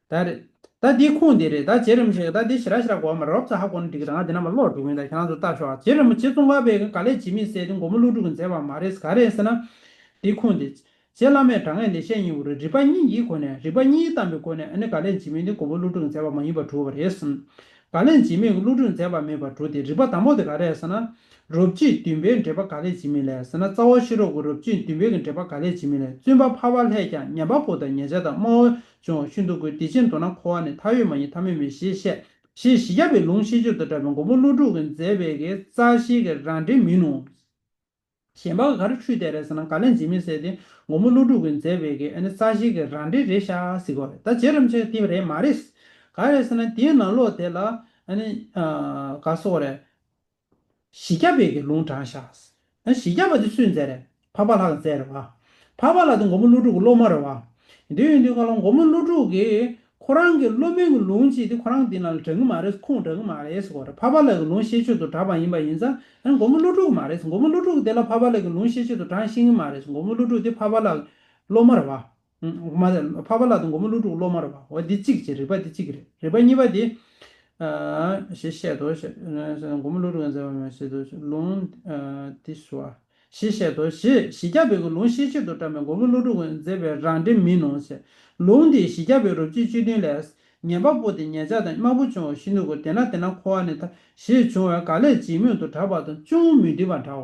ད་རེད། ད་འདི་ཁུངས་འདི་རེད། ད་རྗེ་རིན་པོ་ཆེ་གིས་ད་འདི་ཞེ་དྲག་ཞེ་དྲག་གོ་བ་མ་རེད། རོབ་ཙམ་ཧ་གོ་ན་འགྲིག་གི་རེད། ང་འདི་ནས་མར་ཀློག་འགྲོ་གི་ཡིན། ད་ཁྱེད་རང་ཚོ་ལྟ་ཤོག་ཨ། རྗེ་རིན་པོ་ཆེ་ཙོང་ཁ་པས་ག་ལས་འཇིགས་མེད་ཟེར་དེ་མགོན་པོ་ཀླུ་སྒྲུབ་ཀྱིས་མཛད་པ་མ་རེད། ག་རེ་ཟེར་ན། འདི་ཁུངས་འདི། རྗེ་བླ་མས་དྲང་ངེས་ལེགས་བཤད་སྙིང་པོ་རུ་རིགས་པ་གཉིས་ཀྱི་སྒོ་ནས། རིགས་པ་གཉིས་བརྟགས་པའི་སྒོ་ནས་ཨ་ནི་ག་ལས་འཇིགས་མེད་འདི་མགོན་པོ་ཀླུ་སྒྲུབ་ཀྱིས་མཛད་པ་མ་ཡིན་པར་གྲུབ་པ་རེད་གསུངས། ག་ལས་འཇིགས་མེད་ཀྱི་ཀླུ་སྒྲུབ་མཛད་པ་མིན་པར་གྲུབ་སྟེ། རིགས་པ་དང་པོ་དེ་ག་རེ་ཟེར་ན། རབ་བྱེད་བདུན་པའི་འགྲེལ་པ་ག་ལས་འཇིགས་མེད་ལས་ཟེར་ན། རྩ་བ་ཤེས་རབ་ཀྱི་རབ་བྱེད་བདུན་པའི་གི་འགྲེལ་པ་ག་ལས་འཇིགས་མེད་ལས། བཙུན་པ་འཕགས་པ་ལྷས་ཀྱང་། ཉན་པ་པོ་དང་ཉེས་བྱ་དང་། སྨྲ་བ་འབྱུང་བ་ཤིན་ཏུ་དཀོན། དེ་ཕྱིར་མདོར་ན་འཁོར་བ་ནི། མཐའ་ཡོད་མ་ཡིན་ཐ་མལ་མིན་ཞེས་བཤད། ཞེས་བཞི་བརྒྱ་པའི་ལུང་ཤེས་བྱེད་དུ་གྲགས་པའི་མགོན་པོ་ཀླུ་སྒྲུབ་ཀྱིས་མཛད་པའི་གི་རྩ་ཤེའི་གི་རང་འགྲེལ་མིན་ནོ། གཞན་པ་ག་རེ་འཁྲུལ་བསྡད་རེད་ཟེར་ན། ག་ལས་འཇིགས་མེད་ཟེར་དེ་མགོན་པོ་ཀླུ་སྒྲུབ་ཀྱིས་མཛད་པའི་གི་ཨ་ནི་རྩ་ཤེའི་གི་རང་འགྲེལ་རེད་ཤག་ཟེར་གྱི་ཡོད་རེད། ད་རྗེ་རིན་པོ་ཆེ་དེ་རེད་མ་རེད། ག་རེ་ཟེར་ན་དེའི་ནང་ལོགས་དེ་ལ། ཨ་ནི་ཨ་ག་སོགས་རེད། བཞི་བརྒྱ་པའི་གི་ལུང་དྲངས་ཤག་ཨ་བཞི་བརྒྱ་པ་དེ་སུས་མཛད་རེད། འཕགས་པ་ལྷ་གིས་མཛད་རེད་བ། འཕགས་པ་ལྷ་དེ་མགོན་པོ་ཀླུ་སྒྲུབ་ཀྱི་སློབ་མ་རེད་བ། དེ་ཡིན་དུས་ག་ལ་མགོན་པོ་ཀླུ་སྒྲུབ་ཀྱིས་ཁོ་རང་གི་སློབ་དཔོན་གྱི་ལུང་གཅིག་དེ་ཁོ་རང་འདི་ནང་ལ་དྲངས་ཀྱི་མ་རེད། ཁུངས་དྲངས་ཀྱི་མ་རེད་ཟེར་གོ་རེད། འཕགས་པ་ལྷ་གི་ལུང་ཤེས་བྱེད་དུ་གྲགས་པ་ཡིན་པ་ཡིན་ཙང་ཨ་ནི་མགོན་པོ་ཀླུ་སྒྲུབ་ཀྱི་མ་རེད། མགོན་པོ་ཀླུ་སྒྲུབ་ཀྱིས་དེ་ལ་འཕགས་པ་ལྷ་གི་ལུང་ཤེས་བྱེད་དུ་དྲངས་ཤེས་ཀྱི་མ་རེད། མགོན་པོ་ཀླུ་སྒྲུབ་དེ་འཕགས་པ་ལྷ་གི་སློབ་མ་རེད་བ། ཨུམ། མ་རེད། འཕགས་པ་ལྷ་དང་མགོན་པོ་ཀླུ་སྒྲུབ་སློབ་མ་རེད་བ། འོ་འདི་གཅིག་བྱས། རིགས་པ་འདི་གཅིག་རེད། རིགས་པ་གཉིས་པ་འདི། ཨ་ཞེས་བཤད་དོ། ཞེས་མགོན་པོ་ཀླུ་སྒྲུབ་ཀྱིས་མཛད་པ་མེད་ཞེས་དོ། ལུང་ཨ་འདི་ཞུ་བ། ཞེས་བཤད་དོ། ཞེས་བཞི་བརྒྱ་པའི་གི་ལུང་ཤེས་བྱེད་དུ་གྲགས་པའི་མགོན་པོ་ཀླུ་སྒྲུབ་ཀྱིས་མཛད་པའི་རང་འགྲེལ་མིན་ནོ་ཞེས། ལུང་འདི་བཞི་བརྒྱ་པའི་རབ་བྱེད་བཅུ་བདུན་ལས། ཉན་པ་པོ་དེ་ཉེས་བྱ་དང་དམར་པོ་བྱུང་བ་ཤིན་ཏུ་དགོས། དེས་ན་དེ་ན་འཁོར་བ་ནི་མཐའ་ཞེས་བྱུང་བས་ག་ལས་འཇིགས་མེད་དུ་གྲགས་པ་དང་ཅུང་མི་མཐུན་པ་འདྲའོ།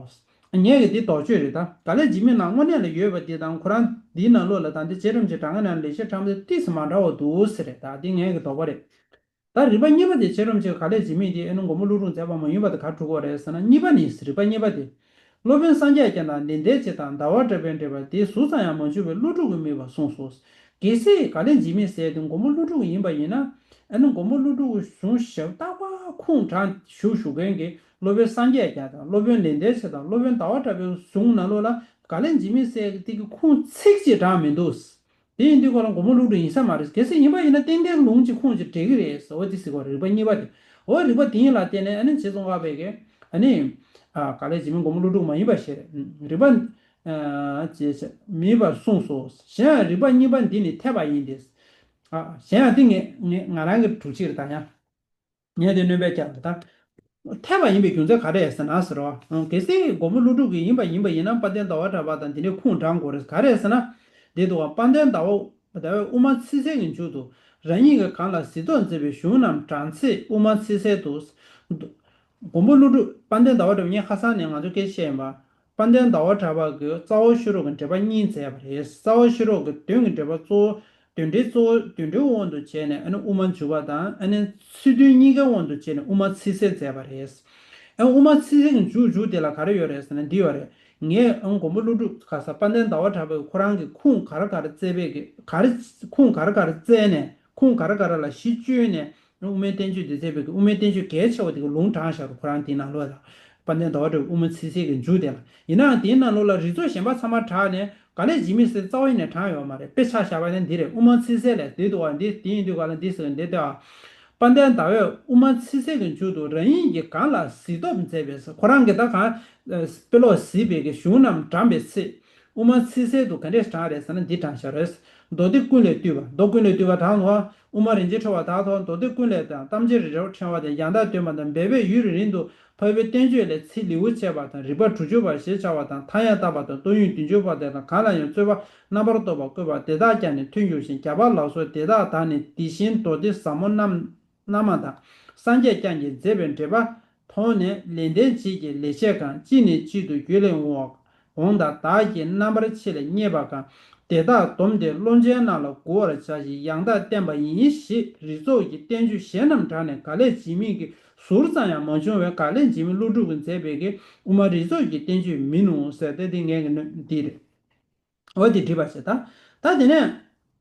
ངས་ཀྱི་འདི་དོགས་གཅོད་རེད་ད། ག་ལས་འཇིགས་མེད་ནང་དངོས་གནས་ལ་ཡོད་པ་འདི་དང་ཁོ་རང་འདིའི་ནང་ལོགས་ལ་ད་འདི་རྗེ་རིན་པོ་ཆེ་དྲང་ངེས་ནང་ལེགས་བཤད་ཕྲ་མོ་དེ་ཏོག་ཙམ་མ་འདྲ་བ་འདུག་ཟེར་རེད། ད་འདི་ངས་ཀྱི་དོགས་པ་རེད། ད་རིགས་པ་གཉིས་པ་དེ་རྗེ་རིན་པོ་ཆེ་ག་ལས་འཇིགས་མེད་དེ་ཨ་ནི་མགོན་པོ་ཀླུ་སྒྲུབ་མཛད་པ་མ་ཡིན་པ་དེ་ག་རེ་གྲུབ་ཀྱི་རེད་ཟེར་ན། གཉིས་པ་ནི་རིགས་པ་གཉིས་པ་དེ། སློབ་དཔོན་སངས་རྒྱས་བསྐྱངས་དང་ལེགས་ལྡན་འབྱེད་དང་ཟླ་བ་གྲགས་པའི་འགྲེལ་པ་དེ་ཟུར་ཙམ་ཡང་མ་བྱུང་བས་ཀླུ་སྒྲུབ་ཀྱིས་མེད་པར་གསུངས་སོ། གལ་སྲིད་ག་ལས་འཇིགས་མེད་ཟེར་དེ་མགོན་པོ་ཀླུ་སྒྲུབ་ཀྱི་ཡིན་པ་ཡིན་ན། ཨ་ནི་མགོན་པོ་ཀླུ་སྒྲུབ་ཀྱི་གཞུང་ཞབས་རྟག་པར་ཁུངས་དྲངས་བཞུགས་བཞུགས་མཁན་གྱི་སློབ་དཔོན་སངས་རྒྱས་བསྐྱངས་དང་སློབ་དཔོན་ལེགས་ལྡན་འབྱེད་དང་སློབ་དཔོན་ཟླ་བ་གྲགས་པའི་གཞུང་ནང་ལོགས་ལ་ག་ལས་འཇིགས་མེད་ཟེར་དེ་གི་ཁུངས་ཚིག་གཅིག་དྲངས་མི་འདུག། དེ་ཡིན་དུས་ཁོ་རང་མགོན་པོ་ཀླུ་སྒྲུབ་ཡིན་ས་མ་རེད། གལ་སྲིད་ཡིན་པ་ཡིན་ན་ཏན་ཏན་ལུང་གཅིག་ཁུངས་གཅིག་འགྲིག་གི་རེད་ཟེར་བ་དེ་ཟེར་གོ་རེད། རིགས་པ་གཉིས་པ་དེ། འོ་རིགས་པ་དེ་གཉིས་ལ་བརྟེན་ནས་ཨ་ནི་རྗེ་ཙོང་ཁ་པ་གིས་ཨ་ནི་ཨ་ག་ལས་འཇིགས་མེད་མགོན་པོ་ཀླུ་སྒྲུབ་མ་ཡིན་པ་ཞེས་རིགས་པ་ཨ་ཅེས་མེད་པར་གསུངས་སོ། གཞན་ཡང་རིགས་པ་གཉིས་པ་འདི་ནི་འཐད་པ་ཡིན་ཏེ། ཨ་གཞན་ཡང་དེ་ངས་ངས་ང་རང་གི་དྲུག་ཅིག་རེད་ད་ཡང་། ངས་དེ་སྣོན་པ་བརྒྱབ་ད། འཐད་པ་ཡིན་པའི་རྒྱུ་མཚན་ག་རེ་ཟེར་ན་ཟེར་རོ། གལ་སྲིད་མགོན་པོ་ཀླུ་སྒྲུབ་ཀྱི་ཡིན་པ་ཡིན་པ་ཡིན་ན་དཔལ་ལྡན་ཟླ་བ་གྲགས་པ་དང་འདི་ནས་ཁུངས་དྲངས་དགོས་རེད། ག་རེ་ཟེར་ན། འདི་འདུག་བ། དཔལ་ལྡན་ཟླ་བ་ཟླ་བས་དབུ་མ་ཚིག་གསལ་གྱི་མཇུག་ཏུ་རང་ཉིད་ཀྱི་གང་ལ་གཟིགས་རྟོག་མཛད་པའི་གཞུང་རྣམས་དྲངས་ཚེ་དབུ་མ་ཚིག་གསལ་དུ། མགོན་པོ་ཀླུ་སྒྲུབ་དཔལ་ལྡན་ཟླ་བ་གྲགས་པ་ངས་ཁ་སང་ནས་ང་ཚོ་སྐད་ཆ་བཤད་ཡིན་པ། དཔལ་ལྡན་ཟླ་བ་གྲགས་པ་གིས་རྩ་བ་ཤེས་རབ་ཀྱི་འགྲེལ་པ་གཉིས་མཛད་པ་རེད། རྩ་བ་ཤེས་རབ་ཀྱི་དོན་གྱི་འགྲེལ་པ་གཙོ་བོ། དོན་འགྲེལ་གཙོ་བོ་དོན་འགྲེལ་དབང་དུ་བྱས་ནས་ཨ་ནི་དབུ་མ་འཇུག་པ་དང་ཨ་ནི་ཚིག་དོན་གཉིས་ཀའི་དབང་དུ་བྱས་ནས་དབུ་མ་ཚིག་གསལ་མཛད་པ་རེད། ཨ་དབུ་མ་ཚིག་གསལ་གྱི་མཇུག་མཇུག་དེ་ལ་ག་རེ་ཡོད་རེད་ཟེར་ན་འདི་ཡོད་རེད། ངས་ཨ་མགོན་པོ་ཀླུ་སྒྲུབ་ག་ས་དཔལ་ལྡན་ཟླ་བ་གྲགས་པའི་ཁོ་རང་གི་ཁུངས་ག་རེ་ག་རེ་བཙལ་བས་གི་ག་རེ་ཁུངས་ག་རེ་ག་རེ་བཙལ་ནས་ཁུངས་ག་རེ་ག་རེ་ལ་གཞི་བཅོལ་ནས། དབུ་མའི་བསྟན་བཅོས་འདི་མཛད་པའི་གི་དབུ་མའི་བསྟན་བཅོས་གལ་ཆེ་བ་དེ་གི་ལུང་དྲངས་བཞག་རུ་ཁོ་རང་དེའི་ནང་ལོགས་ལ། དཔལ་ལྡན་ཟླ་བ་གྲགས་པའི་དབུ་མ་ཚིག་གསལ་གྱི་མཇུག་དེ་ལ། ཡིན་ནའང་དེའི་ནང་ལོགས་ལ་རིགས་ཚོགས་གཞན་པ་ཚང་མ་དྲངས་ནས་ག་ལས་འཇིགས་མེད་ཟེར་རྩ་བ་ཉིད་ནས་དྲངས་ཡོད་མ་རེད། དཔེ་ཆ་བཞག་པ་ནི་འདི་རེད། དབུ་མ་ཚིག་གསལ་ལས་འདི་འདུག་བ། འདི་དེ་ཡིན་དུས་ག་ལ་འདི་ཟེར་འདི་ལྟ་བ། དཔལ་ལྡན་ཟླ་བས་དབུ་མ་ཚིག་གསལ་གྱི་མཇུག་ཏུ་རང་ཉིད་ཀྱི་གང་ལ་གཟིགས་རྟོག་མཛད་པའི་ཁོ་རང་གི་ད་གང་དཔེ་ཀློག་གཟིགས་པའི་གི་གཞུང་རྣམས་དྲངས་པའི་ཚེ། དབུ་མ་ཚིག་གསལ་དུ་ག་འདྲས་དྲངས་རེད་ཟེར་ན་འདི་དྲངས་བཞག་རེད། མདོ་སྡེ་ཀུན་ལས་བཏུས་པ། མདོ་ཀུན་ལས་བཏུས་པ་དྲངས་ནོ། དབུ་མ་རིན་ཆེན་ཕྲེང་བ་དག་ཐོག་མདོ་སྡེ་ཀུན་ལས་དང་གཏམ་འཆལ་རི་རབ་ཕྲེང་བ་དང་ཡང་དག་ལྡན་པ་དང་འབད་པས་ཡུན་རིང་དུ་འཕགས་པའི་བསྟན་བཅོས་ལས་ཚིག་ལེའུར་བཅད་པ་དང་རིགས་པ་དྲུག་ཅུ་པ་ཞེས་བྱ་བ་དང་ཐ་སྙད་བཏགས་པ་དང་སྟོང་ཉིད་བདུན་ཅུ་པ་དེ་དང་གང་ལ་ཡང་རྩོད་པ་རྣམ་པར་རྟོག་པ་བཀོད་པ་དེ་དག་ཀྱང་ནི་ཐོན་འགྱུར་ཞིང་རྒྱ་བ་ལ་སོགས་དེ་དག་དག་ནི་དེ་བཞིན་མདོ་སྡེ་ཟབ་མོ་རྣམས། རྣམ་མང་དང་། སངས་རྒྱས་བསྐྱངས་ཀྱིས་མཛད་པའི་འགྲེལ་པ། མཐོང་ནས་ལེགས་ལྡན་འབྱེད་ཀྱི་ལེགས་བཤད་གང་གཅིག་ནས་གཅིག་ཏུ་བརྒྱུད་ལས་འོང་བ། འོང་དང་བདག་གིས་རྣམ་པར་ཕྱེ་ལ་བསྙད་པ་གང་། དེ་དག་བསྡོམས་ཏེ་བློ་ཅན་རྣམས་ལ་མགུ་བར་བྱ་ཞིང་ཡང་དག་བསྟན་པ་ཡིན་ཞེས་རིགས་ཚོགས་ཀྱི་བསྟན་བཅོས་གཞན་རྣམས་དྲངས་ནས་ག་ལས་འཇིགས་མེད་ཀྱི་ཟུར་ཙམ་ཡང་མ་བྱུང་བས་ག་ལས་འཇིགས་མེད་ཀླུ་སྒྲུབ་ཀྱིས་མཛད་པའི་གི་དབུ་མ་རིགས་ཚོགས་ཀྱི་བསྟན་བཅོས་མིན་ནོ་ཟེར་ཏེ་འདི་ངས་ཀྱི་འདི་རེད། འོ་དེ་འགྲིག་པ་བྱེད་ད། ད་དེ་ནས་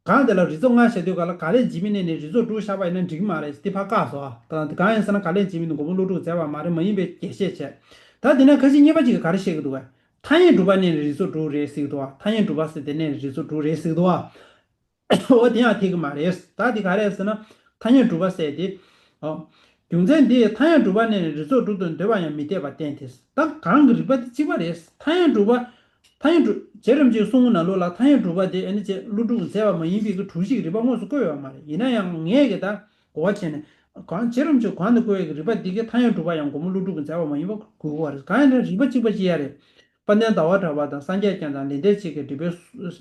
གང་དེ་ལ་རིགས་ཚོགས་ལྔ་བཤད་དུས་ག་ལ་ག་ལས་འཇིགས་མེད་བསྣན་ནས་རིགས་ཚོགས་དྲུག་བཞག་པ་ཡིན་ན་འགྲིག་གི་མ་རེད། དེ་ཕར་བཀག་སོ། ད་གང་ཡིན་ཟེར་ན་ག་ལས་འཇིགས་མེད་ནི་མགོན་པོ་ཀླུ་སྒྲུབ་མཛད་པ་མ་རེད། མ་ཡིན་པའི་རྒྱས་བཤད་བྱས། ད་དེ་ནས་ཁ་ཅིག་གཉིས་པ་གཅིག་གིས་ག་རེ་བཤད་ཀྱི་འདུག་ག་ཐ་སྙད་གྲུབ་པ་བསྣན་ནས་རིགས་ཚོགས་དྲུག་རེད་ཟེར་གྱི་འདུག་ག་ཐ་སྙད་གྲུབ་པ་ཟེར་དེ་བསྣན་ནས་རིགས་ཚོགས་དྲུག་རེད་ཟེར་གྱི་འདུག་ག་འོ་དེ་ཡང་འཐད་ཀྱི་མ་རེད། ད་དེ་ག་རེད་ཟེར་ན། ཐ་སྙད་གྲུབ་པ་ཟེར་དེ། ཨོ། རྒྱུ་མཚན་དེ་ཐ་སྙད་གྲུབ་པ་ནས་རིགས་ཚོགས་དྲུག་ཏུ་འདོད་པ་ཡང་མི་འཐད་པར་བསྟན་ཏེ། ད་གང་གི་རིགས་པ་དེ་གཅིག་པ་རེད། ཐ་སྙད་གྲུབ་པ། ཐ་སྙད་གྲུབ། རྗེ་རིན་པོ་ཆེའི་གསུང་ནང་ལོགས་ལ་ཐ་སྙད་གྲུབ་པ་དེ་ཨ་ནི་རྗེ་ཀླུ་སྒྲུབ་མཛད་པ་མ་ཡིན་པའི་གི་གྲུབ་གཞི་གི་རིགས་པ་དངོས་སུ་བཀོད་ཡོད་མ་རེད། ཡིན་ན་ཡང་ངས་གི་ད་གོ་བ་བྱས་ནས། གང་རྗེ་རིན་པོ་ཆེས་གོང་དུ་བཀོད་པའི་གི་རིགས་པ་འདི་གི་ཐ་སྙད་གྲུབ་པ་ཡང་མགོན་པོ་ཀླུ་སྒྲུབ་ཀྱིས་མཛད་པ་མ་ཡིན་པ་གོ་དགོས་པ་རེད། གང་ཡིན་ན་རིགས་པ་གཅིག་པ་གཅིག་ཡ་རེད། དཔལ་ལྡན་ཟླ་བ་གྲགས་པ་དང་སངས་རྒྱས་བསྐྱངས་དང་ལེགས་ལྡན་འབྱེད་ཀྱི་འགྲེལ་པའི་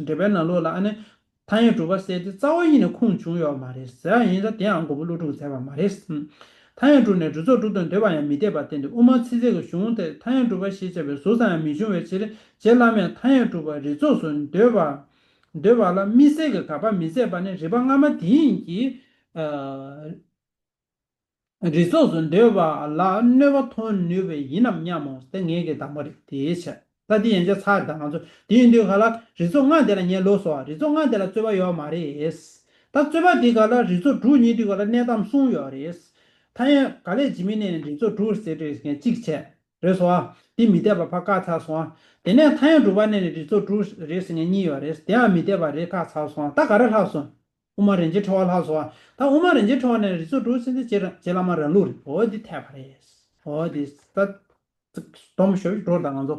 འགྲེལ་པའི་ནང་ལོགས་ལ་ཨ་ནི། ཐ་སྙད་གྲུབ་པ་ཟེར་དེ་རྩ་བ་ཉིད་ནས་ཁུངས་བྱུང་ཡོད་མ་རེད་ཟེར་ཡ་ཡིན་ཙང་དེའང་མགོན་པོ་ཀླུ་སྒྲུབ་མཛད་པ་མ་རེད། ཐ་སྙད་གྲུབ་ནས་རིགས་ཚོགས་དྲུག་ཏུ་འདོད་པ་ཡང་མི་འཐད་པར་བསྟན་ཏེ་དབུ་མ་ཚིག་གསལ་གྱི་གཞུང་དེར་ཐ་སྙད་གྲུབ་པ་ཞེས་བྱ་བའི་ཟུར་ཙམ་ཡང་མི་འབྱུང་བའི་ཕྱིར། རྗེ་བླ་མས་ཐ་སྙད་གྲུབ་པ་རིགས་ཚོགས་སུ་འདོད་པ། འདོད་པ་ལ་དམིགས་བསལ་གྱི་དགག་པ་མི་མཛད་པ་ནི་རིགས་པ་སྔ་མ་དེ་ཉིད་ཀྱིས། ཨ། རིགས་ཚོགས་སུ་འདོད་པ་ལ་གནོད་པ་མཐོང་ནུས་པས་ཡིན་ནམ་སྙམ་མོ། དེ་ངེད་ཀྱི་དང་པོ་རེད། དེའི་ཕྱིར་ད་དེ་ཡན་ཆད་ཚར་རེད། ད་ང་ཚོ་དེ་ཡིན་དུས་ག་ལ་རིགས་ཚོགས་ལྔ་དེ་ལ་ངས་ལོག་སོང་བ། རིགས་ཚོགས་ལྔ་དེ་ལ་རྩོད་པ་ཡོད་མ་རེད། ད་རྩོད་པ་དེ་ག་ལ་རིགས་ཚོགས་དྲུག་ཉིད་དུས་ག་ལ་གནས་སྟངས་གསུམ་ཡོད་རེད། ད་ ཐ་སྙད་ག་ལས་འཇིགས་མེད་བསྣན་ནས་རིགས་ཚོགས་དྲུག་ཟེར་དེ་གཅིག་བྱས། རེད་སོང་ཨ། དེ་མི་འཐད་པ་ཕར་བཀག་ཚར་སོང་ཨ། དེ་ནས་ཐ་སྙད་གྲུབ་པ་བསྣན་ནས་རིགས་ཚོགས་དྲུག་རེད་ཟེར་མཁན་གཉིས་ཡོད་རེད། དེའང་མི་འཐད་པ་རེད་བཀག་ཚར་སོང་ཨ། ད་ག་རེ་ལྷག་སོང་། དབུ་མ་རིན་ཆེན་ཕྲེང་བ་ལྷག་སོང་ཨ། ད་དབུ་མ་རིན་ཆེན་ཕྲེང་བ་བསྣན་ནས་རིགས་ཚོགས་དྲུག་ཟེར་དེ་རྗེ་རྗེ་བླ་མ་རང་ལུགས་རེད། འོ་དེ་འཐད་པ་རེད། འོ་དེ་ད་སྡོམ་ཞོ་འགྲོ་དང་ང་ཚོ།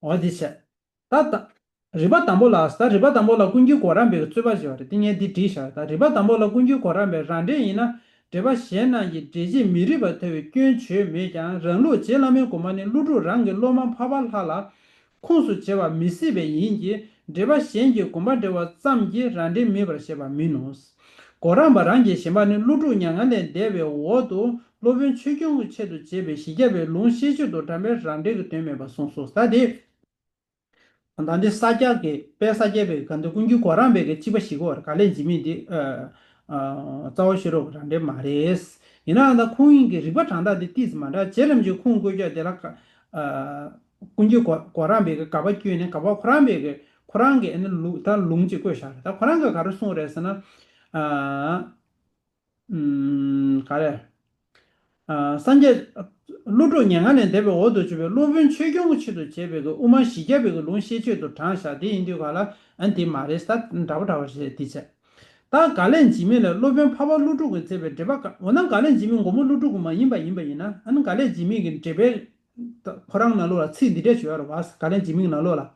འོ་དེ་བྱས། ད་ད། རིགས་པ་དང་པོ་ལ། ད་རིགས་པ་དང་པོ་ལ་ཀུན་མཁྱེན་གོ་རམས་པའི་གི་རྩོད་པ་ཞེས་པ་རེད། དེ་ངས་འདི་བྲིས་བཞག་ད་རིགས་པ་དང་པོ་ལ་ཀུན་མཁྱེན་གོ་རམས་པས་རང་འགྲེལ་ཡིན་ན། འགྲེལ་པ་གཞན་རྣམས་ཀྱིས་འགྲེལ་བྱེད་མི་རིགས་པར་ཐལ་བའི་སྐྱོན་བརྗོད་མོད་ཀྱང་རང་ལུགས་རྗེ་བླ་མའི་དགོངས་པ་ནི་ཀླུ་སྒྲུབ་རང་གི་སློབ་མ་འཕགས་པ་ལྷ་ལ་ཁུངས་སུ་བྱེད་པ་མི་སྲིད་པས་ཡིན་གྱི། འགྲེལ་པ་གཞན་གྱིས་དགོངས་པ་འགྲེལ་བ་ཙམ་གྱིས་རང་འགྲེལ་མིན་པར་བཞེད་པ་མིན་ནོ། གོ་རམས་པ་རང་གི་བཞེད་པ་ནི་ཀླུ་སྒྲུབ་མྱ་ངན་ལས་འདས་པའི་འོག་ཏུ་སློབ་དཔོན་ཆོས་སྐྱོང་གི་ཆེད་དུ་བྱས་པའི་བཞི་བརྒྱ་པའི་ལུང་ཤེས་བྱེད་དུ་དྲངས་པས་རང་འགྲེལ་གྱི་དོན་མེད་པར་གསུངས་སོ། ད་དེ། ད་འདི་ས་སྐྱ་གི་དཔལ་ས་སྐྱ་པའི་ག་འདི་ཀུན་མཁྱེན་གོ་རམས་པའི་གི་གཅིག་པ་ཞིག་གོ་ག་ལས་འཇིགས་མེད་འདི། ཨ་ཨ་རྩ་བ་ཤེས་རབ་རང་འགྲེལ་མ་རེད། ཡིན་ནའང་ད་ཁོང་གཉིས་ཀྱི་རིགས་པ་དྲངས་སྟངས་འདི་ཏིས་མ་འདྲ། རྗེ་རིན་པོ་ཆེ་ཁུངས་བཀོད་རྒྱུ་དེ་ལ་ཀ་ཨ་ཀུན་མཁྱེན་གོ་གོ་རམས་པའི་གི་དགག་པ་བསྐྱོན་ནས་དགག་པ་ཁོ་རང་པའི་གི་ཁོ་རང་གི་ཨ་ནི་ལུ་ད་ལུང་གཅིག་བཀོད་བཞག་རེད། ད་ཁོ་རང་གིས་ག་རེ་གསུངས་རེད་ཟེར་ན། ཨ། ཨམ། ག་རེ། ཨ། སངས་རྒྱས། ཀླུ་སྒྲུབ་མྱ་ངན་ལས་འདས་པའི་འོག་ཏུ་བྱོན་པའི་སློབ་དཔོན་ཆོས་སྐྱོང་གི་ཆེད་དུ་བྱས་པའི་གི་དབུ་མ་བཞི་བརྒྱ་པའི་གི་ལུང་ཤེས་བྱེད་དུ་དྲངས་བཞག་དེ་ཡིན་དུས་ག་ལ་ཨ་ནི་དེ་མ་རེད་ས། འདྲ་པོ་འདྲ་པོ་རེད་དེ་བྱས། ད་ག་ལས་འཇིགས་མེད་ལས་སློབ་དཔོན་འཕགས་པ་ཀླུ་སྒྲུབ་ཀྱིས་མཛད་པའི་འགྲེལ་པ་ག་འོ་ན་ག་ལས་འཇིགས་མེད་མགོན་པོ་ཀླུ་སྒྲུབ་ཀྱི་མ་ཡིན་པ་ཡིན་པ་ཡིན་ན་ཨ་ནི་ག་ལས་འཇིགས་མེད་ཀྱི་འགྲེལ་པའི། ད་ཁོ་རང་ནང་ལོགས་ལ་ཚིག་འདི་འདྲས་ཞུ་ཡ་རེད་བ། ག་ལས་འཇིགས་མེད་ནང་ལོགས་ལ།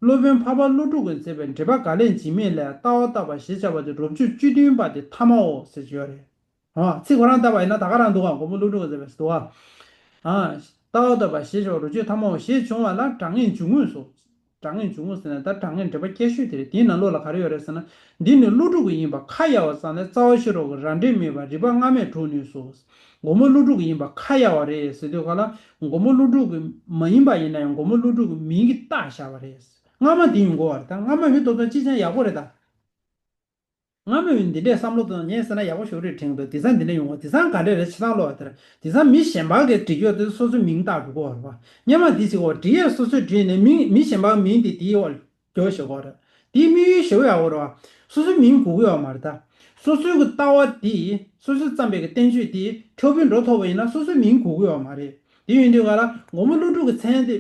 སློབ་དཔོན་འཕགས་པ་ཀླུ་སྒྲུབ་ཀྱིས་མཛད་པའི་འགྲེལ་པ་ག་ལས་འཇིགས་མེད་ལས་ལྟ་བ་བརྟག་པ་ཞེས་བྱ་བ་སྟེ་རབ་བྱེད་བཅུ་བདུན་པ་སྟེ་ཐ་མའོ་ཟེར་ཞུ་ཡ་རེད། ཨ་ཚིག་ཁོ་རང་བལྟས་པ་ཡིན་ན་ད་ག་རང་འདུག་ག་མགོན་པོ་ཀླུ་སྒྲུབ་ཀྱིས་མཛད་པའི་འདུག་ག་ཨ་ལྟ་བ་བརྟག་པ་ཞེས་བྱ་བ་རབ་བྱེད་ཐ་མའོ་ཞེས་འབྱུང་བ་ལ་དྲང་ངེས་འབྱུང་ངོས་སོ། དྲང་ངེས་འབྱུང་ངོས་ཟེར་ན་ད་དྲང་ངེས་འགྲེལ་པ་སྐད་ཤོད་དེ་རེད། དེའི་ནང་ལོགས་ལ་ག་རེ་ཡོད་རེད་ཟེར་ན། འདི་ནི་ཀླུ་སྒྲུབ་ཀྱི་ཡིན་པ་ཁ་གཡར་བ་ཙམ་ལས་རྩ་བ་ཤེས་རབ་ཀྱི་རང་འགྲེལ་མིན་པར་རིགས་པ་སྔ་མས་གྲུབ་ནུས་སོ། མགོན་པོ་ཀླུ་སྒྲུབ་ཀྱི་ཡིན་པ་ཁ་གཡར་བ་རེད་ཟེར་དུས་ག་ལ་མགོན་པོ་ཀླུ་སྒྲུབ་ཀྱི་མ་ཡིན་པ་ཡིན་ན་ཡང་མགོན་པོ་ཀླུ་སྒྲུབ་ཀྱི་མིང་གིས་བཏགས་བཞག་པ་རེད། སྔ་མ་དེ་ཡོང་དགོས་པ་རེད། ད་སྔ་མ་ཡོད་དོ་དོ་ཅི་ཅང་ཡག་པོ་རེད་ད། སྔ་མོ་ཡིན་འདི་འདྲས་བསམ་བློ་བཏང་ངས་ཟེར་ན་ཡག་པོ་ཞེ་པོ་རེད་དྲན་འདུག་དེང་སང་འདི་འདྲས་ཡོང་བ་དེང་སང་ག་འདྲས་རེད་ཕྱི་ནང་ལོགས་དེར་དེང་སང་མི་གཞན་པ་གིས་འབྲི་རྒྱུ་དེ་སོ་སོའི་མིང་བཏགས་འགྲོ་གི་ཡོད་རེད་པ། སྔོན་མ་དེ་ཅིག་འོ་འབྲི་ཡས་སོ་སོས་བྲིས་ནས་མི་མི་གཞན་པ་མིང་དེ་དེའི་འོག་འགྱོ་ཞེས་གོ་རེད། དེའི་དམིགས་ཡུལ་ཞེ་པོ་ཡག་པོ་རེད་པ། སོ་སོའི་མིང་དགོས་ཀྱི་ཡོད་མ་རེད་ད། སོ་སོའི་གི་ལྟ་བ་དེ་སོ་སོས་བརྩམས་པའི་གི་བསྟན་བཅོས་དེ་ཁྱབ་སྤེལ་འགྲོ་ཐུབ་པ་ཡིན་ན་སོ་སོའི་མིང་དགོས་ཀྱི་ཡོད་མ་རེད། དེ་ཡིན་དུས་ག་ལ་མགོན་པོ་ཀླུ་སྒྲུབ་ཀྱི་མཚན་དེ།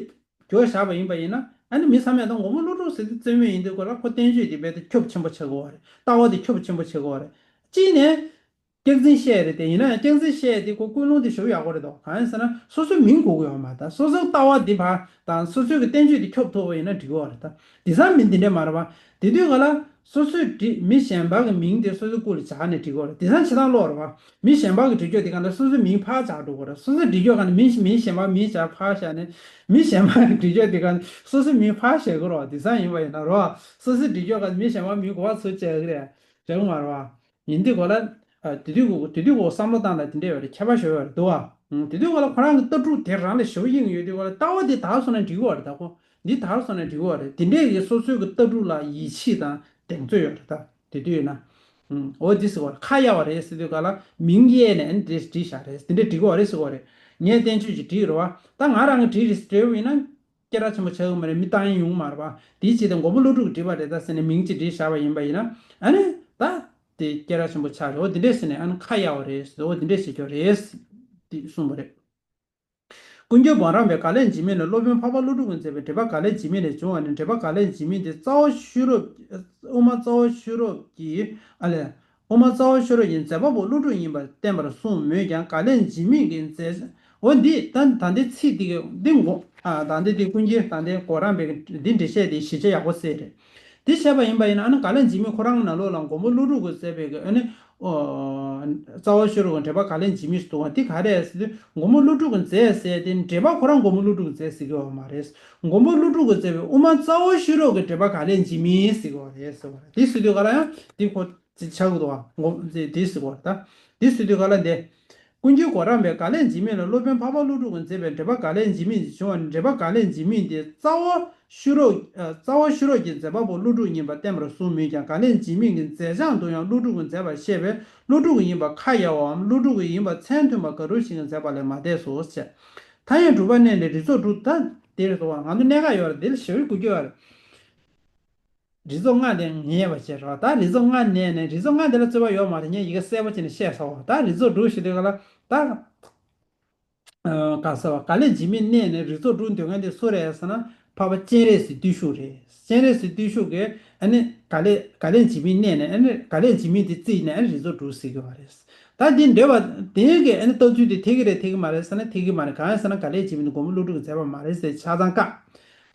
བསྒྱུར་བཞག་པ་ཡིན་པ་ཡིན་ན་ཨ་ནི་མི་ཚང་མས་ད་མགོན་པོ་ཀླུ་སྒྲུབ་ཟེར་དུས་རྩོད་མོ་ཡིན་དུས་ཁོ་ལ་ཁོ་བསྟན་བཅོས་དེ་རྦད་དེ་ཁྱབ་ཆེན་པོ་ཆགས་ཀྱི་ཡོད་རེད། ལྟ་བ་དེ་ཁྱབ་ཆེན་པོ་ཆགས་ཀྱི་ཡོད་རེད། གཅིག་ནས་སྐྱག་རྫུན་བཤད་རེད་དེ་ཡིན་ན་ཡང་སྐྱག་རྫུན་བཤད་དེ་ཁོ་ཀུན་སློང་དེ་ཞེ་པོ་ཡག་པོ་རེད་དོ། གང་ཡིན་ཟེར་ན་སོ་སོའི་མིང་དགོས་ཀྱི་ཡོད་མ་རེད། ད་སོ་སོའི་ལྟ་བ་དེ་བ་དང་སོ་སོའི་གི་བསྟན་བཅོས་དེ་ཁྱབ་ཐུབ་པ་ཡིན་ན་འགྲིག་གི་ཡོད་རེད། ད་དེང་སང་མི་འདི་འདྲས་མ་རེད་པ། དེ་དུས་ག་ལ། སོ་སོས་བྲིས་མི་གཞན་པ་གི་མིང་དེ་སོ་སོའི་སྐུ་ལ་སྦྱར་ནས་བྲིས་ཀྱི་ཡོད་རེད། དེང་སང་ཕྱི་ནང་ལོགས་རེད་པ། མི་གཞན་པ་གི་བྲིས་རྒྱུ་དེ་ག་ནས་སོ་སོའི་མིང་ཕར་སྦྱར་འགྲོ་གི་རེད། སོ་སོའི་བྲིས་རྒྱུ་ག་ནས་མི་མི་གཞན་པ་མིང་སྦྱར་ཕར་བཞག་ནས་མི་གཞན་པ་གི་བྲིས་རྒྱུ་དེ་ག་ནས་སོ་སོའི་མིང་ཕར་བཞག་གི་རེད་པ། དེང་སང་ཡིན་པ་ཡིན་ན་རོ། སོ་སོའི་བྲིས་རྒྱུ་ག་ནས་མི་གཞན་པ་མིང་གོ་བ་ཚུར་བཅད་གི་རེད། བྱེད་གི་མ་རེད་པ། ཡིན་དུས་ག་ལ། ཨ་དེ་དུས་གོ་དེ་དུས་གོ་བསམ་བློ་བཏང་ན་དེ་འདྲས་ཡོད་རེད། ཁྱད་པར་ཞེ་པོ་ཡོད་རེད་འདུག་པ། ཨང་དེ་དུས་ག་ལ་ཁོ་རང་གི་ལྟ་གྲུབ་དེ་རང་ལ་ཞེ་པོ་དབྱིངས་ཡོད་དུས་ག་ལ་ལྟ་བ་དེ་དར་སོང་ན་འགྲིག་གི་ཡོད་རེད་ད་ཁོ། འདི་དར་སོང་ན་འགྲིག་གི་ཡོད་རེད། དེ་འདྲས་ཀྱི་སོ་སོའི་གི་ལྟ་གྲུབ་ལ་ཡིད་ཆེས་དང་གདེང་ཚོད་ཡོད་རེད་ད། དེ་དུས་ཡིན་ན། ཨུམ། འོ་འདི་ཟེར་བ་རེད། ཁ་གཡར་བ་རེད་ཟེར་དུས་ག་ལ་མིང་གཡར་ནས་ཨ་ནི་འདི་བྲིས་བཞག་རེད། དེ་འདྲས་འགྲིག་གི་ཡོད་རེད་ཟེར་བ་རེད། ངས་བསྟན་བཅོས་ཅིག་བྲིས་རེད་པ། ད་ང་རང་གིས་བྲིས་རེད་ཟེར་བ་ཡིན་ན། སྐད་གྲགས་ཆེན་པོ་ཆགས་ཀྱི་མ་རེད། མི་བཏང་ཡས་ཡོང་གི་མ་རེད་པ། དེའི་ཆེད་དུ་མགོན་པོ་ཀླུ་སྒྲུབ་ཀྱིས་བྲིས་པ་རེད་ད་ཟེར་ནས་མིང་ཅིག་བྲིས་བཞག་པ་ཡིན་པ་ཡིན་ན། ཨ་ནི་ད་དེ་སྐད་གྲགས་ཆེན་པོ་ཆགས་རེད། འོ་འདི་འདྲས་ཟེར་ནས་ཨ་ནི་ཁ་གཡར་བ་རེད་ཟེར། འོ་འདི་འདྲས་བྱེད་རྒྱུ་རེད་ཟེར་དེ་གསུངས་པ་རེད། ཀུན་མཁྱེན་གོ་རམས་པས་ག་ལས་འཇིགས་མེད་ལས་སློབ་དཔོན་འཕགས་པ་ཀླུ་སྒྲུབ་ཀྱིས་མཛད་པའི་འགྲེལ་པ་ག་ལས་འཇིགས་མེད་ལས་བྱུང་བ་ནི་འགྲེལ་པ་ག་ལས་འཇིགས་མེད་དེ་རྩ་བ་ཤེས་རབ། དབུ་མ་རྩ་བ་ཤེས་རབ་ཀྱི་ཨ་ལས། དབུ་མ་རྩ་བ་ཤེས་རབ་ཀྱི་མཛད་པ་པོ་ཀླུ་སྒྲུབ་ཡིན་པར་བསྟན་པར་གསུངས་མོད་ཀྱང་ག་ལས་འཇིགས་མེད་ཀྱི་མཛད། འོ་འདི་ད་ད་འདི་ཚིག་འདི་གི་འདི་མགོ་ཨ་ད་འདི་འདི་ཀུན་མཁྱེན་ད་འདི་གོ་རམས་པའི་འདི་འགྲེལ་བཤད་འདི་ཞིབ་ཆ་ཡག་པོ་གསལ་རེད། འདི་བཤད་པ་ཡིན་པ་ཡིན་ན་ཨ་ནི་ག་ལས་འཇིགས་མེད་ཁོ་རང་ནང་ལོགས་ལ་མགོན་པོ་ཀླུ་སྒྲུབ་ཀྱིས་མཛད་པའི་གི་ཨ་ནི་ཨོ་རྩ་བ་ཤེས་རབ་ཀྱི་འགྲེལ་པ་ག་ལས་འཇིགས་མེད་ཟེར་འདུག་པ། འདི་ག་རེ་རེད་ཟེར་དུས་མགོན་པོ་ཀླུ་སྒྲུབ་ཀྱིས་མཛད་ཟེར་དེ་འགྲེལ་པ་ཁོ་རང་མགོན་པོ་ཀླུ་སྒྲུབ་ཀྱིས་མཛད་ཟེར་གྱི་ཡོད་མ་རེད། མགོན་པོ་ཀླུ་སྒྲུབ་ཀྱིས་མཛད་པའི་དབུ་མ་རྩ་བ་ཤེས་རབ་ཀྱི་འགྲེལ་པ་ག་ལས་འཇིགས་མེད་ཟེར་གྱི་ཡོད་རེད་ཟེར་བ་རེད། དེ་ཟེར་དུས་ག་ལ་ཡང་དེ་ཁོ་ཅིག་ཆགས་ཀྱི་འདུག་པ། མགོ་དེ་དེ་ཟེར་གྱི་ཡོད་རེད་ད། དེ་ཟེར་དུས་ག་ལ་འདི། ཀུན་མཁྱེན་གོ་རམས་པས་ག་ལས་འཇིགས་མེད་ལས་སློབ་དཔོན་འཕགས་པ་ཀླུ་སྒྲུབ་ཀྱིས་མཛད་པའི་འགྲེལ་པ་ག་ལས་འཇིགས་མེད་ཅེས་བྱུང་བ་ནི་འགྲེལ་པ་ག་ལས་འཇིགས་མེད་དེ་རྩ་བ་ཤེས་རབ་ཨ་རྩ་བ་ཤེས་རབ་ཀྱི་མཛད་པ་པོ་ཀླུ་སྒྲུབ་ཡིན་པར་བསྟན་པར་གསུངས་མོད་ཀྱང་ག་ལས་འཇིགས་མེད་ཀྱི་མཛད་བྱང་དུ་ཡང་ཀླུ་སྒྲུབ་ཀྱིས་མཛད་པར་བཤད་པས་ཀླུ་སྒྲུབ་ཀྱི་ཡིན་པ་ཁ་གཡར་བའམ་ཀླུ་སྒྲུབ་ཀྱི་ཡིན་པ་མཚན་མཐུན་པ་ག་རུ་ཞིག་གིས་མཛད་པ་ལས་མ་འདས་སོ་ཞེས། ཐ་སྙད་གྲུབ་པ་བསྣན་ནས་རིགས་ཚོགས་དྲུག་ད་དེར་སོང་བ་ང་ཚོ་གནད་འགག་ཡོད་རེད། དེ་ལ་ཞེ་པོ་གོ་རྒྱུ་ཡོད་རེད། རིགས་ཚོགས་ལྔ་དེ་ངེས་པ་བྱེད་རོགས། ད་རིགས་ཚོགས་ལྔ་གནས་ནས་རིགས་ཚོགས་ལྔ་དེ་ལ་རྩོད་པ་ཡོད་མ་རེད། ངས་ཡི་གེ་གསལ་པོ་བྱས་ནས་བཤད་ཚར་བ། ད་རིགས་ཚོགས་དྲུག་ཞུ་དུས་ག་ལ་ད། ཨ་ག་ཟེར་བ། ག་ལས་འཇིགས་མེད་གནས་ནས་རིགས་ཚོགས་དྲུག་འདོད་མཁན་དེ་སུ་རེད་ཟེར་ན། འཕགས་པ་སྤྱན་རས་གཟིགས་བརྟུལ་ཞུགས་རེད། སྤྱན་རས་གཟིགས་བརྟུལ་ཞུགས་ཀྱིས་ཨ་ནི་ག་ལས་ག་ལས་འཇིགས་མེད་གནས་ནས་ཨ་ནི་ག་ལས་འཇིགས་མེད་དེ་བརྩིས་ནས་ཨ་ནི་རིགས་ཚོགས་དྲུག་ཟེར་གྱི་བ་རེད། ད་འདི་འདོད་པ་དེ་གི་ཨ་ནི་རྟགས་ཚུལ་དེ་འཐད་ཀྱི་རེད་འཐད་ཀྱི་མ་རེད་ཟེར་ན་འཐད་ཀྱི་མ་རེད། གང་ཡིན་ཟེར་ན་ག་ལས་འཇིགས་མེད་དེ་མགོན་པོ་ཀླུ་སྒྲུབ་ཀྱིས་མཛད་པ་མ་རེད་ཟེར་ཆ་ཚང་བཀག།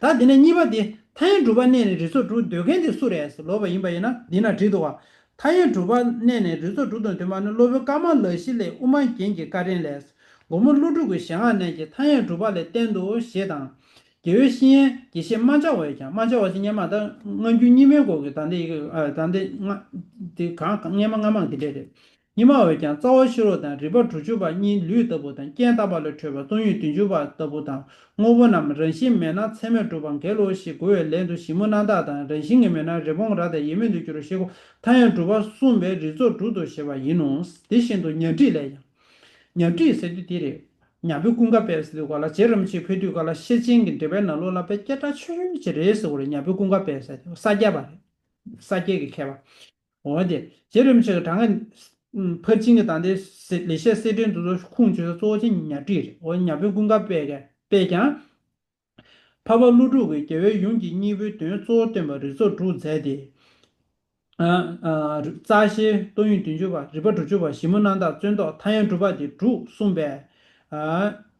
ད་དེ་ནས་གཉིས་པ་དེ་ཐ་སྙད་གྲུབ་པ་གནས་ནས་རིགས་ཚོགས་དྲུག་འདོད་མཁན་དེ་སུ་རེད་ཟེར་ལབ་པ་ཡིན་པ་ཡིན་ན་འདི་ན་བྲིས་འདུག་ག། ཐ་སྙད་གྲུབ་པ་གནས་ནས་རིགས་ཚོགས་དྲུག་དང་ལྡན་པ་ནི་སློབ་དཔོན་ཀ་མ་ལ་ཤཱི་ལས་དབུ་མ་རྒྱན་གྱི་བཀའ་དྲིན་ལས། མགོན་པོ་ཀླུ་སྒྲུབ་ཀྱི་ཞལ་སྔ་ནས་ཀྱི་ཐ་སྙད་གྲུབ་པ་ལས་བརྟེན་དུ་ཞེས་དང་། རྒྱལ་བའི་བཤེས་གཉེན་དགེ་བཤེས་རྨ་བྱ་བས་ཀྱང་། རྨ་བྱ་བ་ཟེར་སྔ་མ་ད་སྔ་འགྱུར་རྙིང་མའི་སྐོར་གྱི་ད་འདི་ཡི་གེ་ཨ་ད་འདི་སྔ་འདི་གང་སྔ་མ་སྔ་མ་འདི་འདྲས་རེད། རྙིང་མ་བས་ཀྱང་རྩ་བ་ཤེས་རབ་དང་རིགས་པ་དྲུག་ཅུ་པ་གཉིས་ལུས་ལྟ་བུ་དང་རྐྱེན་བརྟག་པ་ལས་འཕྲོས་པ་སྟོང་ཉིད་བདུན་ཅུ་པ་ལྟ་བུ་དང་དངོས་པོ་རྣམས་རང་བཞིན་མེད་ན་ཚད་མས་གྲུབ་པ་འགལ་ལོ་ཞེས་རྒོལ་བའི་ལན་དུ་ཞིབ་མོ་རྣམ་འཐག་དང་རང་བཞིན་གྱིས་མེད་ན་རི་བོང་རྭ་དང་ཡིད་མེད་དུ་འགྱུར་རོ་ཞེས་རྒོལ་ཐ་སྙད་གྲུབ་པ་གསུངས་པས་རིགས་ཚོགས་དྲུག་ཏུ་བཞེད་པ་ཡིན་ནོ། དེ་བཞིན་དུ་ཉ་སྒྲིག་ལས་ཀྱང་། ཉ་སྒྲིག་ཟེར་དུས་དེ་རེད། ཉ་དབོན་ཀུན་དགའ་དཔལ་ཟེར་དུས་ག་ལ་རྗེ་རིན་པོ་ཆེ་ཕེབས་དུས་ག་ལ་ཤེར་ཕྱིན་གྱི་འགྲེལ་པའི་ནང་ལོགས་ལ་དཔེ་སྐད་གྲགས་ཆེ་ཤོས་ཅིག་རེད་ཟེར་བ་རེད། ཉ་དབོན་ཀུན་དགའ་དཔལ་ཟེར་དུས་ས་སྐྱ་པ་རེད། ས་སྐྱའི་གི་མཁས་པ། འོ་དེ་རྗེ་རིན་པོ་ཆེ་གི་གྲངས་ཀ་ཕར་ཕྱིན་གྱི་ད་ལྟའི་ལེགས་བཤད་གསེར་ཕྲེང་དེ་ཚོ་ཁུངས་བྱེད་ས་གཙོ་བོ་ཅིག་ཉ་སྒྲིག་རེད། འོ་ཉ་དབོན་ཀུན་དགའ་དཔལ་གྱིས་དཔེ་ཀྱང་། འཕགས་པ་ཀླུ་སྒྲུབ་ཀྱིས་རྒྱལ་བའི་ཡུམ་གྱི་སྙིང་པོའི་དོན་གཙོ་བོ་སྟོན་པ་རིགས་ཚོགས་དྲུག་མཛད་དེ། ཨ་ཨ་རྩ་ཤེ་སྟོང་ཉིད་བདུན་ཅུ་པ་རིགས་པ་དྲུག་ཅུ་པ་ཞིབ་མོ་རྣམ་འཐག་བཙོན་ཐོག་ཐ་སྙད་གྲུབ་པ་དེ་དྲུག་གསུངས་པས། ཨ་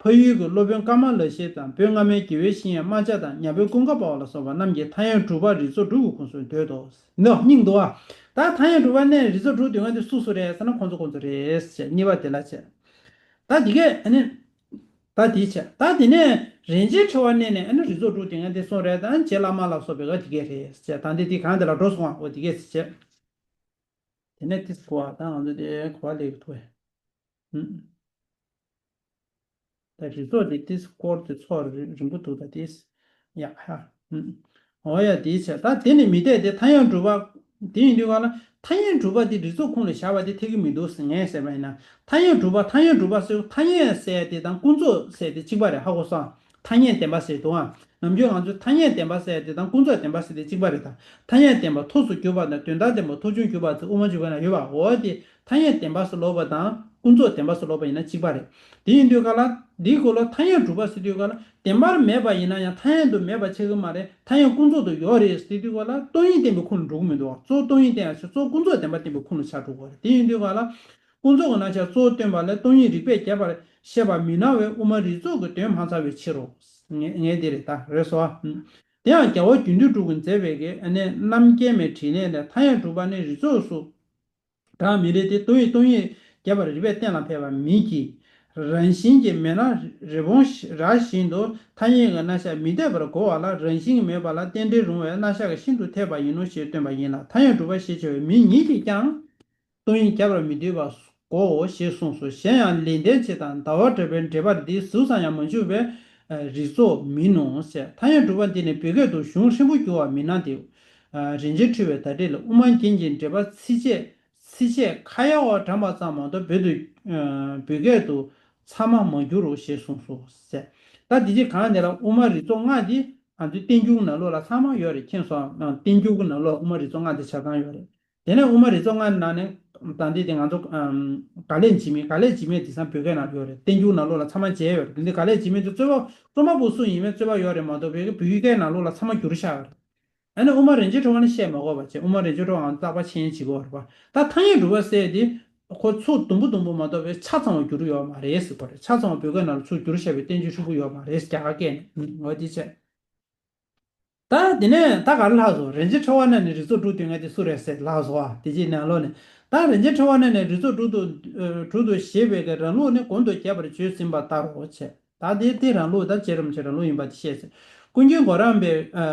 འཕགས་ཡུལ་གྱི་སློབ་དཔོན་ཀ་མ་ལ་ཤཱི་དང་བོད་སྔ་མའི་རྒྱལ་བའི་བཤེས་གཉེན་རྨ་བྱ་དང་ཉ་དབོན་ཀུན་དགའ་དཔལ་བ་ལ་སོགས་པ་རྣམས་ཀྱིས་ཐ་སྙད་གྲུབ་པ་རིགས་ཚོགས་དྲུག་གི་ཁོངས་སུ་འདོད་དོ། འདི་སྙིང་འདུག་ཨ། ད་ཐ་སྙད་གྲུབ་པ་གནས་རིགས་ཚོགས་དྲུག་འདོད་མཁན་དེ་སུ་སུ་རེད་ཟེར་ན་ཁོང་ཚོ་ཁོང་ཚོ་རེད་ཟེར་གཉིས་པ་དེ་ལ་བྱས། ད་འདི་གས་ཨ་ནི། ད་འདི་བྱས། ད་དེ་ནས་རིན་ཆེན་ཕྲེང་བ་གནས་ནས་ཨ་ནི་རིགས་ཚོགས་དྲུག་འདོད་མཁན་དེ་གསུངས་རེད། ད་རྗེ་བླ་མ་ལ་སོགས་པའི་ག་འདི་གས་རེད་ཟེར། ད་འདི་འདི་གང་དེ་ལ་འགྲོ་སོང་ཨ། འོ་འདི་གས་ཟེར་བྱས། དེ་ནས་ཏིས་གོ་བ་ད་ང་ཚོ་དེ་གོ་བ་ལེགས་ཐུག་ཨེ། ཨུམ། ད་རིགས་ཚོགས་དེ་ཏིས་སྐོར་དེ་ཚོགས་རིང་རིང་པོ་འདུག་ད་ཏིས། ཡ་ཧ། ཨུམ། འོ་ཡ་དེ་བྱས། ད་དེ་ནི་མི་འཐད་དེ་ཐ་སྙད་གྲུབ་པ། དེ་ཡིན་དུས་ག་ལ་ཐ་སྙད་གྲུབ་པ་དེ་རིགས་ཚོགས་ཁོངས་ལ་བཞག་པ་དེ་འཐད་ཀྱི་མི་འདུག་ཟེར་ངས་ཟེར་བ་ཡིན་ན། ཐ་སྙད་གྲུབ་པ་ཐ་སྙད་གྲུབ་པ་ཟེར་ཐ་སྙད་ཟེར་དེ་དང་ཀུན་རྫོབ་ཟེར་དེ་གཅིག་པ་རེད། ཧ་གོ་སོང་། ཐ་སྙད་བདེན་པ་ཟེར་འདུག་ཨ། ནམ་རྒྱུན་ང་ཚོས་ཐ་སྙད་བདེན་པ་ཟེར་དེ་དང་ཀུན་རྫོབ་བདེན་པ་ཟེར་དེ་གཅིག་པ་རེད་ད། ཐ་སྙད་བདེན་པ་ཐབས་སུ་གྱུར་པ་དང་དོན་དམ་བདེན་པ་ཐབས་བྱུང་གྱུར་པ་ཟེར་དབུ་མ་འཇུག་པའི་ནང་ཡོད་པ། འོ་དེ་ཐ་སྙད་བདེན་པ་ཟེར་ལབ་པ་དང་ཀུན་རྫོབ་བདེན་པ་ཟེར་ལབ་པ་ཡིན་ན་གཅིག་པ་རེད། དེ་ཡིན་དུས་ག་ལ་འདིའི་སྐོར་ལ་ཐ་སྙད་གྲུབ་པ་ཟེར་དུས་ག་ལ་བདེན་པར་མེད་པ་ཡིན་ན་ཡང་ཐ་སྙད་དུ་མེད་པ་ཆགས་ཀྱི་མ་རེད། ཐ་སྙད་ཀུན་རྫོབ་ཏུ་ཡོད་རེད་ཟེར་དུས་ག་ལ་སྟོང་ཉིད་བསྟན་པའི་ཁུངས་ལ་འགྲོ་གི་མི་འདུག་བ། གཙོ་བོ་སྟོང་ཉིད་བསྟན་ཡང་ཆོག་གཙོ་བོ་ཀུན་རྫོབ་བདེན་པ་བསྟན་པའི་ཁུངས་ལ་ཆགས་འགྲོ་གི་རེད། དེ་ཡིན་དུས་ག་ལ་ཀུན་རྫོབ་ཀྱི་རྣམ་གཞག་གཙོ་བོ་སྟོན་པ་ལས་སྟོང་ཉིད་རིགས་པས་རྒྱས་པར་བཤད་པ་མི་སྣང་བས་དབུ་མ་རིགས་ཚོགས་ཀྱི་དོན་མ་ཚང་བའི་ཕྱིར་རོ། ངས་ངས་འདི་རེད་ད་རེད་སོ། དེ་ཡང་རྒྱལ་བ་དགེ་འདུན་གྲུབ་ཀྱིས་མཛད་པའི་གི་ཨ་ནི་རྣམ་རྒྱལ་མའི་དྲིས་ལན་ལས་ཐ་སྙད་གྲུབ་པ་ནི་རིགས་ཚོགས་སུ་གྲངས་མི་རིགས་ཏེ་སྟོང་ཉིད་སྟོང་ཉིད་རྒྱས་པར་རིགས་པས་གཏན་ལ་ཕབ་པ་མིན་གྱི། རང་བཞིན་གྱིས་མེད་ན་རི་བོང་རྭ་བཞིན་དུ་ཐ་སྙད་ཀྱི་རྣམ་གཞག་མི་འཐད་པར་གོ་བ་ལ་རང་བཞིན་གྱིས་མེད་པ་ལ་རྟེན་འབྲེལ་རུང་བའི་རྣམ་གཞག་ཤིན་ཏུ་འཐད་པ་ཡིན་ནོ་ཞེས་སྟོན་པ་ཡིན་ལ། ཐ་སྙད་གྲུབ་པ་ཞེས་བྱ་བའི་མིང་ཉིད་ཀྱིས་ཀྱང་སྟོང་ཉིད་རྒྱས་པར་མི་འདོད་པ་གོའོ་ཞེས་གསུངས་སོ། གཞན་ཡང་ལེགས་ལྡན་འབྱེད་དང་ཟླ་བ་གྲགས་པའི་འགྲེལ་པར་འདི་གཟུགས་སམ་ཡང་མ་འཇུག་པའི་རིགས་ཚོགས་མིན་ནོ་ཞེས། ཐ་སྙད་གྲུབ་པ་འདི་ནི་བོད་སྐད་དུ་གཞུང་ཕྲན་བུ་བསྒྱུར་བ་མིན་སྣང་སྟེ། རིན་ཆེན་ཕྲེང་བའི་དར་ཊིཀ་ལས་དབུ་མ་རྒྱན་གྱི་འགྲེལ་པ་ཚིགས་བཅད་ཚིགས་བཅད་ཁ་ཡར་བ་དྲངས་པ་ཙམ་མ་གཏོགས་བོད་དུ་བོད་སྐད་དུ་ཚང་མ་མ་བསྒྱུར་རོ་ཞེས་གསུངས་སོ་ཞེས། ད་འདི་གཅིག་གང་དེ་ལ་དབུ་མ་རིགས་ཚོགས་ལྔ་འདི་ང་ཚོའི་བསྟན་འགྱུར་ནང་ལོགས་ལ་ཚང་མ་ཡོད་རེད། མཁྱེན་སོང་། བསྟན་འགྱུར་གྱི་ནང་ལོགས་དབུ་མ་རིགས་ཚོགས་ལྔ་འདི་ཆ་ཚང་ཡོད་རེད། དེ་ནས་དབུ་མ་རིགས་ཚོགས་ལྔ་ནང་ནས་ད་འདི་དེ་ང་ཚོ་ག་ལས་འཇིགས་མེད་ག་ལས་འཇིགས་མེད་དེང་སང་བོད་སྐད་ནང་ཡོད་རེད། བསྟན་འགྱུར་ནང་ལོགས་ལ་ཚང་མ་མཇལ་ཡོད་རེད། འདི་འདི་ག་ལས་འཇིགས་མེད་དེ་རྩོད་པ་རྩོམ་པ་པོ་སུ་ཡིན་མིན་རྩོད་པ་ཡོད་རེད་མ་གཏོགས་བོད་བོད་སྐད་ནང་ལོགས་ལ་ཚང་མ་བསྒྱུར་བཞག་ཡོད་རེད། ཨ་ནི་དབུ་མ་རིན་ཆེན་ཕྲེང་བ་ནི་བཤད་མ་དགོས་པ་བྱས། དབུ་མ་རིན་ཆེན་ཕྲེང་བའང་རྟག་པ་ཆེན་ཅིག་གོ་རེད་པ། ད་ཐ་སྙད་གྲུབ་པ་ཟེར་དེ་ཁོ་ཚུར་དུམ་བུ་དུམ་བུ་མ་གཏོགས་པའི་ཆ་ཚང་བ་བསྒྱུར་ཡོད་མ་རེད་ཟེར་གོ་རེད། ཆ་ཚང་བ་བོད་སྐད་ནང་ལ་ཚུར་བསྒྱུར་བཞག་པའི་བསྟན་བཅོས་ཧྲིལ་པོ་ཡོད་མ་རེད། རྒྱ་གར་སྐད་ནས། འོ་དེ་བྱས། ད་དེ་ནས་ད་ག་རེ་ལྷག་སོང་། རིན་ཆེན་ཕྲེང་བ་ནང་ནས་རིགས་ཚོགས་དྲུག་འདོད་མཁན་དེ་སུ་རེད་ཟེར་ལྷག་སོང་བ། དེ་ཅིག་ནང་ལོགས་ནས་ད་རིན་ཆེན་ཕྲེང་བ་ནང་ནས་རིགས་ཚོགས་དྲུག་ཏུ་ཨ་དྲུག་ཏུ་བཞེད་པའི་གི་རང་ལུགས་ནི་གོང་དུ་རྒྱས་པར་བརྗོད་ཟིན་པ་ལྟར་རོ་བྱས། ད་དེ་དེ་རང་ལུགས་ད་རྗེ་རིན་པོ་ཆེ་རང་ལུགས་ཡིན་པ་དེ་བཤད་ཟིན། ཀུན་མཁྱེན་གོ་རམས་པའི་ཨ་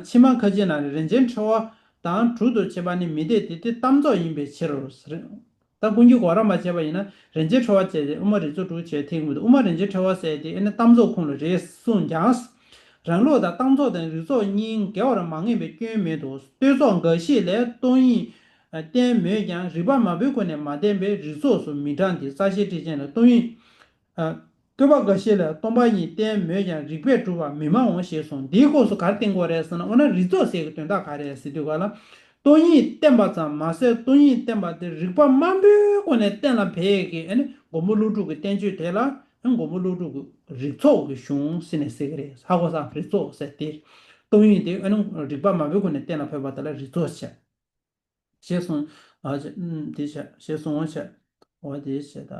ཕྱི་མ་ཁ་ཅིག་ནང་རིན་ཆེན་ཕྲེང་བ་དང་དྲུག་ཏུ་བྱེད་པ་ནི་མི་འཐད་དེ། དེ་གཏམ་ཚོགས་ཡིན་པའི་ཕྱིར་རོ་ཟེར། ད་ཀུན་མཁྱེན་གོ་རམས་པ་བྱས་པ་ཡིན་ན་རིན་ཆེན་ཕྲེང་བ་བྱས་ཏེ་དབུ་མ་རིགས་ཚོགས་དྲུག་བྱས་ཐེག་མི་འདུག། དབུ་མ་རིན་ཆེན་ཕྲེང་བ་ཟེར་དེ་ཨ་ནི་གཏམ་ཚོགས་ཁུངས་ལ་རེད་གསུངས་ཀྱང་། རང་ལུགས་དང་གཏམ་ཚོགས་དང་རིགས་ཚོགས་གཉིས་འགལ་བར་མ་ངེས་པའི་སྐྱོན་མེད་དོ། བསྟོད་ཚོགས་འགའ་ཞིག་ལས་སྟོང་ཉིད་བསྟན་མོད་ཀྱང་རིགས་པ་མ་བུའི་སྒོ་ནས་མ་བསྟན་པས་རིགས་ཚོགས་སུ་མི་བགྲང་སྟེ། རྩ་ཤེ་ཊཱིཀ་ཅན་ལས་སྟོང་ཉིད། ཨ། བཀོད་པ་འགའ་ཞིག་ལས་སྟོང་པ་ཉིད་བསྟན་མོད་ཀྱང་རིགས་པས་གྲུབ་པ་མི་སྨྲའོ་ཞེས་གསུངས། འདིའི་སྐབས་སུ་ག་རེ་བསྟན་དགོས་རེད་ཟེར་ན། འོ་ན་རིགས་ཚོགས་ཟེར་གྱི་དོན་དག་ག་རེ་རེད་ཟེར་དུས་ག་ལ། སྟོང་ཉིད་བསྟན་པ་ཙམ་མ་ཟད། སྟོང་ཉིད་བསྟན་པ་དེ་རིགས་པ་དམན་པོའི་སྒོ་ནས་གཏན་ལ་འབེབས་ཀྱི་ཨ་ནི་མགོན་པོ་ཀླུ་སྒྲུབ་ཀྱི་བསྟན་བཅོས་དེ་ལ་ཨ་ནི་མགོན་པོ་ཀླུ་སྒྲུབ་ཀྱི་རིགས་ཚོགས་ཀྱི་གཞུང་ཟེར་ནས་ཟེར་གྱི་རེད། ཧ་གོ་སོང་། རིགས་ཚོགས་ཟེར་དེ་སྟོང་ཉིད་དེ་ཨ་ནི་རིགས་པ་དམན་པོའི་སྒོ་ནས་གཏན་ལ་འབེབས་པ་དེ་ལ་རིགས་ཚོགས་བྱས། ཞེས་གསུངས། ཨ་ཅེ་ཨུམ་དེ་བྱས། ཞེས་གསུངས་བྱས། འོ་དེ་བྱས་ད།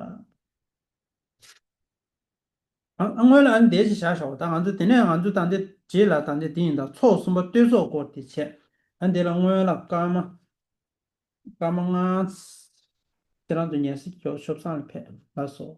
ཨ་ཨ་སྔོན་ལ་ཨ་ནི་དེ་ཅིག་བཞག་ཤོག་ད་ང་ཚོ་དེ་ནས་ང་ཚོ་ད་འདི་རྗེས་ལ་ད་འདི་དེ་ཡིན་ད། ཚོགས་གསུམ་པ་བསྟོད་ཚོགས་སྐོར་དེ་བྱས། ཨ་འདི་ལ་སྔོན་ལ་སྐར་མ་སྐར་མ་ལྔ་ཁྱེད་རང་ཚོ་ཉལ་ས་ཀྱོག་ཆོབ་སང་ལ་ཕེབས་ལ་སོ།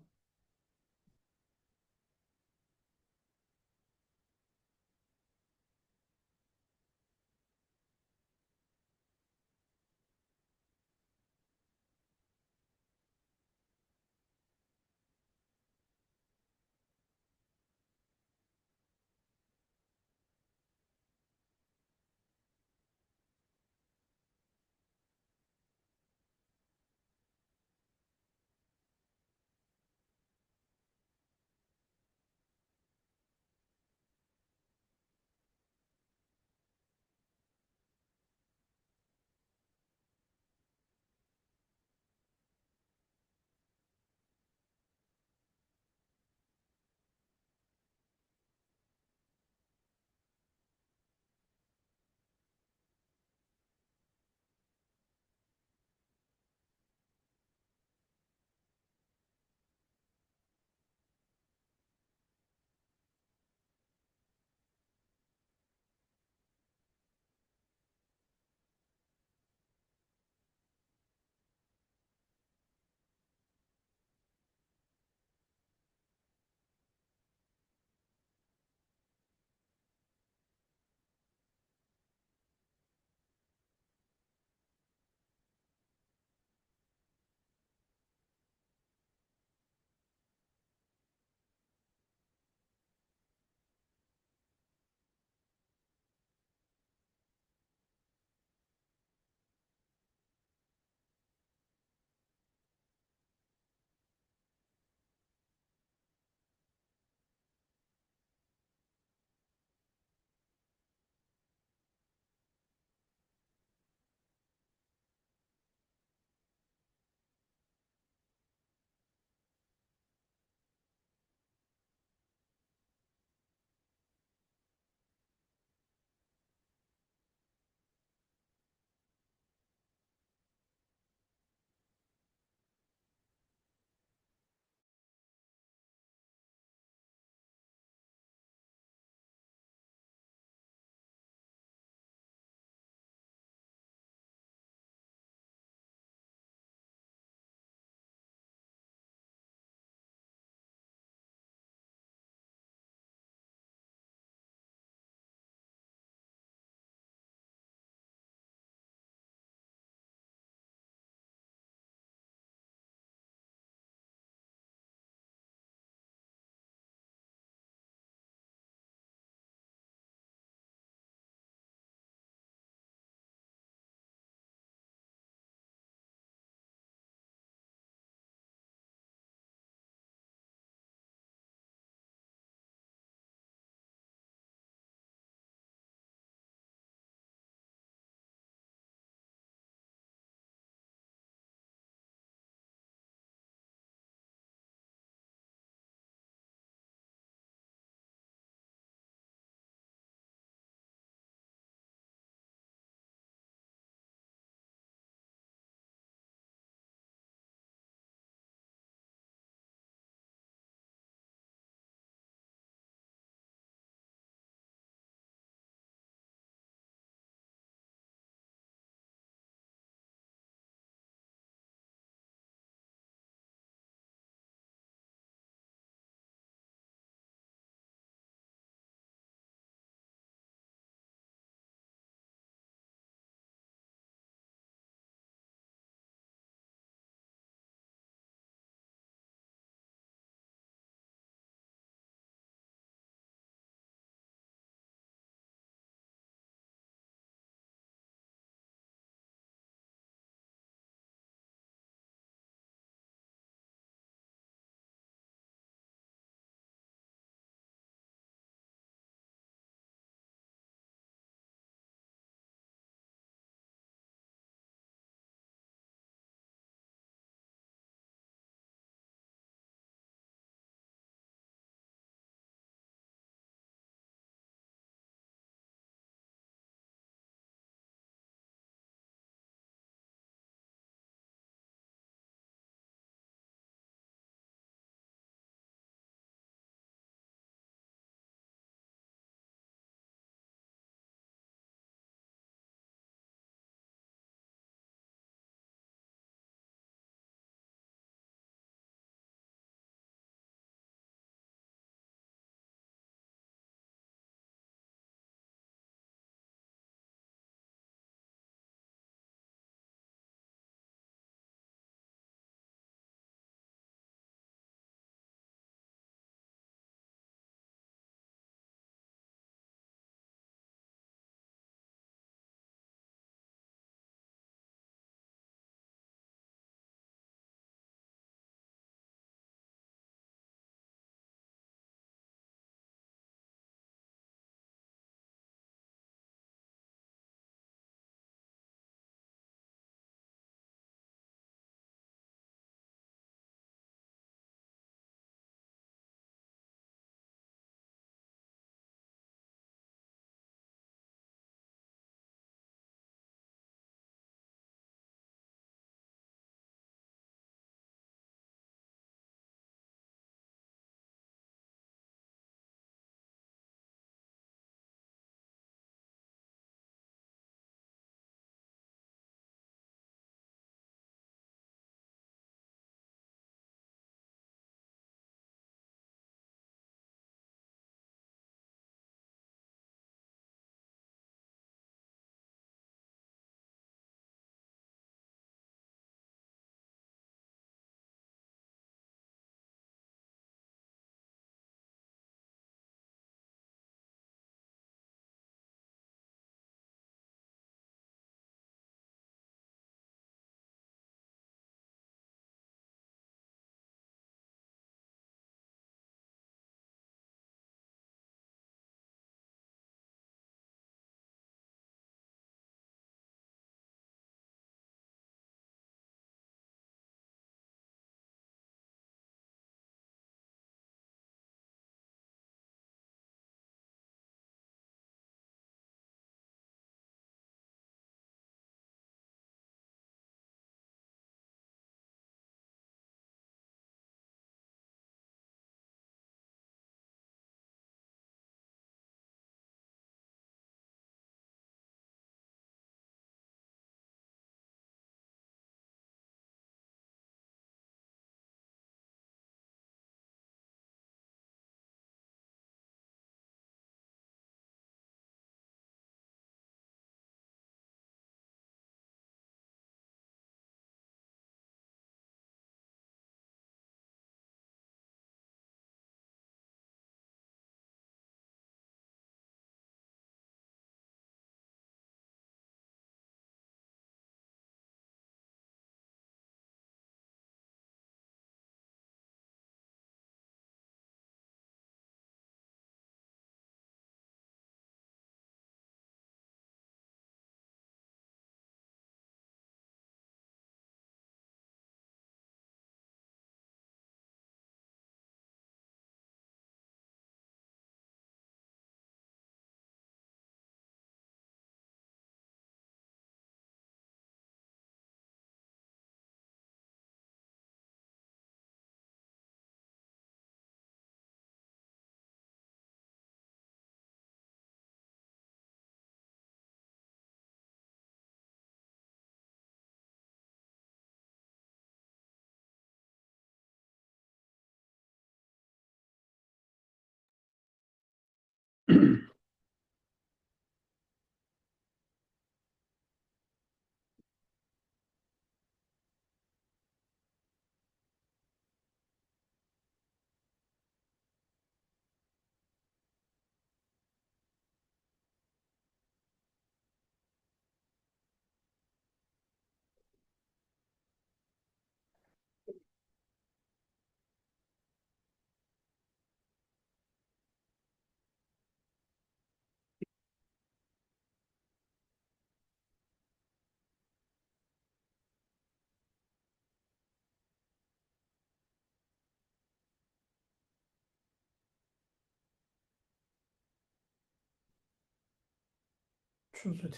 ཆུ་ཚོད་དེ།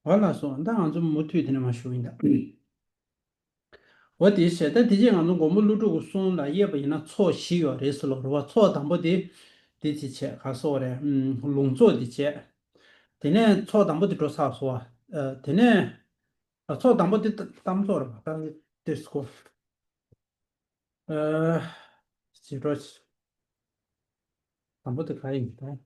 འོ་ལགས་སོ། ད་ང་ཚོ་མུ་མཐུད་དེ་ནས་མར་ཞུ་ཡིན་ད། འོ་དེ་བྱས། ད་དེ་རྗེས་ང་ཚོ་མགོན་པོ་ཀླུ་སྒྲུབ་ཀྱི་གསུང་ལ་དབྱེ་བ་ཡིན་ན་ཚོགས་བཞི་ཡོད་རེད་ཟེར་ལོ་རེད་བ། ཚོགས་དང་པོ་དེ་དེ་ཅི་བྱས་ག་སོགས་རེད། ཨམ། ལུང་ཚོགས་དེ་བྱས། དེ་ནས་ཚོགས་དང་པོ་དེ་འགྲོ་ཚར་སོང་བ། ཨ། དེ་ནས། ཨ། ཚོགས་དང་པོ་དེ་གཏམ་ཚོགས་རེད་བ། ད་དེ་སྐོར། ཨ། ཅི་འགྲོ། དང་པོ་དེ་ག་ཡིན་ད།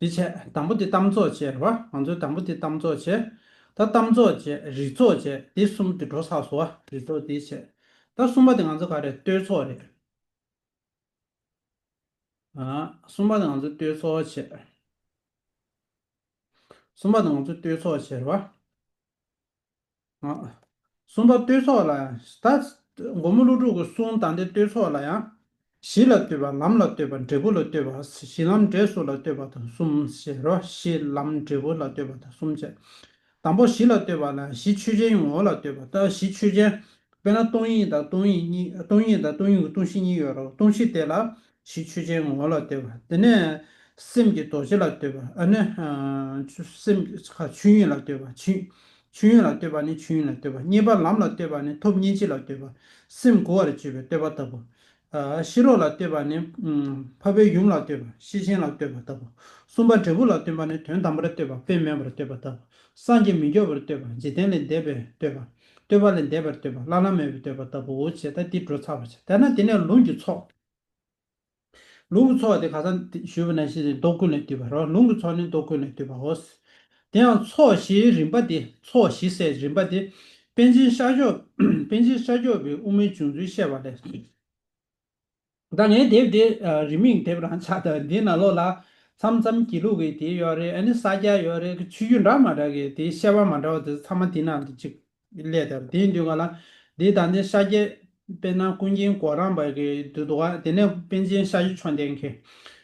དེ་བྱས། དང་པོ་དེ་གཏམ་ཚོགས་བྱས་རེད་བ། ང་ཚོའི་དང་པོ་དེ་གཏམ་ཚོགས་བྱས། ད་གཏམ་ཚོགས་བྱས། རིགས་ཚོགས་བྱས། དེ་གསུམ་དེ་འགྲོ་ཚར་སོང་བ། རིགས་ཚོགས་དེ་བྱས། ད་གསུམ་པ་དེ་ང་ཚོ་ག་རེ། བསྟོད་ཚོགས་རེད། ཨ། གསུམ་པ་དེ་ང་ཚོ་བསྟོད་ཚོགས་བྱས། གསུམ་པ་དེ་ང་ཚོ་བསྟོད་ཚོགས་བྱས་རེད་བ། ཨ། གསུམ་པ་བསྟོད་ཚོགས་ལ། ད་མགོན་པོ་ཀླུ་སྒྲུབ་ཀྱི་གསུང་དང་དེ་བསྟོད་ཚོགས་ལ་ཡང་། གཞི་ལ་བསྟོད་པ། ལམ་ལ་བསྟོད་པ། འབྲས་བུ་ལ་བསྟོད་པ། གཞི་ལམ་འབྲས་གསུམ་ལ་བསྟོད་པ་དང་གསུམ་ཞེས་རོ། གཞི་ལམ་འབྲས་བུ་ལ་བསྟོད་པ་དང་གསུམ་བྱས། དང་པོ་གཞི་ལ་བསྟོད་པ་ལ་གཞི་ཆོས་ཅན་ངོ་བོ་ལ་བསྟོད་པ། ད་གཞི་ཆོས་ཅན། དཔེར་ན་སྟོང་ཉིད་དང་སྟོང་ཉིད་གཉིས། སྟོང་ཉིད་དང་སྟོང་ཉིད་ཀྱི་སྟོང་གཞི་གཉིས་ཡོད་རོ། སྟོང་གཞི་དེ་ལ་གཞི་ཆོས་ཅན་ངོ་བོ་ལ་བསྟོད་པ། དེ་ནས་སེམས་ཀྱི་རྡོ་རྗེ་ལ་བསྟོད་པ། ཨ་ནི། ཨ། སེམས་ཆོས་ཉིད་ལ་བསྟོད་པ། ཆོས་ཆོས་ཉིད་ལ་བསྟོད་པ་ནི་ཆོས་ཉིད་ལ་བསྟོད་པ། གཉིས་པ་ལམ་ལ་བསྟོད་པ་ནི་ཐོབ་བརྙེས་རྗེས་ལ་བསྟོད་པ། སེམས་མགུ་བར་བྱེད་པའི་བསྟོད་པ་ལྟ་བུ། ཨ། ཤེས་རབ་ལ་བསྟོད་པ་ནི། ཨམ། འཕགས་པའི་ཡུམ་ལ་བསྟོད་པ། ཤེར་ཕྱིན་ལ་བསྟོད་པ་ལྟ་བུ། གསུམ་པ་འབྲས་བུ་ལ་བསྟོད་པ་ནི་དོན་དམ་པར་བསྟོད་པ། དཔེ་མེད་པར་བསྟོད་པ་ལྟ་བུ། སངས་རྒྱས་མི་བསྐྱོད་པར་བསྟོད་པ། འཇིག་རྟེན་ལས་འདས་པའི་བསྟོད་པ། བསྟོད་པ་ལས་འདས་པར་བསྟོད་པ། བླ་ན་མེད་པའི་བསྟོད་པ་ལྟ་བུའོ་ཞེས། ད་འདི་འགྲོ་ཚར་བ་བྱས། དེ་ན་དེ་ནས་ལུང་གི་ཚོགས། ལུང་གི་ཚོགས་དེ་ཁ་སང་ཞུས་པ་ནང་བཞིན་མདོ་ཀུན་ལས་བཏུས་པ་རོ། ལུང་གི་ཚོགས་ནི་མདོ་ཀུན་ལས་བཏུས་པའོ། དེ་ཡང་ཚོགས་བཞིའི་རིམ་པ་དེ། ཚོགས་བཞི་ཟེར་རིམ་པ་དེ། པཎ་ཆེན་ཤཱཀ་མཆོག་པཎ་ཆེན་ཤཱཀ་མཆོག་པའི་དབུ་མའི་བྱུང་ཚུལ་བཤད་པ་ལས། ད་ངའི་དེབ་དེ། ཨ། རིས་མེད་དེབ་རང་ཆགས། ད་འདི་ནང་ལོགས་ལ་མཚམས་མཚམས་དགེ་ལུགས་ཀྱི་དེ་ཡོད་རེད། ཨ་ནི་ས་སྐྱ་ཡོད་རེད། ཆོས་བརྒྱུད་འདྲ་མ་འདྲ་གི་དེ་བཤད་པ་མ་འདྲ་བ་དེ་ཚང་མ་དེ་ནང་དུ་གཅིག་སླེབས་དེ་རེད། དེ་ཡིན་དུས་ག་ལ་འདི་ད་འདི་ཤཱཀྱ། དཔེར་ན་ཀུན་མཁྱེན་གོ་རམས་པ་གི་དུས་དུ་བ། དེ་ནས་པཎ་ཆེན་ཤཱཀྱ་མཆོག་ལྡན་གྱི།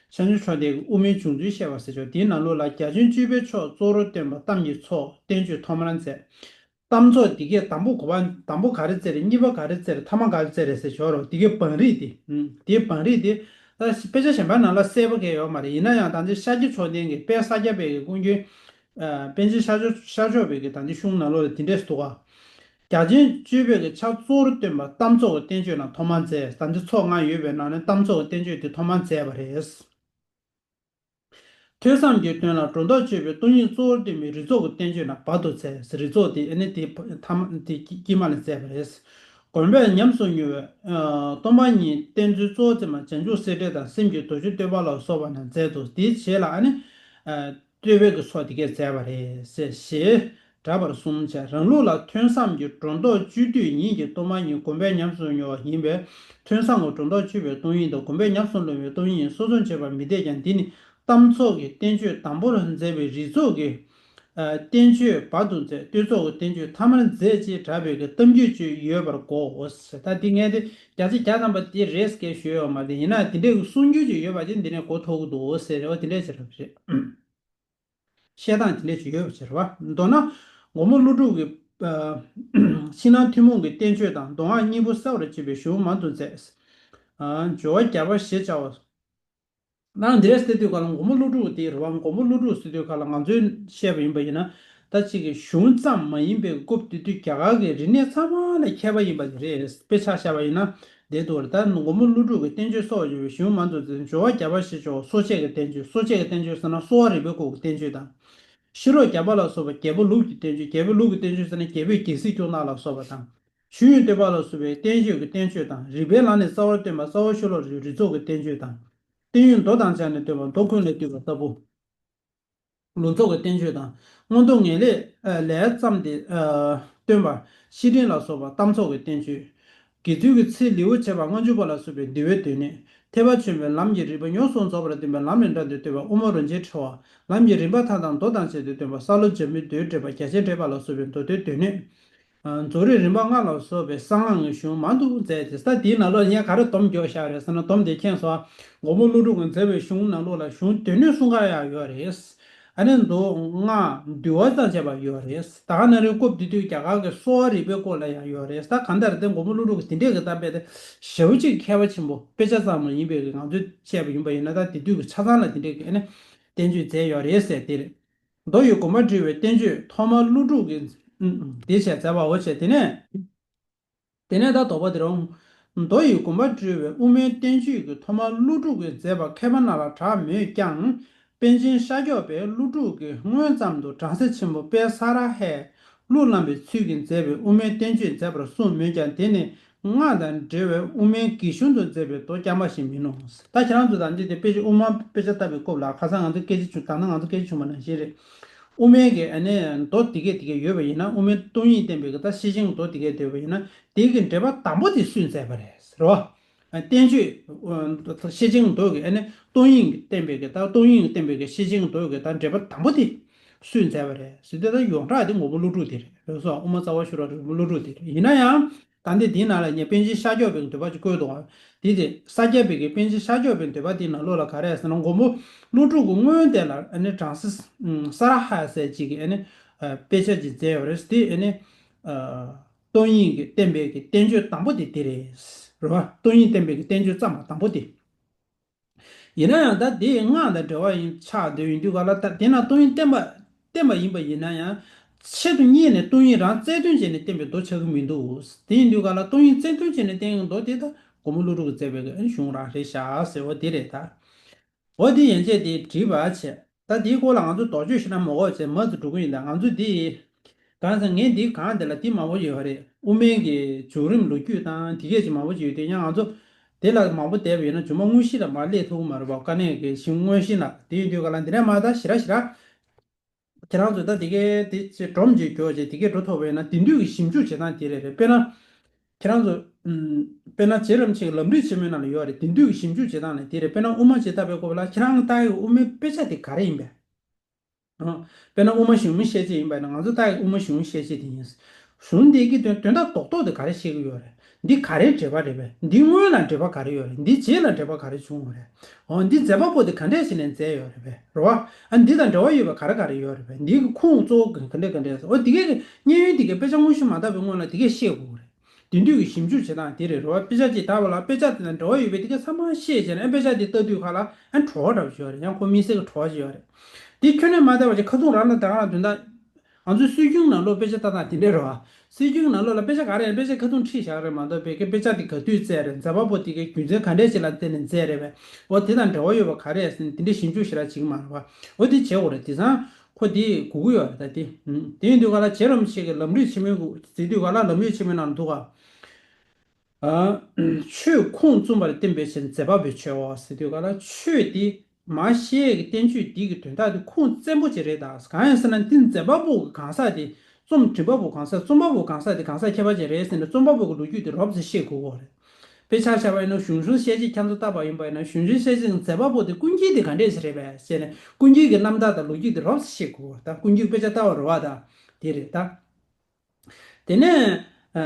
ཤཱཀྱ་མཆོག་ལྡན་གྱི་དབུ་མའི་བྱུང་ཚུལ་བཤད་པ་ཟེར་ཆོག། དེའི་ནང་ལོགས་ལ་བརྒྱ་བྱིན་བཅུ་པའི་མཆོག་གཙོ་བོར་སྟོན་པ་གཏམ་གྱི་ཚོགས་བསྟན་བཅོས་ཐོག་མར་མཛད། གཏམ་ཚོགས་འདི་གའི་དང་པོ་གོ་བ། དང་པོ་ག་རེ་བཙལ་རེད། གཉིས་པ་ག་རེ་བཙལ་རེད། ཐ་མ་ག་རེ་བཙལ་རེད་ཟེར་ཞོར་རོ། འདི་གའི་བང་རིམ་འདི། ཨུམ། འདིའི་བང་རིམ་འདི། ད་དཔེ་ཆ་གཞན་པ་ནང་ལ་གསལ་པོ་གང་ཡོད་མ་རེད། ཡིན་ན་ཡང་ད་ལྟའི་ཤཱཀྱ་མཆོག་ལྡན་གྱི་དཔལ་ས་སྐྱ་པའི་གི་ཀུན་མཁྱེན། ཨ། པཎ་ཆེན་ཤཱཀྱ་ཤཱཀྱ་མཆོག་པའི་གི་ད་ལྟའི་གཞུང་ནང་ལོགས་ལ་འདི་འདྲས་འདུག་ག། བརྒྱ་བྱིན་བཅུ་པའི་གི་མཆོག་གཙོ་བོར་སྟོན་པ་གཏམ་ཚོགས་ཀྱི་བསྟན་བཅོས་རྣམས་ཐོག་མར་མཛད། ད་ལྟའི་ཚོགས་ལྔ་ཡོད་པའི་ནང་ནས་གཏམ་ཚོགས་ཀྱི་བསྟན་བཅོས་འདི་ཐོག་མར་མཛད་པ་རེད། ཐོས་བསམ་གྱི་དོན་ལ་སྒྲོ་འདོགས་གཅོད་པའི་སྟོང་ཉིད་གཙོ་བོར་སྟོན་པའི་རིགས་ཚོགས་ཀྱི་བསྟན་བཅོས་རྣམས་བར་དུ་མཛད། རིགས་ཚོགས་དེ་ཨ་ནི་དེ་ཐ་མ་དེ་དཀྱིལ་མ་ལ་མཛད་པ་རེད། དགོངས་པས་ཉམས་སུ་མྱོང་བའི། ཨ། སྟོང་པ་ཉིད་བསྟན་ཚུལ་གཙོ་བོར་མཛད་པ་བྱང་ཆུབ་སེམས་འགྲེལ་དང་སེམས་ཀྱི་རྡོ་རྗེ་བསྟོད་པ་ལ་སོགས་པ་རྣམས་མཛད་དོ། དེའི་རྗེས་ལ་ཨ་ནི། ཨ། བསྟོད་པའི་གི་ཚོགས་དེ་གས་མཛད་པ་རེད་ཟེར་ཞེས་གྲགས་པར་གསུངས་བྱས། རང་ལུགས་ལ་ཐོས་བསམ་གྱི་སྒྲོ་འདོགས་གཅོད་དུས་ཉིད་ཀྱི་སྟོང་པ་ཉིད་སྒོམ་པས་ཉམས་སུ་མྱོང་བ་ཡིན་པས། ཐོས་བསམ་གྱི་སྒྲོ་འདོགས་གཅོད་པའི་སྟོང་ཉིད་དང་། སྒོམ་པས་ཉམས་སུ་མྱོང་བའི་སྟོང་ཉིད་སོ་སོར་འབྱེད་པ་མི་འཐད་ཀྱང་། འདི་ནི་གཏམ་ཚོགས་ཀྱི་བསྟན་བཅོས་དང་པོར་མཛད་པའི་རིགས་ཚོགས་ཀྱི། ཨ། བསྟན་བཅོས་བར་དུ་མཛད། བསྟོད་ཚོགས་ཀྱི་བསྟན་བཅོས་ཐ་མར་མཛད་ཅེས་གྲགས་པའི་གི་གཏམ་རྒྱུད་ཅིག་ཡོད་པར་གོའོ། ད་འདི་ངས་དེ་བརྒྱ་ཆ་བརྒྱ་ཐམ་པ་དེ་རེད་ཟེར་ཞུས་ཡོད་མ་རེད། ཡིན་ན་དེ་འདྲའི་གི་གསུང་རྒྱུན་ཅིག་ཡོད་པ་ཅིག་འདི་ནས་གོ་ཐུབ་ཀྱི་འདུག་ཟེར་རེད་བ། དེ་འདྲས་ཅིག་རེད། བཤད་སྟངས་དེ་འདྲས་ཅིག་ཡོད་པ་ཅིག་རེད་བ། མདོར་ན་མགོན་པོ་ཀླུ་སྒྲུབ་ཀྱི། ཨ། ཕྱི་ནང་ཐུན་མོང་གི་བསྟན་བཅོས་དང་མདོ་སྔགས་གཉིས་པོ་གསལ་བར་བྱེད་པའི་གཞུང་མང་དུ་མཛད། ཨ། སྦྱོར་བ་བརྒྱ་པ་ཞེས་བྱ་བ། ནང་འདིར་ཟེར་དུས་ག་ལ་མགོན་པོ་ཀླུ་སྒྲུབ་དེ་རེད་བ། མགོན་པོ་ཀླུ་སྒྲུབ་ཟེར་དུས་ག་ལ་ང་ཚོས་བཤད་པ་ཡིན་པ་ཡིན་ན། ད་གཅིག་གི་གཞུང་ཙམ་མ་ཡིན་པའི་སྐབས་དེ་དུས་རྒྱ་གར་གྱི་རིག་གནས་ཚང་མ་ལ་མཁས་པ་ཡིན་པ་དེ་རེད། དཔེ་ཆ་བཞག་པ་ཡིན་ན་དེ་འདུག་རེད། ད་མགོན་པོ་ཀླུ་སྒྲུབ་ཀྱི་བསྟན་བཅོས་སོགས་ཡོད་པའི་གཞུང་མང་དུ་མཛད། སྦྱོར་བ་བརྒྱ་པ་ཞེས་བྱ་བ་གསོ་དཔྱད་ཀྱི་བསྟན་བཅོས། གསོ་དཔྱད་ཀྱི་བསྟན་བཅོས་ཟེར་ན་གསོ་བ་རིག་པའི་སྐོར་གྱི་བསྟན་བཅོས་དང་། ཤེས་རབ་བརྒྱ་པ་ལ་སོགས་པ་རྒྱལ་པོ་ལུགས་ཀྱི་བསྟན་བཅོས། རྒྱལ་པོའི་ལུགས་ཀྱི་བསྟན་བཅོས་ཟེར་ན་རྒྱལ་པོས་རྒྱལ་སྲིད་སྐྱོང་སྟངས་ལ་སོགས་པ་དང་། ཤེས་ཡོན་བསྟན་པ་ལ་སོགས་པའི་བསྟན་བཅོས་ཀྱི་བསྟན་བཅོས་དང་། རིགས་པའི་ལམ་ནས་རྩ་བར་བཏོན་པ་རྩ་བ་ཤེས་རབ་རིགས་ཚོགས་ཀྱི་བསྟན་བཅོས་དང་། བསྟན་ཡོན་མདོ་དང་སྦྱར་ནས་བསྟོད་པ་མདོ་ཀུན་ལས་བཏུས་པ་ལྟ་བུ། ལུགས་ཚོགས་ཀྱི་བསྟན་བཅོས་དང་། མངོན་མཐོ་ངེས་ལེགས་ལས་བརྩམས་ཏེ་བསྟོད་པ་བཤེས་སྤྲིང་ལ་སོགས་པ་གཏམ་ཚོགས་ཀྱི་བསྟན་བཅོས། དགེ་ཚུལ་གྱི་ཚིག་ལེའུ་བྱས་པ་ལྔ་བཅུ་པ་ལ་སོགས་པའི་འདུལ་བའི་སྡེ་སྣོད། ཐེག་པ་ཆེན་པོའི་ལམ་གྱི་རིམ་པ་ཡོངས་སུ་རྫོགས་པར་སྟོན་པའི་ལམ་རིམ་བཀྲ་ཏེ་བསྟོད་པ་དབུ་མ་རིན་ཆེན་ཕྲེང་བ། ལམ་གྱི་རིམ་པ་མཐའ་དག་མདོ་དང་བཅས་ཏེ་སྟོན་པ་སཱ་ལུ་ཇ་མུའི་མདོའི་འགྲེལ་པ་རྒྱ་ཆེར་འགྲེལ་པ་ལ་སོགས་པའི་མདོ་སྡེའི་སྡེ་སྣོད། རྫོགས་རིམ་རིམ་པ་ལྔ་ལ་སོགས་པའི་གསང་སྔགས་ཀྱི་གཞུང་མང་དུ་མཛད་དེ། ད་དེའི་ནང་ལོགས་ངས་ག་རེ་སྡོམ་རྒྱག་བཞག་རེད་ཟེར་ན། སྡོམ་དེ་མཁྱེན་སོང་། མགོན་པོ་ཀླུ་སྒྲུབ་ཀྱིས་མཛད་པའི་གཞུང་ནང་ལོགས་ལ་གཞུང་སྡེ་སྣོད་གསུམ་ཀ་ཡང་ཡོད་རེད། ཨ་ནི་མདོ་སྔགས་འདུལ་བ་དང་བཅས་པ་ཡོད་རེད། ད་ག་ནང་བཞིན་སྐབས་དེ་དུས་རྒྱ་གར་གྱི་གསོ་བ་རིག་པའི་སྐོར་ལ་ཡང་ཡོད་རེད། ད་གང་ལྟར་དེ་མགོན་པོ་ཀླུ་སྒྲུབ་ཀྱིས་དེ་འདྲས་ཀྱི་གཏམ་དཔེ་དེ་ཞེ་པོ་ཅིག་མཁས་པ་ཆེན་པོ། དཔེ་ཆ་ཙམ་མ་ཡིན་པའི་གི་ང་ཚོས་བཤད་པ་ཡིན་པ་ཡིན་ན། ད་དེ་དུས་ཀྱི་ཆ་ཚང་ལ་དེ་འདྲས་ཀྱི་ཨ་ནི་བསྟན་བཅོས་མཛད་ཡོད་རེད་ཟེར་དེ་རེད། མདོ་ཡི་དགོངས་པ་འགྲེལ་བའི་བསྟན་བཅོས་ཐོག་མར་ཀླུ་སྒྲུབ་ཀྱིས་ཨུམ་ཨུམ་དེ་བྱས་མཛད་པའོ་བྱས། དེ་ནས་དེ་ནས་ད་དོགས་པ་དེ་རུ། མདོ་ཡི་དགོངས་པ་འགྲེལ་བའི་དབུ་མའི་བསྟན་བཅོས་ཀྱི་ཐོག་མར་ཀླུ་སྒྲུབ་ཀྱིས་མཛད་པ་མཁས་པ་རྣམས་ལ་གྲགས་མོད་ཀྱང་། པཎ་ཆེན་ཤཱཀྱ་པས་ཀླུ་སྒྲུབ་ཀྱི་སྔོན་ཙམ་དུ་བྲམ་ཟེ་ཆེན་པོ་དཔལ་ས་ར་ཧས་གླུ་བླངས་པའི་ཚུལ་གྱིས་མཛད་པའི་དབུ་མའི་བསྟན་བཅོས་མཛད་པར་གསུངས་མོད་ཀྱང་། དེ་ནི་སྔགས་དང་འབྲེལ་བའི་དབུ་མའི་གི་གཞུང་དུ་མཛད་པའི་མདོ་རྐྱང་པ་ཞིག་མིན་ནོ། ད་ཁྱེད་རང་ཚོ་དང་འདི་དེ་དཔེ་ཆ་དབུ་མ་དཔེ་ཆ་ལྟ་བའི་སྐབས་ལ་ཁ་སང་ང་ཚོ་སྐད་ཆ་བྱུང་། ད་ནང་ང་ཚོ་སྐད་ཆ་བྱུང་བ་ནང་བཞིན་རེད། དབུ་མའི་གི་ཨ་ནི་མདོ་དེ་གས་དེ་གས་ཡོད་པ་ཡིན་ན། དབུ་མའི་སྟོང་ཉིད་བསྟན་པའི་གི་ད་ཤེར་ཕྱིན་མདོ་དེ་གས་ཡོད་པ་ཡིན་ན། དེ་གི་འགྲེལ་པ་དང་པོ་དེ་སུས་མཛད་པ་རེད་ཟེར་བ། བསྟན་བཅོས་ཤེར་ཕྱིན་མདོ་གི་ཨ་ནི་སྟོང་ཉིད་བསྟན་པའི་གི་ད་སྟོང་ཉིད་བསྟན་པའི་གི་ཤེར་ཕྱིན་མདོ་གི་ད་འགྲེལ་པ་དང་པོ་དེ་སུས་མཛད་པ་རེད་ཟེར་དུས། ད་ཡོངས་གྲགས་དེ་མགོན་པོ་ཀླུ་སྒྲུབ་དེ་རེད། རེད་སོ། དབུ་མ་རྩ་བ་ཤེས་རབ་རིན་པོ་ཆེ་ཀླུ་སྒྲུབ་དེ་རེད། ཡིན་ན་ཡང་ད་འདི་དེའི་ནང་ལ་ངས་པཎ་ཆེན་ཤཱཀྱ་པའི་འདོད་པ་ཅིག་བཀོད་འདུག་ག། དེ་དེ་ཤཱཀྱ་པའི་གི་པཎ་ཆེན་ཤཱཀྱ་པའི་འདོད་པ་དེའི་ནང་ལོགས་ལ་ག་རེ་ཟེར་ན། མགོན་པོ་ཀླུ་སྒྲུབ་ཀྱི་སྔོན་དེ་ལ་ཨ་ནི་བྲམ་ཟེ་ས་ར་ཧ་ཟེར་ཅིག་གིས་ཨ་ནི་དཔེ་ཆ་ཅིག་མཛད་ཡོད་རེད། དེ་ཨ་ནི་སྟོང་ཉིད་ཀྱི་བསྟན་པའི་གི་བསྟན་བཅོས་དང་པོ་དེ་དེ་རེད། རེད་བ། སྟོང་ཉིད་བསྟན་པའི་གི་བསྟན་བཅོས་བརྩམས་པ་དང་པོ་དེ། ཡིན་ན་ཡང་ད་དེ་སྔགས་དང་འབྲེལ་བ་ཡིན་ཆགས་བསྡད་ཡོད་དུས་ག་ལ། ད་དེ་ན་སྟོང་ཉིད་བསྟན་པ་བསྟན་པ་ཡིན་པ་ཡིན་ན་ཡང་། ཆེད་དུ་གཉེར་ནས་སྟོང་ཉིད་རང་རྩལ་འདོན་བྱས་ནས་བསྟན་པའི་མདོ་ཆགས་ཀྱི་མི་འདུག། དེ་ཡིན་དུས་ག་ལ་སྟོང་ཉིད་རྩལ་འདོན་བྱས་ནས་བསྟན་གྱི་མདོ་དེ་ད་མགོན་པོ་ཀླུ་སྒྲུབ་ཀྱིས་མཛད་པའི་གི་གཞུང་རང་རེད་ཤག་ཟེར་བ་དེ་རེད་ད། འོ་དེ་ཡན་ཆད་དེ་བྲིས་པ་བྱས། ད་དེའི་སྐོར་ལ་ང་ཚོ་དོགས་གཅོད་ཞེ་དྲག་མ་དགོས་བྱས་མར་ཚུར་འགྲོ་གི་ཡིན། ད་ང་ཚོ་དེ་གང་ཟེར། ངས་འདི་སྒང་དེ་ལ་དེ་མང་པོ་ཡོད་རེད། དབུ་མའི་གི་བྱུང་རིམ་ལོ་རྒྱུས་དང་དེ་གས་ཅིག་མང་པོ་ཅིག་ཡོད་དེ། ཡང་ང་ཚོ་དེ་ལ་མང་པོ་བསྡད་པ་ཡིན་ན་མཇུག་མ་དངོས་གཞི་ལ་མར་སླེབས་ཐུབ་ཀྱི་མ་རེད་པ། དཀའ་གནད་ཀྱི་གཞི་དངོས་གཞི་ལ། དེ་ཡིན་དུས་ག་ལ་འདི་ནས་མར་ད་ཞེ་དྲག་ཞེ་དྲག་ཁྱེད་རང་ཚོ་ད་དེ་གས་དེ་ཅིག་སྒྲོམ་ཅིག་འགྱོ་བྱས་དེ་གས་འགྲོ་ཐུབ་པ་ཡིན་ན། དེང་དུས་ཀྱི་ཞིབ་འཇུག་བྱེད་སྟངས་དེ་རེད་རེད། དཔེར་ན་ཁྱེད་རང་ཚོ་ཨམ། དཔེར་ན་རྗེ་རིན་པོ་ཆེ་གི་ལམ་རིམ་ཆེན་མོའི་ནང་ལ་ཡོད་རེད། དེང་དུས་ཀྱི་ཞིབ་འཇུག་བྱེད་སྟངས་ནི་དེ་རེད། དཔེར་ན་དབུ་མ་ཅིག་ལྟ་བའི་སྐབས་ལ་ཁྱེད་རང་ལྟ་ཡི་དབུ་མའི་དཔེ་ཆ་དེ་ག་རེ་ཡིན་པས། ཨ། དཔེར་ན་དབུ་མ་ཞལ་ཆེམས་ཤེས་བྱེད་ཡིན་པ་ན། ང་ཚོ་ལྟ་ཡི་དབུ་མ་ཞལ་ཆེམས་ཤེས་བྱེད་དེ་ཡིན། གཞུང་འདི་གི་དོན་དོན་དག་རྡོག་རྡོག་དེ་ག་རེ་བཤད་ཀྱི་ཡོད་རེད། འདི་ག་རེའི་འགྲེལ་པ་རེད་པས། འདི་སྔོན་ལ་འགྲེལ་པ་ག་རེ་ཡོད་རེད། འདི་རྗེས་ལ་འགྲེལ་པ་ག་རེ་བྱུང་བ་རེད། འོ་འདི་མཛད་པ་པོ་དེ་ག་འདྲས་བྱས་ནས་མཛད་ཡོད་རེད་པས། རེད་བ། ཨ་འདི་དང་འབྲེལ་བ་ཡོད་པ་ག་རེ་ག་རེ་ཡོད་རེད་པས། འདི་གི་ཁུངས་གཙོ་བོ་ག་འདྲས་ག་འདྲས། འོ་འདི་གའི་གི་སྙན་ཡོན་འདི་གའི་དཔེ་ཆ་དངོས་གཞི་མ་བལྟ་བའི་སྔོན་ལ་འདི་གའི་ཤེས་དགོས་རེད། དེང་དུས་ཀྱི་ཞིབ་འཇུག་བྱེད་སྟངས་དེ་རེད། རེད་བ། དཔེ་ཆ་ཅིག་ལྟ་བ་ལ་དཔེ་ཆ་དེ་དང་འབྲེལ་བ་ཡོད་པའི་དེ་ག་ཚང་མ་ཤེས་བྱས་ནས། ཨ་དཔེ་ཆ་དེ་ལྟ་དུས་ག་ལ་ཨ་བྲོ་བ་འདྲ་པོ་ཅིག་ཡོད་རེད། ཡང་ཁོ་དམིགས་བསལ་གྱི་བྲོ་བ་ཅིག་ཡོད་རེད། དེ་ཁྱོན་ནས་མ་བལྟ་བ་ཅིག་ཁ་ཐུག་རང་ལ་ད་ག་རང་དོན་དག། ང་ཚོའི་སྲོལ་རྒྱུན་ནང་ལོགས་དཔེ་ཆ་ལྟ་སྟངས་དེ་འདྲས་རེད་བ། སྲོལ་རྒྱུན་ནང་ལོགས་ལ་དཔེ་ཆ་ག་རེ་ཡིན་དཔེ་ཆ་ཁ་ཐུག་ཁྲིད་བཞག་རེད་མ་གཏོགས། དཔེ་དཔེ་ཆ་དེ་ག་དུས་བཙལ་རེད། མཛད་པ་པོ་དེ་གའི་རྒྱུ་མཚན་ག་འདྲས་ཅིག་ལ་བརྟེན་ནས་མཛད་རེད་པས། འོ་དེ་དང་འབྲེལ་བ་ཡོད་པ་ག་རེ་ཟེར་ནས་དེ་འདྲས་ཞིབ་འཇུག་ཞེ་དྲག་བྱེད་ཀྱི་མ་རེད་བ། འོ་དེ་བྱེད་དགོས་རེད། དེང་སང་ཁོ་དེ་དགོས་ཀྱི་ཡོད་རེད་ད་དེ། ཨུམ། དེ་ཡིན་དུས་ག་ལ་རྗེ་རིན་པོ་ཆེ་གི་ལམ་རིམ་ཆེན་མོའི་གུ་ཟེར་དུས་ག་ལ་ལམ་རིམ་ཆེན་མོའི་ནང་འདུག་ག། ཨ། ཆོས་ཁུངས་བཙུན་པར་བསྟན་པའི་ཕྱིར་མཛད་པ་པོའི་ཆེ་བ་ཟེར་དུས་ག་ལ། ཆོས་དེ་མ་ཤེས་ཀྱི་བསྟན་བཅོས་འདི་གི་དོན་དག་དེ་ཁུངས་བཙན་པོ་ཅིག་རེད་ད། གང་ཡིན་ཟེར་ན་འདི་མཛད་པ་པོ་གི་གང་ཟག་དེ། རྩོམ་འབྲི་བ་པོ་གང་ཟག། རྩོམ་པ་པོ་གང་ཟག་དེ་གང་ཟག་ཁྱད་པར་ཅན་རེད་ཟེར་ནས་རྩོམ་པ་པོ་གི་ལོ་རྒྱུས་དེ་རོབ་ཙམ་ཤེས་དགོས་ཀྱི་རེད། དཔེ་ཆ་བཞག་པ་ཡིན་ན་གཞུང་གཞུང་བཤད་རྗེས་ཁྱེད་ཚོ་བལྟས་པ་ཡིན་པ་ཡིན་ན་གཞུང་གཞུང་བཤད་རྗེས་མཛད་པ་པོ་དེ་ཀུན་མཁྱེན་དེ་ག་འདྲས་ཞིག་རེད་པས་ཟེར་ནས་ཀུན་མཁྱེན་གྱི་རྣམ་ཐར་དང་ལོ་རྒྱུས་དེ་རོབ་ཙམ་ཤེས་དགོས་ཀྱི་རེད་ད། ཀུན་མཁྱེན་དཔེ་ཆ་ལྟ་བ་རེད་བ་ད། དེ་རེད་ད། དེ་ནས་ཨ་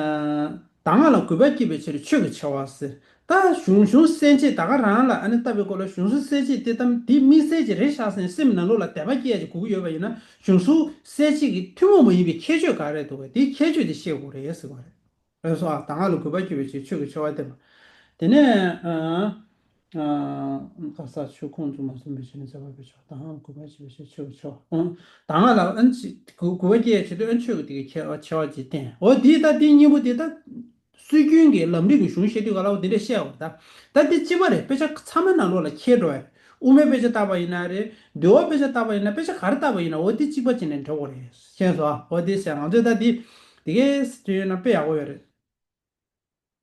གདམས་ངག་ལ་གུས་པ་བསྐྱེད་པའི་ཕྱིར་ཆོས་ཀྱི་ཆེ་བ་ཟེར། ད་གཞུང་གཞུང་གསལ་བྱེད་ད་ག་རང་ལ་ཨ་ནི་ལྟ་བའི་སྐོར་ལ་གཞུང་གཞུང་གསལ་བྱེད་དེ་ཙམ་དེ་དམིགས་བསལ་ཅིག་རེད་ཤག་ཟེར་ནས་སེམས་ནང་ལོགས་ལ་དད་པ་སྐྱེ་ཡ་ཅིག་དགོས་ཀྱི་ཡོད་པ་ཡིན་ན། གཞུང་གཞུང་གསལ་བྱེད་ཀྱི་ཐུན་མོང་མ་ཡིན་པའི་ཁྱད་ཆོས་ག་རེ་འདུག་ག། དེའི་ཁྱད་ཆོས་དེ་ཤེས་དགོས་རེད་ཟེར་བ་རེད། ལགས་སོ། ཨ་གདམས་ངག་ལ་གུས་པ་བསྐྱེད་པའི་ཕྱིར་ཆོས་ཀྱི་ཆེ་བ་བསྟན་པ། དེ་ནས་ཨ་ཨ་ག་ས་ཆོས་ཁུངས་བཙུན་པར་བསྟན་པའི་ཕྱིར་མཛད་པ་པོའི་ཆེ་བ། གདམས་ངག་ལ་གུས་པ་བསྐྱེད་པའི་ཕྱིར་ཆོས་ཀྱི་ཆེ་བ། ཨ་གདམས་ངག་ལ་ཨ་ནི་གུས་གུས་པ་བསྐྱེད་ཡའི་ཆེད་དུ་ཨ་ནི་ཆོས་ཀྱི་དེ་གའི་ཁྱད་ཆེ་བ་ཅིག་བསྟན། འོ་དེ་ད་དེ་གཉིས་པོ་དེ་ད་སྲོལ་རྒྱུན་གྱི་ལམ་རིམ་གྱི་གཞུང་བཤད་དུས་ག་ལ་འོ་དེ་འདྲ་བཤད་འོ་ད། ད་དེ་གཅིག་པ་རེད། དཔེ་ཆ་ཚང་མའི་ནང་ལོགས་ལ་འཁྱེར་འགྲོ་ཡ་རེད། དབུ་མའི་དཔེ་ཆ་བལྟ་བ་ཡིན་ན་རེད། འདུལ་བའི་དཔེ་ཆ་བལྟ་བ་ཡིན་ན། དཔེ་ཆ་ག་རེ་བལྟ་བ་ཡིན་ན། འོ་དེ་གཅིག་པ་བྱས་ནས་འགྲོ་དགོས་རེད། མཁྱེན་སོང་ཨ། འོ་དེ་བྱས། ང་ཚོས་ད་དེ་དེ་གའི་སྤྱོད་ཡོད་ན་དཔེ་ཡག་པོ་ཡོད་རེད།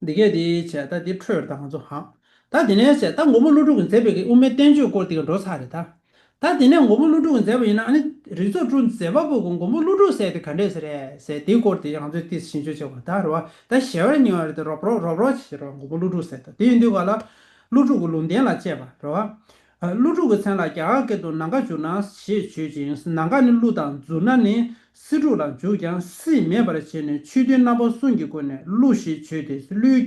འདི་གས་དེ་བྱས། ད་འདི་འཕྲོས་དང་ང་ཚོ་ཧང་། ད་དེ་ནས་བྱས། ད་མགོན་པོ་ཀླུ་སྒྲུབ་ཀྱིས་མཛད་པའི་གི་དབུ་མའི་བསྟན་བཅོས་སྐོར་དེ་ག་འགྲོ་ཚར་རེད་ད། ད་དེ་ནས་མགོན་པོ་ཀླུ་སྒྲུབ་ཀྱིས་མཛད་པ་ཡིན་ན། ཨ་ནི་རིགས་ཚོགས་དྲུག་མཛད་པ་པོ་གི་མགོན་པོ་ཀླུ་སྒྲུབ་ཟེར་དེ་ག་འདྲས་ཟེར་རེད་ཟེར། དེའི་སྐོར་དེ་ང་ཚོས་ཏོག་ཙམ་ཞིབ་འཇུག་བྱེད་དགོས་ད་རེད་བ། ད་ཞེ་པོ་ཉེ་བ་རེད་དེ། རོབ་རོབ་རོབ་རོབ་བྱེད་རོགས། མགོན་པོ་ཀླུ་སྒྲུབ་ཟེར་ད། དེ་ཡིན་དུས་ག་ལ་ཀླུ་སྒྲུབ་ཀྱི་ལུང་བསྟན་ལ་དཔྱད་པ་རེད་བ། ཨ། ཀླུ་སྒྲུབ་ཀྱི་མཚན་ལ་རྒྱ་གར་སྐད་དུ་ནཱ་གཱརྫུ་ན་ཞེས་བརྗོད་ཅིང་། ནཱ་ག་ནི་ཀླུ་དང་རྫུ་ན་ནི་སྲིད་སྒྲུབ་ལ་འཇུག་ཀྱང་སྲིད་མེད་པར་བྱས་ནས་ཆོས་མཐུན་རྣམ་པ་གསུམ་གྱི་སྒོ་ནས་ཀླུ་ཞེས་བརྗོད་དེ། ཀླུའི།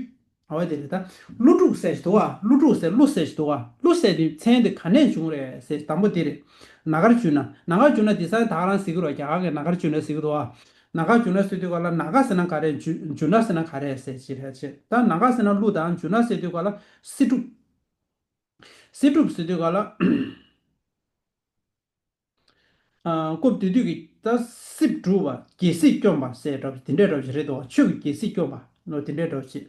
འོ་དེ་རེད་ད། ཀླུ་སྒྲུབ་ཟེར་ཞིག་འདུག་བ། ཀླུ་སྒྲུབ་ཟེར། ཀླུ་ཟེར་ཞིག་འདུག་བ། ཀླུ་ཟེར་དེ་མཚན་དེ་ག་ནས་བྱུང་རེད་ཟེར། དང་པོ་དེ་རེད། ནཱ་གཱརྫུ་ན། ནཱ་གཱརྫུ་ན་དེ་ས་ད་ག་རང་ཟེར་གི་རེད། རྒྱ་གར་གྱི་ནཱ་གཱརྫུ་ན་ཟེར་གི་འདུག་བ། ནཱ་གཱརྫུ་ན་ཟེར་དུས་ག་ལ་ནཱ་ག་ཟེར་ན་ག་རེ། རྫུ་རྫུ་ན་ཟེར་ན་ག་རེ་ཟེར་ཅིག་རེད་ཅེ། ད་ནཱ་ག་ཟེར་ན་ཀླུ་དང་། རྫུ་ན་ཟེར་དུས་ག་ལ་སྲིད་སྒྲུབ། སྲིད་སྒྲུབ་ཟེར་དུས་ག་ལ། ཨ། སྐབས་དེ་དུས་ཀྱི་ད་སྲིད་སྒྲུབ་པ། རྒྱལ་སྲིད་སྐྱོང་བ་ཟེར་འདྲ་པོ་དེ་འདྲའི་འདྲ་པོ་ཞིག་རེད་འདུག་བ། ཆོས་ཀྱི་རྒྱལ་སྲིད་སྐྱོང་བ་ནོ། དེ་འདྲའི་འདྲ་པོ་ཞིག་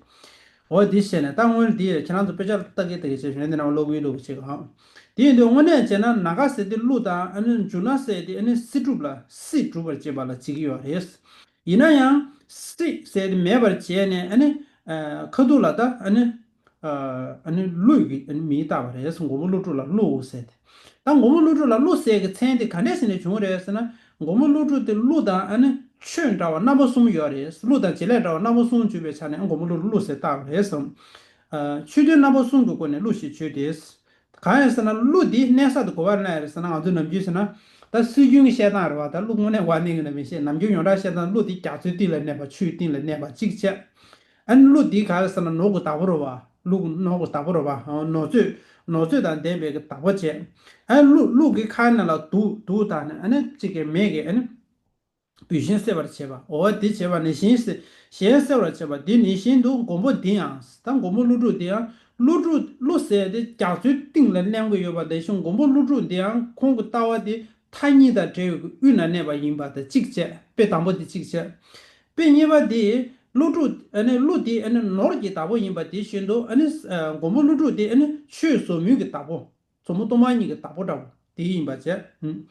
འོ་དེ་བྱས་ནས་ད་སྔོན་དེ་ཁྱེད་རང་ཚོ་དཔེ་ཆ་ལྟ་གི་ལྟ་གི་བྱས་བྱས་ནས་དེ་ནང་ཀློག་གི་ཀློག་གི་བྱེད་ག་ཧང་། དེ་ཡིན་དུས་དངོས་གནས་བྱས་ན་ནཱ་ག་ཟེར་དེ་ཀླུ་དང་། ཨ་ནི་རྫུ་ན་ཟེར་དེ་ཨ་ནི་སྲིད་སྒྲུབ་ལ། སྲིད་སྒྲུབ་པར་བྱེད་པ་ལ་བྱེད་ཀྱི་ཡོད་རེད། ཡིན་ན་ཡང་སྲིད་ཟེར་དེ་མེད་པར་བྱས་ནས། ཨ་ནི་ཨ་ཁ་ཐུག་ལ་ད་ཨ་ནི་ཨ་ཨ་ནི་ཀླུ་གི་ཨ་ནི་མིང་བཏགས་པ་རེད། མགོན་པོ་ཀླུ་སྒྲུབ་ལ་ཀླུ་ཟེར་ཏེ། ད་མགོན་པོ་ཀླུ་སྒྲུབ་ལ་ཀླུ་ཟེར་གྱི་མཚན་དེ་ག་འདྲས་ཟེར་ནས་བྱུང་རེད་ཟེར་ན། མགོན་པོ་ཀླུ་སྒྲུབ་དེ་ཀླུ་དང་ཨ་ནི་ཆོས་འདྲ་བ་རྣམ་པ་གསུམ་ཡོད་རེད། ཀླུ་དང་བྱེད་ལས་འདྲ་བ་རྣམ་པ་གསུམ་བྱུང་བའི་ཆ་ནས་མགོན་པོ་ཀླུ་ཀླུ་ཟེར་བཏགས་པ་རེད་ཟེར། ཨ་ཆོས་མཐུན་རྣམ་པ་གསུམ་གྱི་སྒོ་ནས་ཀླུ་ཞེས་བརྗོད་དེ། གང་ཡིན་ཟེར་ན་ཀླུ་འདི་གནས་ས་དེ་ག་པར་ན་ཡོད་རེད་ཟེར་ན། ང་ཚོ་ནམ་རྒྱུན་ཟེར་ན་ད་སྲོལ་རྒྱུན་གྱི་བཤད་སྟངས་རེད་བ། ད་ཀླུ་དངོས་གནས་ག་ནས་ཡིན་ན་མི་ཤེས། ནམ་རྒྱུན་ཡོངས་གྲགས་བཤད་སྟངས་ཀླུ་འདི་རྒྱ་མཚོའི་གཏིང་ལ་གནས་པ། ཆུའི་གཏིང་ལ་གནས་པ་གཅིག་བྱས། ཨ་ནི་ཀླུ་འདི་ག་རེ་ཟེར་ན་ནོར་གྱི་བདག་པོ་རེད་བ། ཀླུ་ནོར་གྱི་བདག་པོ་རེད་བ། ནོར་རྫས་ནོར་རྫས་དང་ལྡན་པའི་གི་བདག་པོ་བྱས། ཨ་ནི་ཀླུ་ཀླུ་གི་ཁ་ནང་ལ་དུག་དུག་བཏགས་ནས། ཨ་ནི་གཅིག་གི་མེ་གི་ཨ་ནི་བུད་ཤིང་སྲེག་པར་བྱེད་པ། འོ་དེ་བྱེད་པ་ནང་བཞིན། གཞན་སྲེག་པར་བྱེད་པ་དེ་ནང་བཞིན་དུ་མགོན་པོ་འདི་ཡང་། ད་མགོན་པོ་ཀླུ་སྒྲུབ་འདི་ཡང་ཀླུ་སྒྲུབ་ཀླུ་ཟེར་དེ་རྒྱ་མཚོའི་གཏིང་ལ་གནས་ཀྱི་ཡོད་པ་ནང་བཞིན། མགོན་པོ་ཀླུ་སྒྲུབ་འདི་ཡང་ཁོང་གི་ལྟ་བ་དེ་མཐའ་གཉིས་དང་བྲལ་བའི་དབུས་ན་གནས་པ་ཡིན་པ་དང་གཅིག་བྱས། དཔེ་དང་པོ་དེ་གཅིག་བྱས། དཔེ་གཉིས་པ་དེ་ཀླུ་སྒྲུབ། ཨ་ནི་ཀླུ་དེ་ཨ་ནི་ནོར་གྱི་བདག་པོ་ཡིན་པ་དེ་བཞིན་དུ། ཨ་ནི་ཨ་མགོན་པོ་ཀླུ་སྒྲུབ་དེ་ཨ་ནི་ཆོས་ཟབ་མོའི་གི་བདག་པོ། ཟབ་མོ་སྟོང་པ་ཉིད་ཀྱི་བདག་པོ་འདྲ་བོ་དེ་ཡིན་པ་བྱས།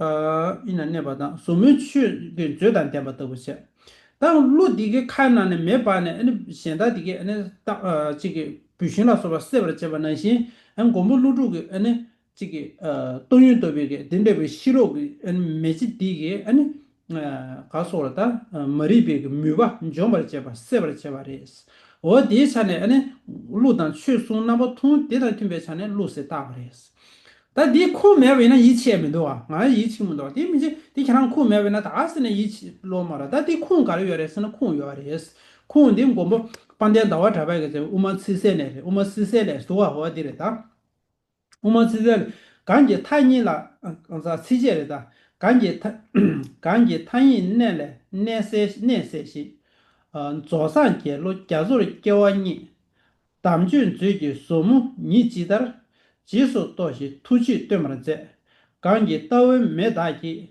ཨ་ཡིན་ན་གནས་པ་དང་ཟབ་མོའི་ཆོས་ཀྱི་མཛོད་དང་ལྡན་པ་ལྟ་བུ་བྱས། ད་ཀླུ་འདི་གི་ཁ་ནང་ནས་མེ་འབར་ནས། ཨ་ནི་གཞན་དག་འདི་གི་ཨ་ནི་ད་ཨ་གཅིག་གི་བུད་ཤིང་ལ་སོགས་པ་སྲེག་པར་བྱེད་པ་ནང་བཞིན། ཨ་མགོན་པོ་ཀླུ་སྒྲུབ་ཀྱི་ཨ་ནི་གཅིག་གི་ཨ་སྟོང་ཉིད་རྟོགས་པའི་གི་དེ་འདྲ་བའི་ཤེས་རབ་ཀྱི་ཨ་ནི་མེ་ལྕེ་འདི་གིས་ཨ་ནི་ཨ་ག་སོགས་ལ་ད་ཨ་མ་རིག་པའི་གི་མུན་པ་འཇོམས་པར་བྱེད་པ། སེལ་བར་བྱེད་པ་རེད། འོ་དེའི་ཆ་ནས་ཨ་ནི་ཀླུ་དང་ཆོས་གསུམ་རྣམ་པ་ཐུན་དེ་དང་མཐུན་པའི་ཆ་ནས་ཀླུ་ཟེར་བཏགས་པ་རེད། ད་འདི་ཁུངས་མེད་པ་ཡིན་ན་ཡིད་ཆེས་མི་འདུག་བ། ང་ཡིད་ཆེས་མི་འདུག་བ། དེ་མི་ཆེས། དེ་ཁྱེད་རང་ཁུངས་མེད་པ་ཡིན་ན་ད་ག་ཟེར་ནས་ཡིད་ཆེས་ལོ་མ་ར། ད་འདི་ཁུངས་ག་རེ་ཡོད་རེད་ཟེར་ན་ཁུངས་ཡོད་རེད། ཁུངས་འདི་མགོན་པོ་དཔལ་ལྡན་ཟླ་བ་གྲགས་པས་གི་ཟེར་དབུ་མ་ཚིག་གསལ་ནས་རེད། དབུ་མ་ཚིག་གསལ་ལས་སུ་བ་འོ་དེ་རེད་ད། དབུ་མ་ཚིག་གསལ་ལས། གང་གིས་མཐའ་གཉིས་ལ། ཨ་ཚིགས་བཅད་རེད་ད། གང་གིས་མཐའ་གང་གིས་མཐའ་གཉིས་གནས་ལས་གནས་སེལ་གནས་སེལ་ཞིང་། ཨ་རྫོགས་སངས་རྒྱས་བློ་རྒྱ་མཚོར་སྐྱེ་བ་བརྙེས། དམ་ཆོས་མཛོད་ཀྱི་ཟབ་མོ་ཉིད་ཇི་ལྟར། རྗེས་སུ་རྟོགས་ཤིང་ཐུགས་རྗེས་སྟོན་པར་མཛད། གང་གིས་ལྟ་བའི་མེ་དག་གིས།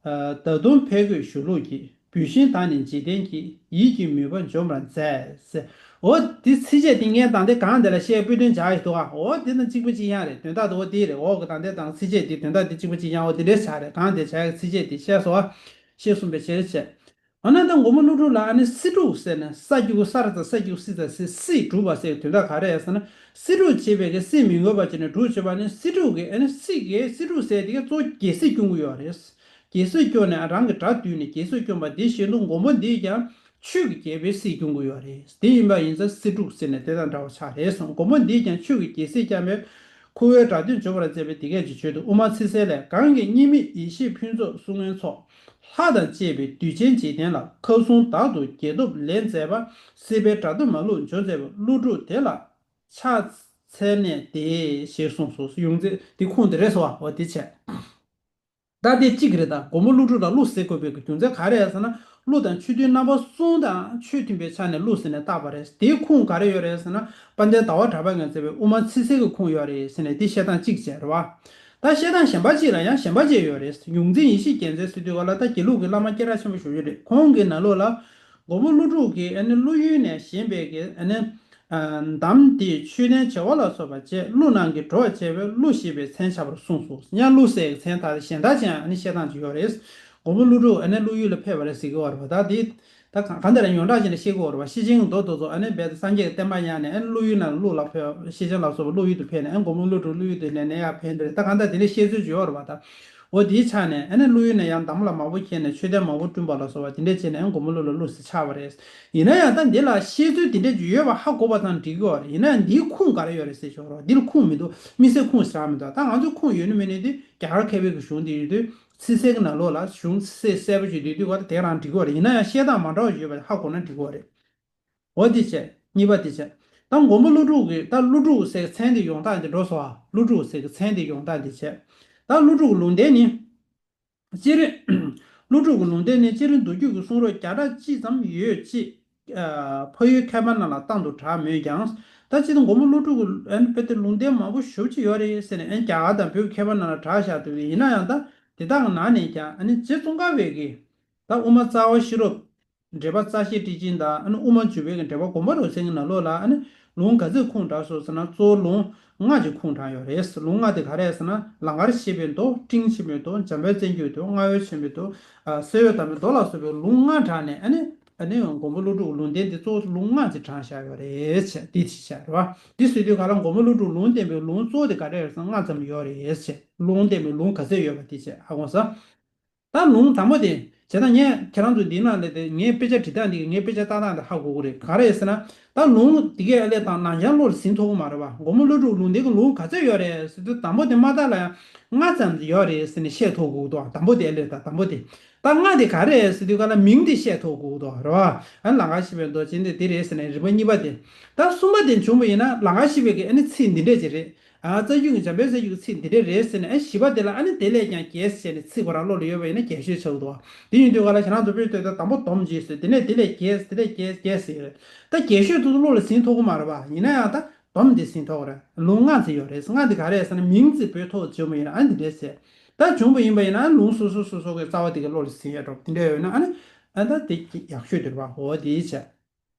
ཨ་ད་དུང་ཕས་རྒོལ་གཞུང་ལུགས་ཀྱི། བུད་ཤིང་དག་ནི་འཇིག་རྟེན་གྱི། ཡིད་ཀྱི་མུན་པ་འཇོམས་པར་མཛད། ཟེར། འོ་དེ་ཚིགས་བཅད་དེ་ངས་ད་ལྟ་གོང་དེ་ལ་བཤད་པའི་དོན་བྱ་ཡི་འདུག་ག་འོ་དེ་དང་གཅིག་པ་གཅིག་རྐྱང་རེད། དོན་དག་དེ་འོ་དེ་རེད། འོ་གི་ད་ལྟ་དང་ཚིགས་བཅད་དེ་དོན་དག་དེ་གཅིག་པ་གཅིག་རྐྱང་འོ་དེ་འདྲས་བྱ་རེད། གོང་དེ་བྱ་ཡི་ཚིགས་བཅད་དེ་བཤད་སོང་བ། ཞེས་གསུངས་པའི་ཕྱིར་བྱས། འོ་ན་ད་མགོན་པོ་ཀླུ་སྒྲུབ་ལ་ཨ་ནི་སྲིད་སྒྲུབ་ཟེར་ནས་ས་རྒྱུ་ས་ར་ཙ་ས་རྒྱུ་སི་ཙ་སི་སྲིད་སྒྲུབ་པ་ཟེར་དོན་དག་ག་རེ་ཟེར་ན། སྲིད་སྒྲུབ་བྱེད་པའི་གི་སྲིད་མི་དགོས་པ་བྱས་ནས་སྒྲུབ་བྱེད་པ་ནི་སྲིད་སྒྲུབ་ཀྱི་ཨ་ནི་སྲིད་ཀྱི་སྲིད་སྒྲུབ་ཟེར་དེ་ག་གཙོ་བོ་རྒྱལ་སྲིད་སྐྱོང་གི་ཡོད་རེད། རྒྱལ་སྲིད་སྐྱོང་ནས་རང་གི་དགྲ་བཏུལ་ནས་རྒྱལ་སྲིད་སྐྱོང་བ་དེ་བཞིན་དུ་མགོན་པོ་འདིས་ཀྱང་ཆོས་ཀྱི་རྒྱལ་པོའི་སྲིད་སྐྱོང་གི་ཡོད་རེད། དེ་ཡིན་པ་ཡིན་ཙང་སྲིད་སྒྲུབ་ཟེར་ནས་དེ་དང་འདྲ་བ་ཆགས་རེད་གསུངས། མགོན་པོ་འདིས་ཀྱང་ཆོས་ཀྱི་རྒྱལ་སྲིད་བསྐྱངས་པས་ཁོ་བོའི་དགྲ་གདོན་འཇོམས་པར་མཛད་པས་དེ་སྐད་ཅེས་བརྗོད་དོ། དབུ་མ་ཚིག་གསལ་ལས། གང་གིས་གཉིས་མེད་ཡེ་ཤེས་ཕུན་ཚོགས་གསུང་མགོན་ཚོགས། ལྷ་དང་བཅས་པའི་གདུལ་བྱའི་འཇིག་རྟེན་ལ། ཁམས་གསུམ་དག་ཏུ་རྒྱལ་ཐབས་ལེན་མཛད་པ། སྲིད་པའི་དགྲ་གདོན་མ་ལུས་འཇོམས་མཛད་པ། ཀླུ་སྒྲུབ་དེ་ལ་ཕྱག་འཚལ་ནས་ཏེ། ཞེས་གསུངས་སོ། ཡོངས་འཛིན་དེ་ཁུངས་དེ་རེད་སོ། འོ་དེ་བྱས། ད་དེ་གཅིག་རེད། ད་མགོན་པོ་ཀླུ་སྒྲུབ་ལ་ཀླུ་ཟེར་དགོས་པའི་རྒྱུ་མཚན་ག་རེ་ཟེར་ན། ཀླུ་དང་ཆོས་མཐུན་རྣམ་པ་གསུམ་དང་ཆོས་མཐུན་པའི་ཆ་ནས་ཀླུ་ཟེར་ནས་བཏགས་པ་རེད། དེའི་ཁུངས་ག་རེ་ཡོད་རེད་ཟེར་ན། དཔལ་ལྡན་ཟླ་བ་གྲགས་པས་མཛད་པའི་དབུ་མ་ཚིག་གསལ་གྱི་ཁུངས་ཡོད་རེད་ཟེར་ནས་དེ་བཤད་སྟངས་གཅིག་བྱས་རེད་བ། ད་བཤད་སྟངས་གཞན་པ་གཅིག་ལ་ཡང་གཞན་པ་གཅིག་ཡོད་རེད། ཡོངས་འཛིན་ཡེ་ཤེས་རྒྱལ་མཚན་ཟེར་དུས་ག་ལ་ད་དགེ་ལུགས་ཀྱི་བླ་མ་སྐད་གྲགས་ཆེན་པོ་ཞིག་ཡོད་རེད། ཁོང་གི་ནང་ལོགས་ལ་མགོན་པོ་ཀླུ་སྒྲུབ་ཀྱིས་ཨ་ནི་ཀླུ་ཡུལ་ནས་བཞེངས་པའི་གི་ཨ་ནི་ ཨ་འདམ་དེས་མཆོད་རྟེན་བྱེ་བ་ལ་སོགས་པ་བཅས་ཀླུ་རྣམས་ཀྱི་གྲོགས་བྱས་པས་ཀླུ་ཞེས་པའི་མཚན་ཆགས་པར་གསུངས་སོ། ཡང་ཀླུ་ཟེར་མཚན་དག་གཞན་དག་ཅིག་ཡང་ཨ་ནི་བཤད་སྟངས་ཅིག་ཡོད་རེད། མགོན་པོ་ཀླུ་སྒྲུབ་ཨ་ནི་ཀླུ་ཡུལ་ལ་ཕེབས་པ་རེད་ཟེར་གྱི་ཡོད་རེད་པ། ད་དེ་ད་གང་གང་ལྟར་ཡོངས་གྲགས་ཅིག་ནས་བཤད་ཀྱི་ཡོད་རེད་པ། ཤེར་ཕྱིན་མདོ་དེ་ཚོ་ཨ་ནི་རྦད་དེ་སངས་རྒྱས་ཀྱི་བསྟན་པ་ཡར་ནས་ཨ་ནི་ཀླུ་ཡུལ་ནང་ལ་ཀླུ་ལ་ཕེབས། ཤེར་ཕྱིན་ལ་སོགས་པ་ཀླུ་ཡུལ་དུ་ཕེབས་ནས་ཨ་ནི་མགོན་པོ་ཀླུ་སྒྲུབ་ཀླུ་ཡུལ་དུ་སླེབས་ནས་ཡར་ཕེབས་རེད། ད་གང་ལྟར་དེ་འདྲའི་བཤད་ཚུལ་ཅིག་ཡོད་རེད་པ། ད་འོ་དེའི་ཆ་ནས་ཨ་ནི་ཀླུ་ཡུལ་ནས་ཡང་འདམ་ལ་མང་པོ་ཁྱེར་ནས་མཆོད་རྟེན་མང་པོ་བསྐྲུན་པ་ལ་སོགས་པ་དེ་འདྲས་བྱས་ནས་ཨ་ནི་མགོན་པོ་ཀླུ་ལ་ཀླུ་ཟེར་ཆགས་པ་རེད། ཡིན་ན་ཡང་ད་འདི་ལ་བཤད་ཚུལ་དེ་འདྲས་ཅིག་ཡོད་པ་ཧ་གོ་བ་ཙམ་འགྲིག་གི་ཡོད་རེད། ཡིན་ན་ཡང་འདིའི་ཁུངས་ག་རེ་ཡོད་རེད་ཟེར་ཞོར་རོགས། འདི་ལ་ཁུངས་མི་འདུག། དམིགས་བསལ་ཁུངས་ཟེར་མི་འདུག། ད་ང་ཚོའི་ཁུངས་ཡོད་ནི་མེད་ནི་དེ་རྒྱ་གར་མཁས་པའི་གི་གཞུང་དེ་ཡོད་དུས་ཚིག་གསལ་གྱི་ནང་ལོགས་ལ་གཞུང་ཚིག་གསལ་པོ་ཅིག་ཡོད་དུས་ག་ད་དེ་རང་འགྲིག་གི་ཡོད་རེད། ཡིན་ན་ཡང་བཤད་སྟངས་མ་འདྲ་བ་ཡོད་པ་ཧ་གོ་ན་འགྲིག་གི་ཡོད་རེད། འོ་དེ་བྱས། གཉིས་པ་དེ་བྱས། ད་མགོན་པོ་ཀླུ་སྒྲུབ་ཀྱི་ད་ཀླུ་སྒྲུབ་ཟེར་མཚན་དེ་ཡོང་སྟངས་དེ་འགྲོ་སོང་ཨ། ཀླུ་སྒྲུབ་ཟེར་གྱི་མཚན་དེ་ཡོང་སྟངས་དེ་བྱས། ད་ཀླུ་སྒྲུབ་ཀྱི་ལུང་བསྟན་ནི། སྤྱིར། ཀླུ་སྒྲུབ་ཀྱི་ལུང་བསྟན་ནི་སྤྱིར་མདོ་རྒྱུད་ཀྱི་གསུང་རབ་བརྒྱ་ཕྲག་གཅིག་ཙམ་ཡོད་ཅེས། ཨ་འཕགས་ཡུལ་མཁས་པ་རྣམས་ལ་གཏམ་དུ་གྲགས་མོད་ཀྱང་། ད་སྤྱིར་མགོན་པོ་ཀླུ་སྒྲུབ་ཀྱི་ཨ་ནི་དཔེ་དེ་ལུང་བསྟན་མང་པོ་ཞེ་པོ་ཅིག་ཡོད་རེད་ཟེར་ནས་ཨ་ནི་རྒྱ་གར་དང་བོད་ཀྱི་མཁས་པ་རྣམས་ལ་གྲགས་བཞག་འདུག། ཡིན་ན་ཡང་ད་དེ་དག་གི་ནང་ནས་ཀྱང་ཨ་ནི་རྗེ་ཙོང་ཁ་པ་གིས་ད་དབུ་མ་རྩ་བ་ཤེས་རབ། འགྲེལ་པ་རྩ་ཤེ་ཊཱིཀ་ཆེན་དང་ཨ་ནི་དབུ་མ་འཇུག་པའི་གི་འགྲེལ་པ་དགོངས་པ་རབ་གསལ་གྱི་ནང་ལོགས་ལ་ཨ་ནི་ལུང་ག་ཚོད་ཁུངས་དྲངས་སོང་ཟེར་ན་གཙོ་བོ་ལུང་ལྔ་ཅིག་ཁུངས་དྲངས་ཡོད་རེད། ལུང་ལྔ་དེ་ག་རེ་ཟེར་ན་ལང་ཀར་གཤེགས་པའི་མདོ། སྤྲིན་ཆེན་པོའི་མདོ། འཇམ་དཔལ་བརྩོན་འགྲུས་མདོ། རྔ་བོ་ཆེན་པོའི་མདོ། ཨ་གསེར་འོད་དམ་པའི་མདོ་ལ་སོགས་པའི་ལུང་ལྔ་དྲངས་ནས་ཨ་ནི་ཨ་ནི་མགོན་པོ་ཀླུ་སྒྲུབ་ལུང་བསྟན་དེ་གཙོ་བོ་ལུང་ལྔ་ཅིག་དྲངས་བཞག་ཡོད་རེད་ཅེས་འདི་ཅིག་བྱས་རེད་བ། འདི་ཟེར་དུས་ག་ལ་མགོན་པོ་ཀླུ་སྒྲུབ་ལུང་བསྟན་པའི་ལུང་གཙོ་བོ་དེ་ག་རེ་ཡོད་ཟེར་ན་ལྔ་ཙམ་ཡོད་རེད་ཅེས། ལུང་བསྟན་པའི་ལུང་ག་ཚོད་ཡོད་པ་དེ་ཅིག་ཧ་གོ་སོང་། ད་ལུང་དང་པོ་དེ། བྱས་ཙང་ངས་ཁྱེད་རང་ཚོ་འདི་ནང་ལས་དེ་ངའི་དཔེ་ཆ་བྲིས་སྟངས་འདི་གི་ངའི་དཔེ་ཆ་ལྟ་སྟངས་དེ་ཧ་གོ་གི་རེད། ག་རེ་ཟེར་ན། ད་ལུང་འདི་གའི་ཨ་ལས་དང་ནང་བྱང་བློ་ལ་ཟིན་ཐུབ་ཀྱི་མ་རེད་བ། མགོན་པོ་ཀླུ་སྒྲུབ་ལུང་བསྟན་གྱི་ལུང་ག་ཚོད་ཡོད་རེད་ཟེར་དུས་དང་པོ་དེ་མ་བརྟགས་ལ་ཡང་ལྔ་ཙམ་ཡོད་རེད་ཟེར་ནས་བཤད་ཐུབ་དགོས་འདུག། དང་པོ་དེ་ཨ་ལས་ད་དང་པོ་དེ། ད་ལྔ་དེ་ག་རེ་རེད་ཟེར་དུས་ག་ལ་མིང་དེ་བཤད་ཐུབ་དགོས་འདུག་རེད་བ། ཨ་ལང་ཀར་གཤེགས་པའི་མདོ་ཅན་དེ་དེ་རེད་ཟེར་ནས་རིམ་པ་གཉིས་པ་དེ། ད་གསུམ་པ་དེ་བྱུང་བ་ཡིན་ན་ལང་ཀར་གཤེགས་པའི་གི་ཨ་ནི་ཚིག་འདི་འདྲས་ཅིག་རེད། ཨ་རྩ་རྒྱུད་ཀྱི་འཇམ་དཔལ་རྩ་རྒྱུད་ཀྱི་ཚིག་འདི་འདྲས་རེད་ཟེར་ནས་ཨ་བཞི་པ་དེ་ལ་ཨ་ནི་དེ་ལས་ཀྱང་རྒྱས་བྱས་ནས་ཚིག་ཁོ་རང་བློ་ལ་ཡོད་པ་ཡིན་ན་རྒྱས་ཤོས་ཆགས་འདུག། དེ་ཡིན་དུས་ག་ལ་ཁྱེད་རང་ཚོ་དཔེ་ལྟོས་ད་དང་པོ་སྡོམ་བྱས་ཟེར། དེ་ནས་དེ་ལས་རྒྱས་དེ་ལས་རྒྱས་རྒྱས་ཟེར་ཡོད་རེད། ད་རྒྱས་ཤོས་དེ་ཚོ་བློ་ལ་ཟིན་ཐུབ་ཀྱི་མ་རེད་པ། ཡིན་ན་ཡང་ད་སྡོམ་དེ་ཟིན་ཐུབ་ཀྱི་རེད། ལུང་ལྔ་ཙམ་ཡོད་རེད། ལྔ་དེ་ག་རེ་རེད་ཟེར་ན་མིང་ཅིག་འབོད་ཐུབ་བྱུང་བ་ཡིན་ན་ཨ་ནི་འདི་འདྲས་ཟེར། ད་བྱུང་བ་ཡིན་པ་ཡིན་ན་ཨ་ནི་ལུང་སོ་སོ་སོ་སོ་གི་རྩ་བ་དེ་གི་བློ་ལ་ཟིན་ཡོད་འགྲོ། དེ་འདྲས་ཡོད་ན་ཨ་ནི་ཨ་ད་དེ་ཡག་ཤོས་དེ་རེད་པ། འོ་དེ་བྱས།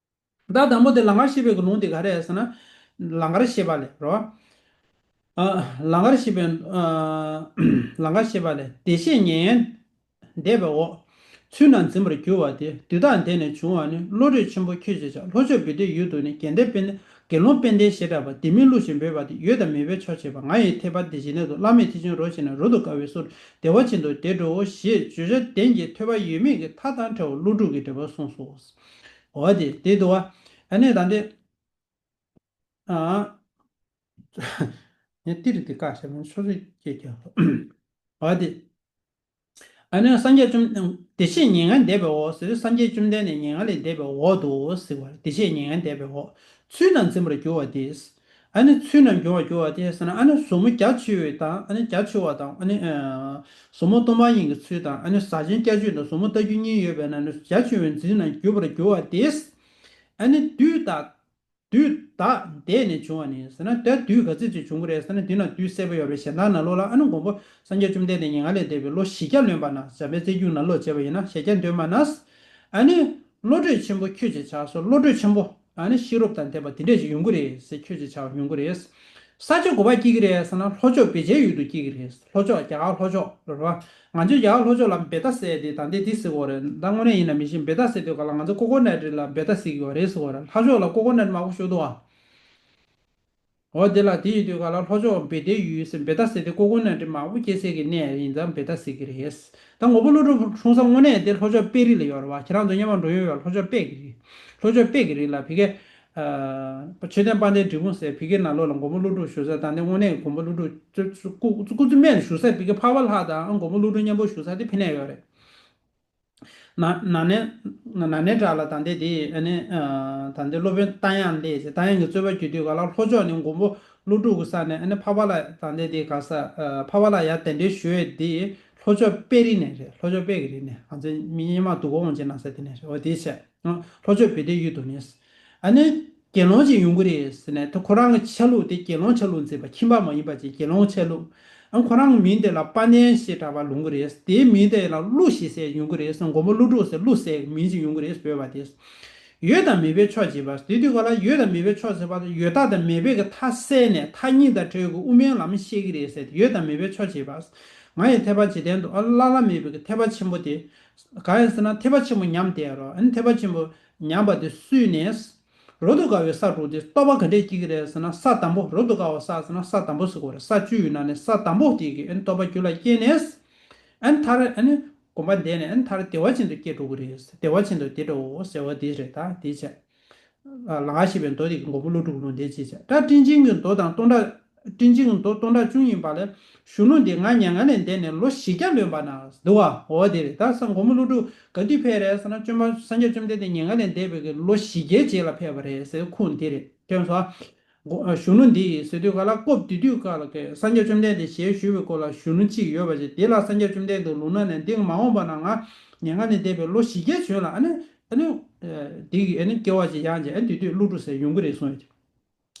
ད་དང་པོ་དེ་ལང་ཀར་གཤེགས་པའི་གི་ལུང་དེ་ག་རེ་རེད་ཟེར་ན། ལང་ཀར་གཤེགས་པ་ལས་རོ། ཨ་ལང་ཀར་གཤེགས་པའི་ཨ་ལང་ཀར་གཤེགས་པ་ལས། བདེ་གཤེགས་མྱ་ངན་འདས་པའི་འོག། ཚུལ་རྣམས་འཛིན་པར་འགྱུར་བ་དེ། དུས་དག་འདས་ནས་བྱུང་བ་ནི། བློ་གྲོས་ཆེན་པོ་ཁྱོད་ཅེས་བྱ། ལྷོ་ཕྱོགས་བེ་ཏའི་ཡུལ་དུ་ནི། དགེ་ལྡན་དཔལ་ལྡན་དགེ་སློང་དཔལ་ལྡན་ཞེས་གྲགས་པ། དེ་མིང་ཀླུ་ཞེས་འབོད་པ་དེ། འོད་དང་མེ་བོས་ཆོག་བྱེད་པ། ང་ཡི་ཐེག་པ་བདེ་ཆེན་གནས་སུ། བླ་མེད་ཐེག་ཆེན་རོ་ཞེས་ན། རབ་ཏུ་དགའ་བའི་སོ། བདེ་བ་ཅན་དུ་བདེ་འགྲོའོ། ཞེས་བརྗོད་བྱ་དོན་གྱི་ཐོས་པ་ཡོད་མེད་ཀྱི་མཐའ་དང་བྲལ་བ་ཀླུ་སྒྲུབ་ཀྱི་འགྲེལ་པར་གསུངས་སོ། འོ་དེ་དེ་འདུག་བ། ཨ་ནི་ད་འདི། ཨ། ངས་ཏི་རུ་དེ་བཀག་བཞག་མིན་སོ་སོའི་སྐད་རྒྱག་དགོས། འོ་དེ། ཨ་ནི་སངས་རྒྱས་བཅོམ། བདེ་གཤེགས་མྱ་ངན་འདས་པའི་འོག་ཟེར་དུས་སངས་རྒྱས་བཅོམ་ལྡན་འདས་མྱ་ངན་ལས་འདས་པའི་འོག་ཏུ་ཟེར་བ་རེད། བདེ་གཤེགས་མྱ་ངན་འདས་པའི་འོག། ཚུལ་རྣམས་འཛིན་པར་འགྱུར་བ་དེ། ཨ་ནི་ཚུལ་རྣམས་འགྱུར་བར་འགྱུར་བ་དེ་ཟེར་ན་ཨ་ནི་ཟབ་མོ་རྒྱ་ཆེ་བའི་དང་ཨ་ནི་རྒྱ་ཆེ་བ་དང་ཨ་ནི་ཨ་ཟབ་མོ་སྟོང་པ་ཉིད་ཀྱི་ཚུལ་དང་ཨ་ནི་ཟབ་ཆེན་བསྐྱར་བཅོས་དང་ཟབ་མོ་ལྟ་བཅོས་གཉིས་ཡོད་པའི་ནང་ནས་རྒྱ་ཆེ་བའི་འཛིན་རྣམས་འགྱུར་བར་འགྱུར་བ་དེ། ཨ་ནི་དུས་དག་དུས་དག་འདས་ནས་བྱུང་བ་ནི་ཟེར་ན་ད་དུས་ག་ཚོད་ཅིག་བྱུང་གི་རེད་ཟེར་ན་དུས་ན་དུས་གསལ་པོ་ཡོད་རེད། གཞན་དག་ནང་ལོགས་ལ་ཨ་ནི་མགོན་པོ་སངས་རྒྱས་བཅོམ་ལྡན་འདས་མྱ་ངན་ལས་འདས་པའི་ལོ་བཞི་བརྒྱ་ལོན་པ་ན་འཇམ་དཔལ་རྩ་རྒྱུད་ནང་ལོགས་བྱས་པ་ཡིན་ན་བཞི་བརྒྱ་འདོན་པ་ན། ཨ་ནི་བློ་གྲོས་ཆེན་པོ་ཁྱོད་ཅེས་བྱ་སོགས་བློ་གྲོས་ཆེན་པོ་ཨ་ནི་ཤེས་རབ་དང་ལྡན་པ་དེ་འདྲས་ཅིག་ཡོང་གི་རེད་ཟེར་ཁྱོད་ཅེས་བྱ་བ་ཡོང་གི་རེད། ས་ཆ་ག་པར་སྐྱེ་གི་རེད་ཟེར་ན་ལྷོ་ཕྱོགས་བེ་ཊའི་ཡུལ་དུ་སྐྱེ་གི་རེད། ལྷོ་ཕྱོགས་རྒྱ་གར་ལྷོ་ཕྱོགས་ལ་རེད་བ། ང་ཚོས་རྒྱ་གར་ལྷོ་ཕྱོགས་ལ་བེ་ཊ་ཟེར་དེ་ད་འདི་འདི་ཟེར་གོ་རེད། ད་དངོས་གནས་ཡིན་ན་མི་ཤེས། བེ་ཊ་ཟེར་དུས་ག་ལ་ང་ཚོ་ཀོ་ཀོ་ནཊ་ཊི་ལ་བེ་ཊ་ཟེར་གི་ཡོད་རེད་ཟེར་གོ་རེད། ལྷོ་ཕྱོགས་ལ་ཀོ་ཀོ་ནཊ་མང་པོ་ཤོར་འདུག་ཨ། འོ་དེ་ལ་དེ་ཡིན་དུས་ག་ལ་ལྷོ་ཕྱོགས་བེ་ཊའི་ཡུལ་ཟེར་བེ་ཊ་ཟེར་དེ་ཀོ་ཀོ་ནཊ་ཊི་མང་པོ་སྐྱེ་སའི་གི་གནས་ཡིན་ཙང་བེ་ཊ་ཟེར་གི་རེད། ད་མགོན་པོ་ཀླུ་སྒྲུབ་འཁྲུངས་ས་དངོས་གནས་དེ་ལྷོ་ཕྱོགས་དཔལ་རི་ལ་ཡོད་རེད་བ། ཁྱེད་རང་ཚོ་སྔོན་མ་འགྲོ་མྱོང་ཡོད། ལྷོ་ཕྱོགས་དཔལ་གྱི་རི། ལྷོ་ཕྱོགས་དཔལ་གྱི་རི་ལ་ཕ་གི། ཨ་མཆོད་རྟེན་དཔལ་ལྡན་འབྲས་སྤུངས་ཟེར་ཕ་གིའི་ནང་ལོགས་ལ་མགོན་པོ་ཀླུ་སྒྲུབ་བཞུགས་ས་དང་དེ་དངོས་གནས་མགོན་པོ་ཀླུ་སྒྲུབ་སྐུ་སྐུ་སྐུ་རྩིས་མེད་ནས་བཞུགས་ས་ཕ་གི་འཕགས་པ་ལྷ་དང་མགོན་པོ་ཀླུ་སྒྲུབ་མཉམ་པོ་བཞུགས་ས་དེ་ཕ་ནས་ཡོད་རེད། ན་ན་ནེ་ན་ནེ་ཊ་ལ་དང་དེ་དེ་ཨ་ནི་ཨ་དང་དེ་སློབ་དཔོན་རྟ་དབྱངས་ལས་ཟེར་རྟ་དབྱངས་ཀྱི་རྩོད་པ་བརྒྱུད་དུས་ག་ལ་ལྷོ་ཕྱོགས་ནས་མགོན་པོ་ཀླུ་སྒྲུབ་ཀྱི་ས་ནས་ཨ་ནི་འཕགས་པ་ལྷ་དང་དེ་དེ་ག་ས་ཨ་འཕགས་པ་ལྷ་ཡར་གདན་འདྲེན་ཞུ་ཡས་དེ་ལྷོ་ཕྱོགས་དཔལ་རི་ནས་རེད། ལྷོ་ཕྱོགས་དཔལ་གྱི་རི་ནས་ང་ཚོ་མི་སྔོན་མ་འདུ་འགོད་འོང་བྱེད་གནང་ས་དེ་ནས་རེད། འོ་དེ་བྱས། ལྷོ་ཕྱོགས་བེ་ཊའི་ཡུལ་དུ་ནི། ཨ་ནི་དགེ་སློང་ཅིག་ཡོང་གི་རེད་ཟེར་ནས་ད་ཁོ་རང་གི་ཆ་ལུགས་དེ་དགེ་སློང་ཆ་ལུགས་འཛིན་པ་ཁྱིམ་པ་མ་ཡིན་པ་ཅིག་དགེ་སློང་ཆ་ལུགས། ཨ་ཁོ་རང་གི་མིང་དེ་ལ་དཔལ་ལྡན་ཞེས་གྲགས་པ་ཡོང་གི་རེད། དེའི་མིང་དེ་ལ་ཀླུ་ཞེས་ཟེར་ཡོང་གི་རེད་ཟེར། མགོན་པོ་ཀླུ་སྒྲུབ་ཟེར་ཀླུ་ཟེར་མིང་ཅིག་ཡོང་གི་རེད་ཟེར་བ་དེ། ཡོད་དང་མེད་པའི་ཕྱོགས་འབྱེད་པ། དེ་དུས་ག་ལ་ཡོད་དང་མེད་པའི་ཕྱོགས་ཟེར་བ་དེ་ཡོད་མཐའ་དང་མེད་པའི་གི་མཐའ་བསལ་ནས་མཐའ་གཉིས་དང་བྲལ་བའི་གི་དབུ་མའི་ལམ་བཤད་ཀྱི་རེད་ཟེར་ཏེ། ཡོད་དང་མེད་པའི་ཕྱོགས་འབྱེད་པ། ང་ཡི་འཐད་པ་འཇིག་རྟེན་དུ་ཨ་བླ་ན་མེད་པའི་གི་ཐེག་པ་ཆེན་པོ་དེ། གང་ཡིན་ཟེར་ན་ཐེག་པ་ཆེན་པོ་ཉམས་དེ་ཡ་རོ། ཨ་ནི་ཐེག་པ་ཆེན་པོ་ཉམས་པ་དེ་སུས་ནས། རབ་ཏུ་དགའ་བའི་ས་དྲུག་སྟེ། སྟོབས་པ་ག་འདྲས་སྐྱེ་གི་རེད་ཟེར་ན། ས་དང་པོ་རབ་ཏུ་དགའ་བ་ས་ཟེར་ན་ས་དང་པོ་ཟེར་གོ་རེད། ས་བཅུ་ཡོད་ནང་ནས་ས་དང་པོ་དེ་གི་ཨ་ནི་སྟོབས་པ་རྒྱུད་ལ་སྐྱེས་ནས། ཨ་ནི་མཐར་ཨ་ནི་གོམ་པ་བསྡད་ནས་ཨ་ནི་མཐར་བདེ་བ་ཅན་དུ་སྐྱེ་འགྲོ་གི་རེད། བདེ་བ་ཅན་དུ་བདེ་འགྲོའོ་ཟེར་བ་དེ་རེད། ད་དེ་བྱས། ལང་ཀར་གཤེགས་པའི་མདོ་དེ་གི་མགོན་པོ་ཀླུ་སྒྲུབ་ཀྱི་ལུང་དེ་བྱས་བྱས། ད་སྤྲིན་ཆེན་གྱི་མདོ་དང་སྟོང་ཕྲག་སྤྲིན་ཆེན་གྱི་མདོ་སྟོང་ཕྲག་བཅུ་གཉིས་པ་ལས། གཞོན་ནུ་འདི་ང་མྱ་ངན་ལས་འདས་ནས་ལོ་བཞི་བརྒྱ་ལོན་པ་ན་འདུག་བ། འོ་དེ་རེད། ད་ས་མགོན་པོ་ཀླུ་སྒྲུབ་ག་དུས་ཕེབས་རེད་ཟེར་ན། བཅོམ་པ་སངས་རྒྱས་བཅོམ་ལྡན་འདས་མྱ་ངན་ལས་འདས་པའི་གི་ལོ་བཞི་བརྒྱའི་རྗེས་ལ་ཕེབས་པ་རེད་ཟེར་ཁུངས་དེ་རེད། ཁྱོད་ཚོ། གཞོན་ནུ་འདི་ཟེར་དུས་ག་ལ་སྐབས་དེ་དུས་ག་ལ་གི་སངས་རྒྱས་བཅོམ་ལྡན་འདས་ཞལ་བཞུགས་པའི་སྐོར་ལ་གཞོན་ནུ་གཅིག་ཡོད་པ་ཅིག་དེ་ལ་སངས་རྒྱས་བཅོམ་ལྡན་འདས་ལུང་ན་ནས་འདི་མ་འོངས་པ་ན་ང་མྱ་ངན་ལས་འདས་པའི་ལོ་བཞི་བརྒྱ་བྱོན་ལ། ཨ་ནི་ཨ་ནི་འདི་གི་ཨ་ནི་སྐྱེ་བ་ཅིག་ཡང་ཅིག་ཨ་ནི་དེ་དུས་ཀླུ་སྒྲུབ་ཟེར་ཡོང་གི་རེད་གསུངས་ཡོད།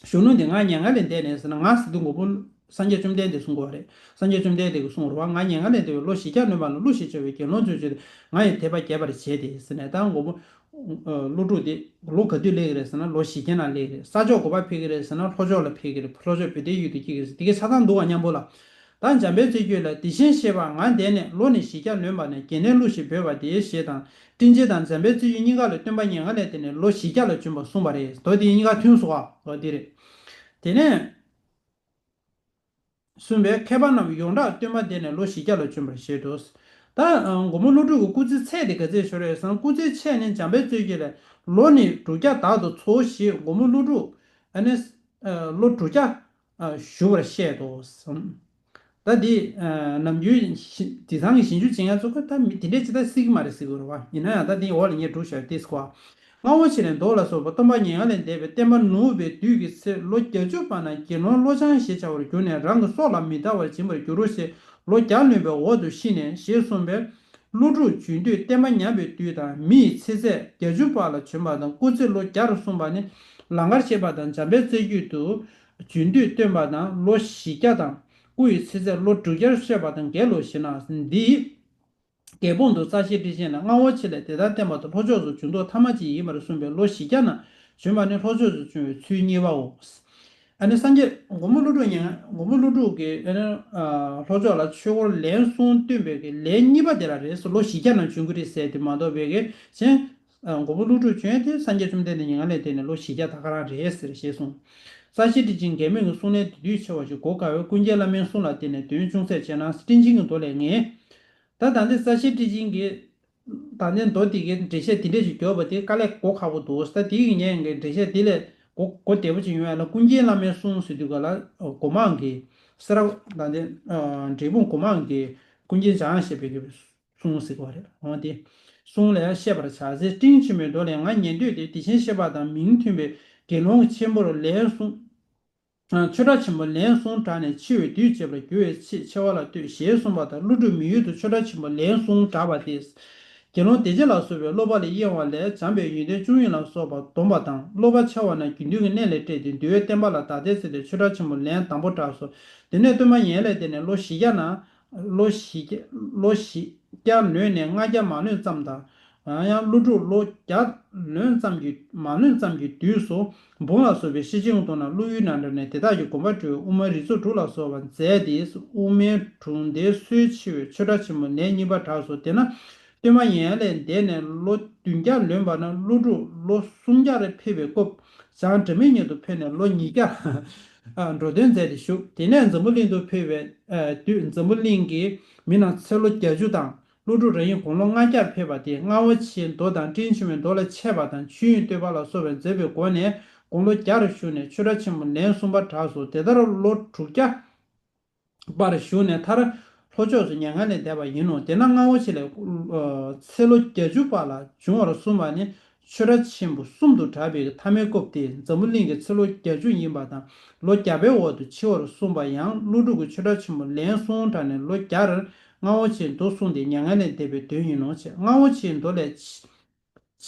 གཞོན་ནུ་འདི་ང་མྱ་ངན་ལས་འདས་ནས་ཟེར་ན། ང་ཟེར་དུས་མགོན་པོ་སངས་རྒྱས་བཅོམ་ལྡན་འདས་གསུང་གི་ཡོད་རེད། སངས་རྒྱས་བཅོམ་ལྡན་འདས་ཀྱིས་གསུངས་རེད་བ། ང་མྱ་ངན་ལས་འདས་པའི་ལོ་བཞི་བརྒྱ་ལོན་པ་ན་ཀླུ་ཞེས་བྱ་བའི་དགེ་སློང་ཚུལ་བྱས་ཏེ། ང་ཡི་དད་པ་རྒྱས་པར་བྱས་ཏེ་ཟེར་ནས། ད་མགོན་པོ་ཀླུ་སྒྲུབ་དེ་ལོ་ག་དུས་སླེབས་ཀྱི་རེད་ཟེར་ན། ལོ་བཞི་བརྒྱ་ནང་སླེབས་ཀྱི་རེད། ས་ཕྱོགས་ག་པར་ཕེབས་ཀྱི་རེད་ཟེར་ན། ལྷོ་ཕྱོགས་ལ་ཕེབས་ཀྱི་རེད། ལྷོ་ཕྱོགས་བོད་དེ་ཡུལ་དུ་སྐྱེས་ཀྱི་རེད་ཟེར། དེ་གའི་ཆ་ཚང་འདུག་བ་མཉམ་པོ་ལ། ད་འཇམ་དཔལ་རྩ་རྒྱུད་ལ། དེ་བཞིན་གཤེགས་པ་ང་འདས་ནས། ལོ་ནི་བཞི་བརྒྱ་ལོན་པ་ན། དགེ་འདུན་ཀླུ་ཞེས་འབོད་པ་དེའི་ཞེས་དང་། སྤྲིན་ཆེན་དང་འཇམ་དཔལ་རྩ་རྒྱུད་གཉིས་ཀ་ལས། སྟོན་པ་མྱ་ངན་ལས་འདས་ནས་ལོ་བཞི་བརྒྱ་ལ་བྱོན་པ་གསུངས་པ་རེད། མདོ་དེ་གཉིས་ཀ་མཐུན་སོང་བ། མདོ་དེ་རེད། དེ་ནས་གསུངས་པས། མཁས་པ་རྣམས་ཡོངས་གྲགས་སྟོན་པ་འདས་ནས་ལོ་བཞི་བརྒྱ་ལ་བྱོན་པར་བཞེད་དོ། ད་མགོན་པོ་ཀླུ་སྒྲུབ་ཀྱི་སྐུ་ཚེའི་ཚད་དེ་ག་ཚད་ཤོར་རེད་ཟེར་ན། སྐུ་ཚེའི་ཚད་ནི་འཇམ་དཔལ་རྩ་རྒྱུད་ལས། ལོ་ནི་དྲུག་བརྒྱ་དག་ཏུ་འཚོ་ཞེས་མགོན་པོ་ཀླུ་སྒྲུབ་ཨ་ནི་ལོ་དྲུག་བརྒྱ་བཞུགས་པར་བཤད་དོ། ད་འདི་ནམ་རྒྱུན་དེང་སང་གི་ཞིབ་འཇུག་བྱེད་མཁན་ཚོ་གིས་ད་མི་དེ་འདྲས་ཅིག་ད་སྲིད་ཀྱི་མ་རེད་ཟེར་གྱི་ཡོད་རེད་བ། ཡིན་ན་ཡང་ད་འདི་འོག་ལ་ངས་སྒྲུག་བཞག་ཡོད་དེ་ཟེར་བ། རྔ་བོ་ཆེ་ལས་མདོ་ལ་སོགས་པ་སྟོན་པ་མྱ་ངན་ལས་འདས་པའི་བསྟན་པ་ནུབ་པའི་དུས་ཀྱི་ཚེ་ལོ་བརྒྱད་ཅུ་པ་ན་དགེ་སློང་བློ་སྦྱང་ཞེས་བྱ་བར་གྱུར་ནས། རང་གི་སྲོག་ལ་མི་ལྟ་བར་སྦྱིན་པར་འགྱུར་རོ་ཞེས། ལོ་བརྒྱ་ལོན་པའི་འོག་ཏུ་ཤི་ནས་ཞེས་གསུངས་པས། ཀླུ་སྒྲུབ་བྱོན་དུས་བསྟན་པ་ཉམས་པའི་དུས་དང་། མི་ཡི་ཚེ་ཚད་བརྒྱད་ཅུ་པ་ལ་བྱོན་པ་དང་། སྐུ་ཚེ་ལོ་བརྒྱར་གསུངས་པ་ནི། ལང་ཀར་གཤེགས་པ་དང་འཇམ་དཔལ་རྩ་རྒྱུད་དུ་བྱོན་དུས་སྟོན་པ་དང་ལོ་བཞི་བརྒྱ་དང་། སྐུ་ཡི་ཚེ་ཚད་ལོ་དྲུག་བརྒྱར་བཤད་པ་དང་འགལ་ལོ་ཞེ་ན། འདིའི་འགལ་སྤོང་དུ་རྩ་ཤེ་ཊཱིཀ་ཆེན་ལས། རྔ་བོ་ཆེ་ལས་དེ་ལྟར་བསྟན་པ་དང་། ལྷོ་ཕྱོགས་སུ་འབྱུང་ལྡོག་ཐ་མ་གཅིག་ཡིན་པར་གསུངས་པས། ལོ་བཞི་བརྒྱ་ན་བྱོན་པ་ནི་ལྷོ་ཕྱོགས་སུ་བྱོན་པའི་ཚུལ་གཉིས་པའོ། ཨ་ནི་སངས་རྒྱས་མགོན་པོ་ཀླུ་སྒྲུབ་ཉན། མགོན་པོ་ཀླུ་སྒྲུབ་ཀྱིས་ཨ་ནི་ལྷོ་ཕྱོགས་ལ་ཆོས་འཁོར་ལན་གསུམ་སྟོན་པའི་གི་ལན་གཉིས་པ་དེ་ལ་རེད་ཟེར། ལོ་བཞི་བརྒྱ་ན་བྱོན་གྱི་རེད་ཟེར་དེ་མ་གཏོགས་པའི་གི་གཞན། མགོན་པོ་ཀླུ་སྒྲུབ་བྱོན་དེ་སངས་རྒྱས་བཅོམ་ལྡན་འདས་མྱ་ངན་ལས་འདས་ནས་ལོ་བཞི་བརྒྱ་ད་ག་རང་རེད་ཟེར་ཞེས་གསུངས། རྩ་ཤེ་ཊཱིཀ་ཆེན་འགལ་མེད་ཀྱི་གསུང་ལན་དེ་དུས་ཆེ་བ་ཞིག་གོ་དཀའ་བས། ཀུན་མཁྱེན་བླ་མའི་གསུང་ལ་བརྟེན་ནས་དོན་ཅུང་ཟད་དཔྱད་ན། སྤྲིན་ཆེན་གྱི་མདོ་ལས་ངེས། ད་ད་ལྟའི་རྩ་ཤེ་ཊཱིཀ་ཆེན་གྱི་ད་ལྟའི་མདོ་དེ་གའི་འགྲེལ་བཤད་དེ་འདྲས་ཅིག་བརྒྱབ་པ་དེ་དཀའ་ལས་གོ་ཁག་པོ་འདུག། ད་དེ་གི་ངས་ངའི་འགྲེལ་བཤད་དེ་ལས་གོ་གོ་བདེ་པོ་ཅིག་ཡོང་ཡ་ལ། ཀུན་མཁྱེན་བླ་མའི་གསུང་ཟེར་དུས་ག་ལ་སྒོ་མང་གི་སེ་ར་ད་ལྟའི་འབྲས་སྤུངས་སྒོ་མང་གི་ཀུན་མཁྱེན་འཇམ་དབྱངས་བཞད་པའི་གི་གསུང་ཟེར་གོ་རེད། འོ་དེ་གསུང་ལས་བཤད་པར་བྱ་ཟེར། སྤྲིན་ཆེན་པོའི་མདོ་ལས་ང་ཉན་ཐོས་དེ། དེ་བཞིན་གཤེགས་པ་དང་མིང་མཐུན་པའི་དགེ་སློང་ཆེན་པོར་ལན་གསུམ། ཆོས་གྲྭ་ཆེན་པོ་ལན་གསུམ་བསྒྲགས་ནས་འཆི་བའི་དུས་བྱེད་པར་འགྱུར་བའི་ཕྱིར་འཆི་བ་ལ་ལྟོས་ཞེས་གསུངས་པ་དང་། ཀླུ་སྒྲུབ་མི་ཡུལ་དུ་ཆོས་གྲྭ་ཆེན་པོ་ལན་གསུམ་བསྒྲགས་པ་སྟེ། དགེ་སློང་སྡེ་བརྒྱད་ལ་སོགས་པའི་སློབ་པ་ལ་གཡེང་བ་ལས་སྦྱངས་པའི་ཡོན་ཏན་བཅུ་གཉིས་ལ་སོགས་པ་བསྡོམས་པ་དང་། སློབ་པ་ཆེ་བ་རྣམས་དགེ་འདུན་གྱི་གནས་ལས་བསྐྲད་དེ་འདུལ་བའི་བསྟན་པ་ལ་བདག་བསྟན་མཛད་དེ་ཆོས་གྲྭ་ཆེན་པོ་ལན་དང་པོ་བསྒྲགས་སོ། དེ་ནས་སྟོན་པ་མྱ་ངན་ལས་འདས་ནས་ལོ་བཞི་བརྒྱ་ན། ལོ་བཞི་བརྒྱ་ལོ་བཞི་བརྒྱ་ལོན་ནས་ལྔ་བརྒྱ་མ་ལོན་ཙམ་དང་། ཡང་ཡང་ཀླུ་སྒྲུབ་ལོ་བརྒྱ་ལོན་ཙམ་གྱི་མ་ལོན་ཙམ་གྱི་དུས་སུ་འབུམ་ལ་སོགས་པའི་ཤེར་ཕྱིན་གྱི་མདོ་རྣམས་ཀླུ་ཡུལ་ན་འདྲེན་ནས་དེ་དག་གི་དགོངས་པ་འགྲེལ་བའི་དབུ་མ་རིགས་ཚོགས་དྲུག་ལ་སོགས་པ་མཛད་དེ། དབུ་མའི་གྲུབ་མཐའི་སྲོལ་ཕྱེ་བའི་ཆོས་གྲྭ་ཆེན་མོ་ལན་གཉིས་པ་བསྒྲགས་སོ། དེས་ན་སྟོན་པ་མྱ་ངན་ལས་འདས་ནས་ལོ་བདུན་བརྒྱ་ལོན་པ་ན་ཀླུ་སྒྲུབ་ལོ་སུམ་བརྒྱར་ཕེབས་པའི་སྐབས་བྱང་སྒྲ་མི་སྙན་དུ་ཕེབས་ནས་ལོ་ཉིས་བརྒྱ་འགྲོ་དོན་མཛད་དེ་བཞུགས། དེ་ནས་འཛམ་བུ་གླིང་དུ་ཕེབས་པའི་དུས་འཛམ་བུ་གླིང་གི་མི་རྣམས་ཚེ་ལོ་བརྒྱད་ཅུ་དང་། ཀླུ་སྒྲུབ་རང་ཉིད་དགུང་ལོ་ལྔ་བརྒྱར་ཕེབས་པ་སྟེ། རྔ་བོ་ཆེའི་མདོ་དང་སྤྲིན་ཆེན་པོའི་མདོ་ལ་འཆད་པ་དང་ཆོས་དབྱིངས་བསྟོད་པ་ལ་སོགས་པ་མཛད་པའི་སྒོ་ནས་དགུང་ལོ་བརྒྱར་བཞུགས་ནས་ཆོས་གྲྭ་ཆེན་མོ་ལན་གསུམ་པ་བསྒྲགས་སོ། དེ་ལྟར་ལོ་དྲུག་བརྒྱ་བར་བཞུགས་ནས་མཐར་ལྷོ་ཕྱོགས་སུ་མྱ་ངན་ལས་འདས་པ་ཡིན་ནོ། དེས་ན་རྔ་བོ་ཆེ་ལས་ཚེ་ལོ་བརྒྱད་ཅུ་པ་ལ་འབྱུང་བར་གསུངས་པ་ནི་ཆོས་གྲྭ་ཆེན་པོ་གསུམ་དུ་གྲགས་པའི་ཐ་མའི་སྐབས་ཏེ། འཛམ་བུ་གླིང་གི་ཚེ་ལོ་བརྒྱད་ཅུ་ཡིན་པ་དང་ལོ་བརྒྱ་པའི་འོག་ཏུ་འཆི་བར་གསུངས་པ་ཡང་ཀླུ་སྒྲུབ་ཀྱིས་ཆོས་གྲྭ་ཆེན་པོ་ལན་གསུམ་བསྒྲགས་ནས་ལོ་བརྒྱར་རྔ་བོ་ཆེའི་མདོ་གསུངས་ཏེ་མྱ་ངན་ལས་འདས་པའི་དོན་ཡིན་ནོ། རྔ་བོ་ཆེའི་མདོ་ལས་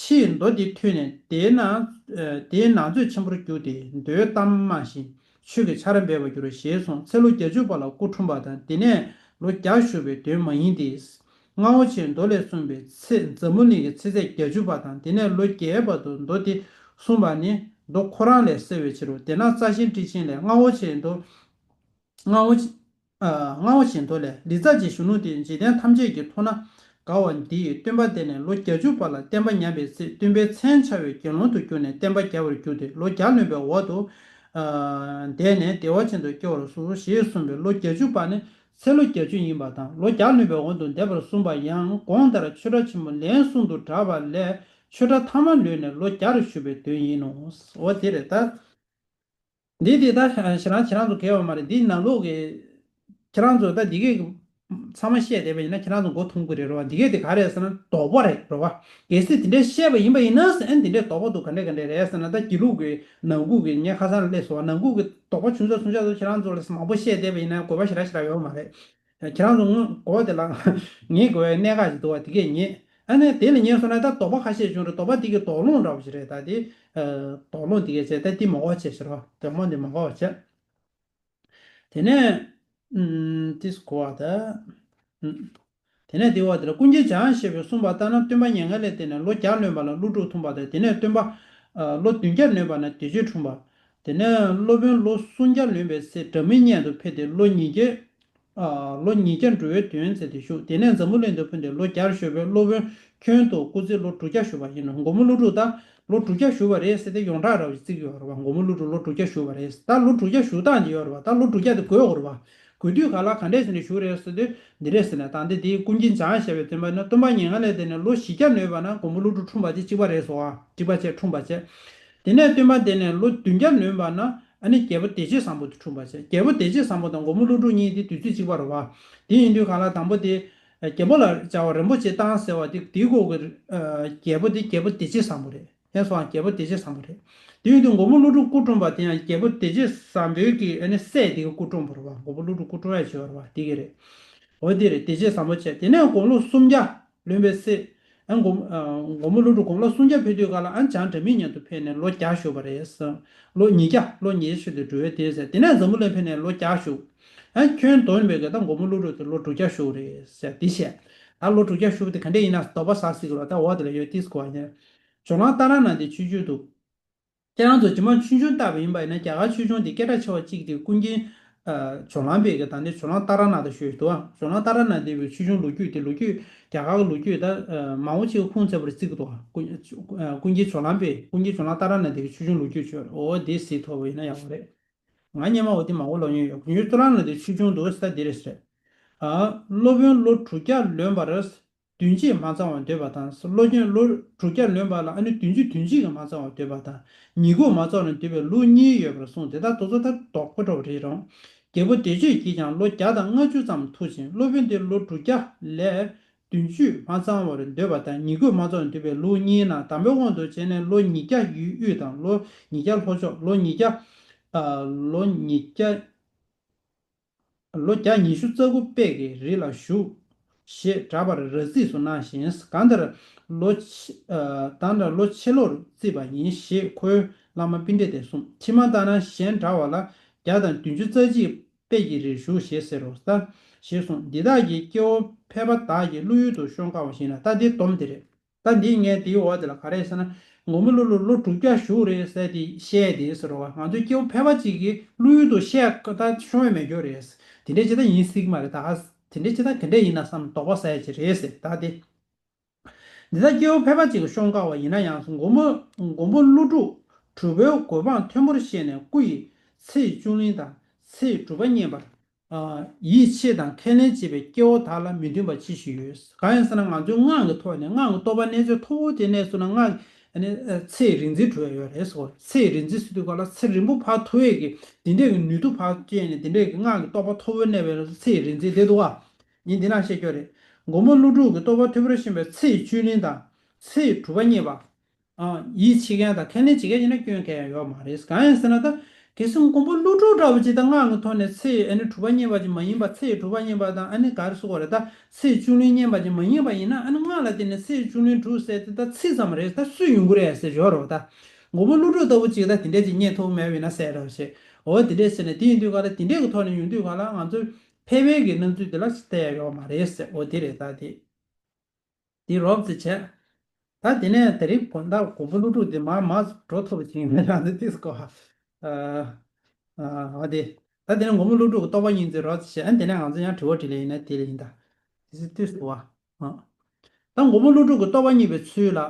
ཕྱིས་མདོ་འདི་ཐོས་ནས་དེའི་ནང་དེའི་ནང་མཛོད་ཆེན་པོར་གྱུར་ཏེ་མདོའི་གཏམ་སྨྲ་ཞིང་ཆོས་ཀྱི་ཆར་འབེབས་པར་འགྱུར་རོ་ཞེས་གསུངས། ཚེ་ལོ་བརྒྱད་ཅུ་པ་ལ་སྐུ་འཁྲུངས་པ་དང་དེ་ནས་ལོ་བརྒྱ་བཞུགས་པའི་དོན་མ་ཡིན་ཏེ། རྔ་བོ་ཆེའི་མདོ་ལས་གསུངས་པའི་ཚེ་འཛམ་བུ་གླིང་གི་ཚེ་ཚད་བརྒྱད་ཅུ་པ་དང་དེ་ནས་ལོ་བརྒྱའི་བར་དུ་མདོ་དེ་གསུངས་པ་ནི་མདོ་ཁོ་རང་ལས་གསལ་བའི་ཕྱིར་རོ། དེས་ན་རྩ་ཤེ་ཊཱིཀ་ཆེན་ལས་རྔ་བོ་ཆེའི་མདོ། རྔ་བོ་ཆེ། ཨ། རྔ་བོ་ཆེའི་མདོ་ལས། ལི་ཙྪ་བྱིའི་གཞོན་ནུ་དེ་འཇིག་རྟེན་ཐམས་ཅད་ཀྱི་མཐོང་ན་དགའ་བ་འདི་ཡི་སྟོན་པ་དེ་ནས་ལོ་བརྒྱད་ཅུ་པ་ལ་བསྟན་པ་ཉམས་པའི་ཚེ་སྟོན་པའི་མཚན་འཆང་བའི་དགེ་སློང་དུ་གྱུར་ནས་བསྟན་པ་རྒྱས་པར་གྱུར་ཏེ་ལོ་བརྒྱ་ལོན་པའི་འོག་ཏུ། ཨ། འདས་ནས་བདེ་བ་ཅན་དུ་སྐྱེ་བར་གསུངས་ཞེས་གསུངས་པའི་ལོ་བརྒྱད་ཅུ་པ་ནི་ཚེ་ལོ་བརྒྱད་ཅུ་ཡིན་པ་དང་ལོ་བརྒྱ་ལོན་པའི་འོག་ཏུ་འདས་པར་གསུངས་པ་ཡང་གོང་ལྟར་ཆོས་སྒྲ་ཆེན་མོ་ལན་གསུམ་དུ་བསྒྲགས་པ་ལས་ཆོས་སྒྲ་ཐ་མ་ལོན་ནས་ལོ་བརྒྱར་བཞུགས་པའི་དོན་ཡིན་ནོ། འོ་དེ་རེད་ད། འདི་དེ་ད་ཞེ་རང་ཁྱེད་རང་ཚོ་གལ་བ་མ་རེད། འདི་ནང་ལོགས་ཀྱི་ཁྱེད་རང་ཚོ་ད་འདི་གའི་ཚང་མ་བཤད་བསྡད་པ་ཡིན་ན་ཁྱེད་རང་ཚོ་མགོ་འཐོམ་གི་རེད་རོ་བ། འདི་གའི་དེ་ག་རེད་ཟེར་ན་དོགས་པ་རེད་རོ་བ། གལ་སྲིད་དེ་འདྲའི་བཤད་པ་ཡིན་པ་ཡིན་ན་ཟེར་ཨ་ནི་དེ་འདྲའི་དོགས་པ་འདུག་ག་འདྲ་ག་འདྲ་རེད་ཟེར་ན་ད་དགེ་ལུགས་ཀྱི་ནང་ཁུལ་གྱི་ངས་ཁ་སང་ལ་སླེབས་སོང་བ། ནང་ཁུལ་གྱི་དོགས་པ་ཆུང་ཙག་ཆུང་ཙག་ཚོ་ཁྱེད་རང་ཚོ་ལ་མང་པོ་བཤད་བསྡད་པ་ཡིན་ན་དགོས་པ་ཞེ་དྲག་ཞེ་དྲག་ཡོད་མ་རེད། ཁྱེད་རང་ཚོ་ངོ་གོ་བ་དེ་ལ་ངེས་དགོས་པའི་གནད་འགག་ཅིག་འདུག་བ། དེ་གས་ངེས། ཨ་ནི་དེ་ལ་ངེས་སོང་ན་ད་དོགས་པ་ཁ་ཤས་བྱུང་རེད། དོགས་པ་དེ་གས་དོགས་སློང་འདྲ་བོ་ཞིག་རེད། ད་དེ་ཨ་དོགས་སློང་དེ་གས་བྱས་ད་དེ་མ་གོ་བ་བྱས་ཤིག་རོ། དོགས་སློང་དེ་མ་གོ་བ་བྱས། དེ་ནས་ཨུམ་ཏིས་གོ་བ་ད། ཨུམ། དེ་ནས་དེ་བ་དེ་ལ་ཀུན་མཁྱེན་འཇམ་དབྱངས་བཞད་པས་གསུངས་པ་ལྟར་ན་སྟོན་པ་མྱ་ངན་ལས་འདས་ནས་ལོ་བརྒྱ་ལོན་པ་ལ་ཀླུ་སྒྲུབ་འཁྲུངས་པ་དང་དེ་ནས་སྟོན་པ་ཨ་ལོ་བདུན་བརྒྱ་ལོན་པ་ན་བདེ་སྤྱོད་འཁྲུངས་པ། དེ་ནས་སློབ་དཔོན་ལོ་སུམ་བརྒྱ་ལོན་པའི་ཚེ་སྒྲ་མི་སྙན་དུ་ཕེབས་ཏེ་ལོ་ཉིས་བརྒྱ། ཨ་ལོ་ཉིས་བརྒྱ་འགྲོ་བའི་དོན་མཛད་དེ་བཞུགས། དེ་ནས་འཛམ་བུ་གླིང་དུ་ཕེབས་ཏེ་ལོ་བརྒྱར་བཞུགས་པས་སློབ་དཔོན་ཁྱོན་དུ་སྐུ་ཚེ་ལོ་དྲུག་བརྒྱ་བཞུགས་པ་ཡིན་ནོ། མགོན་པོ་ཀླུ་སྒྲུབ་ད་ལོ་དྲུག་བརྒྱ་བཞུགས་པ་རེད་ཟེར་ཏེ་ཡོངས་གྲགས་འདྲ་བོ་ཅིག་བརྩི་གི་ཡོད་རེད་བ། མགོན་པོ་ཀླུ་སྒྲུབ་ལོ་དྲུག་བརྒྱ་བཞུགས་པ་རེད། ད་ལོ་དྲུག་བརྒྱ་བཞུགས་སྟངས་ཅིག་ཡོད་རེད་བ། ད་ལོ་དྲུག་བརྒྱ་དེ་འགོར་དགོས་རེད་བ། འགོར་དུས་ག་ལ་ག་འདྲས་ཟེར་ནས་བཞུགས་རེད་ཟེར་དུས་འདི་རེད་ཟེར་ནས། ད་འདི་དེ་ཀུན་མཁྱེན་འཇམ་དབྱངས་བཞད་པས་སྟོན་པ་ནི་སྟོན་པ་མྱ་ངན་ལས་འདས་ནས་ལོ་བཞི་བརྒྱ་ལོན་པ་ན་མགོན་པོ་ཀླུ་སྒྲུབ་འཁྲུངས་པ་དེ་གཅིག་པ་རེད་སོ། ཨ་གཅིག་པ་བྱས་འཁྲུངས་པ་བྱས། དེ་ནས་སྟོན་པ་དེ་ནས་ལོ་བདུན་བརྒྱ་ལོན་པ་ན་ཨ་ནི་རྒྱལ་པོ་བདེ་སྤྱོད་བཟང་པོ་དེ་འཁྲུངས་པ་བྱས། རྒྱལ་པོ་བདེ་སྤྱོད་བཟང་པོ་དང་མགོན་པོ་ཀླུ་སྒྲུབ་གཉིས་དེ་དུས་ཚོད་གཅིག་པ་རེད་བ། དེ་ཡིན་དུས་ག་ལ་དང་པོ་དེ་རྒྱལ་པོ་ལ་བྱ་བ་རིན་པོ་ཆེ་བཏང་ཟེར་བ་དེ་དེའི་སྐོར་གྱི་ཨ་རྒྱལ་པོ་དེ་རྒྱལ་པོ་བདེ་སྤྱོད་བཟང་པོ་རེད། ཡང་སོང་རྒྱལ་པོ་བདེ་སྤྱོད་བཟང་པོ་རེད། དེ་ཡིན་དུས་མགོན་པོ་ཀླུ་སྒྲུབ་སྐུ་འཁྲུངས་པ་དེ་ཡང་རྒྱལ་པོ་བདེ་སྤྱོད་བཟང་པོའི་གི་ཨ་ནི་སྲས་དེ་གི་སྐུ་འཁྲུངས་པ་རེད་བ། མགོན་པོ་ཀླུ་སྒྲུབ་སྐུ་འཁྲུངས་ཡ་བྱས་པ་རེད་བ། དེ་གི་རེད། འོ་དེ་རེད། བདེ་སྤྱོད་བཟང་པོ་བྱས། དེ་ནས་དགུང་ལོ་སུམ་བརྒྱ་ལོན་པའི་ཚེ། ཨ་མགོན་ཨ་མགོན་པོ་ཀླུ་སྒྲུབ་དགུང་ལོ་སུམ་བརྒྱ་ཕེབས་དུས་ག་ལ་ཨ་བྱང་སྒྲ་མི་སྙན་དུ་ཕེབས་ནས་ལོ་བརྒྱ་བཞུགས་པ་རེད། ལོ་ཉིས་བརྒྱ་ལོ་ཉིས་བརྒྱ་ཞུ་དུས་འགྲོ་བའི་དེ་ཟེར། དེ་ནས་འཛམ་བུ་གླིང་ཕེབས་ནས་ལོ་བརྒྱ་བཞུགས། ཨ་ཁྱོན་བསྡོམས་པའི་གི་ད་མགོན་པོ་ཀླུ་སྒྲུབ་དེ་ལོ་དྲུག་བརྒྱ་བཞུགས་རེད་ཟེར་དེ་བཤད། ད་ལོ་དྲུག་བརྒྱ་བཞུགས་པ་དེ་ག་འདྲས་ཡིན་ན་དོགས་པ་ཟ་སྲིད་ཀྱི་རེད། ད་འོག་དེ་ལ་ཡོད་ཏིས་གོ་བ་ཉེ། ཇོ་ནང་ཏཱ་ར་ནཱ་ཐའི་ཆོས་འབྱུང་དུ། ཁྱེད་རང་ཚོ་རྗེས་མ་ཆོས་འབྱུང་བལྟས་པ་ཡིན་པ་ཡིན་ན་རྒྱ་གར་ཆོས་འབྱུང་དེ་སྐད་གྲགས་ཆེ་བ་གཅིག་དེ་ཀུན་མཁྱེན་ཨ་ཇོ་ནང་པའི་གི་ད་ནི་ཇོ་ནང་ཏཱ་ར་ནཱ་ཐ་ཞུ་ཡི་འདུག་ཨ། ཇོ་ནང་ཏཱ་ར་ནཱ་ཐའི་ཆོས་འབྱུང་ལོ་རྒྱུས་དེ་ལོ་རྒྱུས་རྒྱ་གར་གི་ལོ་རྒྱུས་ད་ཨ་མང་པོ་ཅིག་ཁུངས་བཙན་པོ་རེད་བརྩི་གི་འདུག་ཨ། ཀུན་ཨ་ཀུན་མཁྱེན་ཇོ་ནང་པའི་ཀུན་མཁྱེན་ཇོ་ནང་ཏཱ་ར་ནཱ་ཐའི་ཆོས་འབྱུང་ལོ་རྒྱུས་བྱོས། འོ་དེ་གཟིགས་ཐུབ་པ་ཡིན་ན་ཡག་པོ་རེད། ང་སྔོན་མ་འོ་དེ་མང་པོ་ཀློག་མྱོང་ཡོད། ཀུན་མཁྱེན་ཏཱ་ར་ནཱ་ཐའི་ཆོས་འབྱུང་དུ་ཟེར་དེ་རེད་ཟེར། ཨ་སློབ་དཔོན་ལོ་དྲུག་བརྒྱ་ལོན་པར་བདུན་ཅུས་མ་ཚང་བར་འདོད་པ་དང་། སློབ་དཔོན་ལོ་དྲུག་བརྒྱ་ལོན་པ་ལ་ཨ་ནི་བདུན་ཅུ་བདུན་ཅུ་གིས་མ་ཚང་བར་འདོད་པ་དང་། ཉིས་སྐོར་མ་ཚང་བར་འདོད་པའི་ལུགས་གཉིས་ཡོད་པར་གསུངས། དེ་དག་དེ་ཚོ་ད་དོགས་པ་འདྲ་བོ་རེད་རུང་། རྒྱལ་པོ་བདེ་སྤྱོད་ཀྱིས་ཀྱང་ལོ་བརྒྱ་དང་ལྔ་བཅུ་ཙམ་ཐུབ་ཅིང་། སློབ་དཔོན་དེ་ལོ་དྲུག་བརྒྱ་ལས་བདུན་ཅུས་མ་ཚང་བར་འདོད་པ་དང་། ཉིས་སྐོར་མ་ཚང་བར་འདོད་པའི་ལུགས་གཉིས་ནང་དམ་པའི་དབང་དུ་བྱས་ནས་ལོ་ཉིས་བརྒྱ་ཡུལ་དབུས་དང་། ལོ་ཉིས་བརྒྱ་ལྷོ་ཕྱོགས། ལོ་ཉིས་བརྒྱ་ཨ་ལོ་ཉིས་བརྒྱ། ལོ་བརྒྱ་ཉི་ཤུ་རྩ་དགུ་དཔལ་གྱི་རི་ལ་བཞུགས། ཞེས་གྲགས་པར་ར་བརྩིས་སུ་གནང་ཞིང་། གང་ལྟར་ལོ་ཕྱེད་ཨ་གང་ལྟར་ལོ་ཕྱེད་ལོར་བརྩིས་པ་ཡིན་ཞེས་ཁོའི་བླ་མ་པཎྜི་ཏས་གསུངས། ཕྱི་མ་ལྟར་ན་གཞན་འདྲ་བ་ལ་བརྒྱ་དང་བདུན་ཅུ་རྩ་གཅིག་དཔལ་གྱི་རིར་བཞུགས་ཞེས་ཟེར་རོ། ད་ཞེས་གསུངས། འདི་དག་གིས་སྐྱེ་བོ་ཕལ་པ་དག་གི་བློ་ཡུལ་དུ་ཤོང་དཀའ་བ་ཞིག་ན། ད་འདི་སྡོམ་དེ་རེད། ད་འདི་ངས་དེའི་འོག་དེ་ལ་ག་རེ་ཟེར་ན། མགོན་པོ་ཀླུ་སྒྲུབ་ལོ་དྲུག་བརྒྱ་བཞུགས་རེད་ཟེར་དེ་བཤད་དེ་ཟེར་བ། ང་ཚོའི་སྐྱེ་བོ་ཕལ་པ་ཅིག་གི་བློ་ཡུལ་དུ་བཤད་ད་ཤོང་ཡ་མེད་རྒྱུ་རེད། དེ་འདྲས་ཅིག་ད་ཡིན་སྲིད་ཀྱི་མ་རེད། ད་དེ་འདྲས་ཅིག་ད་ག་འདྲས་ཡིན་ན་བསམ་དོགས་པ་ཟ་ཡ་ཅིག་རེད་ཟེར། ད་དེ་འདི་ད་སྐྱེ་བོ་ཕལ་པ་ཅིག་གིས་ཤོང་དཀའ་བ་ཡིན་ན་ཡང་། མགོན་པོ་མགོན་པོ་ཀླུ་སྒྲུབ་གྲུབ་པའི་གོ་འཕང་མཐོན་པོར་གཤེགས་ནས་སྐུ་ཡི་ཚེས་བཅུ་གླིང་དང་ཚེས་དྲུག་པ་བརྙེས་པར། ཨ་ཡིད་ཆེས་དང་ཁས་ལེན་བྱེད་པའི་སྐྱེ་བོ་དག་ལ་མི་མཐུན་པ་ཅི་ཞིག་ཡོད། གང་ཡིན་ཟེར་ན་ང་ཚོའི་སྔགས་ཀྱི་ཐོག་ནས་སྔགས་ཀྱི་རྟོགས་པ་གནད་ཆེ་མཐོ་བོ་དེ་གནས་སོང་ན་སྔགས་ཨ་ནི་ཨ་ཚེས་རིག་འཛིན་གྲུབ་ཡ་ཡོད་རེད་ཟེར། ཚེས་རིག་འཛིན་ཟེར་དུས་ག་ལ་ཚེ་རིང་པོ་ཕར་ཐུབ་ཡས་ཀྱི་དེ་འདྲས་ཀྱི་ནུས་སྟོབས་ཕར་སྐྱེས་ནས་དེ་འདྲས་ཀྱི་སྔགས་ཀྱི་རྟོགས་པ་མཐོ་བོ་གནས་པའི་ཚེས་རིག་འཛིན་དེ་འདུག་བ། ངས་འདི་ན་བཤད་རྒྱུ་རེད། མགོན་པོ་ཀླུ་སྒྲུབ་ཀྱི་རྟོགས་པ་མཐོན་པོར་ཕྱིན་པའི་ཚེས་བཅུ་གླིང་དང་ཚེས་དྲུག་པ་བརྙེས་པ། ཨ་ཡིད་ཆེས་མཁན་དང་ཁས་ལེན་བྱེད་མཁན་ཡིན་ན་སྐྱོན་གང་ཡང་ཡོད་མ་རེད། གང་ཡིན་ཟེར་ན་ད་གལ་སྲིད་མགོན་པོ་ཀླུ་སྒྲུབ་འདྲ་བོ་ཅིག་ད་སྔགས་ཀྱི་ཐོག་ནས་ཚེས་ཨ་ནི་དྲུག་པ་བརྙེས་པ་ཅིག་མ་ཡིན་པ། ཚེས་དྲུག་པ་བརྙེས་པ་དང་ཨ་ནི་ག་རེ་ཟེར་དགོས་རེད། ད་ཚེས་བཅུ་གླིང་བརྙེས་པ་ཅིག་མ་ཡིན་པ་ཡིན་ན། ཨ་ནི་སྔགས་ལ་བརྟེན་ནས་ཚེས་བཅུ་གླིང་དྲུག་ཟེར་དེ་ད་ཚིག་ཙམ་རེད། ད་སུས་ཡོང་གི་རེད་ཟེར་ཞོར་རོ། ད་མགོན་པོ་ཀླུ་སྒྲུབ་ལྟ་བུ་ཅིག་ད་དེ་འདྲས་ཅིག་རྙེད་ཐུབ་མེད་པ་ཡིན་ན་ཟེར་རོ་ཞེས། འོ་དེ་འདྲས་ཟེར་ནས་དེ་ཡིན་དུས་ག་ལ་དེ་འདྲས་ཀྱི་ཐོག་ནས་ཡོང་དུས་ག་ལ་ང་ཚོས་ཕལ་པའི་གི་སྣང་ཚུལ་དེ་ལ་བལྟ་ཡ་ཡོད་མ་རེད་ཟེར། འོ་དེ་རེད་ད་དེ། དེ་རོབ་ཙམ་བྱས། ད་དེ་ནས་དེ་རིང་བོད་ཟླ་མགོན་པོ་ཀླུ་སྒྲུབ་དེ་མར་མར་འགྲོ་ཐུབ་པ་ཅིག་ཡིན་ན་ཡང་དེ་ཏིས་གོ། ཨ་ཨ་དེ། ད་དེ་ནས་མགོན་པོ་ཀླུ་སྒྲུབ་ཀྱི་རྟོགས་པ་བརྙེས་ཚུལ་རོབ་ཙམ་བྱས། ཨ་དེ་ནས་ང་ཚོ་ཡང་དྲི་བ་དྲིས་ལན་ཡིན་ན་དེ་ལ་ཡིན་ད། དེ་ཚོ་ཏིས་གོ་བ། ཨ། ད་མགོན་པོ་ཀླུ་སྒྲུབ་ཀྱི་རྟོགས་པ་བརྙེས་པའི་ཚུལ་ལ།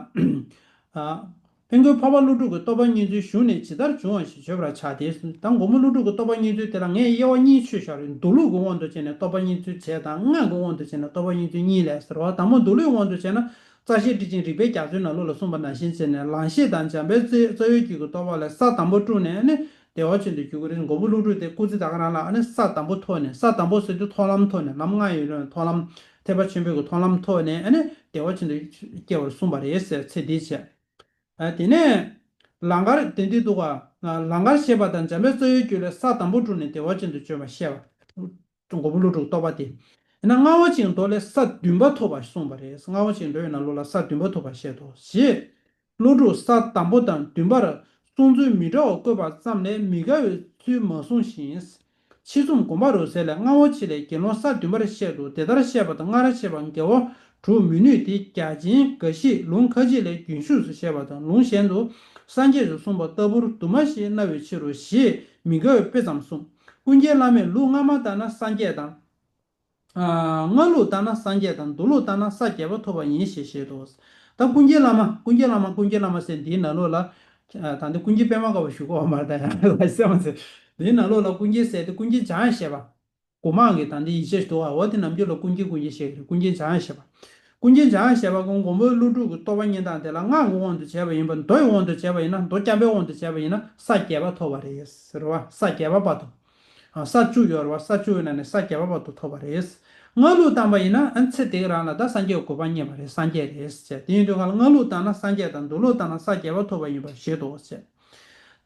ཨ། དཔལ་མགོན་འཕགས་པ་ཀླུ་སྒྲུབ་ཀྱི་རྟོགས་པ་བརྙེས་ཚུལ་གཞུང་ནས་ཇི་ལྟར་འབྱུང་བ་ཞེས་བརྗོད་པར་བྱ་སྟེ། ད་མགོན་པོ་ཀླུ་སྒྲུབ་ཀྱི་རྟོགས་པ་བརྙེས་ཚུལ་དེ་ལ་ངས་དབྱེ་བ་གཉིས་ཕྱེ་བཞག་རེད། མདོ་ལུགས་ཀྱི་དབང་དུ་བྱས་ནས་རྟོགས་པ་བརྙེས་ཚུལ་བྱས་དང་། སྔགས་ཀྱི་དབང་དུ་བྱས་ནས་རྟོགས་པ་བརྙེས་ཚུལ་གཉིས་ལས་ཟེར་བ། དང་པོ་མདོ་ལུགས་ཀྱི་དབང་དུ་བྱས་ན། རྩ་ཤེ་ཊཱིཀ་ཆེན་རིགས་པའི་རྒྱ་མཚོའི་ནང་ལོགས་ལ་གསུངས་པ་ནང་བཞིན་བྱས་ནས། ལང་གཤེགས་དང་འཇམ་དཔལ་རྩ་རྩ་བའི་རྒྱུད་ཀྱི་རྟོགས་པ་ལས་ས་དང་པོ་སྤྲུགས་ནས་ནི་བདེ་བ་ཅན་དུ་འགྱུར་གྱི་རེད། མགོན་པོ་ཀླུ་སྒྲུབ་དེ་སྐུ་ཚེ་ད་ག་རང་ལ་ཨ་ནི་ས་དང་པོ་ཐོབ་ནས། ས་དང་པོ་ཟེར་དུས་མཐོང་ལམ་ཐོབ་ནས། ལམ་ལྔ་ཡི་མཐོང་ལམ། ཐེག་པ་ཆེན་པོའི་གི་མཐོང་ལམ་ཐོབ་ནས་ཨ་ནི་བདེ་བ་ཅན་དུ་སྐྱེ་བར་གསུངས་པ་རེད་ཟེར། ཚེ་འདི་བྱས། ཨ་དེ་ནས་ལང་ཀར་དེ་འདི་འདུག་ག། ལང་ཀར་གཤེགས་པ་དང་འཇམ་དཔལ་རྩ་བའི་རྒྱུད་ལས་ས་དང་པོ་སྤྲུགས་ནས་བདེ་བ་ཅན་དུ་བྱོན་པ་བཤད་པ། མགོན་པོ་ཀླུ་སྒྲུབ་རྟོགས་པ་དེ། ཡིན་ན་ལྔ་པོ་ཅན་མདོ་ལས་ས་བདུན་པ་ཐོབ་པར་གསུངས་པ་རེད། ལྔ་པོ་ཅན་མདོའི་ནང་ལོགས་ལ་ས་བདུན་པ་ཐོབ་པར་བཤད་དོ་ཞེས། ཀླུ་སྒྲུབ་ས་དང་པོ་དང་བདུན་པར་གསུང་ཚུལ་མི་འདྲ་བ་བཀོད་པ་ཙམ་ལས་མི་འགལ་བའི་ཚུལ་མ་གསུངས་ཤིང་། ཕྱིས་རྩོམ་དགོངས་པ་རབ་གསལ་ལས། ལྔ་པོ་ཅན་ལས་དགེ་སློང་ས་བདུན་པར་བཤད་དོ། དེ་ལྟར་བཤད་པ་དང་སྔར་བཤད་པ་འགལ་བ་གྲུབ་མི་ནུས་ཏེ། རྒྱ་ཆེན་འགའ་ཞིག་ལུང་ཁ་ཅིག་ལས་རྒྱུན་ཞུགས་སུ་བཤད་པ་དང་། ལུང་གཞན་དུ་སངས་རྒྱས་སུ་གསུངས་པ་ལྟ་བུར་དུ་མ་ཞིག་སྣང་བའི་ཕྱིར་རོ་ཞེས་མི་འགལ་བའི་དཔེ་ཙམ་གསུངས། ཀུན་མཁྱེན་བླ་མས་ལུགས་སྔ་མ་ལྟར་ན་སངས་རྒྱས་དང་། ཨ། སྔ་ལུགས་ལྟར་ན་སངས་རྒྱས་དང་། མདོ་ལུགས་ལྟར་ན་ས་བརྒྱད་པ་ཐོབ་པ་ཡིན་ཞེས་བཤད་དོ། ད་ཀུན་མཁྱེན་བླ་མ་ཀུན་མཁྱེན་བླ་མ་ཀུན་མཁྱེན་བླ་མ་ཟེར་འདིའི་ནང་ལོགས་ལ། ཨ། ད་འདི་ཀུན་མཁྱེན་པདྨ་དཀར་པོ་ཞུ་དགོས་པ་མ་རེད། ད་ཡང་ལ་སེམས་མ་ཟེར། འདིའི་ནང་ལོགས་ལ་ཀུན་མཁྱེན་ཟེར་དེ་ཀུན་མཁྱེན་འཇམ་དབྱངས་བཞད་པ། གོང་མ་གི་ད་འདི་ཡིག་ཆ་ཞིག་འདུག་པ། འོ་དེ་ནམ་རྒྱུན་ལ་ཀུན་མཁྱེན་ཀུན་མཁྱེན་བཤད་ཀྱི་རེད། ཀུན་མཁྱེན་འཇམ་དབྱངས་བཞད་པ། ཀུན་མཁྱེན་འཇམ་དབྱངས་བཞད་པ་ཁོང་མགོན་པོ་ཀླུ་སྒྲུབ་ཀྱི་རྟོགས་པ་བརྙེས་སྟངས་དེ་ལ་སྔགས་ཀྱི་དབང་དུ་བྱས་པ་ཡིན་པ། མདོ་ཡི་དབང་དུ་བྱས་པ་ཡིན་ན། མདོ་རྐྱང་པའི་དབང་དུ་བྱས་པ་ཡིན་ན་ས་བརྒྱད་པ་ཐོབ་པ་རེད་ཟེར་བ། ས་བརྒྱད་པ་བར་དུ། ཨ། ས་བཅུ་ཡོད་རེད་པ། ས་བཅུ་ཡོད་ནང་ནས་ས་བརྒྱད་པ་བར་དུ་ཐོབ་པ་རེད། སྔ་ལུགས་བཏང་པ་ཡིན་ན་ཨ་ཚེ་འདི་རང་ལ་ད་སངས་རྒྱས་ཀྱི་གོ་འཕང་བརྙེས་པ་རེད། སངས་རྒྱས་རེད་ཟེར། དེ་ཡིན་དུས་སྒང་ལ་སྔ་ལུགས་བཏང་ན་སངས་རྒྱས་དང་། མདོ་ལུགས་བཏང་ན་ས་བརྒྱད་པ་ཐོབ་པ་ཡིན་པར་བཞེད་དོ་ཟེར།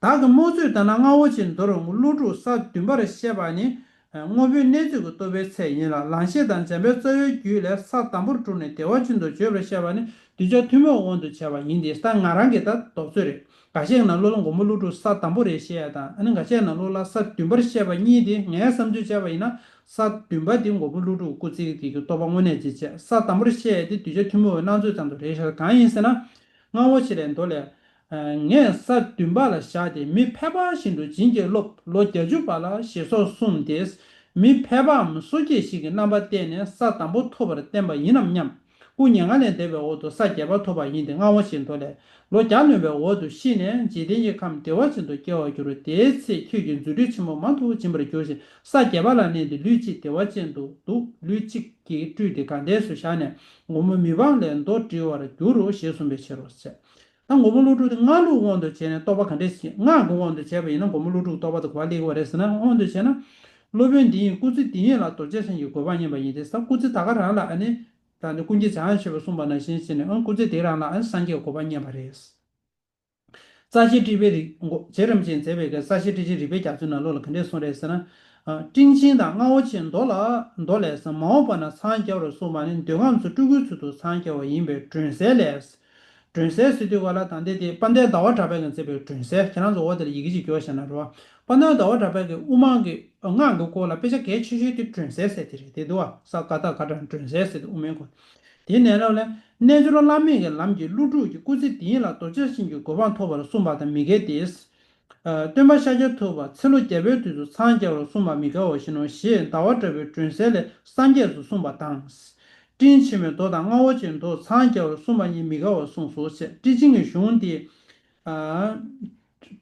བདག་གི་མོས་ཚོད་ལྟར་ན་ལྔ་པོ་ཅན་མདོར་ཀླུ་སྒྲུབ་ས་བདུན་པར་བཤད་པ་ནི། དངོས་པོའི་གནས་ཚོད་ཀྱི་རྟོགས་པའི་ཚད་ཡིན་ལ། ལང་གཤེགས་དང་འཇམ་དཔལ་རྩ་བའི་རྒྱུད་ལས་ས་དང་པོར་སྤྲུལ་ནས་བདེ་བ་ཅན་དུ་བརྗོད་པར་བཤད་པ་ནི་གདུལ་བྱ་ཐུན་མོང་དབང་དུ་བྱས་པ་ཡིན་ཏེ། ད་ང་རང་གི་ད་དོགས་ཚོད་རེད། འགའ་ཤས་ཀྱི་ནང་ལོགས་ལ་མགོན་པོ་ཀླུ་སྒྲུབ་ས་དང་པོ་རེད་བཤད་ཡ་དང་། ཨ་ནི་འགའ་ཤས་ཀྱི་ནང་ལོགས་ལ་ས་བདུན་པར་བཤད་པ་གཉིས་ཏེ། ངས་བསམ་ཚུལ་བྱས་པ་ཡིན་ན་ས་བདུན་པ་དེ་མགོན་པོ་ཀླུ་སྒྲུབ་སྐུ་ཚེ་གི་རྟོགས་པ་དངོས་གནས་ཅིག་བྱས། ས་དང་པོར་བཤད་ཡ་དེ་གདུལ་བྱ་ཐུན་མོང་བའི་སྣང་ཚུལ་ཙམ་དུ་རེད་ཤག། གང་ཡིན་ཟེར་ན། སྔ་པོ་ཅན་ལས་མདོ་ལས། ངས་ས་བདུན་པ་ལ་བཞག་སྟེ་མི་ཕལ་པ་བཞིན་དུ་བྱིན་གྱིས་རློབས། ལོ་བརྒྱད་ཅུ་པ་ལ་ཞེས་སོགས་གསུངས་ཏེ། མི་ཕལ་པའམ་སོ་སྐྱེ་ཞིག་གི་རྣམ་པ་བསྟན་ནས་ས་དང་པོ་ཐོབ་པར་བསྟན་པ་ཡིན་ནམ་སྙམ། སྐུ་མྱ་ངན་ལས་འདས་པའི་འོག་ཏུ་ས་བརྒྱད་པ་ཐོབ་པ་ཡིན་ཏེ། སྔ་པོ་ཅན་མདོ་ལས། ལོ་བརྒྱ་ལོན་པའི་འོག་ཏུ་ཤི་ནས་འཇིག་རྟེན་གྱི་ཁམས་བདེ་བ་ཅན་དུ་སྐྱེ་བར་འགྱུར། དེའི་ཚེ་ཁྱོད་ཀྱིས་རྫུ་འཕྲུལ་ཆེན་པོ་མང་དུ་བྱིན་པར་འགྱུར་ཞིང་། ས་བརྒྱད་པ་ལ་གནས་ཏེ་ལུས་གཅིག་བདེ་བ་ཅན་དུ་འདུག། ལུས་གཅིག་གི་སྤྲུལ་ཏེ་དགའ་ལྡན་སུ་བཞག་ནས་ངོ་མ་མི་ཕམ་ལས་མདོ་འདྲི་བར་འགྱུར་རོ་ཞེས་གསུངས་པའི་ཕྱིར་རོ་ཟེར། ད་མགོན་པོ་ཀླུ་སྒྲུབ་དེ་སྔགས་ལུགས་དབང་དུ་བྱས་ནས་རྟོགས་པ་ག་འདྲས་ཤིག། སྔགས་ཀྱི་དབང་དུ་བྱས་པ་ཡིན་ན་མགོན་པོ་ཀླུ་སྒྲུབ་རྟོགས་པ་དེ་ག་པར་སླེབས་ཀྱི་རེད་ཟེར་ན། དབང་དུ་བྱས་ན། སློབ་དཔོན་འདི་ཡིས་སྐུ་ཚེ་འདི་ཉིད་ལ་རྡོ་རྗེ་འཆང་གི་གོ་འཕང་བརྙེས་པ་ཡིན་ཏེ། ས་སྐུ་ཚེ་ད་ག་རང་ལ་ཨ་ནི། ད་ནི་ཀུན་མཁྱེན་འཇམ་དབྱངས་ཆོས་པས་གསུངས་པ་ནང་བཞིན་བྱས་ནས། ཨང་སྐུ་ཚེ་འདི་རང་ལ་ཨ་ནི་སངས་རྒྱས་གོ་འཕང་བརྙེས་པ་རེད། རྩ་ཤེ་ཊཱིཀ་པའི་རིགས་མགོ་རྗེ་རིན་པོ་ཆེས་མཛད་པའི་གི་རྩ་ཤེ་ཊཱིཀ་ཆེན་རིགས་པའི་རྒྱ་མཚོའི་ནང་ལོགས་ལ་ག་འདྲས་གསུངས་རེད་ཟེར་ན། ཨ། ཊཱིཀ་ཆེན་དང་སྔ་པོ་ཅན་མདོ་ལ་མདོ་ལས་སུ། མ་འོངས་པ་ན་འཚང་རྒྱ་བར་གསུངས་པ་ནི་འདོད་ཁམས་སུ་སྤྲུལ་སྐུའི་ཚུལ་དུ་འཚང་རྒྱ་བ་ཡིན་པས་སྒྲོན་གསལ་ལས། སྒྲོན་གསལ་ཟེར་དུས་ག་ལ་ད་འདི་དེ་དཔལ་ལྡན་ཟླ་བ་གྲགས་པས་མཛད་པའི་སྒྲོན་གསལ། ཁྱེད་རང་ཚོ་འོ་དེ་ལ་ཡི་གེ་ཅིག་སྐྱོར་བཞག་ན་རེད་པ། དཔལ་ལྡན་ཟླ་བ་གྲགས་པས་ཀྱི་དབུ་མ་གི་སྔགས་ཀྱི་སྐོར་ལ་དཔེ་ཆ་གལ་ཆེ་ཤོས་དེ་སྒྲོན་གསལ་ཟེར་དེ་རེད། དེ་འདུག་པ། ས་ཀ་བཏགས་སྒ་དྲག་སྒྲོན་གསལ་ཟེར་དེ་དབུ་མའི་སྐོར། དེའི་ནང་ལོགས་ལ་རྣལ་འབྱོར་བླ་མེད་ཀྱི་ལམ་གྱི་ཀླུ་སྒྲུབ་ཀྱིས་སྐུ་ཚེ་འདི་ཉིད་ལ་རྡོ་རྗེ་འཆང་གི་གོ་འཕང་ཐོབ་པར་གསུངས་པ་དང་མི་འགལ་ཏེ། ཨ། སྟོན་པ་ཤཱཀྱ་ཐུབ་པ་ཚེ་ལོ་བརྒྱ་པའི་དུས་སུ་འཚང་རྒྱ་བར་གསུངས་པ་མི་འགལ་བ་བཞིན་ནོ་ཞེས་ཟླ་བ་གྲགས་པའི་སྒྲོན་གསལ་ལས་སངས་རྒྱས་སུ་གསུངས་པ་དང་། སྤྲིན་ཆེན་མོའི་མདོ་དང་སྔ་པོ་ཅན་མདོ་འཚང་རྒྱ་བར་གསུངས་པ་གཉིས་མི་འགལ་བར་གསུངས་སོ་ཞེས། ཊཱིཀ་ཆེན་གྱི་གཞུང་དེ། ཨ།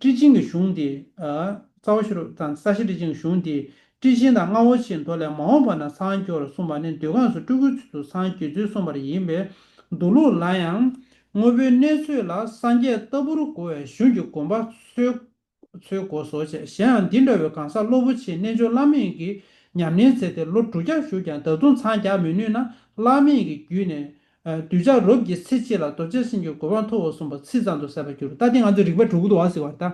ཊཱིཀ་ཆེན་གྱི་གཞུང་དེ། ཨ། རྩ་བ་ཤེས་རབ་དང་རྩ་ཤེ་ཊཱིཀ་ཆེན་གྱི་གཞུང་དེ། ཊཱིཀ་ཆེན་དང་སྔ་པོ་ཅན་མདོ་ལས། མ་འོངས་པ་ན་འཚང་རྒྱ་བར་གསུངས་པ་ནི་འདོད་ཁམས་སུ་སྤྲུལ་སྐུའི་ཚུལ་དུ་འཚང་རྒྱ་བར་གསུངས་པ་ཡིན་པས། མདོ་ལུགས་ལ་ཡང་དངོས་པོའི་གནས་ཚོད་ལ་སངས་རྒྱས་ལྟ་བུར་གོ་བའི་གཞུང་གི་དགོངས་པ་འཚོལ་འཚོལ་དགོས་སོ་ཞེས། གཞན་ཡང་འདི་འདྲ་བའི་གང་ཟག་སློབ་བུ་ཆེ་རྣལ་འབྱོར་བླ་མེད་ཀྱི་ཉམས་ལེན་མཛད་དེ་ལོ་དྲུག་བརྒྱ་བཞུགས་ཀྱང་ད་དུང་འཚང་རྒྱ་མི་ནུས་ན། བླ་མེད་ཀྱི་རྒྱུད་ནས་གདུལ་བྱ་རབ་ཀྱིས་ཚེ་གཅིག་ལ་རྡོ་རྗེ་འཆང་གི་གོ་འཕང་ཐོབ་པར་གསུངས་པ་ཚིག་ཙམ་དུ་ཟད་པར་འགྱུར། ད་དེ་ང་ཚོ་རིགས་པ་དྲུག་པོ་འདུག་པ་ཟེར་བ་ད།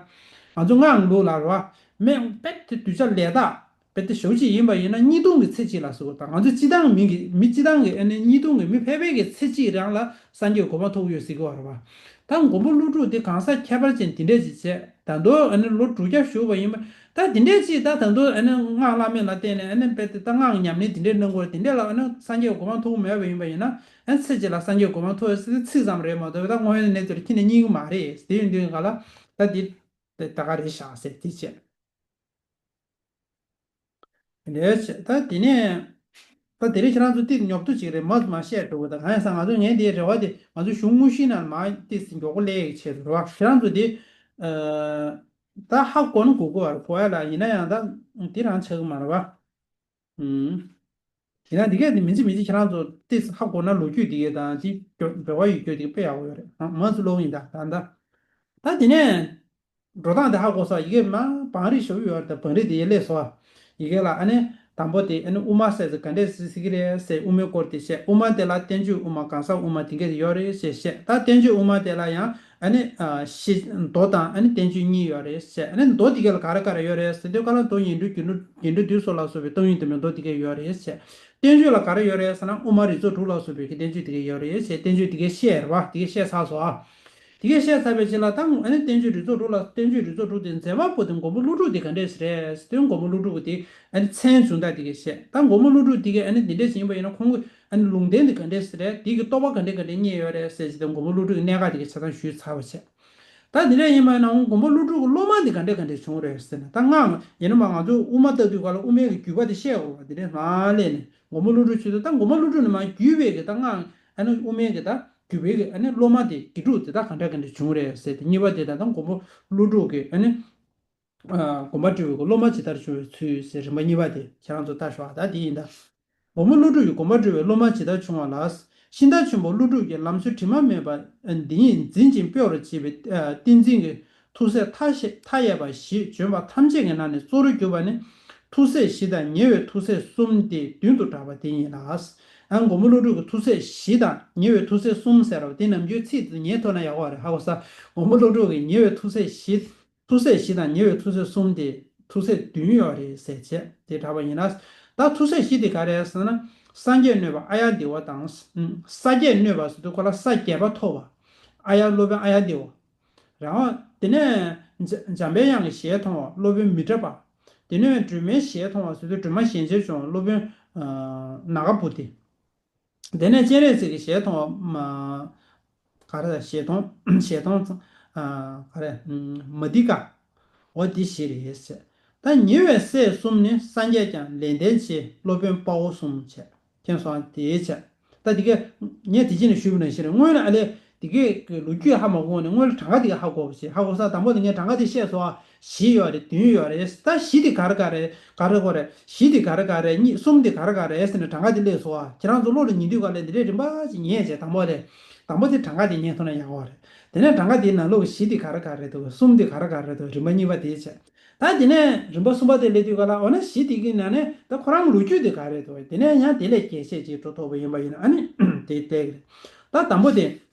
ང་ཚོ་སྔགས་ལུགས་ལ་རེད་པ། མེད་དཔེ་དེ་གདུལ་བྱ་ལས་དག་དཔེ་དེ་ཞེ་པོ་ཅིག་ཡིན་པ་ཡིན་ན་གཉིས་སྟོང་གི་ཚེ་གཅིག་ལ་ཟེར་བ་ད། ང་ཚོ་སྤྱིར་བཏང་མི་གི་མི་སྤྱིར་བཏང་གི་ཨ་ནི་གཉིས་སྟོང་གི་མི་ཕལ་པའི་གི་ཚེ་གཅིག་རང་ལ་སངས་རྒྱས་གོ་འཕང་ཐོབ་ཀྱི་ཡོད་ཟེར་གི་བ་རེད་པ། ད་མགོན་པོ་ཀླུ་སྒྲུབ་འདི་གང་ཟག་ཁྱད་པར་ཅན་འདི་འདྲས་ཅིག་བྱས། ད་དུང་ཨ་ནི་ལོ་དྲུག་བརྒྱ་བཞུགས་པ་ཡིན་པ། ད་འདི་འདྲས་ཅིག་ད་ད་དུང་ཨ་ནི་སྔགས་བླ་མེད་ལ་བརྟེན་ནས་ཨ་ནི་དཔེ་དེ་ད་སྔགས་ཉམས་ལེན་འདི་འདྲས་གནང་དགོས། འདི་འདྲས་ལ་ཨ་ནི་སངས་རྒྱས་གོ་འཕང་ཐོབ་མེད་པ་ཡིན་པ་ཡིན་ན། ཨ་ནི་ཚེ་གཅིག་ལ་སངས་རྒྱས་གོ་འཕང་ཐོབ་ཟེར་ཚིག་ཙམ་རེད་མ་གཏོགས། ད་དངོས་ཡོད་གནས་ཚུལ་ཁྱོན་ནས་རྙེད་ཀྱི་མ་རེད། དེ་ཡིན་དུས་ག་ལ་ད་འདི་དེ་ད་ག་རེད་བཞག་ཟེར་དེ་བྱས། ལས་བྱེད་ད་དེ་ནས་ད་དེ་རིང་ཁྱེད་རང་ཚོ་ཏིག་ཉོབ་ཏོ་ཅིག་རེད། མ་མ་བཤད་འགྲོ་གི། ད་གང་ཡིན་ཟེར་ང་ཚོ་ངས་འདིའི་རེ་བ་དེ་ང་ཚོ་གཞུང་དངོས་གཞི་ནང་མ་ཏིག་མགྱོགས་པོ་སླེབས་ཡག་ཆེད་དུ་རེད་བ། ཁྱེད་རང་ཚོ་དེ་ཨ་ད་ཧ་གོ་ན་གོ་གི་བར་གོ་ཡ་ལ་ཡིན་ན་ཡང་ད་དེ་རང་ཆགས་ཀྱི་མ་རེད་བ། ཨུམ། ཡིན་ན་འདི་གས་འདི་མི་ཚེ་མི་ཚེ་ཁྱེད་རང་ཚོ་ཏིག་ཧ་གོ་ན་ལོ་རྒྱུས་འདི་གས་དང་ཅིག་འབྲེལ་བ་ཡོད་རྒྱུ་འདི་གས་དཔེ་ཡག་པོ་ཡོད་རེད། ཨ་མ་ཚོ་ལོག་ཡིན་ད་ད་ད། ད་དེ་ནས་འགྲོ་སྟངས་དེ་ཧ་གོ་སོང་། ཡི་གེ་མ་བང་རིམ་ཞེ་པོ་ཡོད་རེད། ད་བང་རིམ་དེ་ཡར་སླེབས་སོང་། ཡི་གེ་ལ་ཨ་ནི་དང་པོ་དེ་ཨ་ནི་དབུ་མ་ཟེར་ཚེ་ག་འདྲས་ཟེར་གྱི་རེད་ཟེར་དབུ་མའི་སྐོར་དེ་བཤད། དབུ་མ་དེ་ལ་བསྟན་བཅོས་དབུ་མ་གང་ཟག་དབུ་མ་དེ་གས་ཡོད་རེད་ཟེར་བཤད། ད་བསྟན་བཅོས་དབུ་མ་དེ་ལ་ཡང་ཨ་ནི་ཨ་ཤེས་མདོ་དང་ཨ་ནི་བསྟན་བཅོས་གཉིས་ཡོད་རེད་ཟེར། ཨ་ནི་མདོ་དེ་གས་ལ་ག་རེ་ག་རེ་ཡོད་རེད་ཟེར་དུས་ག་ལ་མདོ་ཡིག་འབྲུ་རྒྱན་འབྲུ་རྒྱན་འབྲུ་བསྡུས་གསུམ་ལ་སོགས་པའི་སྟོང་ཉིད་དུ་མའི་མདོ་དེ་གས་ཡོད་རེད་ཟེར། བསྟན་བཅོས་ལ་ག་རེ་ཡོད་རེད་ཟེར་ན་དབུ་མ་རིགས་ཚོགས་དྲུག་ལ་སོགས་པའི་གི་བསྟན་བཅོས་དེ་གས་ཡོད་རེད་ཟེར། བསྟན་བཅོས་དེ་གས་བཤད་རེད་བ། དེ་གས་བཤད་ཚར་སོང་ཨ། དེ་གས་བཤད་ཚར་བའི་རྗེས་ལ་ད་ཨ་ནི་བསྟན་བཅོས་རིགས་ཚོགས་དྲུག་ལ་བསྟན་བཅོས་རིགས་ཚོགས་དྲུག་དེ་མཛད་པ་པོ་དེ་མགོན་པོ་ཀླུ་སྒྲུབ་དེ་ག་འདྲས་རེད་ཟེར་དུས་མགོན་པོ་ཀླུ་སྒྲུབ་ཀྱི་དེ་ཨ་ནི་མཚན་བྱུང་སྟངས་དེ་གས་བཤད། ད་མགོན་པོ་ཀླུ་སྒྲུབ་དེ་གས་ཨ་ནི་དེ་འདྲས་ཡིན་པ་ཡིན་ན་ཁོང་གི་ཨ་ནི་ལུང་བསྟན་དེ་ག་འདྲས་རེད། དེ་གི་རྟོགས་པ་ག་འདྲས་ག་འདྲས་རྙེད་ཡོད་རེད་ཟེར་ཅིག་དང་མགོན་པོ་ཀླུ་སྒྲུབ་ཀྱི་གནད་འགག་དེ་གས་ཆ་ཚང་ཞུས་ཚར་བ་བྱས། ད་དེ་འདྲ་ཡིན་པ་ན་མགོན་པོ་ཀླུ་སྒྲུབ་ཀྱི་སློབ་མ་འདི་ག་འདྲ་ག་འདྲ་བྱུང་རེད་ཟེར་ན། ད་སྔགས་ཡིན་ན་མ་ང་ཚོ་དབུ་མ་ལྟ་དུས་ག་ལ་དབུ་མའི་གི་བརྒྱུད་པ་དེ་བཤད་དགོས་པ། དེ་འདྲ་མ་ལས་ནས་མགོན་པོ་ཀླུ་སྒྲུབ་ཆོས་དུ། ད་མགོན་པོ་ཀླུ་སྒྲུབ་ནས་མ་བརྒྱུད་པའི་གི་ད་སྔགས་ཨ་ནི་དབུ་མའི་གི་ད་བརྒྱུད་པའི་གི་ཨ་ནི་སློབ་མ་དེ་དགེ་ཕྲུག་དེ་ད་ག་འདྲ་ག་འདྲ་བྱུང་རེད་ཟེར། དེ་གཉིས་པ་དེ་ད་ད་མགོན་པོ་ཀླུ་སྒྲུབ་ཀྱི་ཨ་ནི་ཨ་དགོངས་པ་འགྲེལ་བའི་གི་སློབ་མ་ཇི་ལྟར་བྱུང་བའི་ཚུལ་ཟེར་རིམ་པ་གཉིས་པ་དེ་ཁྱེད་རང་ཚོ་ལྟ་ཞོག་ད་དེ་ཡིན་ད། མགོན་པོ་ཀླུ་སྒྲུབ་ཀྱི་དགོངས་པ་འགྲེལ་བའི་སློབ་མ་ཇི་ལྟར་བྱུང་བ་ལ། ཤིང་རྟ་ཆེན་པོ་ཀླུ་སྒྲུབ་ཀྱིས་ལམ་སྲོལ་དྲི་མ་མེད་པ་འདི་ཉིད་འཛིན་ཅིང་སྤེལ་བར་བྱེད་པའི་ཨ་ཏིང་འཛིན་གྱི་ཐུགས་སྲས་མཐའ་ཤེས་མཐའ་ཡས་པ་བཞི་བྱོན་པ་ཐམས་ཅད་ཀྱི་ནང་ནས་གཙོ་བོར་གྱུར་པ་ནི་ཐུགས་སྲས་བཞི་དང་ཉེ་བའི་ཐུགས་སྲས་གསུམ་སྟེ་བདུན་དུ་གྲགས་པ་དེ་ཡིན་ལ། ཨ་མགོན་པོ་ཀླུ་སྒྲུབ་ཀྱི་ཐུགས་སྲས་བཞི་དང་ཉེ་བའི་ཐུགས་སྲས་གསུམ་ཟེར་བ་དེ་ནམ་རྒྱུན་ཚིག་དེ་ཉན་ཐུབ་ན་ཡག་པོ་རེད། ཧ་གོ་ས། མགོན་པོ་ཀླུ་སྒྲུབ་ཀྱི་ཉེ་བའི་ཐུགས་སྲས་བཞི། ཐུགས་སྲས་བཞི་དང་ཉེ་བའི་ཐུགས་སྲས་གསུམ་སྟེ། ཐུགས་སྲས་བདུན་ཡོད་རེད་ཟེར་བྱས་དེ་གྲགས་པ་ཡིན་ལ། ད་ཐུགས་སྲས་བཞི་དེ་ག་རེ་ཟེར་ན། སངས་རྒྱས་གནོད་པ་ཨཱརྱ་དེ་བ་དང་། ཨུམ། ས་སྐྱ་གནོད་པ་ཟེར་དུས་ཁོ་ལ་ས་བརྒྱད་པ་ཐོབ་པ། ཨཱརྱ་སློབ་དཔོན་ཨཱརྱ་དེ་བ། རང་དེ་ནས་འཇམ་འཇམ་པའི་དབྱངས་ཀྱི་ཞལ་མཐོང་བ་སློབ་དཔོན་མི་ཏྲ་པ། དེ་ནས་སྒྲོལ་མའི་ཞལ་མཐོང་བ་ཟེར་དུས་སྒྲོལ་མ་ཞལ་མཇལ་བྱུང་བ་སློབ་དཔོན་ཨ་ནཱ་ག་པུ་ཏི། དེ་ནས་སྤྱན་རས་གཟིགས་ཀྱི་ཞལ་མཐོང་བ་མ་ག་རེ་ཞལ་མཐོང་ཞལ་མཐོང་ཨ་ག་རེ་མ་ཏི་ཀ། འོ་འདི་བཞི་རེད་ཟེར། ད་ཉེ་བའི་སྲས་གསུམ་ནི་སངས་རྒྱས་ཀྱང་ལེགས་ལྡན་འབྱེད་སློབ་དཔོན་དཔའ་བོ་གསུམ་བྱས། མཁྱེན་སོང་དེ་བྱས། ད་འདི་གས་ངས་དེ་ཅི་ནས་ཞུས་པ་ནང་བཞིན་རེད། སྔོན་ལ་ཨ་ལས་འདི་གས་ཀྱི་ལོ་རྒྱུས་ཧ་མ་གོ་ནས་སྔོན་ལ་གྲངས་ཀ་འདི་གས་ཧ་གོ་བ་ཞིག་ཧ་གོ་ས། དང་པོ་དེ་ངས་གྲངས་ཀ་འདི་བཤད་སོང་ཨ། བཞི་ཡོད་རེད། བདུན་ཡོད་རེད། ད་བཞི་དེ་ག་རེ་ག་རེ་ག་རེ་གོ་རེད། བཞི་དེ་ག་རེ་ག་རེ་གཉིས་གསུམ་དེ་ག་རེ་ག་རེ་ཟེར་ནས་གྲངས་ཀ་དེ་སླེབས་སོང་བ། ཁྱེད་རང་ཚོ་བློ་ལ་ཉན་དུས་ག་ལས་འདི་འདྲའི་རིམ་པ་ཅིག་ཉན་བྱས། དང་པོ་དེ་དང་པོ་དེ་གྲངས་ཀ་དེ་ཉན་ཐུབ་ན་ཡག་པོ་རེད། དེ་ནས་གྲངས་ཀ་དེའི་ནང་ལོགས་བཞི་དེ་ག་རེ་ག་རེ་འདུག་གསུམ་དེ་ག་རེ་ག་རེ་འདུག་རིམ་པ་གཉིས་པ་དེ་བྱས། ད་དེ་ནས་རིམ་པ་གསུམ་པ་དེ་སླེབས་དུས་ག་ལ་འོ་ན་བཞི་དེ་གི་ནང་ནས་ད་ཁོ་རང་ལོ་རྒྱུས་དེ་ག་རེ་འདུག་དེ་ནས་ཡང་དེ་ལས་རྒྱས་བཤད་ཅིག་འགྲོ་ཐུབ་པ་ཡིན་པ་ཡིན་ན་ཨ་ནི་དེ་བལྟས་གི་རེད། ད་དང་པོ་དེ་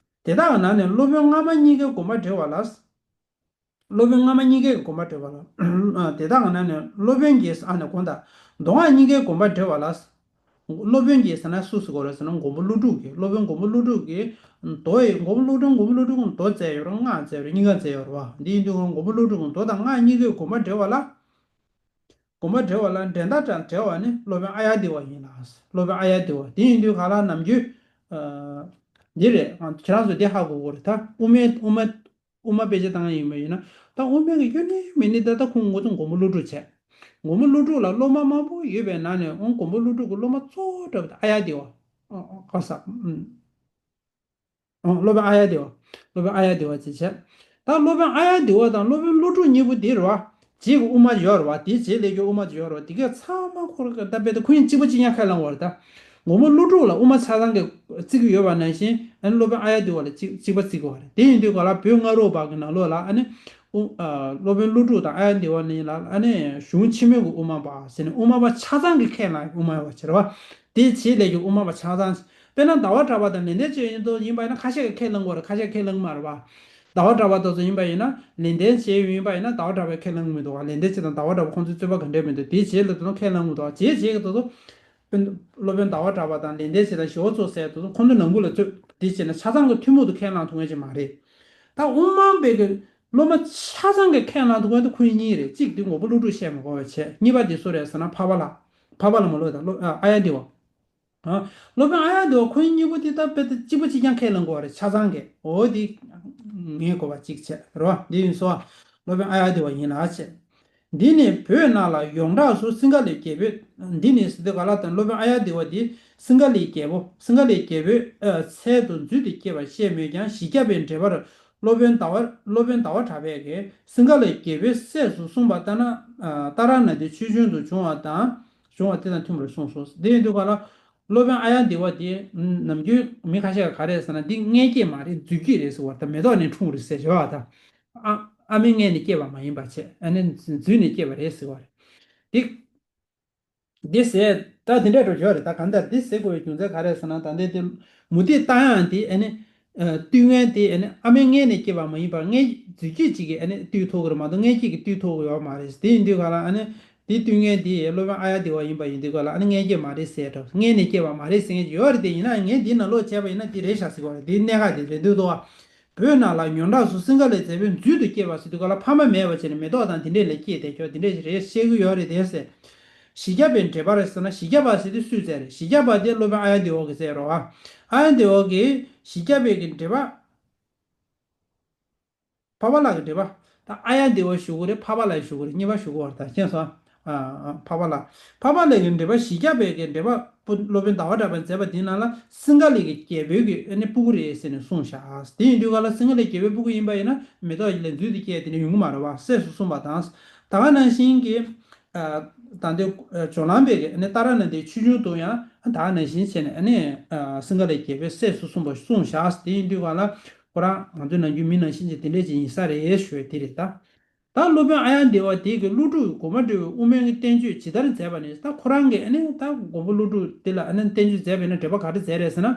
དེ་དག་གི་ནང་ནས་སློབ་དཔོན་སྔ་མ་གཉིས་ཀའི་དགོངས་པ་འགྲེལ་བ་ལ། སློབ་དཔོན་སྔ་མ་གཉིས་ཀའི་དགོངས་པ་འགྲེལ་བ་ལ། དེ་དག་གི་ནང་ནས་སློབ་དཔོན་གྱིས་ཨ་ནི་དགོངས་དག་མདོ་སྔགས་གཉིས་ཀའི་དགོངས་པ་འགྲེལ་བ་ལ། སློབ་དཔོན་གྱིས་ཟེར་ན་སུ་ཟེར་དགོས་རེད་ཟེར་ན་མགོན་པོ་ཀླུ་སྒྲུབ་ཀྱིས། སློབ་དཔོན་མགོན་པོ་ཀླུ་སྒྲུབ་ཀྱིས་མདོ་ཡི་མགོན་པོ་ཀླུ་སྒྲུབ་མགོན་པོ་ཀླུ་སྒྲུབ་ཀྱིས་མདོ་མཛད་ཡོད་རེད། སྔགས་མཛད་ཡོད་རེད་བ། འདི་ཡིན་དུས་མགོན་པོ་ཀླུ་སྒྲུབ་ཀྱིས་མདོ་དང་སྔགས་གཉིས་ཀའི་དགོངས་པ་འགྲེལ་བ་ལ། དགོངས་པ་འགྲེལ་བ་ལ་འགྲན་ཟླ་དང་བྲལ་བ་ནི་སློབ་དཔོན་ཨཱརྱ་དེ་བ་ཡིན་ལ། སློབ་དཔོན་ཨཱརྱ་དེ་བ་དེ་ཡིན་དུས་ག་ལ་ནམ་རྒྱུན་ཨ་འདི་རེད། ཁྱེད་རང་ཚོ་འདི་ཧ་གོ་དགོས་རེད། ད་དབུ་མའི་དབུ་མ་དབུ་མ་དཔེ་ཆ་བཏང་ཡིན་པ་ཡིན་ན། ད་དབུ་མའི་གི་ཡོད་ནི་མེད་ནི་ད་ད་ཁོང་ངོ་ཚོ་མགོན་པོ་ཀླུ་སྒྲུབ་བྱས། མགོན་པོ་ཀླུ་སྒྲུབ་ལ་སློབ་མ་མང་པོ་ཡོད་པའི་ནང་ནས་འོང་མགོན་པོ་ཀླུ་སྒྲུབ་ཀྱི་སློབ་མ་གཙོ་བོ་འདྲ་བ་དེ་ཨཱརྱ་དེ་བ། ཨ་ཨ་ག་ས་ཨུམ། ཨོ་སློབ་དཔོན་ཨཱརྱ་དེ་བ། སློབ་དཔོན་ཨཱརྱ་དེ་བ་ཅེས་བྱ། ད་སློབ་དཔོན་ཨཱརྱ་དེ་བ་དང་སློབ་དཔོན་ཀླུ་སྒྲུབ་གཉིས་པོ་འདི་རེད་བ། རྗེས་ཀྱི་དབུ་མ་ཡོད་རེད་བ། དེའི་རྗེས་ལ་ཡོད་རྒྱུ་དབུ་མ་ཅིག་ཡོད་རེད་བ། དེ་གས་ཚང་མ་ཁོ་རང་གི་ད་དཔེ་ད་ཁོ་གཉིས་གཅིག་པ་གཅིག་རྐྱང་ཁས་བླངས་པ་རེད་ད། མགོན་པོ་ཀླུ་སྒྲུབ་ལ་དབུ་མ་ཆ་ཚང་གི་བརྩི་གི་ཡོད་པ་ནང་བཞིན་ཨ་ནི་སློབ་དཔོན་ཨཱརྱ་དེ་བ་ལ་གཅིག་གཅིག་པ་བརྩི་གི་ཡོད་རེད། དེ་ཡིན་དུས་ག་ལ་བོད་སྔ་རབས་པ་གི་ནང་ལོགས་ལ་ཨ་ནི་དབུ་ཨ་སློབ་དཔོན་ཀླུ་སྒྲུབ་དང་ཨཱརྱ་དེ་བ་གཉིས་ལ་ཨ་ནི་གཞུང་ཕྱི་མོ་གི་དབུ་མ་པ་ཟེར་ནས་དབུ་མ་པ་ཆ་ཚང་གི་ཁས་བླངས་དབུ་མ་པ་བྱེད་རེད་བ། དེའི་རྗེས་ལ་ཡོད་རྒྱུ་དབུ་མ་པ་ཆ་ཚང་། དཔེར་ན་ཟླ་བ་གྲགས་པ་དང་ལེགས་ལྡན་འབྱེད་ཡིན་དུས་ཡིན་པ་ཡིན་ན་ཁ་ཤས་ཀྱིས་ཁས་བླངས་དགོས་རེད། ཁ་ཤས་ཁས་བླངས་མ་རེད་བ། ཟླ་བ་གྲགས་པ་དེ་ཚོ་ཡིན་པ་ཡིན་ན་ལེགས་ལྡན་འབྱེད་ཡིན་པ་ཡིན་ན་ཟླ་བ་གྲགས་པས་ཁས་བླངས་མི་འདུག་བ། ལེགས་ལྡན་འབྱེད་དང་ཟླ་བ་གྲགས་པ་ཁོང་ཚོའི་རྩོད་པ་ག་འདྲས་མི་འདུག་དེའི་རྗེས་ལ་དེ་ཚོ་ཁས་བླངས་མི་འདུག་བ། རྗེས་རྗེས་ཀྱི་དེ་ཚོ་སློབ་དཔོན་ཟླ་བ་གྲགས་པ་དང་ལེགས་ལྡན་འབྱེད་དང་ཞི་བ་འཚོ་ཟེར་དེ་ཚོ་ཁོང་ཚོ་ནང་ཁུལ་ལ་རྩོད་དེ་བྱས་ན་ཆ་ཚང་གི་ཐུན་མོང་དུ་ཁས་བླངས་ཐུབ་མཁན་ཅིག་མ་རེད། ད་དབུ་མ་པའི་གི་སློབ་མ་ཆ་ཚང་གི་ཁས་བླངས་འདུག་ག་དེ་ཁོང་གཉིས་རེད། གཅིག་དེ་མགོན་པོ་ཀླུ་སྒྲུབ་བཤད་མི་དགོས་པ་བྱས། གཉིས་པ་དེ་སུ་རེད་ཟེར་ན་འཕགས་པ་ལྷ། འཕགས་པ་ལྷ་མ་ལོ་ད་སློབ་ཨ་ཨཱརྱ་དེ་བ། ཨ། སློབ་དཔོན་ཨཱརྱ་དེ་བ་ཁོང་གཉིས་པོ་དེ་ད་དཔེ་ད་གཅིག་པ་གཅིག་རྐྱང་ཁས་ལེན་དགོས་པ་རེད། ཆ་ཚང་གི། འོ་དེ་ངེས་དགོས་པ་གཅིག་བྱས་རོ། འདི་ཡིན་སོ། སློབ་དཔོན་ཨཱརྱ་དེ་བ་ཡིན་ལ་བྱས། འདི་ནི་བོད་ནང་ལ་ཡོངས་གྲགས་སུ་སིང་ག་ལའི་རྒྱལ་པོའི། འདི་ནི་ཟེར་དུས་ག་ལ་དང་སློབ་དཔོན་ཨཱརྱ་དེ་བ་འདི་སིང་ག་ལའི་རྒྱལ་པོ་སིང་ག་ལའི་རྒྱལ་པོའི་ཨ་ཚལ་དུ་རྫུས་ཏེ་སྐྱེས་པར་བཤད་མོད་ཀྱང་། བཞི་བརྒྱ་པའི་འགྲེལ་པར་སློབ་དཔོན་ཟླ་བ་སློབ་དཔོན་ཟླ་བ་གྲགས་པས་ཀྱིས་སིང་ག་ལའི་རྒྱལ་པོའི་སྲས་སུ་གསུངས་པ་ལྟར་ན། ཨ་ཏཱ་ར་ནཱ་ཐའི་ཆོས་འབྱུང་དུ་བྱུང་བ་དང་། བྱུང་བ་དེ་དང་མཐུན་པར་གསུངས་སོ། དེ་ཡིན་དུས་ག་ལ་སློབ་དཔོན་ཨཱརྱ་དེ་བ་དེ་ནམ་རྒྱུན་མི་ཁ་ཤས་ཀྱིས་ག་རེ་ཟེར་ན་འདི་མངལ་སྐྱེས་མ་རེད། རྫུས་སྐྱེས་རེད་ཟེར་བ་དང་། མེ་ཏོག་ནས་འཁྲུངས་རེད་ཟེར་བ་དང་། ཨ་ཨ་མའི་མངལ་ནས་སྐྱེས་པ་མ་ཡིན་པ་བྱས། ཨ་ནི་རྫུས་ནས་སྐྱེས་པ་རེད་ཟེར་བ་རེད། འདི་འདི་ཟེར་ད་འདི་འདྲ་འགྲོ་ཡོད་རེད། ད་གང་ལྟར་འདི་ཟེར་དགོས་པའི་རྒྱུ་མཚན་ག་རེ་ཟེར་ན། ད་འདི་འདི་མུ་སྟེགས་རྟ་དབྱངས་དེ་ཨ་ནི་ཨ་རྟུལ་ངན་དེ་ཨ་ནི་ཨ་མའི་མངལ་ནས་སྐྱེས་པ་མ་ཡིན་པར་མངལ་རྫུས་སྐྱེས་གཅིག་གིས་ཨ་ནི་བཏུལ་ཐུབ་ཀྱི་རེད་མ་གཏོགས་མངལ་སྐྱེས་ཀྱིས་བཏུལ་ཐུབ་ཀྱི་ཡོད་མ་རེད། དེ་ཡིན་དུས་ག་ལ་ཨ་ནི་དེ་རྟུལ་ངན་དེ་སློབ་དཔོན་ཨཱརྱ་དེ་བ་ཡིན་པ་ཡིན་དུས་ག་ལ་ཨ་ནི་མངལ་སྐྱེས་མ་རེད་ཟེར་འགྲོ། མངལ་ནས་སྐྱེས་པ་མ་རེད་ཟེར་མཁན་ཅིག་ཡོད་རེད། དེ་ཡིན་ན་ངས་འདི་ནང་ལོགས་བྱས་པ་ཡིན་ན་འདི་རེད་ཤག་ཟེར་གྱི་ཡོད་རེད། འདི་གནད་འགག་དེ་རེད་འདུག་དོ། བོད་ནང་ལ་ཡོངས་གྲགས་སུ་སིང་ག་ལའི་རྒྱལ་པོའི་རྫུས་ཏེ་སྐྱེས་པ་ཟེར་དུས་ག་ལ་ཕ་མ་མེད་པ་བྱས་ནས་མེ་ཏོག་དང་དེ་འདྲས་ལས་སྐྱེས་བསྡད་ཁྱོད་དེ་འདྲས་རེད་བཤད་ཀྱི་ཡོད་རེད་དེ་ཟེར། བཞི་བརྒྱ་པའི་འགྲེལ་པར་ཟེར་ན་བཞི་བརྒྱ་པ་ཟེར་དུས་སུས་མཛད་རེད། བཞི་བརྒྱ་པ་དེ་སློབ་དཔོན་ཨཱརྱ་དེ་བ་གིས་མཛད་རོ། ཨཱརྱ་དེ་བ་གིས་བཞི་བརྒྱ་པའི་གི་འགྲེལ་པ། འཕགས་པ་ལྷ་གི་འགྲེལ་པ། ད་ཨཱརྱ་དེ་བ་ཞུ་གི་རེད། འཕགས་པ་ལྷ་ཞུ་གི་རེད། གཉིས་པ་ཞུ་གི་ཡོད་རེད། ད་མཁྱེན་སོང་། ཨ་ཨ་འཕགས་པ་ལྷ། འཕགས་པ་ལྷ་གི་འགྲེལ་པ། བཞི་བརྒྱ་པའི་གི་འགྲེལ་པ་པོ་སློབ་དཔོན་ཟླ་བ་གྲགས་པས་མཛད་པ་འདི་ནང་ལ་སིང་ག་ལའི་གི་རྒྱལ་པོའི་གི་ཨ་ནི་སྤུ་གུ་རེད་ཟེར་ནས་གསུངས་ཤག། དེ་ཡིན་དུས་ག་ལ་སིང་ག་ལའི་རྒྱལ་པོའི་སྤུ་གུ་ཡིན་པ་ཡིན་ན་མེ་ཏོག་ལས་རྫུས་ཏེ་སྐྱེས་དེ་འདྲ་ཡོང་གི་མ་རེད་བ། སྲས་སུ་གསུངས་པ་དང་། ད་ག་ནང་བཞིན་གྱི་ཨ་ད་འདི་ཨ་ཇོ་ནང་པའི་གི་ཨ་ནི་ཏཱ་ར་ནཱ་ཐའི་ཆོས་འབྱུང་དུ་ཡང་ད་ག་ནང་བཞིན་བྱས་ནས་ཨ་ནི་ཨ་སིང་ག་ལའི་རྒྱལ་པོའི་སྲས་སུ་གསུངས་པ་གསུངས་ཤག། དེ་ཡིན་དུས་ག་ལ་ཁོ་རང་ང་ཚོའི་ནམ་རྒྱུན་མི་ནང་བཞིན་གྱི་དེ་འདྲས་ཅིག་ཡིན་ས་རེད་ཞུ་ཡ་དེ་རེད་ད། ད་སློབ་དཔོན་ཨཱརྱ་དེ་བ་དེ་གིས་ཀླུ་སྒྲུབ་དགོངས་པ་འགྲེལ་བའི་དབུ་མའི་གི་བསྟན་བཅོས་ཇི་ལྟར་མཛད་པ་ནི། ད་ཁོ་རང་གིས་ཨ་ནི་ད་མགོན་པོ་ཀླུ་སྒྲུབ་དེ་ལ་ཨ་ནི་བསྟན་བཅོས་མཛད་པ་ཡིན་ན་འགྲེལ་པ་ག་རེ་མཛད་རེད་ཟེར་ན།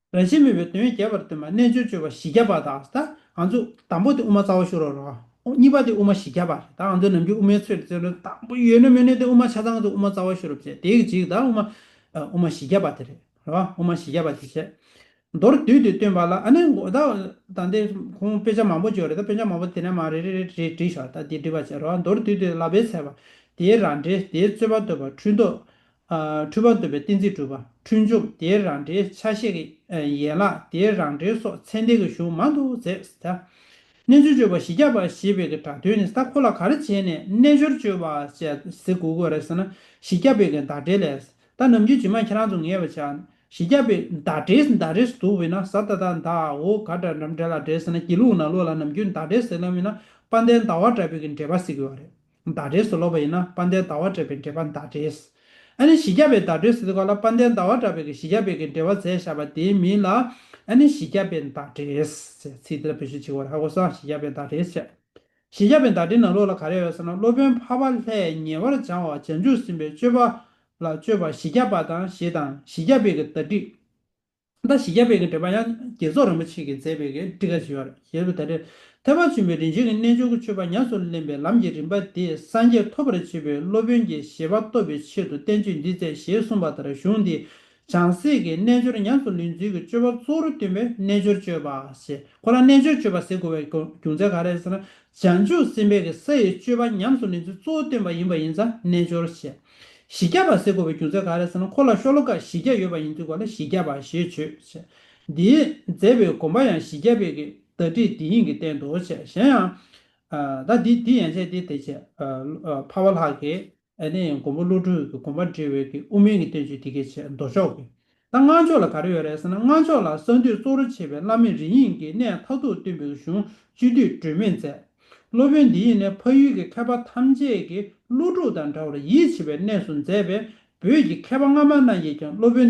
རང་བཞིན་མེད་པའི་དོན་རྒྱས་པར་སྟོན་པ་རྣལ་འབྱོར་སྤྱོད་པ་བཞི་བརྒྱ་པ་དང་། ད་ང་ཚོ་དང་པོ་དེ་དབུ་མ་རྩ་བ་ཤེས་རབ་རེད་བ། གཉིས་པ་དེ་དབུ་མ་བཞི་བརྒྱ་པ་རེད། ད་ང་ཚོ་ནམ་རྒྱུན་དབུ་མའི་ཚུལ་དེ་ཚོ་དང་པོ་ཡོད་ན་མེད་ན་དེ་དབུ་མ་ཆ་ཚང་དེ་དབུ་མ་རྩ་བ་ཤེས་རབ་བྱས། དེ་གི་གཅིག་ད་དབུ་མ་ཨ་དབུ་མ་བཞི་བརྒྱ་པ་དེ་རེད། རེད་བ། དབུ་མ་བཞི་བརྒྱ་པ་དེ་བྱས། མདོར་བསྡུས་ཏེ་སྟོན་པ་ལ་ཨ་ནི་ད་ད་འདི་ཁོང་དཔེ་ཆ་མང་པོ་ཅིག་ཡོད་རེད། ད་དཔེ་ཆ་མང་པོ་དེ་ནས་མར་རེ་རེ་རེ་རེ་བྲིས་ཤག། ད་འདི་འབྲི་བ་བྱས་རོགས། མདོར་བསྡུས་ཏེ་ལག་པས་འཚལ་བ། དེའི་རང་འགྲེལ། དེའི་རྩོད་པ་བཏོན་པ། འཁྲུལ་རྟོག་ཨ་འཁྲུལ་པ་འདོད་པའི་གཏན་ཚིགས་སྒྲུབ་པ། འཁྲུལ་འཇོམས། དེའི་རང་འགྲེལ། ཆ་ཤས་ཀྱི་ཨ་ཡན་ལག། དེའི་རང་འགྲེལ་སོགས་ཚད་ལྡན་གྱི་གཞུང་མང་དུ་མཛད། ད་རྣལ་འབྱོར་སྤྱོད་པ་བཞི་བརྒྱ་པ་ཞེས་པའི་གི་སྒྲ་དོན་ནི། ད་ཁོ་ལ་ག་རེ་བྱས་ནས་རྣལ་འབྱོར་སྤྱོད་པ་ཞེས་ཟེར་དགོས་ཀྱི་རེད་ཟེར་ན། བཞི་བརྒྱ་པའི་གི་བརྡ་འགྲེལ་ལས། ད་ནམ་རྒྱུན་རྗེས་མ་ཁྱེད་རང་ཚོ་ངེས་པ་བྱ། བཞི་བརྒྱ་པའི་བརྡ་འགྲེལ། བརྡ་འགྲེལ་ཟེར་འདུག་བས་ན་ཟ་ད་ད་ད་འོ་ག་འདྲ་འདྲ་འདྲ་ལ་འགྲེལ་ཟེར་ན། དགེ་ལུགས་ནང་ལོགས་ལ་ནམ་རྒྱུན་བརྡ་འགྲེལ་ཟེར་ལབ་ཡིན་ན་དཔལ་ལྡན་ཟླ་བ་གྲགས་པའི་གི་འགྲེལ་པ་ཟེར་གྱི་ཡོད་རེད། བརྡ་འགྲེལ་ཟེར་ལབ་པ་ཡིན་ན་དཔལ་ལྡན་ཟླ་བ་གྲགས་པའི་འགྲེལ་པ་བརྡ་འགྲེལ། ཨ་ནི་བཞི་བརྒྱ་པའི་བརྡ་འགྲེལ་ཟེར་དུས་ག་ལ་དཔལ་ལྡན་ཟླ་བ་གྲགས་པའི་གི་བཞི་བརྒྱ་པའི་གི་འགྲེལ་པ་མཛད་བཞག་པ་དེའི་མིང་ལ་ཨ་ནི་བཞི་བརྒྱ་པའི་བརྡ་འགྲེལ་ཟེར་ཚིག་དེ་ལ་བེད་སྤྱོད་བྱེད་ཀྱི་ཡོད་རེད། ཧ་གོ་སོང་། བཞི་བརྒྱ་པའི་བརྡ་འགྲེལ་ཟེར། བཞི་བརྒྱ་པའི་བརྡ་འགྲེལ་ནང་ལོགས་ལ་ག་རེ་ཡོད་ཟེར་ན། སློབ་དཔོན་འཕགས་པ་ལྷས་ཉེ་བར་སྦྱངས་པ་བྱང་ཆུབ་སེམས་དཔའི་སྤྱོད་པ་ལ་སྤྱོད་པ་བཞི་བརྒྱ་པ་དང་ཞེས་དང་། བཞི་བརྒྱ་པའི་གི་བརྡ་འགྲེལ། ད་བཞི་བརྒྱ་པའི་གི་འགྲེལ་པ་ཡང་རྒྱལ་ཚབ་རིན་པོ་ཆེ་གིས་མཛད་པའི་གི་ཊཱི་ཀ་ཅིག་ཡོད་རེད། ཞེས་པའི་བརྡ་འགྲེལ། ཐེག་པ་ཆེན་པོའི་རིན་ཆེན་གྱི་རྣལ་འབྱོར་གྱི་སྤྱོད་པ་ཉམས་སུ་ལེན་པའི་ལམ་གྱི་རིམ་པ་དེ་སངས་རྒྱས་ཐོབ་པར་བྱེད་པའི་སློབ་དཔོན་གྱི་བཞེད་པ་རྟོགས་པའི་ཆེད་དུ་བསྟན་བཅོས་འདི་མཛད་ཞེས་གསུངས་པ་ལྟར། གཞུང་འདིས་བྱང་སེམས་ཀྱི་རྣལ་འབྱོར་ཉམས་སུ་ལེན་ཚུལ་གྱི་སྤྱོད་པ་གཙོ་བོར་སྟོན་པའི་རྣལ་འབྱོར་སྤྱོད་པ་ཞེས། ཁོ་རང་རྣལ་འབྱོར་སྤྱོད་པ་ཟེར་དགོས་པའི་རྒྱུ་རྒྱུ་མཚན་ག་རེ་ཟེར་ན། བྱང་ཆུབ་སེམས་དཔའི་གི་ས་ཡི་སྤྱོད་པ་ཉམས་སུ་ལེན་ཚུལ་གཙོ་བོ་སྟོན་པ་ཡིན་པ་ཡིན་ཙང་རྣལ་འབྱོར་ཞེས། བཞི་བརྒྱ་པ་ཟེར་དགོས་པའི་རྒྱུ་མཚན་ག་རེ་ཟེར་ན། ཁོ་ལ་ཤོ་ལོ་ཀ་བཞི་བརྒྱ་ཡོད་པ་ཡིན་དུས་ག་ལ་བཞི་བརྒྱ་པ་ཞེས་བརྗོད་ཅེས། འདིའི་མཛད་པའི་དགོངས་པ་ཡང་བཞི་བརྒྱ་པའི་གི་བརྡ་འགྲེལ་འདི་ཉིད་ཀྱིས་བསྟན་ཏོ་ཞེས། གཞན་ཡང་། ཨ་ད་འདི་འདི་ཡན་ཆད་འདི་དེ་བྱས། ཨ་ཨ་འཕགས་པ་ལྷ་གིས་ཨ་ནི་མགོན་པོ་ཀླུ་སྒྲུབ་ཀྱི་དགོངས་པ་འགྲེལ་བའི་གི་དབུ་མའི་གི་བསྟན་བཅོས་འདི་གའི་ཆེད་མདོ་ཕྱོགས་ཀྱི། ད་སྔགས་ཕྱོགས་ལ་ག་རེ་ཡོད་རེད་ཟེར་ན། སྔགས་ཕྱོགས་ལ་གསང་འདུས་གཙོ་བོར་བྱས་པའི་བླ་མེད་རིམ་གཉིས་ཀྱི་གནད་མཐར་ཐུག་སྟོན་པའི་གཞུང་སྤྱི་འདུས་སྒྲོན་མེ་མཛད། སློབ་དཔོན་འདི་ཉིད་ནི་འཕགས་ཡུལ་གྱི་མཁས་པ་ཐམས་ཅད་ཀྱིས་ཀླུ་སྒྲུབ་དང་འདྲ་བར་ཡིད་ཆེས་པའི་གནས་སུ་མཛད་པས། བོད་ཀྱི་མཁས་པ་སྔ་མ་རྣམས་ཀྱིས་ཀྱང་སློབ་དཔོན་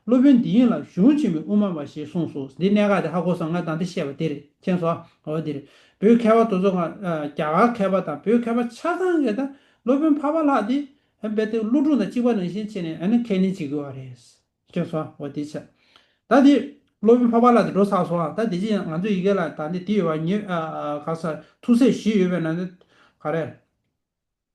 སློབ་དཔོན་འདི་ཉིད་ལ་གཞུང་ཆེན་མོའི་དབུ་མ་པ་ཞེས་གསུངས་སོ། འདི་གནད་འགག་དེ་ཧ་གོ་སོང་། ང་ད་ལྟ་བཤད་པ་དེ་རེད། མཁྱེན་སོང་། འོ་དེ་རེད། བོད་མཁས་པ་དེ་ཚོ་ག་ཨ་རྒྱ་གར་མཁས་པ་དང་བོད་མཁས་པ་ཆ་ཚང་གིས་ད་སློབ་དཔོན་འཕགས་པ་ལྷ་དེ་རྦད་དེ་ཀླུ་སྒྲུབ་དང་གཅིག་པ་ནང་བཞིན་བྱས་ནས་ཨ་ནི་ཁས་ལེན་བྱེད་ཀྱི་ཡོད་རེད། མཁྱེན་སོང་། འོ་དེ་བྱས། ད་དེ་སློབ་དཔོན་འཕགས་པ་ལྷ་དེ་འགྲོ་ཚར་སོང་། ད་དེ་རྗེས་ང་ཚོ་ཡི་གེ་ལ་ད་འདི་དེ་ཡོད་པ་ཉེ་ཨ་ཨ་ག་ས་ཐུགས་སྲས་བཞི་ཡོད་པའི་ནང་ནས་ག་རེ།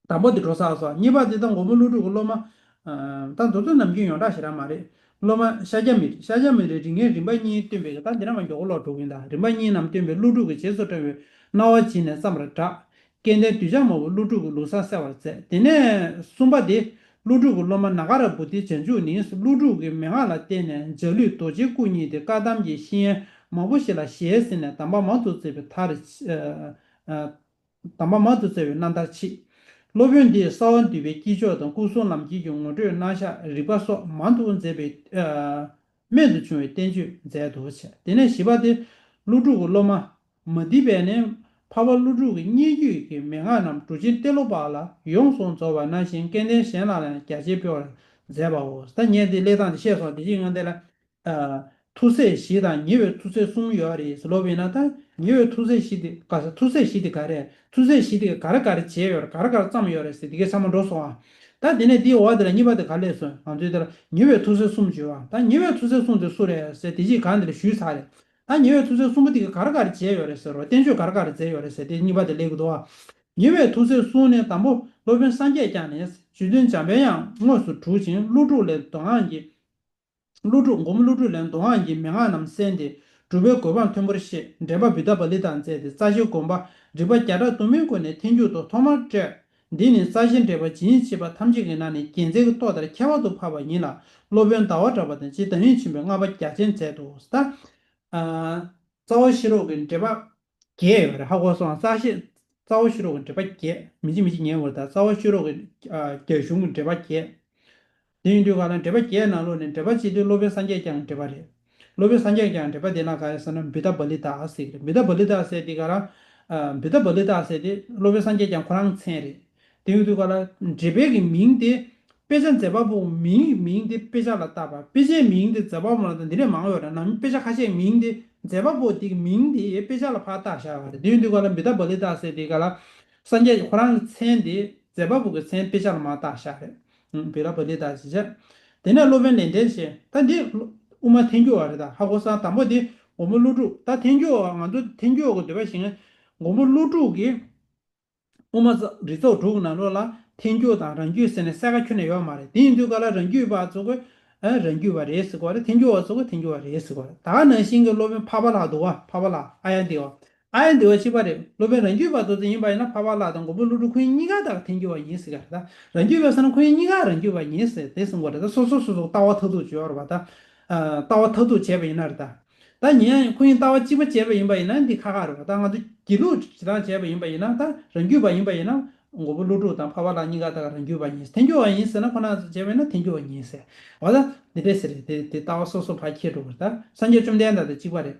དང་པོ་དེ་འགྲོ་ཚར་སོང་། གཉིས་པ་དེ་ད་མགོན་པོ་ཀླུ་སྒྲུབ་ཀྱི་སློབ་མ། ཨ་ད་མདོ་སྟོད་ནམ་རྒྱུན་ཡོངས་གྲགས་ཞེ་དྲག་མ་རེད། སློབ་མ་ཤཱཀྱ་མི་ཏྲ། ཤཱཀྱ་མི་ཏྲའི་རིགས་ངན་རིམ་པ་གཉིས་སྟོན་པའི་གི། ད་འདི་ནས་མར་མགྱོགས་ཀློག་འགྲོ་གི་ཡིན། ད་རིམ་པ་གཉིས་རྣམས་སྟོན་པའི་ཀླུ་སྒྲུབ་ཀྱི་རྗེས་སུ་འབྲང་བའི་སྣང་བ་བྱིས་ནས་བརྩམ་པར་གྲགས། སྐལ་ལྡན་གདུལ་བྱ་མང་པོས་ཀླུ་སྒྲུབ་ཀྱི་ལུགས་བཟང་གསལ་བར་མཛད། དེ་ནས་གསུམ་པ་དེ། ཀླུ་སྒྲུབ་ཀྱི་སློབ་མ་ནཱ་ག་ར་བོ་དྷི་བྱང་ཆུབ་ནི། ཀླུ་སྒྲུབ་ཀྱི་མན་ངག་ལ་བརྟེན་ནས་འཇའ་ལུས་རྡོ་རྗེའི་སྐུ་བརྙེས་ཏེ། བཀའ་གདམས་ཀྱི་བཤེས་གཉེན་མང་པོ་ཞིག་ལ་ཞལ་གཟིགས་ནས་གདམས་པ་མང་དུ་བཙལ་བའི་མཐར། ཨ། ཨ། གདམས་པ་མང་དུ་བཙལ་བའི་རྣམ་ཐར་ཕྱིས། སློབ་དཔོན་འདིས་གསང་བ་འདུས་པའི་དཀྱིལ་ཆོག་དང་སྐུ་གསུམ་ལམ་ཁྱེར་གྱི་ངོ་སྤྲོད་རྣམ་གཞག་རིགས་པ་སོགས་མང་དུ་མཛད་པའི། ཨ། རྨད་དུ་བྱུང་བའི་བསྟན་བཅོས་མཛད་དུ་བྱས། དེ་ནས་བཞི་པ་དེ། ཀླུ་སྒྲུབ་ཀྱི་སློབ་མ་མ་ཏི་པས་ནི་འཕགས་པ་ཀླུ་སྒྲུབ་ཀྱི་སྙན་བརྒྱུད་ཀྱི་མན་ངག་རྣམས་གྲུབ་ཆེན་ཏེ་ལོ་པ་ལ་ཡོངས་སུ་རྫོགས་པ་ནང་བཞིན་སྐལ་ལྡན་གཞན་ལ་ཡང་རྒྱ་ཆེར་སྤེལ་བར་མཛད་པའོ། ད་ངས་འདི་གླེང་སྟངས་འདི་ཤེས་སོང་། དེ་གཅིག་ཡང་དེ་ལ། ཨ། ཐུགས་སྲས་བཞི་དང་ཉེ་བའི་ཐུགས་སྲས་གསུམ་ཡོད་རེད་ཟེར་ལབ་པ་ཡིན་ན། ད་ཉེ་བའི་ཐུགས་སྲས་བཞི་དེ་ག་ས། ཐུགས་སྲས་བཞི་དེ་ག་རེ། ཐུགས་སྲས་བཞི་དེ་ག་རེ་ག་རེ་བྱས་ཡོད་རེད། ག་རེ་ག་རེ་བརྩམས་ཡོད་རེད་ཟེར་དེ་གའི་ཚང་མ་འགྲོ་སོང་ཨ། ད་དེ་ནས་དེའི་འོག་དེ་ལ་གཉིས་པ་དེ་ག་ལས་སོང་། ང་ཚོས་དེ་ལ་ཉེ་བའི་ཐུགས་སྲས་གསུམ་བརྗོད་པ། ད་ཉེ་བའི་ཐུགས་སྲས་གསུམ་དེ་སུ་རེད་ཟེར་དེ་གཅིག་གང་དེ་ལ་ཞུས་ཚར་རེད། ད་ཉེ་བའི་ཐུགས་སྲས་གསུམ་པོ་དེ་ག་ག་རེ་ག་རེ་བྱས་ཡོད་རེད་ཟེར་རོ། བསྟན་བཅོས་ག་རེ་ག་རེ་མཛད་ཡོད་རེད་ཟེར་དེ་གཉིས་པ་དེ་གླེང་གི་འདུག་ཨ། ཉེ་བའི་ཐུགས་སྲས་གསུམ་ནི་དང་པོ་སློབ་དཔོན་སངས་རྒྱས་བསྐྱངས་ནས་རྗེ་བཙུན་འཇམ་དཔལ་དབྱངས་དངོས་སུ་གྲུབ་ཅིང་ཀླུ་སྒྲུབ་ལས་མདོ་སྔགས་ཀྱི། ཀླུ་སྒྲུབ། མགོན་པོ་ཀླུ་སྒྲུབ་ལས་མདོ་སྔགས་ཀྱི་མན་ངག་རྣམས་གསན་ཏེ་སྒྲུབ་པའི་གོ་འཕང་མཐོན་པོར་གཤེགས། འགྲེལ་པ་བུདྡྷ་པཱ་ལི་ཏ་མཛད་དེ་རྩ་ཤེའི་དགོངས་པ་རིགས་པ་བརྒྱ་ཕྲག་དུ་མའི་སྒོ་ནས་ཐལ་འགྱུར་དུ་ཐོག་མར་བཀྲལ། འདི་ནི་རྩ་ཤེའི་འགྲེལ་པ་ཇི་སྙེད་མཆིས་པ་ཐམས་ཅད་ཀྱི་ནང་ནས་རྒྱལ་མཚན་གྱི་ཏོག་ལྟར་ཁྱད་པར་དུ་འཕགས་པ་ཡིན་ལ། སློབ་དཔོན་ཟླ་བ་གྲགས་པ་དང་རྗེ་བདག་ཉིད་ཆེན་པོས་བསྔགས་པ་རྒྱ་ཆེན་མཛད་དོ། ད། ཨ། རྩ་བ་ཤེས་རབ་ཀྱི་འགྲེལ་པ་བརྒྱད་ཡོད་རེད། ཧ་གོ་སོང་། རྩ་ཤེ། རྩ་བ་ཤེས་རབ་ཀྱི་འགྲེལ་པ་བརྒྱད། མི་གཅིག་མི་གཅིག་ཉན་དགོས་རེད། ད་རྩ་བ་ཤེས་རབ་ཀྱི། ཨ། རྒྱ་གཞུང་གི་འགྲེལ་པ་བརྒྱད། དེ་ཡིན་དུས་ག་ལ་འགྲེལ་པ་བརྒྱད་ནང་ལོགས་ནས་འགྲེལ་པ་གཅིག་དེ་སློབ་དཔོན་སངས་རྒྱས་བསྐྱངས་ཀྱི་འགྲེལ་པ་རེད། སློབ་དཔོན་སངས་རྒྱས་བསྐྱངས་ཀྱི་འགྲེལ་པ་དེ་ལ་ག་རེ་ཟེར་ན་བུདྡྷ་པཱ་ལི་ཏ་ཟེར་གྱི་རེད། བུདྡྷ་པཱ་ལི་ཏ་ཟེར་དེ་ག་ལ། ཨ། བུདྡྷ་པཱ་ལི་ཏ་ཟེར་དེ་སློབ་དཔོན་སངས་རྒྱས་བསྐྱངས་ཁོ་རང་མཚན་རེད། དེ་ཡིན་དུས་ག་ལ་འགྲེལ་པའི་གི་མིང་དེ། དཔེ་ཆ་མཛད་པ་པོ་མིང་། མིང་དེ་དཔེ་ཆ་ལ་བཏགས་པ། དཔེ་ཆའི་མིང་དེ་མཛད་པ་པོ་ལ་དང་འདི་ནས་མང་ཡོད་རེད། ནང་དཔེ་ཆ་ཁ་ཤས་མིང་དེ་མཛད་པ་པོ་དེ་གི་མིང་དེ་དཔེ་ཆ་ལ་ཕར་བཏགས་བཞག་པ་རེད། དེ་ཡིན་དུས་ག་ལ་བུདྡྷ་པཱ་ལི་ཏ་ཟེར་དེ་ག་ལ་སངས་རྒྱས་ཁོ་རང་གི་མཚན་དེ་མཛད་པ་པོ་གི་མཚན་དཔེ་ཆ་ལ་མར་བཏགས་བཞག་རེད། ཨུམ། བུདྡྷ་པཱ་ལི་ཏ་ཟེར་བྱས། དེ་ནས་སློབ་དཔོན་ལེགས་ལྡན་འབྱེད། ད་འདི་དབུ་མ་ཐལ་འགྱུར་བ་རེད། ད་ཧ་གོ་སོང་། དང་པོ་དེ་མགོན་པོ་ཀླུ་སྒྲུབ། ད་ཐལ་འགྱུར་བ་ང་ཚོ་ཐལ་འགྱུར་བ་གི་འདོད་པ་བཞིན་མགོན་པོ་ཀླུ་སྒྲུབ་ཀྱི་དབུ་མ་རྩ། རིགས་ཚོགས་དྲུག་གི་ནང་ལོགས་ལ་ཐལ་འགྱུར་དང་རང་རྒྱུད་ཟེར་ནས་གསལ་ཁ་ཁྱོན་ནས་ཡོད་མ་རེད། དེ་ཡིན་དུས་ག་ལ་རང་རྒྱུད་པ་ཚོ་གིས། ཨ། རང་རྒྱུད་པ་རེད་ཟེར་གོ་རེད། ཐལ་འགྱུར་བ་ཚོ་གིས་ཐལ་འགྱུར་བ་རེད་ཟེར་གོ་རེད། ད་ག་ནང་བཞིན་གྱི་སློབ་དཔོན་འཕགས་པ་ལྷ་འདུག་པ། འཕགས་པ་ལྷ། ཨཱརྱ་དེ་བ། ཨཱརྱ་དེ་བ་གཅིག་པ་རེད། སློབ་དཔོན་རང་རྒྱུད་པ་ཚོ་ཚོ་ཡིན་པ་ཡིན་ན་འཕགས་པ་ལྷ་དང་མགོན་པོ་ཀླུ་སྒྲུབ་ཁོང་གཉིས་ཀ་ད་ཐལ་འགྱུར་བ་ཡིན་ཟེར་ག་རེད། ད་རང་རྒྱུད་པ་ཟེར་ན་ཁོང་གཉིས་ཀ་རང་རྒྱུད་པ་ཡིན་ཟེར་དེ་གསུང་གོ་རེད། ད་སོ་སོ་སོ་སོ་ལྟ་བ་མཐར་ཐུག་བྱས་པ་རེད་པ། ད། ཨ། ལྟ་བ་མཐར་ཐུག་བྱས་པ་ཡིན་ན་རེད་ད། ད་ཉན་ཡང་ཁོང་གཉིས་ལྟ་བ་གཅིག་པ་བྱས་པ་ཡིན་པ་ཡིན་ན་འདི་ཁག་ཁག་རེད་པ། ད་ང་ཚོ་སྒྱིད་ལུག་ཅིག་དང་བྱས་པ་ཡིན་པ་ཡིན་ན། ད་རང་རྒྱུད་པ་ཡིན་པ་ཡིན་ན་མགོན་པོ་ཀླུ་སྒྲུབ་དང་འཕགས་པ་ལྷ་གཉིས་ཀ་ད་ག་རང་རྒྱུད་པ་ཡིན། ཐལ་འགྱུར་བ་ཡིན་ཟེར་ན་ཁོ་ན་ཚོ་བྱས་པ་ཡིན་ན་ཐལ་འགྱུར་བ་ཡིན་ཟེར། འོ་ད་འདི་འདྲས་ཟེར་རེད། དེ་དེ་ལྟ་བ་སོ་སོ་ཕར་ཁྱེར་འགྲོ་བར། ད་སངས་རྒྱས་བཅོམ་ལྡན་འདས་དང་གཅིག་པ་རེད།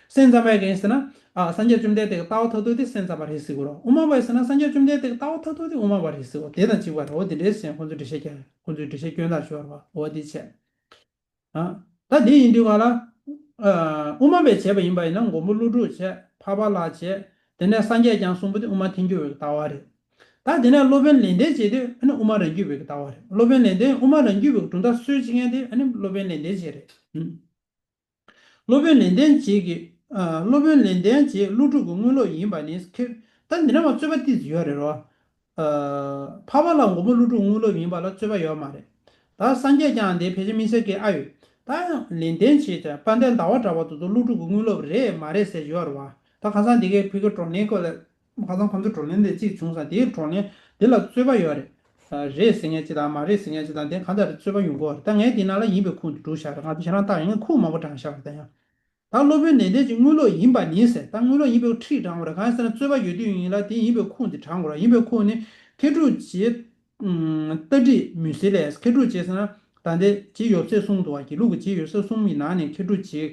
སེམས་ཙམ་པ་གིས་ཟེར་ན། ཨ། སངས་རྒྱས་བཅོམ་ལྡན་འདས་ཀྱི་ལྟ་བ་མཐར་ཐུག་དེ་སེམས་ཙམ་པ་རེད་ཟེར་གོ་རེད། དབུ་མ་པ་ཡིས་ཟེར་ན་སངས་རྒྱས་བཅོམ་ལྡན་འདས་ཀྱི་ལྟ་བ་མཐར་ཐུག་དེ་དབུ་མ་པ་རེད་ཟེར་གོ། དེ་དང་གཅིག་པ་རེད། འོ་དེ་འདྲས་ཟེར་ཁོང་ཚོས་འགྲེལ་བཤད་རྒྱག་ཁོང་ཚོས་འགྲེལ་བཤད་སྐྱོན་དག་ཤོར་བ། འོ་དེ་བྱས། ཨ། ད་དེ་ཡིན་དུས་ག་ལ། ཨ། དབུ་མ་པས་བྱས་པ་ཡིན་པ་ཡིན་ན་མགོན་པོ་ཀླུ་སྒྲུབ་བྱས། འཕགས་པ་ལྷ་བྱས། དེ་ནས་སངས་རྒྱས་བསྐྱངས་གསུམ་པོ་དེ་དབུ་མ་ཐལ་འགྱུར་བའི་ལྟ་བ་རེད། ད་དེ་ནས་སློབ་དཔོན་ལེགས་ལྡན་འབྱེད་དེ་ཨ་ནི་དབུ་མ་རང་རྒྱུད་པའི་ལྟ་བ་རེད། སློབ་དཔོན་ལེགས་ལྡན་དབུ་མ་རང་རྒྱུད་པའི་གྲུབ་མཐའ་སྲོལ་འབྱེད་མཁན་དེ་ཨ་ནི་སློབ་དཔོན་ལེགས་ལྡན་འབྱེད་རེད། ཨུམ། སློབ་དཔོན་ལེགས་ལྡན་འབྱེད་ཀྱིས། ཨ། སློབ་དཔོན་ལེགས་ལྡན་འབྱེད་ཀླུ་སྒྲུབ་ཀྱི་དངོས་སློབ་ཡིན་པ་ནི་ཁེ། ད་འདི་ནས་མར་རྩོད་པ་ཏོག་ཙམ་ཡོད་རེད་རོ། ཨ། འཕགས་པ་ལྷ་མགོན་པོ་ཀླུ་སྒྲུབ་དངོས་སློབ་ཡིན་པ་ལ་རྩོད་པ་ཡོད་མ་རེད། ད་སངས་རྒྱས་བསྐྱངས་དེ་ཕལ་ཆེར་དམིགས་བསལ་གྱི་ཨ་ཡོད། ད་ལེགས་ལྡན་འབྱེད་དང་དཔལ་ལྡན་ཟླ་བ་གྲགས་པ་དེ་ཚོ་ཀླུ་སྒྲུབ་ཀྱི་དངོས་སློབ་རེད་མ་རེད་ཟེར་ཡོད་རེད་པ། ད་ཁ་སང་དེ་གའི་ཕ་གིའི་བགྲོ་གླེང་སྐོར་ལ། ཁ་སང་ཁོང་ཚོ་བགྲོ་གླེང་དེ་གཅིག་བྱུང་ཙང་དེའི་བགྲོ་གླེང་དེ་ལ་རྩོད་པ་ཡོད་རེད། ཨ། རེད་ཟེར་མཁན་གཅིག་དང་མ་རེད་ཟེར་མཁན་གཅིག་དང་དེ་གང་ལྟར་རྩོད་པ་ཡོང་གི་ཡོད་རེད། ད་ངས་དེ་ནང་ལ་ཡིན་པའི་ཁུངས་དེ་བསྒྲུབས་བཞག་རེད། ང་ཚོ་ཁྱེད་རང་ལྟ་ཡང་ཁུངས་མང་པོ་དྲངས་བཞག་རེད་ད་ཡང་། ད་སློབ་དཔོན་ལེགས་ལྡན་གྱི་དངོས་སློབ་ཡིན་པ་ནི་ཟེར། ད་དངོས་སློབ་ཡིན་པའི་ཁྲིད་དྲངས་དགོས་རེད། གང་ཟེར་ན་རྩོད་པ་ཡོད་དུས་ཡིན་ལ་དེ་ཡིན་པའི་ཁུངས་དེ་དྲངས་དགོས་རེད། ཡིན་པའི་ཁུངས་ནི་མཁས་གྲུབ་རྗེ། ཨུམ། ལྟ་ཁྲིད་མུན་སེལ་ལས། མཁས་གྲུབ་རྗེ་ཟེར་ན་ད་ལྟའི་རྗེ་ཡབ་སྲས་གསུམ་འདུག་པ། དགེ་ལུགས་ཀྱི་རྗེ་ཡབ་སྲས་གསུམ་གྱི་ནང་ནས་མཁས་གྲུབ་རྗེ།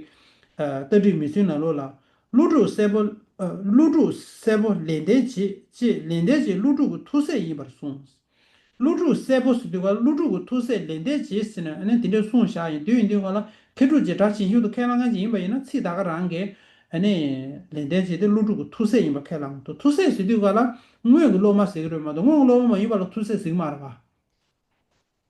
ཨ། ལྟ་ཁྲིད་མུན་སེལ་ནང་ལོགས་ལ། ཀླུ་སྒྲུབ་སྲས་པོ། ཨ། ཀླུ་སྒྲུབ་སྲས་པོ་ལེགས་ལྡན་འབྱེད་ཅེས་ལེགས་ལྡན་འབྱེད་ཀླུ་སྒྲུབ་ཀྱི་ཐུགས་སྲས་ཡིན་པར་གསུངས། ཀླུ་སྒྲུབ་སྲས་པོ་ཟེར་དུས་ཀ་ཀླུ་སྒྲུབ་ཀྱི་ཐུགས་སྲས་ལེགས་ལྡན་འབྱེད་ཟེར་ནས་ཨ་ནི་དེ་འདྲ་གསུངས་བཞག་ཡིན། དེ་ཡིན་དུས་ཀ་ལ་མཁས་གྲུབ་རྗེ་གྲགས་ཆེན་ཤིན་ཏུ་ཁས་བླངས་མཁན་ཅིག་ཡིན་པ་ཡིན་ན་ཚིག་ད་ག་རང་གིས་ཨ་ནི་ལེགས་ལྡན་འབྱེད་དེ་ཀླུ་སྒྲུབ་ཀྱི་ཐུགས་སྲས་ཡིན་པ་ཁས་བླངས་འདུག། ཐུགས་སྲས་ཟེར་དུས་ཀ་ལ་དངོས་ཀྱི་སློབ་མ་ཟེར་གྱི་རེད་མ་གཏོགས་དངོས་ཀྱི་སློབ་མ་མ་ཡིན་པ་ལ་ཐུགས་སྲས་ཟེར་གྱི་མ་རེད་པ།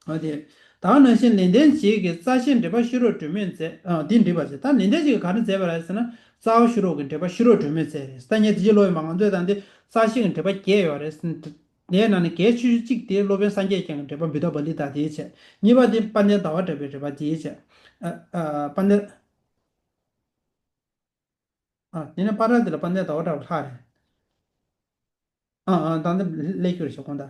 ཨ་དེ། ད་ག་ནང་བཞིན་ལེགས་ལྡན་འབྱེད་ཀྱིས་རྩ་ཤེའི་འགྲེལ་པ་ཤེས་རབ་སྒྲོན་མེ་མཛད། ཨ། འདི་འགྲེལ་པ་བྱས། ད་ལེགས་ལྡན་འབྱེད་ཀྱིས་ག་རེ་མཛད་པ་རེད་ཟེར་ན། རྩ་བ་ཤེས་རབ་ཀྱི་འགྲེལ་པ་ཤེས་རབ་སྒྲོན་མེ་མཛད་རེད། ད་ངས་དེ་རྗེས་ལོ་ཡི་མ་ང་ཚོས་ད་འདི་རྩ་ཤེ་གི་འགྲེལ་པ་བརྒྱད་ཡོད་རེད། དེའི་ནང་ནས་གལ་ཆེ་ཤོས་གཅིག་དེ་སློབ་དཔོན་སངས་རྒྱས་བསྐྱངས་ཀྱི་འགྲེལ་པ་བུདྡྷ་པཱ་ལི་ཏ་དེ་བྱས། གཉིས་པ་དེ་དཔལ་ལྡན་ཟླ་བ་གྲགས་པའི་འགྲེལ་པ་དེ་བྱས། ཨ་ཨ་དཔལ་ལྡན། ཨ་དེ་ནས་པར་ར་དེ་ལ་དཔལ་ལྡན་ཟླ་བ་གྲགས་པ་ལྷག་རེད། ཨ་ཨ་ད་ལྟ་ལས་ཁྱུར་ཞིག་གོང་ད།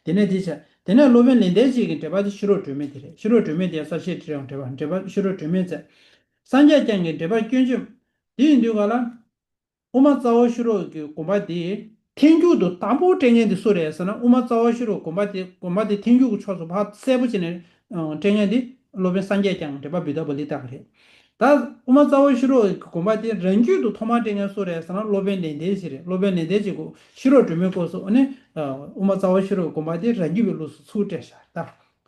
དེ་ནས་དེ་བྱས། དེ་ནས་སློབ་དཔོན་ལེགས་ལྡན་འབྱེད་ཀྱི་འགྲེལ་པ་དེ་ཤེས་རབ་སྒྲོན་མེ་དེ་རེད། ཤེས་རབ་སྒྲོན་མེ་དེ་གསལ་བཤད་ཁྲིད་ཡོང་འགྲེལ་པ་འགྲེལ་པ་ཤེས་རབ་སྒྲོན་མེ་མཛད། སངས་རྒྱས་བསྐྱངས་ཀྱི་འགྲེལ་པ་སྐྱོན་བརྗོད། དེ་ཡིན་དུས་ག་ལ། དབུ་མ་རྩ་བ་ཤེས་རབ་ཀྱི་དགོངས་པ་དེ་ཐལ་འགྱུར་དུ་དང་པོ་སྤྲད་མཁན་དེ་སུ་རེད་ཟེར་ན། དབུ་མ་རྩ་བ་ཤེས་རབ་དགོངས་པ་དེ་དགོངས་པ་དེ་ཐལ་འགྱུར་གྱི་ཕྱོགས་སུ་ཕར་གསལ་པོ་བྱས་ནས་ཨ་སྤྲད་མཁན་དེ་སློབ་དཔོན་སངས་རྒྱས་བསྐྱངས་འགྲེལ་པ་བུདྡྷ་པཱ་ལི་ཏ་རེད། ད་དབུ་མ་རྩ་བ་ཤེས་རབ་ཀྱི་དགོངས་པ་དེ་རང་རྒྱུད་དུ་ཐོག་མར་སྤྲད་མཁན་སུ་རེད་ཟེར་ན། སློབ་དཔོན་ལེགས་ལྡན་འབྱེད་རེད། སློབ་དཔོན་ལེགས་ལྡན་འབྱེད་ཀྱི་ཤེས་རབ་སྒྲོན་མེའི་སྐབས་སུ་ཨ་ནི་ཨ་དབུ་མ་རྩ་བ་ཤེས་རབ་དགོངས་པ་དེ་རང་རྒྱུད་པའི་ལུགས་སུ་ཚུར་སྤྲད་བཞག་ད་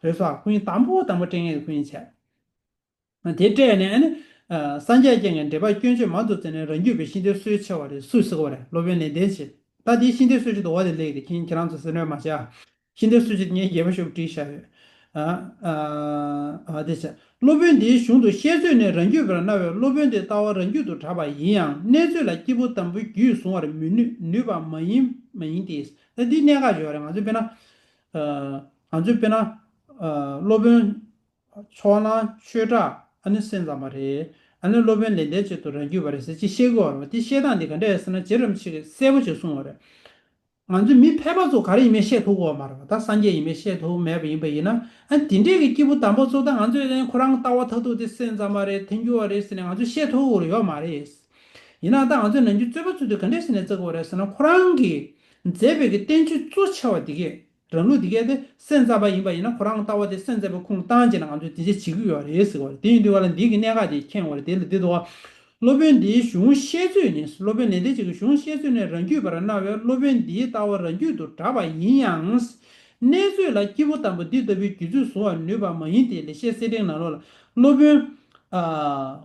རེད་སོ། ཁོ་གཉིས་དང་པོ་དང་པོ་སྤྲད་མཁན་ཁོ་གཉིས་བྱས། དེ་སྤྲད་ནས་ཨ་ནི་ཨ་སངས་རྒྱས་བསྐྱངས་ཀྱི་འགྲེལ་པ་སྐྱོན་བརྗོད་མང་དུ་བྱས་ནས་རང་རྒྱུད་པའི་ཤིང་རྟའི་སྲོལ་ཕྱེ་བ་རེད། སུས་ཟེར་བ་རེད། སློབ་དཔོན་ལེགས་ལྡན་འབྱེད། ད་དེའི་ཤིང་རྟའི་སྲོལ་ཕྱེ་དོ་བ་དེ་ལེགས་རེད། ཁྱེད་ཁྱེད་རང་ཚོ་སེམས་ཁྲལ་མ་བྱ། ཤིང་རྟའི་སྲོལ་ཕྱེ་ངས་རྒྱས་པ་ཞིག་བྲིས་བཞག་ཡོད། ཨ་ཨ་ཨ་དེ་བྱས། སློབ་དཔོན་འདིའི་གཞུང་དུ་བཤད་ཚོད་ནི་རང་རྒྱུད་པར་སྣང་བས་སློབ་དཔོན་དེའི་ལྟ་བ་རང་རྒྱུད་དུ་གྲགས་པ་ཡིན་ཡང་། གནས་ཚོད་ལ་སྐྱེས་བུ་དམ་པའི་རྒྱུད་བཟུང་བར་མི་ནུས་ནུས་པ་མ་ཡིན་མ་ཡིན་ཏེ། ད་འདི་གནད་འགག་ཅིག་ཡོད་རེད། ང་ཚོས་དཔེར་ན་ཨ་ང་ཚོས་དཔེར་ན་ཨ་སློབ་དཔོན་ཕྱོགས་གླང་ཆོས་གྲགས་ཨ་ནི་སེམས་ཙམ་པ་རེད། ཨ་ནི་སློབ་དཔོན་ལེགས་ལྡན་འབྱེད་དེ་རང་རྒྱུད་པ་རེད་ཟེར་ཅིག་བཤད་ཀྱི་ཡོད་རེད་པ། དེ་བཤད་སྟངས་འདི་ག་འདྲ་རེད་ཟེར་ན། རྗེ་རིན་པོ་ཆེ་གིས་གསལ་པོ་ཅིག་གསུངས་པ་རེད། ང་ཚོ་མི་ཕལ་པ་ཚོ་ག་རེ་ཡིན་མིན་བཤད་ཐུབ་ཀྱི་ཡོད་མ་རེད་པ། ད་སངས་རྒྱས་ཡིན་མིན་བཤད་ཐུབ་མེད་པ་ཡིན་པ་ཡིན་ན། ཨ་དེ་འདྲས་ཀྱི་སྐྱེས་བུ་དམ་པ་ཚོ་ད་ང་ཚོས་ཁོ་རང་ལྟ་བ་མཐར་ཐུག་དེ་སེམས་ཙམ་པ་རེད། ཐལ་འགྱུར་བ་རེད་ཟེར་ནས་ང་ཚོས་བཤད་ཐུབ་ཀྱི་ཡོད་མ་རེད། ཡིན་ནའང་ད་ང་ཚོས་ནམ་རྒྱུན་རྩོད་པ་རྩོད་དུས་ག་འདྲས་ཟེར་ནས་རྩོད་ཀྱི་ཡོད་རེད་ཟེར་ན། ཁོ་རང་གིས་མཛད་པའི་གི་བསྟན་བཅོས་གཙོ་ཆེ་བ་དེ་གས། རང་ལུགས་འདི་གལ་ཏེ་སེམས་ཙམ་པ་ཡིན་པ་ཡིན་ན། ཁོ་རང་ལྟ་བ་དེ་སེམས་ཙམ་པའི་ཁུངས་བཏང་བྱས་ནས་ང་ཚོས་དེ་འདྲ་བྱེད་ཀྱི་ཡོད་རེད་ཟེར་བ་རེད། དེ་ཡིན་དུས་ག་ལ་འདི་གི་གནད་འགག་དེ་མཁྱེན་དགོས་རེད། དེ་ལ་འདི་འདུག་པ། སློབ་དཔོན་འདིའི་གཞུང་བཤད་ཚོད་ནི། སློབ་དཔོན་ལེགས་ལྡན་འབྱེད་ཀྱི་གཞུང་བཤད་ཚོད་ནི་རང་རྒྱུད་པར་སྣང་བས་སློབ་དཔོན་འདིའི་ལྟ་བ་རང་རྒྱུད་དུ་གྲགས་པ་ཡིན་ཡང་། གནས་ཚོད་ལ་སྐྱེས་བུ་དམ་པ་འདི་ལྟ་བུའི་རྒྱུད་ཚོད་བཟུང་བར་ནུས་པ་མ་ཡིན་ཏེ། ལེགས་བཤད་གསེར་ཕྲེང་ནང་ལོགས་ལ་སློབ་དཔོན་ཨ་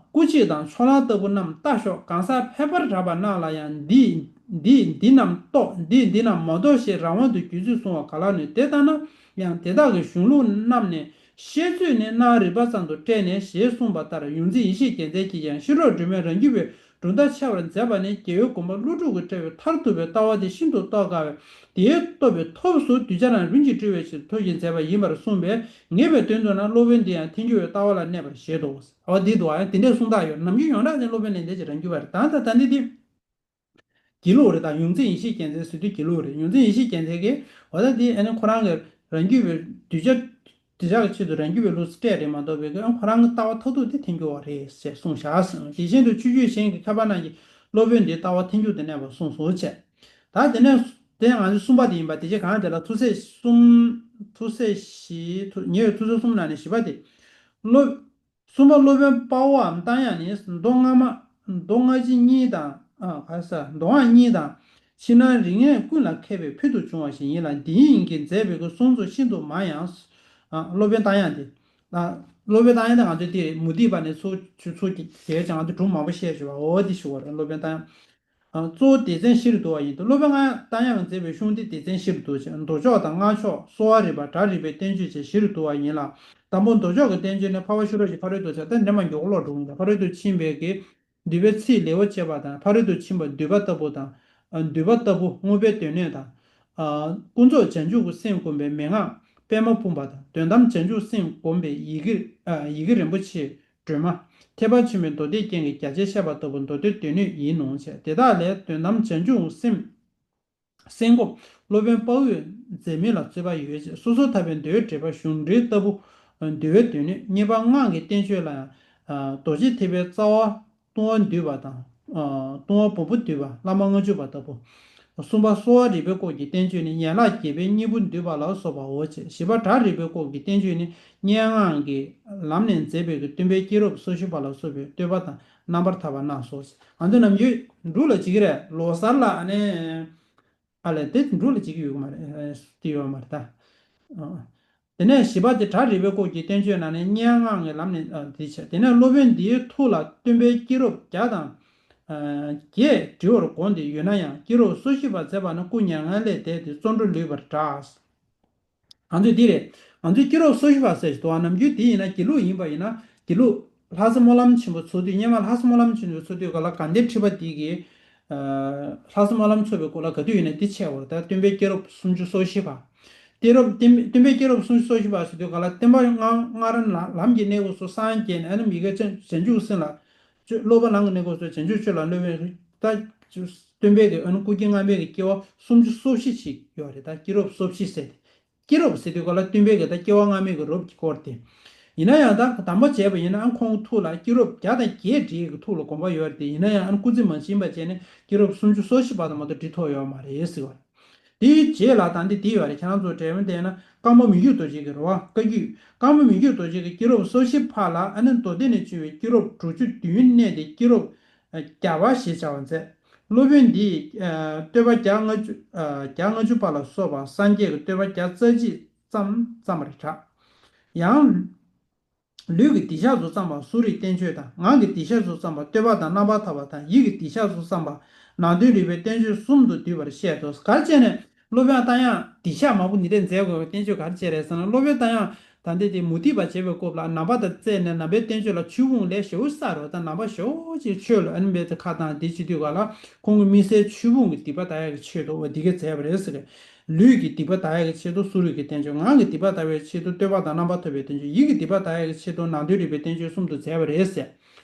སྐུ་མཆེད་དང་ཕྱོགས་གླང་ལྟ་བུ་རྣམས་ལྟ་ཞོག། གང་ཟག་ཕལ་པར་གྲགས་པ་རྣམས་ལ་ཡང་འདི་འདི་འདི་རྣམས་རྟོགས། འདི་འདི་རྣམས་མ་རྟོགས་ཞེས་རང་དབང་དུ་རྒྱུད་ཚོད་བཟུང་བ་ག་ལ་ནུས། དེ་ལྟ་ན་ཡང་དེ་དག་གི་གཞུང་ལུགས་རྣམས་ནས་བཤད་ཚོད་ནི་སྣང་རིག་པ་ཙམ་དུ་བཀྲལ་ནས་ཞེས་གསུངས་པ་ལྟར། ཡོངས་འཛིན་ཡེ་ཤེས་རྒྱལ་མཚན་གྱིས་ཀྱང་ཤེས་རབ་སྒྲོན་མེ་རང་རྒྱུད་པའི་གྲུབ་མཐའ་འཆད་པར་མཛད་པ་ནི་རྒྱལ་བའི་དགོངས་པ་ཀླུ་སྒྲུབ་ཀྱིས་བཀྲལ་བའི་མཐར་ཐུག་པའི་ལྟ་བ་དེ་ཤིན་ཏུ་རྟོགས་དཀའ་བས། དེའི་རྟོགས་པའི་ཐབས་སུ་གདུལ་བྱ་རྣམས་རིམ་གྱིས་སྤྲུལ་བའི་ཕྱིར་ཐབས་ཤེས་མཛད་པ་ཡིན་པར་གསུངས་པས། ངེས་པའི་དོན་དུ་ན་སློབ་དཔོན་འདི་ཡང་ཐལ་འགྱུར་བའི་ལྟ་བ་ལ་གནས་པར་བཞེད་དོ། འོ་འདི་འདུག་ཨ། དེ་འདྲས་གསུངས་སྟངས་ཡོད། ནམ་རྒྱུན་ཡོངས་གྲགས་ནི་སློབ་དཔོན་ལེགས་ལྡན་འབྱེད་རང་རྒྱུད་པ་རེད། ད་ད་ད་འདི་འདི་དགེ་ལུགས་རེད། ད་ཡོངས་འཛིན་ཡེ་ཤེས་རྒྱལ་མཚན་ཟེར་དུས་དགེ་ལུགས་རེད། ཡོངས་འཛིན་ཡེ་ཤེས་རྒྱལ་མཚན་གྱིས་འོ་ད་འདི་ཨ་ནི་ཁོ་རང་གི་རང་རྒྱུད་པའི་གདུལ་བྱ་གདུལ་བྱ་གི་ཆེད་དུ་རང་རྒྱུད་པའི་ལུགས་སུ་བཀྲལ་རེད་མ་གཏོགས་པའི་ཁོ་རང་གི་ལྟ་བ་མཐར་ཐུག་དེ་ཐལ་འགྱུར་བ་རེད་ཅེས་གསུངས་བཞག། དེ་བཞིན་དུ་ཆོས་བརྒྱུད་གཞན་གྱི་མཁས་པ་རྣམས་ཀྱིས་སློབ་དཔོན་འདིའི་ལྟ་བ་ཐལ་འགྱུར་དུ་གནས་པར་གསུངས་སོ་བྱས། ད་དེ་ནས་དེ་ང་ཚོ་གསུམ་པ་དེ་ཡིན་པ། དེ་རྗེས་གང་དེ་ལ་ཐུགས་སྲས་གསུམ། ཐུགས་སྲས་བཞི། ཐུགས་ཉེ་བའི་ཐུགས་སྲས་གསུམ་ནང་ནས་བཞི་པ་དེ། སློབ་གསུམ་པ་སློབ་དཔོན་དཔའ་བོའམ་རྟ་དབྱངས་ནི་མདོ་སྔ་མ་མདོ་སྔ་ཕྱི་གཉིས་དང་། ཨ་ག་ས་མདོ་སྔགས་གཉིས་དང་། ཕྱི་ནང་རིགས་ལྔས་ཀུན་ལ་མཁས་པའི་ཕུལ་དུ་བྱུང་བ་ཞིག་ཡིན་ལ། འདི་ཉིད་ཀྱིས་མཛད་པའི་གསུང་ཚུལ་ཤིན་ཏུ་མང་ཡང་། ཨ་སློབ་དཔོན་རྟ་དབྱངས་དེ། ཨ་སློབ་དཔོན་རྟ་དབྱངས་དེ་ང་ཚོས་དེ་མུ་སྟེགས་པ་ནས་ཚུར་ཚུར་ཚུར་གྱི་དེ་ཅང་ང་ཚོས་སྒྲུང་མང་པོ་བཤད་བྱུང་བ། འོ་དེ་ཞུ་བ་རེད། སློབ་དཔོན་རྟ་དབྱངས། ཨ་གཙོ་བོ་སྡེ་ཚན་བཞིར་འདུ་བ་ཡིན་ཏེ། སློབ་དཔོན་རྟ་དབྱངས་ཀྱིས་མཛད་པའི་གཞུང་དེ་སྡེ་ཚན་བཞིར་འདུ་ཞིང་། མདོ་ཕྱོགས་དང་སྔགས་ཕྱོགས། གསོ་བ་རིག་པ། སྒྲ་རིག་པའི་བསྟན་བཅོས་བཅས་བཞིར་འདུ་བ་ཡིན་ལ། དང་པོ་མདོ་ཕྱོགས་ཀྱི་བསྟན་བཅོས་ནི་འཕགས་པ་ཤེས་རབ་ཀྱི་ཕ་རོལ་ཏུ་ཕྱིན། ད་འདི་མ་མགྱོགས་ཀློག་འགྲོ་གི་ཡིན། ད་ཕ་རོལ་ཏུ་ཕྱིན་པའི་གི་འདུལ་བའི་ཚིག་ལེའུར་བཅད་པ་དང་། ཕ་རོལ་ཏུ་ཕྱིན་པ་འདུལ་བ་ལྟ་བུ་དང་། ཨ་འདུལ་བ་ལྟ་བུ་དངོས་པོའི་སྡེ་སྣོད་དང་། ཨ་ཀུན་རྫོབ་བྱང་ཆུབ་ཀྱི་སེམས་བསྒོམ་པའི་མན་ངག་པདྨ་སྤུངས་པ་དང་། དོན་དམ་བྱང་ཆུབ་སེམས་བསྒོམ་པའི་ཡི་གེ། ཨ་ཡི་གེ་རིན་པོ་ཆེ་སྒྲོན་མ། ཐེག་པ་ཆེན་པོའི་མདོ་སྡེ་རྒྱན་གྱི་རྒྱ་ཆེར་བཤད་པ་ལྟ་བུ་མདོ་སྡེའི་སྡེ་སྣོད་ཡིན་ནོ་ཞེས། དེ་དག་ལས་དོན་དམ་བྱང་ཆུབ་སེམས་སེམས་སྒོམ་སློབ་དཔོན་དཔའ་བོས་མཛད་མིན་ལ་རྩོད་པ་ཡོད་ཅེས། སོ་སོར་ཐར་པའི་མདོའི་འགྲེལ་པ་གཞུང་འགྲེལ་ལྟ་བུ་འདུལ་བའི་སྡེ་སྣོད། གཉིས་པ་སྔགས་ཀྱི་བསྟན་བཅོས་ལ་ཡང་རྡོ་རྗེ་ཐེག་པའི་རྩ་བ་ལྟུང་བ་འདུལ་བ་དང་། ལྟུང་བ་འབུམ་པོ་འདུལ་བ། བླ་མ་ལྔ་བཅུ་པ་ལྟ་བུ། གསུམ་པ་གསོ་བ་རིག་པའི་སྐོར་གྱི་བསྟན་བཅོས་ནི་ཡན་ལག་བརྒྱད་པའི་སྙིང་པོ་འདུལ་བ་ལ་སོགས་པའོ་ཞེས། བཞི་པ་སྒྲ་རིག་པའི་སྐོར་གྱི་བསྟན་བཅོས་ནི་སྙན་ངག་གི་ལམ་ནས་མཛད་པའི་སྟོན་པའི་སྐྱེས་རབས་སོ་བཞི་པ་ལ་སོགས་པའི་བསྟོད་པ་དང་རྣམ་པར་ཐར་པ་རྣམས་སོ། ང་ཚོ་ནམ་རྒྱུན་འབྲུག་ལ་བྱེད་ཀྱི་རེད། ལོ་གསར་ལ་ཨ་ནི་ཨ་ལས་དེ་འབྲུག་ལ་བྱེད་ཀྱི་ཡོད་ཀྱི་མ་རེད། དེ་ཡོད་མ་རེད་ད། དེ་ནས་བཞི་པ་དེ་སྒྲ་རིག་པའི་སྐོར་གྱི་བསྟན་བཅོས་ནང་ནས་སྙན་ངག་གི་ལམ་ནས་ཨ་དེ་བྱས། དེ་ནས་སློབ་དཔོན་འདིའི་ཐུགས་ལ་སྟོན་པའི་སྐྱེས་རབས་བརྒྱ་དང་ཨ་བརྒྱད་བྲི་བར་དགོངས་ཏེ་ཡོད་ན་ཡང་། སྐྱེས་རབས་སོ་བཞི་པ་མཛད་པ་ནི་སྐུ་མྱ་ངན་ལས་འདས་ཏེ་བརྩོན་འགྲུས་ལུས་པར་གྲགས། ང་ཚོས་འདི་རེད། ང་ཚོས་སྐྱེས་རབས་སོ་བཞི་པ་ཟེར་ཞིག་འདུག་པ། ནམ་རྒྱུན་འདི་ཡིན་ན་དགེ་ལུགས་ཡིན་པ་ཡིན་ན། དགེ་ལུགས་ལྷ་ས་སྨོན་ལམ་ཆེན་པོ་ཚོགས་དུས། སྔོན་མ་ལྷ་ས་སྨོན་ལམ་ཆེན་པོ་ཚོགས་དུས་སྐབས་ལ་དགའ་ལྡན་ཁྲི་པ་འདི་གིས་ལྷ་ས་སྨོན་ལམ་ཚོགས་པའི་སྐོར་ལ་ག་དུས་ཡིན་ན་འདི་འཆད་པ་རེད། ད་སྟོན་པའི་སྐྱེས་རབས་སུམ་ཅུ་སོ་བཞི་པ། སྟོན་རབས་སྟོན་སྟོན་པའི་སྐྱེས་རབས་སུམ་ཅུ་སོ་བཞི་པ་ཟེར་དུས་ག་ལ་སྟོན་པ་སྔ་སྔ་ར་ལ་ལམ་གྱི་གནས་སྐབས་སུ་སངས་རྒྱས་ནས་ཨ་ནི་མི་དགེ་བྱང་བྱང་ཆུབ་སེམས་ལ་སྤྱོད་སློབ་པ་ལམ་གྱི་གནས་སྐབས་སུ་བྱང་ཆུབ་སྤྱོད་ལ་སློབ་པའི་ད་སྟོན་པའི་གི་ཨ་ནི་སྐུ་སྐྱེ་སྔ་མའི་གི་སྐྱེ་བ་སུམ་ཅུ་སོ་བཞི་ཞིག་ཡོད་རེད། ད་སྐྱེས་རབས་སོ་བཞི་ཟེར་ཏེ། སྐྱེས་རབས་ཟེར་དུས་ག་ལ་སྟོན་པའི་གི་ད་སྐྱེ་བ་སྔ་མའི་གི་རབས་ཀྱི་སྐོར་ཏེ། ཡིན་ན་ཡང་ད་དང་པོ་བྱས་པ་ཡིན་ན་ཨ་ཁོང་ཐུགས་ལ་སྐྱེས་རབས་བརྒྱ་དང་བརྒྱད་བྲིས་ཀྱི་ཐུགས་ལ་དགོངས་པ་ཡོད་རེད་དེ། ཡིན་ན་ཡང་ཨ་སྐུ་ཚེ་མ་ཕྱིན་པ་བྱས་ནས་སྐྱེས་རབས་སུམ་ཅུ་སོ་བཞི་བར་དུ་མ་གཏོགས་བྲིས་ཐུབ་ཡོད་མ་རེད་ཟེར་བ་རེད། དེའི་རྗེས་ལ་ད་འདི་འདི་ཡོད་རེད། ཁྱེད་རང་ཚོ་འབྲེལ་བ་བལྟས་ན་ཀརྨ་མི་བསྐྱོད་རྡོ་རྗེ་གི་རེད་བ། བཀའ་བརྒྱུད་ཀརྨ་མི་བསྐྱོད་རྡོ་རྗེ་གི་སྐྱེས་རབས་སོ་བཞི་ཕར་ལ་ཨ་ནི་མདོ་སྡེ་ནས་བྱུང་བའི་སྐྱེས་རབས་དྲུག་ཅུ་བདུན་གནས་ཏེ་སྐྱེས་རབས་བརྒྱ་པ་ཞེས་བྱ་བ་མཛད། སློབ་དཔོན་འདིས་ཨ་བསྟོད་པ་བརྒྱ་ལྔ་བཅུ་ཨ་བརྒྱ་ལྔ་བཅུ་པ་ལ་སོགས་པ་སངས་རྒྱས་ཀྱི་བསྟོད་པ་བརྒྱ་རྩ་གཅིག་ཙམ་བརྩམས་པར་གྲགས། ཡང་ལུས་ཀྱི་སྡིག་བཤགས་སུ་བརྩམས་པ་གསོ་རིག་བསྟན་བཅོས་དང་། ངག་གི་སྡིག་བཤགས་སུ་བརྩམས་པ་བསྟོད་པ་དང་རྣམ་པར་ཐར་པ་དང་། ཡིད་ཀྱི་སྡིག་བཤགས་སུ་བརྩམས་པ་ནང་དོན་རིག་པའི་བསྟན་བཅོས་གསུམ་དུ་བསྡུས་པར་བཤད་དོ། ག་རེ་བྱས་ནས་སློབ་དཔོན་རྟ་དབྱངས་སྡིག་བཤགས་མང་པོ་འདི་འདྲས་མཛད་དགོས་པའི་བསྟན་བཅོས་ག་རེ་བྱས་རེད་ཟེར་ན། སློབ་དཔོན་རྟ་དབྱངས་ད་འདི་དེ་མུ་སྟེགས་པ་བྱེད་པའི་སྐབས་ལ་ནང་པ་དང་བརྩེས་ནས་ནང་པའི་བསྟན་བཅོས་ལ་ཆོས་ཕུང་ལས་ཞེ་པོ་བསགས་རོགས་དང་། ནང་པ་ཞེ་པོ་ཅིག་ཆོས་ལ་ཨ་ནི་མེད་དེ་ཁ་བཏང་དེ་བྱེད་དུས་ག་ལ་ཁོང་གི་དམིགས་བསལ་ཆོས་ཕུང་གི་སྡིག་པ་དག་ཡག་གི་ཆེད་དུ་འོ་འདི་ག་མཛད་པ་རེད་ཟེར། ལུས་ཀྱི་སྡིག་པ་དག་ཡག་གི་ཆེད་དུ་གསོ་རིག་གི་བསྟན་བཅོས། ངག་གི་སྡིག་པ་དག་པའི་ཆེད་དུ་བསྟོད་པ་དང་རྣམ་པར་ཐར་པའི་བསྟན་བཅོས། ཡིད་ཀྱི་སྡིག་པ་དག་ཡག་གི་ཆེད་དུ་ནང་དོན་རིག་པའི་བསྟན་བཅོས་གསུམ་དུ་མཛད་པ་རེད་ཟེར།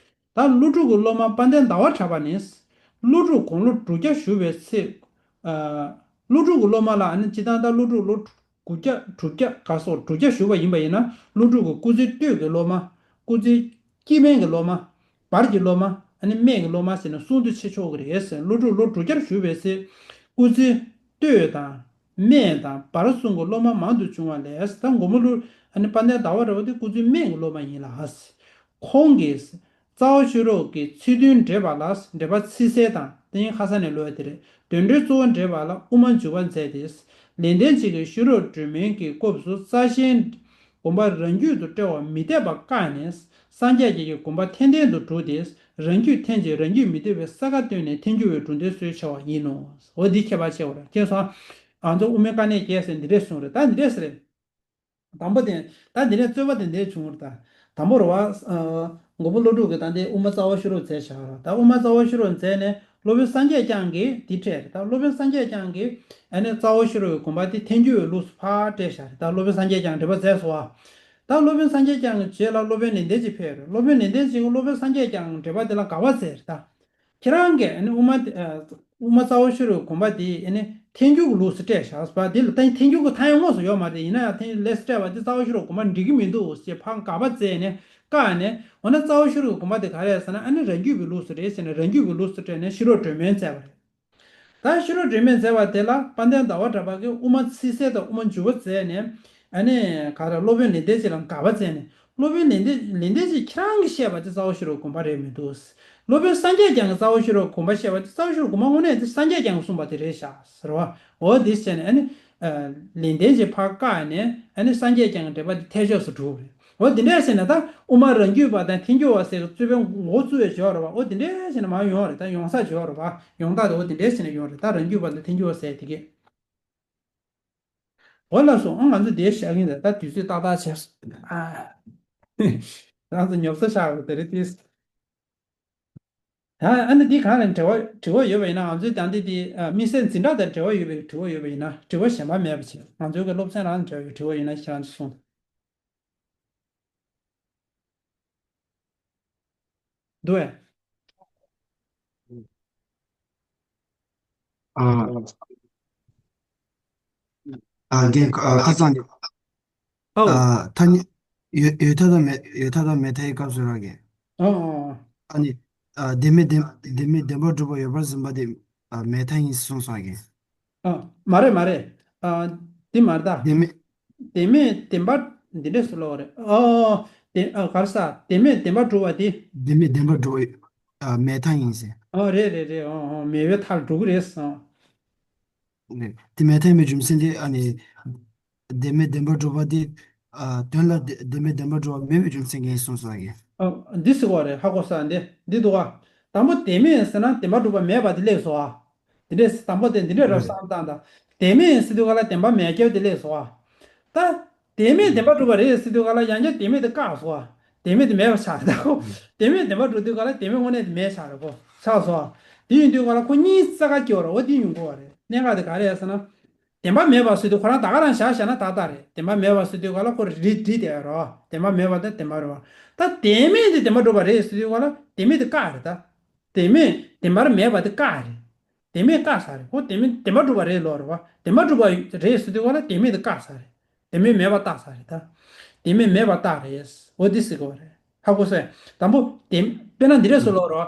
ད་ཀླུ་སྒྲུབ་ཀྱི་སློབ་མ་དཔལ་ལྡན་ཟླ་བ་གྲགས་པ་ནི། ཀླུ་སྒྲུབ་དགུང་ལོ་དྲུག་བརྒྱ་བཞུགས་པའི་ཚེ། ཨ་ཀླུ་སྒྲུབ་ཀྱི་སློབ་མ་ལ་ཨ་ནི་སྤྱིར་བཏང་ད་ཀླུ་སྒྲུབ་ལོ་དགུ་བརྒྱ་དྲུག་བརྒྱ་ག་སོགས་དྲུག་བརྒྱ་བཞུགས་པ་ཡིན་པ་ཡིན་ན། ཀླུ་སྒྲུབ་ཀྱི་སྐུ་ཚེ་སྟོད་ཀྱི་སློབ་མ། སྐུ་ཚེ་སྐྱེས་དམན་གྱི་སློབ་མ། བར་གྱི་སློབ་མ། ཨ་ནི་སྨད་ཀྱི་སློབ་མ་ཟེར་ནས་གསུམ་དུ་ཕྱེ་ཆོག་གི་རེད་ཟེར། ཀླུ་སྒྲུབ་ལོ་དྲུག་བརྒྱར་བཞུགས་པའི་ཚེ། སྐུ་ཚེ་སྟོད་དང་། སྨད་དང་བར་གསུམ་གྱི་སློབ་མ་མང་དུ་བྱུང་བ་ལས། ད་མགོན་པོ་ཀླུ་ཨ་ནི་དཔལ་ལྡན་ཟླ་བ་གྲགས་པ་དེ་སྐུ་ཚེ་སྨད་ཀྱི་སློབ་མ་ཡིན་ལ། ཁོང་གིས་རྩ་བ་ཤེས་རབ་ཀྱི་ཚིག་དོན་འགྲེལ་པ་ལ། འགྲེལ་པ་ཚིག་གསལ་དང་དེ་ཡང་ཁ་སང་ནས་ལོས་དེ་རེད། དོན་འགྲེལ་གཙོ་བོ་འགྲེལ་པ་ལ་དབུ་མ་འཇུག་པ་མཛད་དེ། ལེགས་ལྡན་འབྱེད་ཀྱི་ཤེས་རབ་སྒྲོན་མེ་གི་སྐབས་སུ་རྩ་ཤེའི་དགོངས་པ་རང་རྒྱུད་དུ་བཀྲལ་བ་མི་འཐད་པ་བཀག་ནས། སངས་རྒྱས་རྒྱ་གི་དགོངས་པ་ཐན་ཏན་དུ་བསྒྲུབས་ཏེ། རང་རྒྱུད་ཐན་ཅིང་རང་རྒྱུད་མི་འཐད་པའི་ས་ཁ་བཏོན་ནས་ཐལ་འགྱུར་བའི་གྲུབ་མཐའི་སྲོལ་ཕྱེ་བ་ཡིན་ནོ། འོ་འདི་ཁྱད་པར་ཕྱེ་བ་རེད། ཁྱེད་སོང་ང་ཚོ་དབུ་མའི་དཀའ་གནད་བརྒྱད་ཟེར་འདི་འདྲས་གསུངས་རེད། ད་འདི་འདྲས་ཟེར་རེད། དང་པོ་དེ་ད་འདི་ནས་རྩོད་པ་དེ་འདྲས་བྱུང་བ་རེད། ད་དང་པོ་རེད་བ། ཨ་མགོན་པོ་ཀླུ་སྒྲུབ་ཀྱིས་ད་འདི་དབུ་མ་རྩ་བ་ཤེས་རབ་མཛད་བཞག་རེད། ད་དབུ་མ་རྩ་བ་ཤེས་རབ་མཛད་ནས་སློབ་དཔོན་སངས་རྒྱས་བསྐྱངས་ཀྱིས་འདི་བཀྲལ་རེད། ད་སློབ་དཔོན་སངས་རྒྱས་བསྐྱངས་ཀྱིས་ཨ་ནི་རྩ་བ་ཤེས་རབ་ཀྱི་དགོངས་པ་དེ་ཐལ་འགྱུར་བའི་ལུགས་སུ་ཕར་བཀྲལ་བཞག་རེད། ད་སློབ་དཔོན་སངས་རྒྱས་བསྐྱངས་འགྲེལ་པ་མཛད་སོང་བ། ད་སློབ་དཔོན་སངས་རྒྱས་བསྐྱངས་ཀྱི་རྗེས་ལ་སློབ་དཔོན་ལེགས་ལྡན་འབྱེད་ཕེབས་རེད། སློབ་དཔོན་ལེགས་ལྡན་འབྱེད་ཀྱིས་སློབ་དཔོན་སངས་རྒྱས་བསྐྱངས་འགྲེལ་པ་དེ་ལ་དགག་པ་མཛད་རེད། ད་ཁྱེད་རང་གིས་ཨ་ནི་དབུ་མ་དེ་ཨ་དབུ་མ་རྩ་བ་ཤེས་རབ་དགོངས་པ་དེ་ཨ་ནི་ཐལ་འགྱུར་གྱི་ལུགས་སུ་བཀྲལ་བཞག་པ་དེ་ལ་ད་ཐལ་འགྱུར་གྱི་ཐ་སྙད་དངོས་སུ་ཡོད་མ་རེད། ཡིན་ན་ཡང་ཐལ་ལས་སུ་བཀྲལ་བ་དེ་རྩ་བ་ཤེས་རབ་དགོངས་པ་འགྲིག་གི་མི་འདུག་ཅེས་ཕར་དགག་པ་མཛད་ནས་བཀག་ནས། འོ་ན་རྩ་བ་ཤེས་རབ་དགོངས་པ་དེ་ག་རེ་རེད་ཟེར་ན་ཨ་ནི་རང་རྒྱུད་པའི་ལུགས་སུ་རེད་ཟེར་ནས་རང་རྒྱུད་པའི་ལུགས་སུ་བཀྲལ་ནས་ཤེས་རབ་སྒྲོན་མེ་མཛད་པ་རེད། ད་ཤེས་རབ་སྒྲོན་མེ་མཛད་པ་དེ་ལ་དཔལ་ལྡན་ཟླ་བ་གྲགས་པ་གིས་དབུ་མ་ཚིག་གསལ་དང་དབུ་མ་འཇུག་པ་མཛད་ནས་ཨ་ནི་ག་རེ་སློབ་དཔོན་ལེགས་ལྡན་འབྱེད་ལ་དགག་པ་མཛད་ནས། སློབ་དཔོན་ལེགས་ལྡན་ལེགས་ལྡན་འབྱེད་ཁྱེད་རང་གིས་བཤད་པ་དེ་རྩ་བ་ཤེས་རབ་དགོངས་པ་རེད་མི་འདུག། སློབ་དཔོན་སངས་རྒྱས་བསྐྱངས་ཀྱིས་རྩ་བ་ཤེས་རབ་དགོངས་པ་བཤད་པ་དེ་རྩ་བ་ཤེས་རབ་དགོངས་པ་དངོས་གནས་དེ་སངས་རྒྱས་བསྐྱངས་ཀྱིས་གསུངས་པ་དེ་རེད་ཤག་ཟེར་བ། འོ་དེ་བྱས་ནས་ཨ་ནི་ཨ་ལེགས་ལྡན་འབྱེད་ཕར་བཀག་ནས་ཨ་ནི་སངས་རྒྱས་བསྐྱངས་ཀྱི་འགྲེལ་པ་དེ་ཐལ་ཆོས་སུ་གྲུབ་རེད། འོ་དེ་འདྲས་ཟེར་ནས་ད་དབུ་མ་རང་རྒྱུད་པ་དང་ཐལ་འགྱུར་བ་ཟེར་གྱི་རྩོད་པའི་འགོ་བཙུགས་ཡས་བྱས་པ་རེད་བ། འོ་དེ་འདྲས་ཟེར་ནས་མར་ཡོང་བ་རེད། ད་ཡོང་ས་བྱས་པ་རེད་བ། ཡོང་སྟངས་དེ་འོ་དེ་འདྲས་ཟེར་ནས་ཡོང་རེད། ད་རང་རྒྱུད་པ་དང་ཐལ་འགྱུར་བ་ཟེར་དེ་གས། འོ་ལགས་སོ། ཨ་ང་ཚོ་འདིར་བཞག་གི་ཡིན། ད་ད་དུས་ཚོད་ཏག་ཏག་བྱས་སོང་། ཨ་ང་ཚོ་ཉོབ་ས་ཆགས་པ་དེ་རེད་དེ། ད་ཨ་ནི་འདི་གང་ལ་འབྲེལ་བ་དྲི་བ་ཡོད་པ་ཡིན་ན། ང་ཚོའི་ད་འདི་འདི་ཨ་དམིགས་བསལ་འཛིན་གྲྭ་དང་འབྲེལ་བ་ཡོད་པའི་དྲི་བ་ཡོད་པ་ཡིན་ན། དྲི་བ་གཞན་པ་མེད་པ་བྱས། ང་ཚོའི་གི་སློབ་ཚན་རང་དང་འབྲེལ་བའི་དྲི་བ་ཡོད་ན་ཁྱེད་རང་ཚོ་གསུངས། འདུག་གས། ཨ་ཨ་རྒན། ཨ་ཁ་སང་ནི། ཨོ། ཨ་ཐ་སྙད་ཡོད་ཡོད་མཐའ་དང་མེད་ཡོད་མཐའ་དང་མེད་མཐའི་སྐབས་སུ་ར་རྒན། ཨོ་ཨོ་ཨོ། ཨ་ནི་ཨ་བདེན་མེད་བདེན་བདེན་མེད་བདེན་པར་གྲུབ་པ་ཡོད་པར་འཛིན་པ་དེ་ཨ་མེད་མཐའ་ཡིན་གསུངས་སོང་རྒན། ཨ་མ་རེད་མ་རེད། ཨ་དེ་མ་རེད་ད། བདེན་མེད། བདེན་མེད་བདེན་པ་འདི་འདྲས་སུ་ལོག་རེད། ཨོ་ཨོ་ཨོ། བདེན་ཨ་ག་རེ་ཟ། བདེན་མེད་བདེན་པར་གྲུབ་པ་དེ། བདེན་མེད་བདེན་པར་གྲུབ་པ་ཨ་མེད་མཐའ་ཡིན་ཟེར། ཨོ་རེད་རེད་རེད། ཨོ་ཨོ་མེད་པའི་མཐར་འགྲོ་གི་རེད་ཟེར། ཨོ། རེད། དེ་མེད་མཐའ་ཡིན་པའི་རྒྱུ་མཚན་དེ་ཨ་ནི་བདེན་མེད་བདེན་པར་གྲུབ་པ་དེ་ཨ་དོན་ལ་བདེ་བདེན་མེད་བདེན་པར་གྲུབ་པ་མེད་པའི་རྒྱུ་མཚན་གྱིས་ཡིན་གསུངས་སོང་རྒན། ཨ་འདི་ཟེར་བ་རེད། ཧ་གོ་ས་འདི་འདི་འདུག་ག། དང་པོ་བདེན་མེད་ཟེར་ན་བདེན་པར་གྲུབ་པ་མེད་པ་དེ་སླེབས་སོང་ཨ། དེ་འདྲས་དང་པོ་དེ་འདི་འདྲས་རབ་བསམ་བཏང་དང་། བདེན་མེད་ཟེར་དུས་ག་ལ་བདེན་པ་མེད་རྒྱུ་དེ་སླེབས་སོང་ཨ། ད་བདེན་མེད་བདེན་པར་གྲུབ་པ་རེད་ཟེར་དུས་ག་ལ་ཡང་བསྐྱར་བདེན་མེད་དེ་བཀག་སོང་ཨ། བདེན་མེད་དེ་མེད་པ་ཆགས་རེད་ད་ཁོ། བདེན་མེད་བདེན་པར་གྲུབ་དུས་ག་ལ་བདེན་མེད་དངོས་གནས་དེ་མེད་ཆགས་རེད་ཁོ། ཆགས་སོང་ཨ། དེ་ཡིན་དུས་ག་ལ་ཁོ་གཉིས་རྩ་ཁ་སྐྱེ་བ་རེད། འོ་དེ་ཡོང་གི་བ་རེད། གནད་འགག་དེ་ག་རེ་རེད་ཟེར་ན། བདེན་པ་མེད་པ་ཟེར་དུས་ཁོ་རང་ད་ག་རང་བཞག་བཞག་ན་ཏག་ཏག་རེད། བདེན་པ་མེད་པ་ཟེར་དུས་ག་ལ་ཁོ་རེ་རེ་བྲིས་བསྡད་ཡོད་རེད་བ། བདེན་པ་མེད་པ་དང་བདེན་པ་རེད་བ། ད་བདེན་མེད་དེ་བདེན་པར་གྲུབ་པ་རེད་ཟེར་དུས་ག་ལ་བདེན་མེད་དེ་བཀག་རེད་ད། བདེན་མེད་བདེན་པར་མེད་པ་དེ་བཀག་རེད། བདེན་མེད་བཀག་ས་རེད། ཁོ་བདེན་མེད་བདེན་པར་གྲུབ་པ་རེད་ལབ་རེད་བ། བདེན་པར་གྲུབ་པ་རེད་ཟེར་དུས་ག་ལ་བདེན་མེད་དེ་བཀག་ས་རེད། བདེན་མེད་མེད་པ་བཏགས་ས་རེད་ད། བདེན་མེད་མེད་པ་བཏགས་རེད། འོ་འདི་ཟེར་དགོས་རེད། ཧ་གོ་སོང་། དང་པོ་བདེན་དཔེར་ན་འདི་རེད་ཟེར་ལབ་རེད་བ།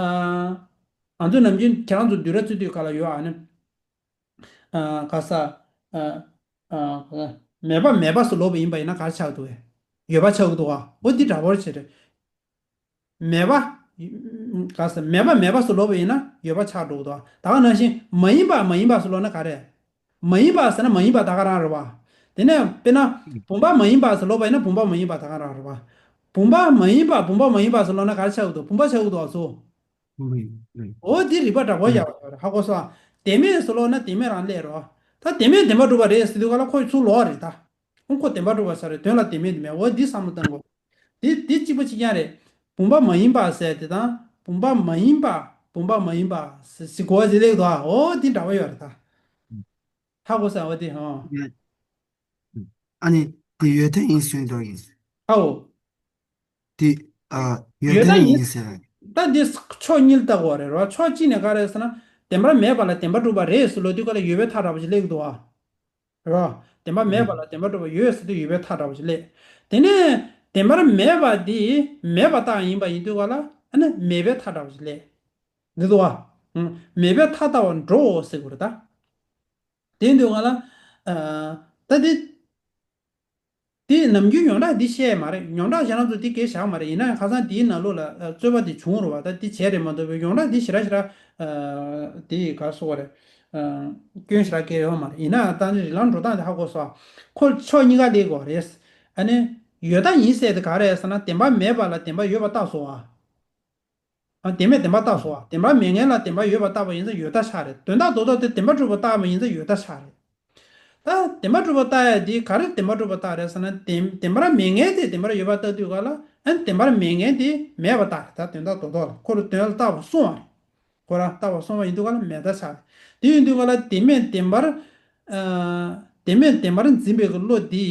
ཨ་ང་ཚོ་ནམ་རྒྱུན་ཁྱེད་རང་ཚོ་བསྡུས་གྲྭ་བཙུགས་དུས་ག་ལ་ཡོད་ཨ་ནི། ཨ་ག་ས། ཨ་ཨ་མེད་པ་མེད་པ་ཟེར་ལབ་པ་ཡིན་པ་ཡིན་ན་ག་རེ་ཆགས་འདུག་གས། ཡོད་པ་ཆགས་འདུག་ག་འོ་འདི་འདྲ་པོ་ཅིག་རེད། མེད་པ། ག་ས་མེད་པ་མེད་པ་ཟེར་ལབ་པ་ཡིན་ན་ཡོད་པ་ཆགས་འགྲོ་གི་འདུག་ད་ག་ནང་བཞིན་མ་ཡིན་པ་མ་ཡིན་པ་ཟེར་ལབ་ན་ག་རེ། མ་ཡིན་པ་ཟེར་ན་མ་ཡིན་པ་ད་ག་རང་རེད་བ། དེ་ནས་དཔེར་ན་བུམ་པ་མ་ཡིན་པ་ཟེར་ལབ་པ་ཡིན་ན་བུམ་པ་མ་ཡིན་པ་ད་ག་རང་རེད་བ། བུམ་པ་མ་ཡིན་པ་བུམ་པ་མ་ཡིན་པ་ཟེར་ལབ་ན་ག་རེ་ཆགས་ཀྱི་འདུག་བུམ་པ་ཆགས་ཀྱི་འདུག་ཨ་ཚོ། ཨོ་འདི་རིགས་པ་འདྲ་པོ་ཡག་པོ་ཡོད་རེད། ཧ་གོ་སོང་ཨ། བདེན་མེད་ཟེར་ལབ་ན་བདེན་མེད་རང་སླེབས་རོ། ད་བདེན་མེད་བདེན་པར་གྲུབ་པ་རེད་ཟེར་དུས་ག་ལ་ཁོ་ཚུར་ལོག་རེད་ད། ཁོ་ཁོ་བདེན་པར་གྲུབ་པ་ཆགས་རེད། དོན་ལ་བདེན་མེད་དེ་མེད། འོ་འདི་བསམ་བློ་བཏང་དགོས། འདི་འདི་གཅིག་པ་གཅིག་རྐྱང་རེད། བུམ་པ་མ་ཡིན་པ་ཟེར་དེ་དང་བུམ་པ་མ་ཡིན་པ་བུམ་པ་མ་ཡིན་པ་ཟེར་ཟེར་གོ་བ་ཟེར་ལེགས་འདུག་ཨ། འོ་འདི་འདྲ་པོ་ཡོད་རེད་ད། ཧ་གོ་སོང་ཨ། འོ་འདི་ཧོ། ཨ་ནི་འདི་ཡོད་མཐའ་ཡིན་ཟེར་འདུག་ཡིན། ཨའོ། འདི་ཨ་ཡོད་ཡོད་མཐའ་མཐའ་ཡིན་ཡིན་ཟེར། ད་འདི་ཕྱོགས་གཉིས་ལ་ལྟ་དགོས་རེད་རོ། ཕྱོགས་གཅིག་ནས་ག་རེ་ཟེར་ན་བདེན་པར་མེད་པ་ལ་བདེན་པར་གྲུབ་པ་རེད་ཟེར་ལབ་དུས་ག་ལ་ཡོད་པའི་མཐའ་འདྲ་པོ་ཅིག་སླེབས་ཀྱི་འདུག་ཨ། རོ། བདེན་པ་མེད་པ་ལ་བདེན་པར་གྲུབ་པ་ཡོད་ཟེར་དུས་ཡོད་པའི་མཐའ་འདྲ་པོ་ཅིག་སླེབས། དེ་ནས་བདེན་པར་མེད་པ་འདི་མེད་པ་རྟགས་ཡིན་པ་ཡིན་དུས་ག་ལ་ཨ་ནི་མེད་པའི་མཐའ་འདྲ་པོ་ཅིག་སླེབས། འདི་འདུག་ཨ། ཨུམ། མེད་པའི་མཐའ་ལྟ་བུར་འགྲོའོ་ཟེར་དགོས་རེད་ད། དེ་འདུག་ག་ལ། ཨ། ད་འདི། དེ་ནམ་རྒྱུན་ཡོངས་གྲགས་འདི་བཤད་མ་རེད། ཡོངས་གྲགས་ཁྱེད་རང་ཚོ་འདི་སྐད་བཞག་མ་རེད། ཡིན་ན་ཡང་ཁ་སང་འདིའི་ནང་ལོགས་ལ་ཨ་རྩོད་པ་འདི་བྱུང་རུང་བ་ད་འདི་བྱས་རེད་མ་གཏོགས་པའི་ཡོངས་གྲགས་འདི་ཞེ་དྲག་ཞེ་དྲག་ཨ་འདི་ག་རེ་ཟེར་དགོས་རེད། ཨ་སྐྱོན་ཞེ་དྲག་གང་ཡོད་མ་རེད། ཡིན་ན་ཡང་ད་འདི་རིགས་ལམ་འགྲོ་སྟངས་འདི་ཧ་གོ་སོང་། ཁོ་ཕྱོགས་གཉིས་ཀ་སླེབས་དགོས་རེད། ཨ་ནི་ཡོད་མཐའ་ཡིན་ཟེར་དེ་ག་རེ་རེད་ཟེར་ན་བདེན་པ་མེད་པ་ལ་བདེན་པ་ཡོད་པ་རྟགས་སོ་ཨ། ཨ་བདེན་མེད་བདེན་པ་རྟགས་སོ། བདེན་པ་མེད་མཁན་ལ་བདེན་པ་ཡོད་པ་བཏགས་པ་ཡིན་ཙང་ཡོད་མཐའ་ཆགས་རེད། དོན་དག་རྡོག་རྡོག་དེ་བདེན་པར་གྲུབ་པ་བཏགས་པ་ཡིན་ཙང་ཡོད་མཐའ་ཆགས་རེད། ད་བདེན་པར་གྲུབ་པ་བཏགས་ཡ་དེ་ག་རེ་བདེན་པར་གྲུབ་པ་བཏགས་རེད་ཟེར་ན་བདེན་བདེན་པར་མེད་མཁན་དེ་བདེན་པར་ཡོད་པ་བཏགས་དུས་ག་ལ་ཨ་ནི་བདེན་པར་མེད་མཁན་དེ་མེད་པ་བཏགས་རེད། ད་དོན་དག་རྡོག་རྡོག་ལ་ཁོ་རང་དོན་ལ་བཏགས་པ་སོང་བ་རེད། ཁོ་རང་བཏགས་པ་སོང་བ་ཡིན་དུས་ག་ལ་མེད་མཐའ་ཆགས་རེད། དེ་ཡིན་དུས་ག་ལ་བདེན་མེད་བདེན་པར་ཨ་བདེན་མེད་བདེན་པར་འཛིན་པའི་གི་བློ་དེ་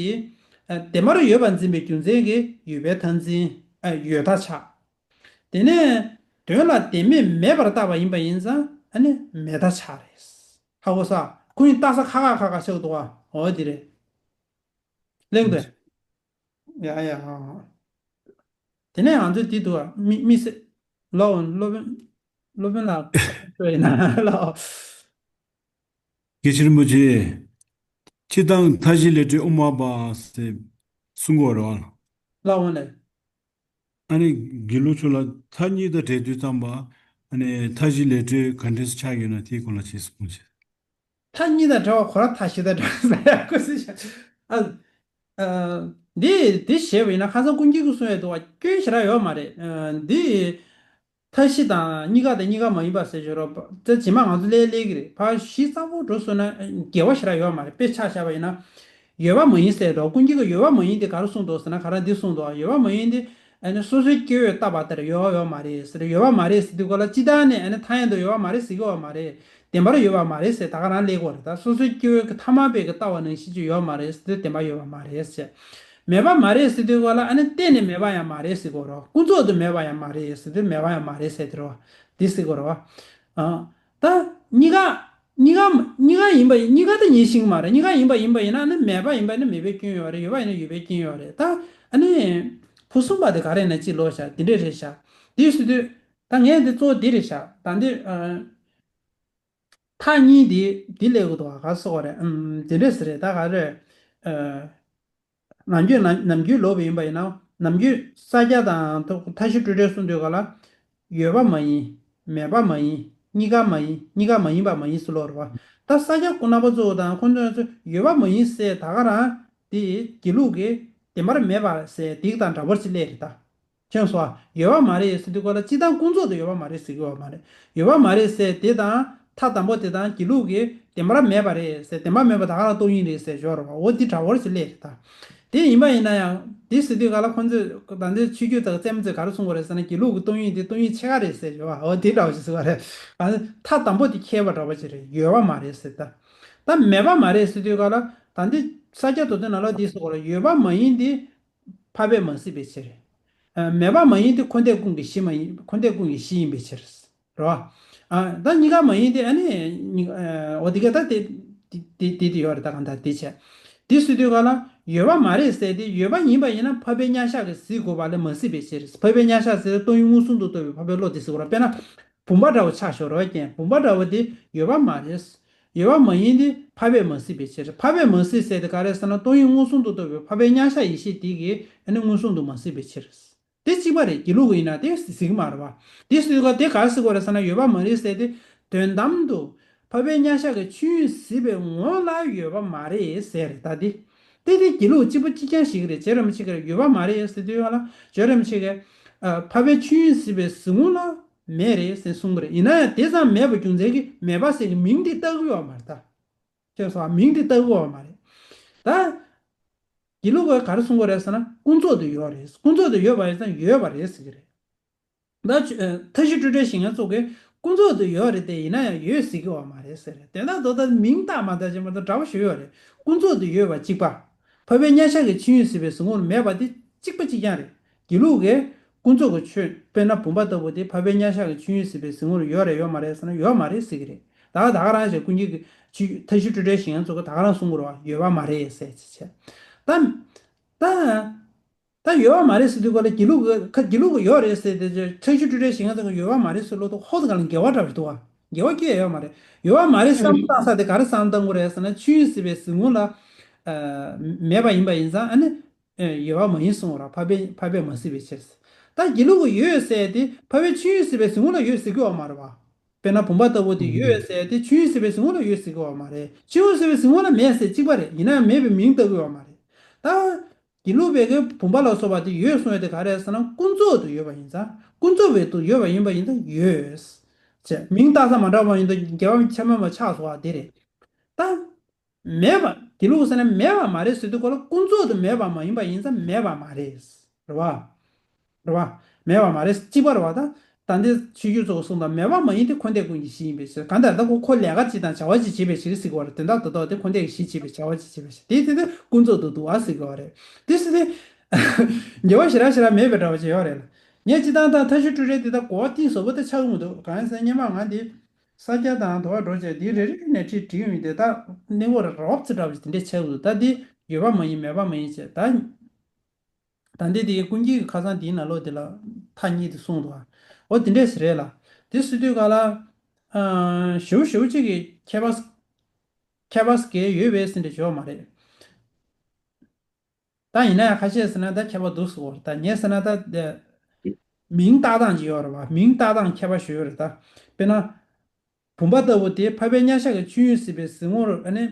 ཨ་བདེན་པར་ཡོད་པར་འཛིན་པའི་རྒྱུ་མཚན་གྱིས་ཡོད་པའི་མཐར་འཛིན་ཨ་ཡོད་མཐའ་ཆགས། དེ་ནས་དོན་ལ་བདེན་མེད་མེད་པར་བཏགས་པ་ཡིན་པ་ཡིན་ཙང་ཨ་ནི་མེད་མཐའ་ཆགས་རེད། ཧ་གོ་སོང་། ཁོ་གཉིས་བཏགས་ས་ཁ་ཁ་ཁ་ཁ་ཆགས་འདུག་བ། འོ་དེ་རེད། གླེང་འདོད། ཡ་ཡ། དེ་ནས་ང་ཚོས་འདི་འདུག་བ། མི་མི་སེ། ལའོ་སློབ་དཔོན། སློབ་དཔོན་ལགས་ཤོད་ཡིན་ན་ལའོ། དགེ་བཤེས་རིན་པོ་ཆེ། སྤྱིར་བཏང་མཐའ་བཞི་ལས་གྲོལ་དབུ་མ་པ་ཟེར་གསུང་གི་ཡོད་རེད་བ། ལགས་འོང་ལགས། ཨ་ནི་དགེ་ལུགས་ཚོ་ལ་མཐའ་གཉིས་དང་བྲལ་དུས་ཙམ་པ་ཨ་ནི་མཐའ་བཞི་ལས་གྲོལ་ག་འདྲས་སུ་ཆགས་ཡོད་ན་དེའི་སྐོར་ལ་ཅིག་གསུང་ཆེ། མཐའ་གཉིས་དང་བྲལ་བ་ཁོ་རང་མཐའ་བཞི་དང་བྲལ་བ་ཟེར་ཡག་ཁོ་སུ་ཤ། ཨ། ཨ། འདི་འདི་བཤད་པ་ཡིན་ན་ཁ་སང་ཀུན་མཁྱེན་གྱིས་གསུངས་ཡོད་འདུག་བ། སྐྱོན་ཞེ་དྲག་ཡོད་མ་རེད། ཨ། འདི། མཐའ་བཞི་དང་གཉིས་ཀ་དང་གཉིས་ཀ་མ་ཡིན་པ་ཟེར་ཞོར་རོ། ད་རྗེས་མ་ང་ཚོ་ལས་སླེབས་ཀྱི་རེད། ཕར་གཞི་རྩ་བོ་འགྲོ་སོང་ན་འགལ་བ་ཞེ་དྲག་ཡོད་མ་རེད། དཔེ་ཆ་བཞག་པ་ཡིན་ན། ཡོད་པ་མ་ཡིན་ཟེར་འདུག་ཀུན་མཁྱེན་གྱིས་ཡོད་པ་མ་ཡིན་དེ་ག་རེ་གསུངས་འདུག་ཟེར་ན་ག་རེ་འདི་གསུངས་འདུག་ཡོད་པ་མ་ཡིན་དེ་ཨ་ནི་སོ་སོའི་སྐྱེ་བོས་བཏགས་པ་ལྟར་ཡོད་ཡོད་མ་རེད་ཟེར། ཡོད་པ་མ་རེད་ཟེར་དུས་ག་ལ་སྤྱིར་བཏང་ནས་ཨ་ནི་ཐ་སྙད་དུ་ཡོད་པ་མ་རེད་ཟེར་གྱི་ཡོད་མ་རེད། བདེན་པར་ཡོད་པ་མ་རེད་ཟེར་ད་ག་རང་སླེབས་ཀྱི་ཡོད་རེད། ད་སོ་སོའི་སྐྱེ་བོའི་གི་ཐ་མལ་པའི་གི་ལྟ་བ་ནང་བཞིན་ཅིག་ཡོད་མ་རེད་ཟེར་དུས་བདེན་པ་ཡོད་པ་མ་རེད་ཟེར། མེད་པ་མ་རེད་ཟེར་དུས་ག་ལ་ཨ་ནི་གཏན་ནས་མེད་པ་ཡང་མ་རེད་ཟེར་གྱི་ཡོད་རེད། ཀུན་རྫོབ་ཏུ་མེད་པ་ཡང་མ་རེད་ཟེར་དུས་མེད་པ་ཡང་མ་རེད་ཟེར་དེ་རེད་བ། འདི་ཟེར་གྱི་ཡོད་རེད་བ། ཨ། ད་གཉིས་ཀ་གཉིས་ཀ་གཉིས་ཀ་ཡིན་པ་ཡིན། གཉིས་ཀ་ད་ངེས་ཤིང་མ་རེད། གཉིས་ཀ་ཡིན་པ་ཡིན་པ་ཡིན་ན་ཨ་ནི་མེད་པ་ཡིན་པ་ཡིན་ན་མེད་པའི་སྐྱོན་ཡོད་རེད། ཡོད་པ་ཡིན་ན་ཡོད་པའི་སྐྱོན་ཡོད་རེད། ད་ཨ་ནི་ཕུང་གསུམ་པ་དེ་ག་རེ་ཡིན་ན་ཅིག་ལོག་བཞག་དེ་འདྲས་རེད་བཞག་འདི་ཟེར་དུས་ད་ངས་འདི་གཙོ་བོ་འདི་རེད་བཞག་ད་འདི་ཨ། མཐའ་གཉིས་འདི་འདི་སླེབས་ཀྱི་འདུག་བ། ག་སོགས་རེད། ཨམ། དེ་འདྲས་ཟེར་རེད། ད་ག་རེ། ཨ། ནམ་རྒྱུན་ནམ་ནམ་རྒྱུན་ལབ་པ་ཡིན་པ་ཡིན་ན་ནམ་རྒྱུན་ས་སྐྱ་དང་ཐུག་མཐའ་བཞི་སྤྲོས་བྲལ་གསུང་དུས་ག་ལ། ཡོད་པ་མ་ཡིན། མེད་པ་མ་ཡིན། གཉིས་ཀ་མ་ཡིན། གཉིས་ཀ་མ་ཡིན་པ་མ་ཡིན་ཟེར་ལབ་རེད་བ། ད་ས་སྐྱ་ཁོ་རྣམ་པ་ཚོ་དང་ཁོང་ཚོ་ཚོ་ཡོད་པ་མ་ཡིན་ཟེར་ད་ག་རང་དེ་དགེ་ལུགས་ཀྱི་བདེན་པར་མེད་པ་ཟེར་དེ་དང་འདྲ་པོ་ཅིག་སླེབས་རེད་ད། མཁྱེན་སོང་ཨ། ཡོད་པ་མ་རེད་ཟེར་དུས་ག་ལ་སྤྱིར་བཏང་ཀུན་རྫོབ་ཏུ་ཡོད་པ་མ་རེད་ཟེར་གྱི་ཡོད་མ་རེད། ཡོད་པ་མ་རེད་ཟེར་དེ་དང་མཐའ་དང་པོ་དེ་དང་དགེ་ལུགས་ཀྱི་བདེན་པར་མེད་པ་རེད་ཟེར། བདེན་པ་མེད་པ་ད་ག་རང་སྟོང་ཉིད་རེད་ཟེར་སྦྱོར་བ། འོ་འདི་འདྲ་པོ་ཅིག་སླེབས་རེད་ད། དེ་ཡིན་པ་ཡིན་ན་ཡང་འདི་ཟེར་དུས་ག་ལ་ཁོང་ཚོས་ད་འདི་ཆོས་བརྒྱུད་དང་རྩེ་མོ་ཚོས་ག་རེ་གསུང་གི་རེད་ཟེར་ན་དགེ་ལུགས་ཀྱི་སྟོང་ཉིད་དེ་སྟོང་ཉིད་ཕྱེད་ཀ་རེད་ཟེར་སྦྱོར་བ། འོ་འདི་འདྲ་པོ་ཅིག་གསུང་གི་རེད། ག་ཚོད་མཐའ་དང་པོ་དེ་ཁེགས་པ་འདྲ་པོ་ཅིག་རེད། ཡོད་པ་མ་རེད་ཟེར་ད། ད་མེད་པ་མ་རེད་ཟེར་དུས་ག་ལ། ད་འདི་ས་སྐྱ་མདོ་སྡེ་ནང་ལ་འདི་ཟེར་གོ་ལ། ཡོད་པ་མ་ཡིན་ཏེ་འཕགས་པས་མ་གཟིགས་པའི་ཕྱིར། ཨ། མེད་པ་མ་ཡིན་ཏེ་འཁོར་འདས་ཀུན་གྱི་གཞི་མ་ཡིན། འཁོར་འདས་ཀུན་གྱི་གཞི་ཡིན་པའི་ཕྱིར། རོ། ཨ། ད་གཉིས་ཀ་མ་ཡིན་ཏེ། ཨ་ནི་གཉིས། ཨ། འོ་དེ་ག་ད་དེ་དེ་དེ་དེ་ཡོད་རེད། ད་གང་ལྟར་དེ་བྱས། དེ་ཟེར་དུས་ག་ལ་ཡོད་པ་མ་རེད་ཟེར་ཏེ། ཡོད་པ་ཡིན་པ་ཡིན་ན་འཕགས་པའི་མཉམ་གཞག་གིས་གཟིགས་དགོས་པ་ལས་མ་གཟིགས་པའི་ཕྱིར། འཕགས་པའི་མཉམ་གཞག་ཟེར་ཏེ་སྟོང་ཉིད་མངོན་སུམ་དུ་རྟོགས་པའི་འཕགས་པའི་བློ་དེ་ཟེར་གོ་ར། དཔེར་ན་བུམ་པ་འདྲ་བོ་ཆ་བཞག་རོགས་ཀྱང་། བུམ་པ་འདྲ་བོ་དེ་ཡོད་པ་མ་རེད། ཡོད་པ་མ་ཡིན་ཏེ་འཕགས་པས་མ་གཟིགས་པའི་ཕྱིར། འཕགས་པས་མ་གཟིགས་ཟེར་དེ་ག་རེ་ཟེར་ན། སྟོང་ཉིད་མངོན་སུམ་དུ་རྟོགས་པའི་འཕགས་པའི་མཉམ་གཞག་ཡེ་ཤེས་དེ་གིས་ཨ་ནི་མངོན་སུམ་དུ་མ་གཟིགས་པའི་ཕྱིར། དེ་གཅིག་པ་རེད། དགེ་ལུགས་ཀྱི་ཡིན་ན་དེ་གཟིགས་ཀྱི་མ་རེད་པ། དེ་ཟེར་དུས་ག་དེ་ག་རེ་ཟེར་དགོས་རེད་ཟེར་ན། ཡོད་པ་མ་རེད་ཟེར་དེ་དོན་དམ་དུ་འཕགས་པའི་མཉམ་གཞག་གི་ཆོས་ཉིད་གཟིགས་པའི་ངོ་ལ་ཡོད་པ་མ་རེད་ཟེར་རེད། ད་དེ་དེ་དེ་དགེ་ལུགས་གཅིག་པ་གཅིག་རྐྱང་ཞིག་རེད། རྗེ་རིན་པོ་ཆེ་གིས་ཡོད་པ་མ་རེད་ཟེར་དུས་ག་ལ། རྗེ་རིན་པོ་ཆེ་གིས། ཨ། འཕགས་པའི་ཆོས་ཉིད་གཟིགས་པའི་གཟིགས་ངོ་ལ་མེད་རེད་ཟེར་གསུངས་པ་རེད། ཡིན་ན་ཡང་དེ་ཙམ་མེད་པ་རྒྱུ་མཚན་གྱིས་མེད་པ་ཟེར་གྱི་མིང་དེ་བཏགས་ཀྱི་ཡོད་མ་རེད་ད། ཁྱེད་སོ། མིང་དེ་བཏགས་ཀྱི་ཡོད་མ་རེད་ད། དགེ་ལུགས་པས་ག་རེ་གསུང་གི་རེད་ཟེར་ན། ཀུན་རྫོབ་ཏུ་ཡོད་རེད། ཀུན་རྫོབ་ཏུ་ཡོད་པ་ཡིན་ཙང་ཡོད་པ་རེད་ཟེར་གྱི་རེད། ད་ཆོས། ཨ། མཐའ་བཞི་སྤྲོས་བྲལ་བཞེད་མཁན་ཚོ་གིས་ཀུན་རྫོབ་ཏུ་ཡོད་རེད་དེ། ཡིན་ན་ཡང་ཡོད་ཟེར་གྱི་ཡོད་མ་རེད་ཟེར་རེད། དེ་ལྟར་མདོ་ལྟར་མིང་བཏགས་མ་བཏགས་ཅིག་མ་གཏོགས་འདྲ་པོ་ཞིག་ཡོད་རེད། ཀུན་རྫོབ་ཏུ་ཡོད་པ་གཅིག་པ། འཕགས་པའི་མཉམ་གཞག་གི་ཆོས་ཉིད་གཟིགས་པའི་གཟིགས་ངོ་ལ་མེད་པ་དེ་གཅིག་པ་གཅིག་རྐྱང་རེད། དགེ་ལུགས་ཀྱིས་ཀུན་རྫོབ་ཀྱི་ཆོས། དཔེར་ན་བུམ་པ་ལྟ་བུ་དེ་འཕགས་པའི་མཉམ་གཞག་གི་ཆོས་ཉིད་གཟིགས་པའི་གཟིགས་ངོ་ལ་ཡོད་རེད་ཡོད་མ་རེད་ཟེར་ན། ཡོད་མ་རེད་ཟེར་གྱི་རེད། ད་ད་ག་རང་བྱས། ཀུན་མཁྱེན་གྱིས་ཆོས། མཐའ་བཞི་སྤྲོས་བྲལ་བཞེད་མཁན་ཚོ་གིས་ད་ག་རང་གསུང་གི་རེད་པ། ཡོད་པ་མ་རེད་ཟེར་བྱས། ད་ད་ད་ཡོད་པ་མ་རེད་ཟེར་དུས་ག་ལ། དགེ་ལུགས་ཀྱིས་ཁ། དགེ་ལུགས་ཀྱིས་ཡོད་རེད་ཟེར་ཏེ། མཐའ་བཞི་སྤྲོས་བྲལ་བཞེད་མཁན་ཚོ་གིས་ཡོད་པ་མ་རེད་ཟེར་ལབ་དུས། ཧོ། དེ་ག་ལ་འགལ་བ་འདྲ་པོ་འདུག་པ། འགལ་བ་སྐྱེ་ཡོད་མ་རེད། ཡོད་པ་མ་རེད་བསམ་བློ་བཏང་ས་དེ་ག་རེ་བསམ་བློ་བཏང་དགོས་རེད་ཟེར་ན། ཆོས་ཉིད་གཟིགས་པའི་གཟིགས་ངོ་ལ། ཨ། མེད་པ་ཡིན་པ་ཡིན་ཙང་། ཨ་ནི། ཨེ། ཡོད་པ་མ་ཡིན་གསུངས་པ་རེད། འཕགས་པའི། འཕགས་པས་མ་གཟིགས་པའི་ཕྱིར། ད་དགེ་ལུགས་ཀྱིས་ཡོད་ཟེར་དེ་འཕགས་པའི་ཆོས་ཉིད་གཟིགས་པའི་གཟིགས་ངོ་ལ་ཡོད་ཟེར་གྱི་ཡོད་མ་རེད་པ། དཔེར་ན་བུམ་པ་ལྟ་བུ་དེ་ཡོད་ཟེར་དེ་ཆོས་ཉིད་གཟིགས་པའི་གཟིགས་ངོ་ལ་ཡོད་ཟེར་གྱི་ཡོད་མ་རེད། ཆོས་ཉིད་གཟིགས་པའི་གཟིགས་ངོ་ལ་མེད་ཟེར་གཅིག་པ་རེད། ཡིན་ན་ཡང་མེད་པའི་མིང་བཏགས་ཀྱི་ཡོད་མ་རེད། ད་དགེ་ལུགས་པས་ཀྱིས་བུམ་པ་ལ་སོགས་པ་དེ་ཡོད་གསུངས་ཡོད་དེ་ག་རེ་ཟེར་ན། ཀུན་རྫོབ་ཏུ་ཡོད་པ་ཡིན་ཙང་། ཀུན་རྫོབ་ཏུ་ཡོད་པ་ཡིན་པ་ཡིན་ཙང་ཡོད་ཅེས། མིང་བཏགས་ས་མ་འདྲ་བ་ཡིན་དུས་འགལ་བ་ཆ་མེད་པ་ཆགས་སོང་བ་དེ་རེད། ད་མེད་པ། དགེ་ལུགས་ཟེར་ན་མེད་པ་མ་རེད་ཟེར་དུས་ག་ལ། ཀུན་རྫོབ་ཏུ་མེད་པ་མ་ཡིན་པ་ཡིན་ཙང་མེད་པ་མ་རེད། རེད་པ། རེད་པ། མེད་པ་མ་རེད། གཅིག་པ་རེད་པ། ད་ད་འདི་ཆོས་བརྒྱུད་ཚོ་གིས་གསུངས་དང་། མེད་པ་མ་ཡིན་ཏེ་འཁོར་འདས་ཀུན་གྱི་གཞི་ཡིན་པའི་ཕྱིར། གང་ལྟར་ད་ཁོ་ཁོ་ལས་ཀ་ཅིག་དང་བྱ་བ་ཅིག་བྱེད་པའི་ཕྱིར་ཟེར་གྱི་ཡོད་རེད། དོན་དག་ཏག་ཏག་དེ་འཁོར་འདས་ཀྱི་གཞི་བྱེད་པའི་བྱ་བ་ཅིག་བྱེད་པའི་ཕྱིར། དེ་དེ་དེ་ཀུན་རྫོབ་ཏུ་འདུག་པ་ཟེར་གྱི་ཡོད་རེད། དེ་ཟེར་དེ་འགལ་བ་ཞེ་དྲག་ཞེ་དྲག་མེད་པའི་འདྲ་བ་ཅིག་ཡོད་རེད་ལ། ངས་སྤྱིར་བཏང་ད་མཐའ་བཞི་སྤྲོས་བྲལ་དེ་ད་གོ་བ་གཏིང་ཟབ་པོ་ད་ཆགས་ཀྱི་མི་འདུག། གང་ཡིན་ཟེར་ན་སྔོན་མ་ང་འདི་ས་སྐྱ་དང་དོལ་པོ་འགྲོ་བྱས་འདི་རེ་རེ་ནས་ཁྲིད་ཁྲིད་ཡོང་ཡིན་ཏེ། ད་གནས་སྐོར་རོབ་ཙམ་འདྲ་བ་ཞིག་དེ་འདྲས་ཆགས་ཀྱི་འདུག། ད་འདི་ཡོད་པ་མ་ཡིན་མེད་པ་མ་ཡིན་བྱས། ད་ད་འདི་དེ་ཀུན་མཁྱེན་གྱིས་ཁ་སང་དེའི་ནང་ལོགས་དེ་ལ་མཐའ་གཉིས་དེ་གསུངས་འདུག། ཨ། འོ་དེ་འདྲས་ཞིག་རེད་ལ། དེ་ཟེར་དུས་ག་ལ། ཨ། ཞེ་པོ་ཞེ་པོ་ཅིག་གི་ཁྱད་པར། ཁྱད་པར་ག་ཡོད་པས་ཟེར་འདྲ་ཡོད་མ་རེད། ད་ཡིན་ན་ཡང་ཁ་ཤས་ཟེར་ན་ད་ཁྱད་པར་འདུག་ཟེར་གྱི་ཡོད་རེད། ད་ངས་ཟེར་ན་ད་དེ་མིང་བཏགས་སྟངས་ཅིག་ཡོད་རེད་པ། མིང་བཏགས་སྟངས་ཁྱད་པར་ཞིག་ཡོད་རེད་ད། དཔེར་ན་བུམ་པ་ལྟ་བུ་དེ་འཕགས་པའི་མཉམ་གཞག་གི་ཆོས་ཉིད་གཟིགས་པའི་གཟིགས་ངོར་ཨ་ནི་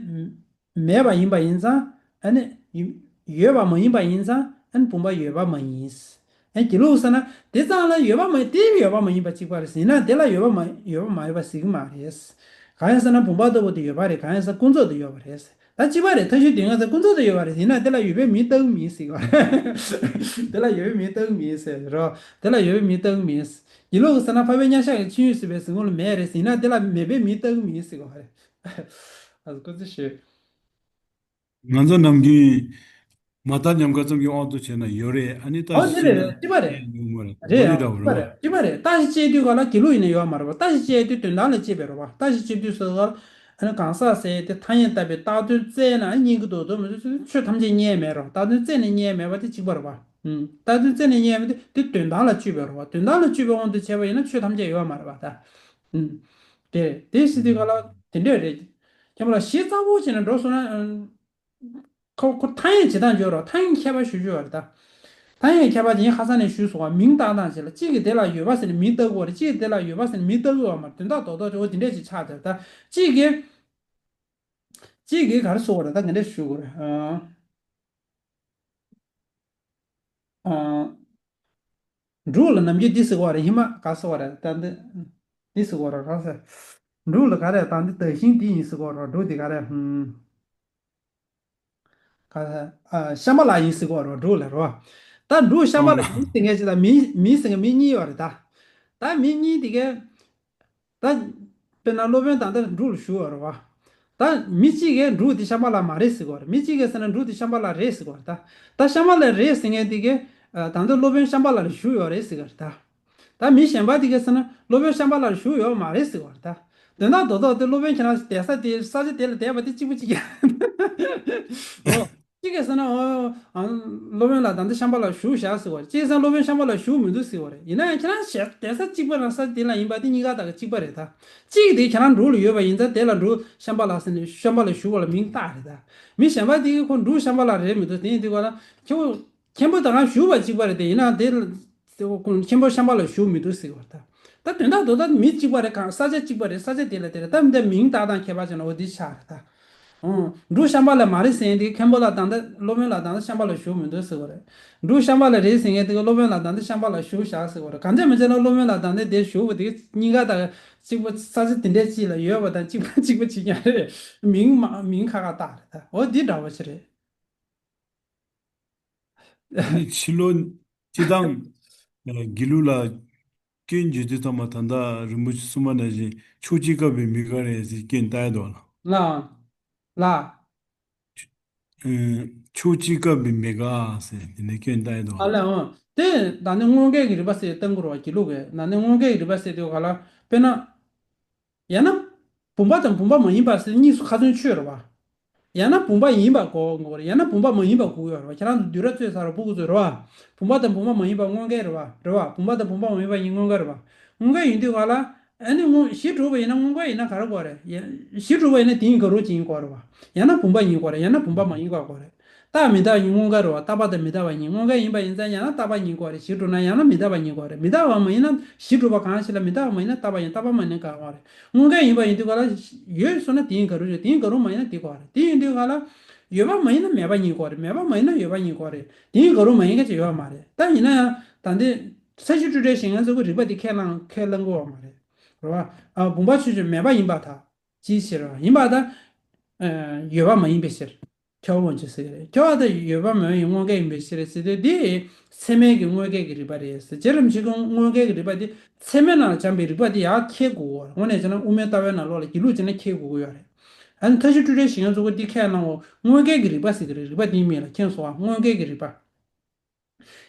མེད་པ་ཡིན་པ་ཡིན་ཙང་། ཨ་ནི་ཡོད་པ་མ་ཡིན་པ་ཡིན་ཙང་། ཨ་ནི་བུམ་པ་ཡོད་པ་མ་ཡིན། ཨ། དགེ་ལུགས་ཟེར་ན་དེ་ཙམ་ལ་ཡོད་པ་མ་ཡིན། དེ་ཡོད་པ་མ་ཡིན་པ་གཅིག་པ་རེད། ཡིན་ན་དེ་ལ་ཡོད་པ་མ་ཡོད་པ་མ་ཡིན་པ་ཟེར་གྱི་མ་རེད། གང་ཡིན་ཟེར་ན་བུམ་པ་ལྟ་བུ་དེ་ཡོད་པ་རེད། གང་ཡིན་ཟེར་ན་ཀུན་རྫོབ་ཏུ་ཡོད་པ་རེད། ད་གཅིག་པ་རེད། མཐའ་བཞི་དེ་ང་ཚོ་ཀུན་རྫོབ་ཏུ་ཡོད་པ་རེད། ཡིན་ན་དེ་ལ་ཡོད་པའི་མིང་བཏགས་མིན་ཟེར་གྱི་རེད། དེ་ལ་ཡོད་པའི་མིང་བཏགས་མིན་ཟེར་རོ། དེ་ལ་ཡོད་པའི་མིང་བཏགས་མིན། དགེ་ལུགས་ཟེར་ན་འཕགས་པའི་མཉམ་གཞག་གི་ཆོས་ཉིད་གཟིགས་པའི་གཟིགས་ངོ་ལ་མེད་རེད། ཡིན་ན་དེ་ལ་མེད་པའི་མིང་བཏགས་མིན་ཟེར་གྱི་རེད། ཨ། སྐུ་ཚེ་ཞུ། ང་ཚོ་ནམ་རྒྱུན་མ་བརྟགས་ཉམས་དགའ་ཙམ་གྱི་དབང་དུ་བྱས་ན་ཡོད་རེད། ཨ་ནི་ཨོ་བརྟགས་དེ་ཤེས་རེད་ན་རེད། གཅིག་པ་རེད། ཡོད་མ་རེད། རེད། ཨོ་འདི་འདྲ་བོ་རེད་པ། གཅིག་པ་རེད། གཅིག་པ་རེད། བརྟགས་ཤིང་དཔྱད་དུས་ག་ལ་དགེ་ལུགས་ཡིན་ན་ཡོད་མ་རེད་པ། བརྟགས་ཤིང་དཔྱད་དུས་དོན་དམ་ལ་དཔྱད་པའི་རེད་པ། བརྟགས་ཤིང་དཔྱད་དུས་སོ་སོ་ཨ་ནི་གང་ཟག་ཟེར་དེ་ཐ་སྙད་བཏགས་པའི་བཏགས་དོན་བཙལ་ན་རྙེད་ཀྱི་འདུག་འདུག་མི་འདུག་ཆོས་ཐམས་ཅད་རྙེད་མེད་རེད་པ། བཏགས་དོན་བཙལ་ནས་རྙེད་མེད་པ་དེ་གཅིག་པ་རེད་པ། ཨུམ། བཏགས་དོན་བཙལ་ནས་རྙེད་མེད་དེ་དེ་དོན་དམ་ལ་དཔྱད་པའི་རེད་པ། དོན་དམ་ལ་དཔྱད་པའི་དབང་དུ་བྱས་པ་ཡིན་ན་ཆོས་ཐམས་ཅད་ཡོད་མ་རེད་པ་ད། ཨུམ། དེ་རེད། དེ་ཟེར་དུས་ག་ལ་དེ་འདྲ་རེད། ཁྱེད་མ་ལ་གཞི་རྩ་བོ་བྱས་ན་འགྲོ་སོང་ན། ཨུམ། ཁོ་ཁོ་ཐ་སྙད་བྱེད་སྟངས་ཡོད་རེད། ཐ་སྙད་ཁྱད་པར་ཞེ་པོ་ཅིག་ཡོད་རེད་ད། ཐ་སྙད་ཁྱད་པར་དེ་ངས་ཁ་སང་ནས་ཞུས་སོང་བ། མིང་བཏགས་སྟངས་བྱས་ལ། གཅིག་གིས་དེ་ལ་ཡོད་པ་ཟེར་ནས་མིང་བཏགས་ཀྱི་ཡོད་རེད། གཅིག་གིས་དེ་ལ་ཡོད་པ་ཟེར་ནས་མིང་བཏགས་ཀྱི་ཡོད་མ་རེད། དོན་དག་རྡོག་རྡོག་ཅིག་འོ་དེ་འདྲས་ཅིག་ཆགས་བསྡད་རེད་ད། གཅིག་གིས་གཅིག་གིས་ག་རེ་ཟེར་དགོས་རེད། ད་ག་འདྲས་ཞུ་དགོས་རེད། ཨ། ཨ། འབྲུག་ལ་ནམ་རྒྱུན་འདི་ཟེར་གྱི་ཡོད་རེད། ཧི་མ་ག་ཟེར་གྱི་ཡོད་རེད། ད་འདི་འདི་ཟེར་གྱི་ཡོད་རེད། ག་ཟེར། འབྲུག་ལ་ག་རེ། ད་འདི་དག་ཞིང་འདི་ཡིན་ཟེར་གྱི་ཡོད་རེད། འབྲུག་འདི་ག་རེ། ཧུམ། ག་ཟེར། ཨ། ཤམ་བྷ་ལ་ཡིན་ཟེར་གྱི་ཡོད་རེད། འབྲུག་ལ་རེད་པ། ད་འབྲུག་ཤམ་བྷ་ལ་ཡིན་ཟེར་མཁན་ཅིག་དང་མིན་མིན་ཟེར་མཁན་མི་གཉིས་ཡོད་རེད་ད། ད་མི་གཉིས་དེ་གས། ད་དཔེར་ན་སློབ་དཔོན་ད་ལྟ་འབྲུག་ལ་བཞུགས་ཡོད་རེད་པ། ད་མི་གཅིག་གིས་འབྲུག་འདི་ཤམ་བྷ་ལ་མ་རེད་ཟེར་གྱི་ཡོད་རེད། མི་གཅིག་གིས་ཟེར་ན་འབྲུག་འདི་ཤམ་བྷ་ལ་རེད་ཟེར་གྱི་ཡོད་རེད་ད། ད་ཤམ་བྷ་ལ་རེད་ཟེར་མཁན་དེ་གིས་ཨ་ད་ལྟ་སློབ་དཔོན་ཤམ་བྷ་ལ་ལ་བཞུགས་ཡོད་རེད་ཟེར་གྱི་ཡོད་རེད་ད། ད་མི་གཞན་པ་དེ་གིས་ཟེར་ན་སློབ་དཔོན་ཤམ་བྷ་ལ་ལ་བཞུགས་ཡོད་མ་རེད་ཟེར་གྱི་ཡོད་རེད་ད། དོན་དག་རྡོག་རྡོག་དེ་སློབ་དཔོན་ཁྱེད་རང་བསྡད་ས་དེ་ས་ཆ་དེ་ལ་བསྡད་པ་དེ་གཅིག་པ་གཅིག་རྐྱང་། འོ། གཅིག་གིས་ཟེར་ན་འོ་ཨ་སློབ་དཔོན་ལགས་ད་ལྟ་ཤམ་བྷ་ལ་ལ་བཞུགས་བཞག་ཟེར་གྱི་ཡོད་རེད། གཅིག་གིས་ཟེར་ན་སློབ་དཔོན་ཤམ་བྷ་ལ་ལ་བཞུགས་མི་འདུག་ཟེར་གྱི་ཡོད་རེད། ཡིན་ན་ཡང་ཁྱེད་རང་བཞག་བསྡད་ས་གཅིག་པ་རང་ས་དེ་ལ་ཡིན་པ་དེ་གཉིས་ཀ་དག་གཅིག་པ་རེད་ད། གཅིག་དེ་ཁྱེད་རང་འབྲུག་ལ་ཡོད་པ་ཡིན་ཙང་དེ་ལ་འབྲུག་ཤམ་བྷ་ལ་ཟེར་ནས་ཤམ་བྷ་ལ་ལ་བཞུགས་པ་ལ་མིང་བཏགས་རེད་ད། མི་གཞན་པ་དེ་གིས་ཁོ་འབྲུག་ཤམ་བྷ་ལ་ལ་རེད་མི་འདུག་དེ་ཡིན་དུས་ག་ལ་ཁྱེད་ཁྱེད་པོ་དང་རང་བཞུགས་པ་གཅིག་པ་རེད་དེ། ཡིན་ན་དེ་ལ་དེ་ཁོ་མཁན་པོ་ཤམ་བྷ་ལ་ལ་བཞུགས་མི་འདུག་ཟེར་གྱི་ཡོད་རེད་ད། ད་དོན་དག་རྡོག་རྡོག་མི་གཅིག་པ་རེད། གང་ས་ཆ་གཅིག་པ་རེད། ས་ཆ་དེ་ལ་དེ་རེད། ད་འདི་མིང་བཏགས་སྟངས་ཁྱད་པར་ཅན་འོ་འདི་ཆགས་རེད་ད། འོ། འབྲུག་ཤམ་བྷ་ལ་ལ་མ་རེད་ཟེར་མཁན་དེ་མཁན་པོ་ལགས་ད་ལྟ་སློབ་དཔོན་ལགས་ད་ལྟ་ཤམ་བྷ་ལ་ལ་བཞུགས་མི་འདུག་ཟེར་གྱི་ཡོད་རེད། འབྲུག་ཤམ་བྷ་ལ་ལ་རེད་ཟེར་མཁན་དེ་གིས་སློབ་དཔོན་ལགས་ད་ལྟ་ཤམ་བྷ་ལ་ལ་བཞུགས་བཞག་ཟེར་གྱི་ཡོད་རེད། གང་ཅི་མི་ཅི་ན་སློབ་དཔོན་ལགས་ད་ལྟ་དེ་བཞུགས་པ་དེ་གཉིས་ཀ་ད་གཅིག་པ་ས་ཆ་དེ་འདྲས་གཅིག་ལ་ཡོད་པ་དང་གཅིག་པ་གཅིག་པ་གཅིག་རྐྱང་རེད། མིང་མ་མིང་ཁ་ཁ་བཏགས་རེད་ད། འོ་འདི་འདྲ་བོ་ཞིག་རེད། ཨ་ནི་ཕྱི་ལོ་སྤྱིར་བཏང་ཨ་དགེ་ལུགས་ལ་སྐྱོན་བརྗོད་དུས་ཙམ་པ་ད་ལྟ་རིན་པོ་ཆེ་གསུངས་པ་ནང་བཞིན་ཕྱོགས་གཅིག་དཀར་པོའི་མི་དགའ་རེད་ཟེར་སྐྱོན་བཏགས་ཡོད་དོ་ལགས། ལགས། ལགས། ཨ་ཕྱོགས་གཅིག་དཀར་པོའི་མི་དགའ་ཟེར་དེ་ནས་སྐྱོན་བཏགས་ཡོད་དོ་ཨ་ལགས། ལགས་འོང་། དེ་ད་ནི་དངོས་འགལ་གྱི་རིགས་པ་ཟེར་བཏང་དགོས་རེད་བ། དགེ་ལུགས་ཀྱི་ད་ནི་དངོས་འགལ་གྱི་རིགས་པ་ཟེར་དུས་ག་ལ་དཔེར་ན། ཡང་ན་བུམ་པ་དང་བུམ་པ་མ་ཡིན་པ་ཟེར་གཉིས་སུ་ཁ་ཚོན་ཆོད་རེད་བ། ཡང་ན་བུམ་པ་ཡིན་པ་གོ་དགོས་རེད། ཡང་ན་བུམ་པ་མ་ཡིན་པ་གོ་དགོས་རེད་བ། ཁྱེད་རང་ཚོ་བསྡུས་གྲྭ་རྩོད་ཚར་བ་ཕྲུ་གུ་ཚོ་རེད་བ། བུམ་པ་དང་བུམ་པ་མ་ཡིན་པ་དངོས་འགལ་རེད་བ། རེད་བ། བུམ་པ་དང་བུམ་པ་མ་ཡིན་པ་གཉིས་དངོས་འགལ་རེད་བ། དངོས་འགལ་ཡིན་དུས་ག་ལ། ཨ་ནི་དངོས་གཞི་གྲུབ་པ་ཡིན་ན་དངོས་འགལ་ཡིན་ན་ག་རེ་དགོས་རེད། ཡ་གཞི་གྲུབ་པ་ཡིན་ན་དེ་གཉིས་ག་རེ་ཅིག་ཡིན་དགོས་རེད་བ། ཡང་ན་བུམ་པ་ཡིན་དགོས་རེད། ཡང་ན་བུམ་པ་མ་ཡིན་དགོས་རེད། རྟག་མི་རྟག་གཉིས་དངོས་འགལ་རེད་བ། རྟག་པ་དང་མི་རྟག་པ་གཉིས། དངོས་འགལ་ཡིན་པ་ཡིན་ཙང་ཡང་ན་རྟག་པ་ཡིན་དགོས་རེད། གཞི་གྲུབ་ན་ཡང་ན་མི་རྟག་པ་ཡིན་དགོས་རེད། མི་རྟག་པ་མ་ཡིན་ན་གཞི་གྲུབ་པ་གང་ཞིག་ལ་མི་རྟག་པ་མ་ཡིན་ན་རྟག་པ་ཡིན། རྟག་པ་མ་ཡིན་ན་གང་དགོས་རེད། དངོས་འགལ་ཡིན་པ་ཡིན་དུས་ག་ལ་ཡོད་སོང་ན་དེ་གཉིས་ག་རེ་རེད། དེ་གཉིས་ག་རེ་མ་ཡིན་ན་དེ་དགོས་རེད། དེ་ཡིན་དུས་ག་ལ་ཡོད་པ་མ་ཡིན་ན་མེད་པ་གཉིས་དགོས་རེད། མེད་པ་མ་ཡིན་ན་ཡོད་པ་གཉིས་དགོས་རེད། དེ་གཉིས་ག་རེ་མ་ཡིན་མཁན་ཅིག་ཡོད་མ་རེད། ད་ཡིན་ན་ཡང་ད་འདི་ས་བཅུ་སྤྲོས་བྲལ་བཞེད་མཁན་ཚོ་གི་རིགས་པ་འདི་ཁས་བླངས་ཁས་བླངས་དགོས་པ་མ་རེད། རེད་བ། ཨ་བུམ་པ་ཆོས་ཅན། མེད་པ་ཡིན་པར་ཐལ། ཅིའི་ཕྱིར་ཡིན་པར་ཐལ། ཨ་ཡོད་པ་མ་ཡིན་པའི་ཕྱིར། ཁྱབ་པ་ཅིག་ཟེར་གྱི་རེད། ཁྱབ་པ་དང་ཡོད་པ་མེད་པ་ཡིན་དངོས་འགལ་ཡིན་པའི་ཕྱིར་ཟེར་དུས་འདི་ཚད་མའི་གི་དངོས་འགལ་གྱི་རིགས་པ་རེད་ཟེར། རྗེ་རིན་པོ་ཆེ་གི་དངོས་འགལ་གྱི་རིགས་པ་འདི་ཚད་མའི་ནང་ལ་སྦྱངས་པའི་རིགས་པ་འདི་ཡར་འཁྱེར་དགོས་ཀྱི་ཡོད་རེད། དངོས་གནས་བྱས་ན་དབུ་མའི་ལྟ་བའི་ནང་ལོགས་ལ་དགེ་ལུགས་བྱས་ན་འཁྱེར་དགོས་ཀྱི་ཡོད་རེད། ཨ་ནི་མཐའ་བཞི་སྤྲོས་བྲལ་བཞེད་མཁན་ཚོ་གི་འདི་ཁས་བླངས་འོ་དངོས་འགལ་གྱི་རིགས་པ་ཟེར་གྱི་རེད། རིགས་པ་འདིའི་མིང་ལ་མཁྱེན་སོང་ང་། དངོས་འགལ་གྱི་རིགས་པ།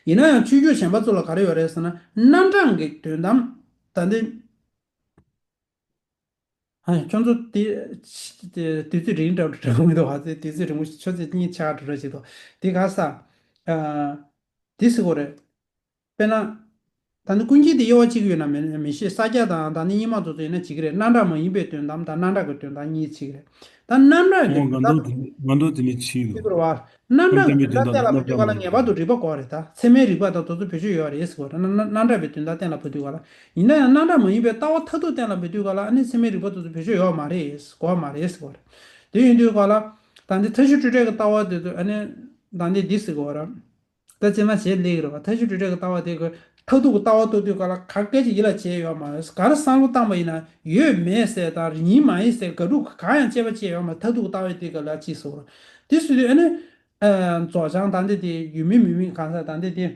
ཡིན་ན་ཡང་ཆོས་བརྒྱུད་གཞན་པ་ཚོ་ལ་ག་རེ་ཡོད་རེད་ཟེར་ན་རྣམ་གྲངས་ཀྱི་དོན་དམ། ད་འདི། ཨ་ཁྱོད་ཚོ་དེ་དེ་དུས་ཚོད་རིང་དྲགས་དྲགས་མི་འདུག་བ། དེ་དུས་ཚོད་རིང་པོ་ཆུ་ཚོད་གཉིས་ཆགས་འགྲོ་འགྲོ་བྱེད་དོ། དེ་ག་ས། ཨ་དེ་ཟེར་དགོས་རེད། དཔེར་ན། ད་ནི་ཀུན་མཁྱེན་དེ་དབྱེ་བ་གཅིག་ཡོད་ན་མེད་མི་ཤེས། ས་སྐྱ་དང་ད་ནི་རྙིང་མ་ཚོ་ཚོ་ཡིན་ན་གཅིག་རེད། རྣམ་གྲངས་མ་ཡིན་པའི་དོན་དམ་དང་རྣམ་གྲངས་ཀྱི་དོན་དམ་གཉིས་གཅིག་རེད། ད་རྣམ་གྲངས་ཀྱི་ཨོ་དོན་ང་དམ་ཚོ་དེ་ང་དམ་ཚོ་དེ་ནི་ཕྱིས་འདུག་ཟེར་དགོས་རེད་བ། རྣམ་གྲངས་ཀྱི་དོན་དམ་གཏན་ལ་ཕབ་དུས་ག་ལ་ངེས་པར་དུ་རིགས་པ་དགོས་རེད་ད། ཚད་མའི་རིགས་པ་དང་དེ་ཚོ་བེད་སྤྱོད་ཡོད་རེད་ཟེར་དགོས་རེད། རྣམ་རྣམ་གྲངས་པའི་དོན་དམ་གཏན་ལ་ཕབ་དུས་ག་ལ། ཡིན་ན་ཡང་རྣམ་གྲངས་མ་ཡིན་པའི་ལྟ་བ་མཐར་ཐུག་གཏན་ལ་ཕབ་དུས་ག་ལ་ཨ་ནི་ཚད་མའི་རིགས་པ་དེ་ཚོ་བེད་སྤྱོད་ཡོད་མ་རེད། དགོས་མ་རེད་ཟེར་དགོས་རེད། དེ་ཡིན་དུས་ག་ལ། ད་འདི་མཐའ་བཞི་སྤྲོས་བྲལ་གྱི་ལྟ་བ་དེ་ཚོ་ཨ་ནི། ད་འདི་འདི་ཟེར་དགོས་རེད། ད་ཚད་མ་བྱས་ལེགས་རེད་བ། མཐའ་བཞི་སྤྲོས་བྲལ་གྱི་ལྟ་བ་དེ་གི་མཐར་ཐུག་གི་ལྟ་བ་རྟོགས་དུས་ག་ལ་ག་སྐད་ཅིག་ཡིད་ལ་བྱས་ཡོད་མ་རེད། ག་རེ་བསམ་བློ་བཏང་པ་ཡིན་ན་ཡོད་མེད་ཟེར་དང་ཡིན་མ་ཡིན་ཟེར་དགག་སྒྲུབ་གང་ཡང་དཔྱད་པ་བྱས་ཡོད་མ་རེད། མཐར་ཐུག་གི་ལྟ་བ་དེ་ག་ལ་ཅི་ཟེར་རེད། དེ་ཟེར་དུས་ཨ་ནི། ཨ་རྫོགས་བྱང་ད་འདི་དེ་ཡོད་མིན་མེད་མིན་གང་ཟག་ད་འདི་དེ།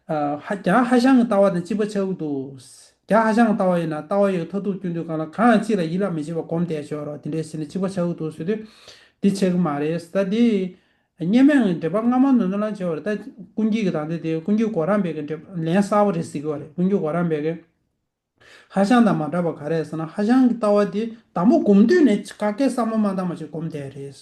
ཨ་ཧ་རྒྱ་ཧ་ཤང་གི་ལྟ་བ་དང་གཅིག་པ་ཆགས་ཀྱི་འདུག་རྒྱ་ཧ་ཤང་གི་ལྟ་བ་ཡིན་ན་ལྟ་བ་ཡི་མཐར་ཐུག་སྐྱོན་དུས་ག་ལ་གང་ཡང་གཅིག་ལ་ཡིད་ལ་མི་བྱེད་པ་སྒོམ་བསྡད་ཆོག་རོགས་དེ་འདྲའི་ཟེར་ནས་གཅིག་པ་ཆགས་ཀྱི་འདུག་ཟེར་དུས། འདི་ཆགས་ཀྱི་མ་རེད། ད་འདི། སྙེ་མའི་འགྲེལ་པ་སྔ་མ་ནང་དུ་ལ་བྱས་པ་རེད། ད་ཀུན་མཁྱེན་གྱི་ད་འདི་དེ་ཀུན་མཁྱེན་གོ་རམས་པའི་གི་འགྲེལ་ལན་གསར་པ་རེད་ཟེར་གྱི་བ་རེད། ཀུན་མཁྱེན་གོ་རམས་པའི་གི་ཧ་ཤང་དང་མ་འདྲ་བ་ག་རེ་ཟེར་ན་ཧ་ཤང་གི་ལྟ་བ་དེ་དང་པོ་སྒོམ་དུས་ནས་ག་གེ་བསམ་བློ་མ་བཏང་བ་ཞིག་སྒོམ་བསྡད་རེད།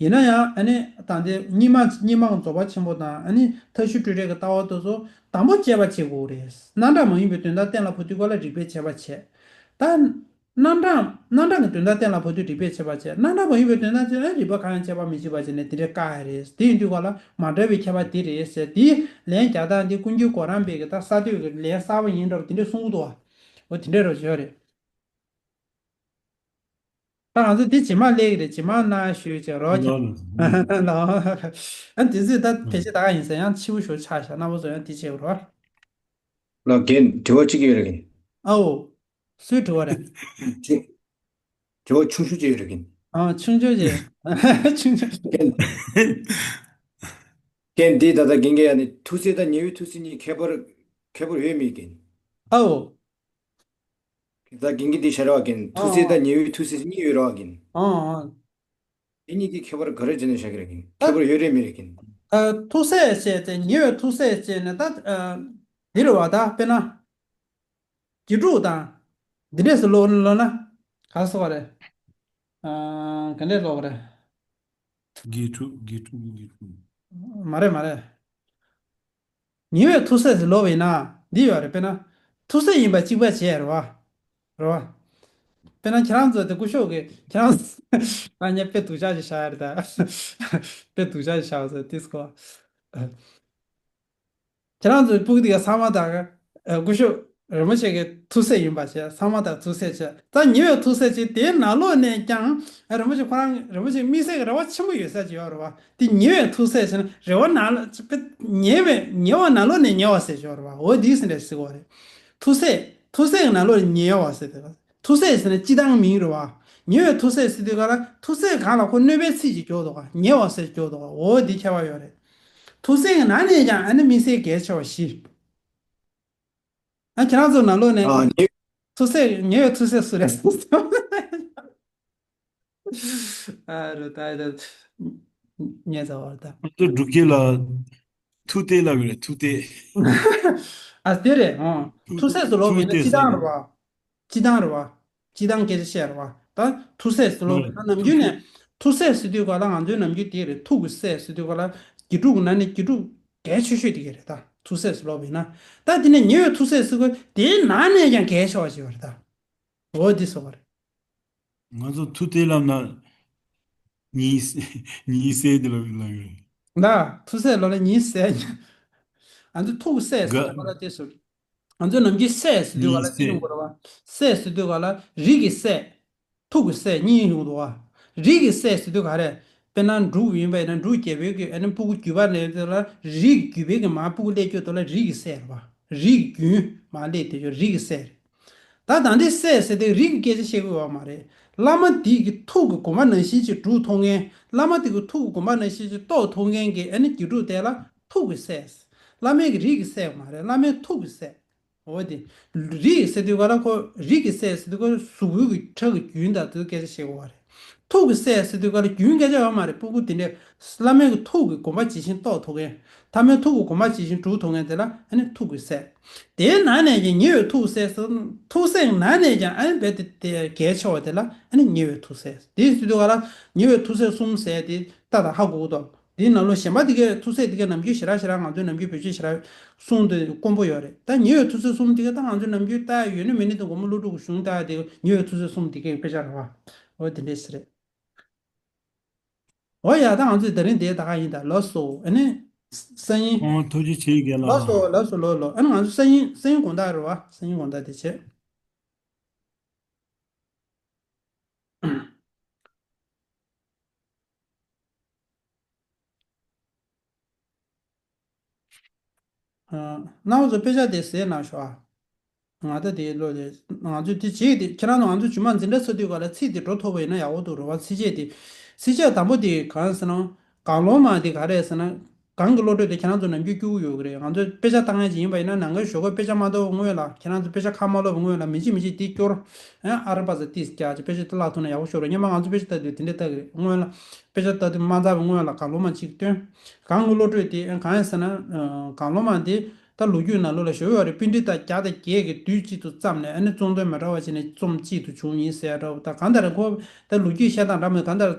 ཡིན་ན་ཡང་ཨ་ནི་ད་འདི་རྙིང་མ་རྙིང་མ་རྫོགས་པ་ཆེན་པོ་དང་ཨ་ནི་མཐའ་བཞི་སྤྲོས་བྲལ་གྱི་ལྟ་བ་དེ་ཚོ་དང་པོ་དཔྱད་པ་བྱེད་དགོས་རེད། རྣམ་གྲངས་མ་ཡིན་པའི་དོན་དམ་གཏན་ལ་ཕབ་དུས་ག་ལ་རིགས་པས་དཔྱད་པ་བྱེད། ད། རྣམ་གྲངས་རྣམ་གྲངས་ཀྱི་དོན་དམ་གཏན་ལ་ཕབ་དུས་རིགས་པས་དཔྱད་པ་བྱེད། རྣམ་གྲངས་མ་ཡིན་པའི་དོན་དམ་དེ་ལ་རིགས་པ་གང་ཡང་དཔྱད་པ་མི་བྱེད་པ་བྱས་ནས་དེ་འདྲའི་བཀག་ཡ་རེད། དེ་ཡིན་དུས་ག་ལ་མ་འདྲ་བའི་ཁྱད་པར་འདི་རེད་ཟེར། དེའི་ལན་རྒྱག་སྟངས་འདི་ཀུན་མཁྱེན་གོ་རམས་པའི་གི་ད་གསར་གཏོད་ཀྱི་ལན་གསར་པ་ཡིན་འདྲ་བ་དེ་འདྲས་གསུང་གི་འདུག་བ། འོ་དེ་འདྲས་རོ་བྱོས་རེད། ད་ང་ཚོ་འདི་རྗེས་མ་སླེབས་ཀྱི་རེད། རྗེས་མ་ན་ཞུས་བྱས་རོགས་ཀྱང་ལོ་ལོ། ཨ་དེ་ཚོས་ད་ཕལ་ཆེར་ད་ག་ཡིན་ཟེར་ཡང་ཕྱི་པོ་ཞོ་ཆགས་ཤག་ན་བོ་ཚོ་ཡང་དེ་བྱེད་རོགས། ལ་རྒན་དྲི་བ་གཅིག་ཡོད་རེད་རྒན། ཨའོ། སུའི་དྲི་བ་རེད། དྲི་དྲི་བ་ཆུང་ཆུང་ཅིག་ཡོད་རེད་རྒན། ཨ་ཆུང་ཆུང་ཅིག་ཆུང་ཆུང་། རྒན་རྒན་འདི་ད་ལྟ་རྒན་གྱི་ཡ་ནི་ཐུགས་སྲས་དང་ཉེ་བའི་ཐུགས་སྲས་གཉིས་ཁྱད་པར་ཁྱད་པར་ཡོད་མེད་རྒན། ཨའོ། ད་རྒན་གྱི་འདི་ཤར་བ་རྒན་ཐུགས་སྲས་དང་ཉེ་བའི་ཐུགས་སྲས་གཉིས་ཡོད་རེད་བ་རྒན། ཨ་ཨ། དེ་གཉིས་ཀྱི་ཁྱད་པར་ག་རེ་བྱས་ནས་བཞག་གི་རེད་ཀྱི། ཁྱད་པར་ཡོད་རེད་མེད་རེད་ཀྱི། ཨ་ཐུགས་སྲས་ཟེར་ཏེ་ཉེ་བའི་ཐུགས་སྲས་ཟེར་ནས་ད་ཨ་འདི་རེད་བ། ད་དཔེར་ན་དགེ་ཕྲུག་དང་འདི་འདྲས་སུ་ལོ་ལོ་ན་ག་རེ་ཟེར་བ་རེད། ཨ་ག་འདྲས་ལོ་བ་རེད། དགེ་ཕྲུག་དགེ་ཕྲུག་དགེ་ཕྲུག་མ་རེད་མ་རེད། ཉེ་བའི་ཐུགས་སྲས་སུ་ལོ་བས་ན་འདི་ཡོད་རེད། དཔེར་ན་ཐུགས་སྲས་ཡིན་པ་གཅིག་པ་བྱས་རེད་བ། རེད་བ། དཔེར་ན་ཁྱེད་རང་ཚོ་དེ་སྐུ་ཞབས་ཀྱི་ཁྱེད་རང་ཚོ་ད་ངས་དཔེ་སྡུག་ཅག་ཅིག་བཞག་ཡ་རེད་ད། དཔེ་སྡུག་ཅག་ཅིག་བཞག་ཟེར་ཏིས་ཀོ། ཁྱེད་རང་ཚོའི་སྤུ་གུ་དེ་ག་ཚང་མ་དང་ཨ་སྐུ་ཞབས་རིན་པོ་ཆེ་གི་ཐུགས་སྲས་ཡིན་པ་བྱས། ཚང་མ་དང་ཐུགས་སྲས་བྱས། ད་ཉེ་བའི་ཐུགས་སྲས་བྱས་དེའི་ནང་ལོགས་ནས་ཀྱང་ཨ་རིན་པོ་ཆེ་ཁོ་རང་རིན་པོ་ཆེ་དམིགས་བསལ་གྱི་རེ་བ་ཆེན་པོ་ཡོད་ས་ཅིག་ཡོད་རེད་བ། དེ་ཉེ་བའི་ཐུགས་སྲས་ཟེར་ན་རེ་བ་ནང་ལ་ཉེ་བའི་ཉེ་བ་ནང་ལོགས་ནས་ཉེ་བ་ཟེར་ཅིག་ཡོད་རེད་བ། འོ་དེ་ཟེར་ནས་ཟེར་གོ་རེད། ཐུགས་སྲས་ཐུགས་སྲས་ཀྱི་ནང་ལོགས་ནས་ཉེ་བ་ཟེར་དེ། ཐུགས་སྲས་ཟེར་ན་སྤྱིར་བཏང་མིང་རེད་བ། ཉེ་བའི་ཐུགས་སྲས་ཟེར་དུས་ག་ལ་ཐུགས་སྲས་སྒང་ལ་ཁོ་གནོད་པའི་ཚིག་ཅིག་འགྱོ་འདུག་ག་ཉེ་བ་ཟེར་འགྱོ་འདུག་ག་འོ་འདི་ཁྱད་པར་ཡོད་རེད། ཐུགས་སྲས་ཀྱི་ནང་ནས་ཀྱང་ཨ་ནི་དམིགས་བསལ་གལ་ཆེ་བ་བཞི། ཨ་ཁྱེད་རང་ཚོ་ནང་ལོགས་ནས་ཨ་ཉེ་ཐུགས་སྲས་ཉེ་བའི་ཐུགས་སྲས་སུ་རེད། ཨ་རུ་ད་ད་ཉེ་ཚ་བར་ད། ང་ཚོ་འབྲུག་སྐད་ལ་ཐུགས་གཏད་ལབ་ཀྱི་རེད། ཐུགས་གཏད། ཨ་དེ་རེད། ཨོ་ཐུགས་ཐུགས་སྲས་སུ་ལོ་ཐུགས་བས་ན་གཏད་སྤྱིར་བཏང་རེད་བ། སྤྱིར་བཏང་རེད་བ། སྤྱིར་བཏང་སྐད་ཆ་བཤད་རེད་བ། ད་ཐུགས་སྲས་སུ་ལོ་བས་ན་ནམ་རྒྱུན་ནས་ཐུགས་སྲས་ཟེར་དུས་ག་ལ་ང་ཚོའི་ནམ་རྒྱུན་དེ་རེད། ཐུགས་ཀྱི་སྲས་ཟེར་དུས་ག་ལ་དགེ་ཕྲུག་གི་ནང་ནས་དགེ་ཕྲུག་གལ་ཆེ་ཤོས་དེ་ག་རེད། ད་ཐུགས་སྲས་སུ་ལོ་བས་ན། ད་དེ་ནས་ཉེ་བའི་ཐུགས་སྲས་ཟེར་གོ་དེའི་ནང་ནས་ཀྱང་གལ་ཆེ་བ་ཞིག་ཡོད་རེད་ད། འོ་འདི་ཟེར་བ་རེད། ང་ཚོ་ཐུགས་གཏད་ལབ་ན་ཉི་ཉི་ཟེར་དེ་ལ་ལབ་ཡོད། ད་ཐུགས་སྲས་ལོ་ལ་ཉི་ཟེར། ང་ཚོ་ཐུགས་སྲས་ཟེར་ག་ལ་དེ་ཟེར། ང་ཚོ་ནམ་རྒྱུན་སྲས་ཟེར་དུས་ག་ལ་ཉི་ཅི་ཡོང་གི་རེད་བ། སྲས་ཟེར་དུས་ག་ལ་རིགས་ཀྱི་སྲས། ཐུགས་ཀྱི་སྲས་གཉིས་ཡོང་འདུག་བ། རིགས་ཀྱི་སྲས་ཟེར་དུས་ག་རེ། དཔེར་ན་འབྲུག་ཡིན་པ་ཡིན་ན་འབྲུག་རྒྱལ་པོའི་གི་ཨ་ནི་སྤུ་གུ་བརྒྱུད་པ་ནས་དེ་ལ་རིགས་བརྒྱུད་པའི་གི་མ་སྤུ་གུ་སླེབས་རྒྱུ་དེ་ལ་རིགས་ཀྱི་སྲས་རེད་བ། རིགས་རྒྱུན་མ་སླེབས་དེ་ཚོ་རིགས་ཀྱི་སྲས་རེད། ད་ད་འདི་སྲས་ཟེར་དེ་རིགས་ཀྱི་སྐད་ཆ་བཤད་གི་ཡོད་མ་རེད། བླ་མ་དེ་གི་ཐུགས་ཀྱི་དགོངས་པ་ནང་བཞིན་ཅིག་སྒྲུབ་ཐུབ་མཁན། བླ་མ་དེ་གི་ཐུགས་ཀྱི་དགོངས་པ་ནང་བཞིན་ཅིག་རྟོགས་ཐུབ་མཁན་གྱི་ཨ་ནི་དགེ་ཕྲུག་དེ་ལ་ཐུགས་ཀྱི་སྲས། བླ་མའི་གི་རིགས་ཀྱི་སྲས་མ་རེད། བླ་མའི་ཐུགས་ཀྱི་སྲས། འོ་དེ། རིགས་ཟེར་དུས་ག་ལ་ཁོ་རིགས་ཀྱི་སྲས་ཟེར་དུས་ག་ལ་གཟུགས་པོའི་གི་ཁྲག་གི་རྒྱུན་དང་དེ་སྐད་ཆ་བཤད་གི་ཡོད་རེད། ཐུགས་ཀྱི་སྲས་ཟེར་དུས་ག་ལ་རྒྱུན་སྐད་ཆ་ཡོད་མ་རེད། སྤུ་གུ་དེ་འདྲས་བླ་མའི་གི་ཐུགས་ཀྱི་དགོངས་པ་ཇི་བཞིན་རྟོགས་ཐུབ་མཁན། ཐ་མའི་ཐུགས་ཀྱི་དགོངས་པ་ཇི་བཞིན་སྒྲུབ་ཐུབ་མཁན་དེ་ལ་ཨ་ནི་ཐུགས་ཀྱི་སྲས། དེའི་ནང་ནས་ཀྱང་ཉེ་བའི་ཐུགས་སྲས་སུ་ཐུགས་སྲས་ནང་ནས་ཀྱང་ཨ་ནི་རྦད་དེ་དེ་གལ་ཆེ་བ་དེ་ལ་ཨ་ནི་ཉེ་བའི་ཐུགས་སྲས། དེ་ཟེར་དུས་ག་ལ་ཉེ་བའི་ཐུགས་སྲས་གསུམ་ཟེར་དེ་ད་ད་ཧ་གོ་གི་འདུག་དེའི་ནང་ལོ་གཞན་པ་དེ་གའི་ཐུགས་སྲས་དེ་གའི་ནམ་རྒྱུན་ཞེ་དྲག་ཞེ་དྲག་ང་ཚོའི་ནམ་རྒྱུན་བེད་སྤྱོད་ཞེ་དྲག་གསུང་དེ་དཀོན་པོ་ཡོད་རེད། ད་ཉེ་བའི་ཐུགས་སྲས་གསུམ་དེ་གའི་ད་ང་ཚོའི་ནམ་རྒྱུན་ལྟ་ཡ་ཡོད་ནི་མེད་ནི་དེ་དགོང་མོ་ཀླུ་སྒྲུབ་ཀྱི་གཞུང་ལྟ་ཡ་དེ་ཉེ་བའི་ཐུགས་སྲས་གསུམ་དེ་གའི་དཔེ་ཆ་རེད་བ། འོ་དེ་འདྲས་ཟེར་རེད། འོ་ཡ་ད་ང་ཚོས་དེ་རིང་དེ་ད་ག་ཡིན་ད་ལགས་སོ། ཨ་ནི་སང་ཉིན། ཨོ་ཐུགས་རྗེ་ཆེ་རྒན་ལགས། ལགས་སོ་ལགས་སོ་ལོ་ལོ། ཨ་ནི་ང་ཚོ་སང་ཉིན་སང་ཉིན་དགོང་དག་རེད་བ། སང་ཉིན་དགོང་དག་དེ་བྱེད། ཨ་རྣམ་པ་ཚོ་དཔེ་ཆ་དེ་གཟིགས་གནང་ཤོག་ཨ། ང་ད་དེ་ལོ་དེ་ང་ཚོས་དེ་བྱེད་དེ་ཁྱེད་རང་ཚོ་ང་ཚོ་རྗེས་མ་འཛིན་གྲྭ་ཚར་དུས་ག་ལ་ཚིག་དེ་འགྲོ་ཐུབ་པ་ཡིན་ན་ཡག་པོ་འདུག་རེད་བ། ཚིགས་བཅད་དེ་ཚིགས་བཅད་དང་པོ་དེ་གང་ཟེར་ན་གང་བློ་མ་དེ་ག་རེ་ཟེར་ན། གང་གི་བློ་གྲོས་དེ་ཁྱེད་རང་ཚོ་ནམ་རྒྱུན་སྐྱུག་གི་ཡོད་ཀྱི་རེད། ང་ཚོ་དཔེ་ཆ་ལྟ་མཁན་ཅིག་ཡིན་པ་ཡིན་ན་ནམ་མཁའི་ཞོགས་ཀས་དཔེ་ཆ་མ་ལྟ་བའི་སྔོན་ལ་ཁྱེད་རང་ཚོ་དཔེ་ཆ་ཁ་མ་ལོག་པའི་སྔོན་ལ་མི་གཅིག་མི་གཅིག་དེ་སྐྱོར། ཨ་ར་པ་ས་ཏིས་རྒྱག་ཅིག་དཔེ་ཆ་དེ་བཀླགས་ཐུབ་ན་ཡག་པོ་ཤོར་རེད། སྔོན་མ་ང་ཚོ་དཔེ་ཆ་ལྟ་དུས་དེ་འདྲས་ལྟ་གི་རེད། སྔོན་ལ་དཔེ་ཆ་ལྟ་དུས་མ་ཚར་བའི་སྔོན་ལ་གང་བློ་མ་གཅིག་སྟོན། གང་གི་བློ་གྲོས་དེ་གང་ཡིན་ཟེར་ན། གང་བློ་མ་དེ་ད་ལོ་རྒྱུས་ནང་ལོགས་ལ་ཞུ་ཡོད་རེད། པཎྜི་ཏ་བརྒྱ་དང་བརྒྱད་ཀྱིས་དུས་གཅིག་ཏུ་བརྩམས་ནས་ཨ་ནི་རྩོམ་དོན་མི་འདྲ་བ་བྱས་ནས་རྩོམ་གཅིག་ཏུ་བྱུང་ཡིན་ཟེར་ཡ་འདྲ་བོ། ད་གང་ལྟར་ཁོ་ད་ལོ་རྒྱུས་བཤད་སྟངས་འདྲ་མོད་གང་ལྟར་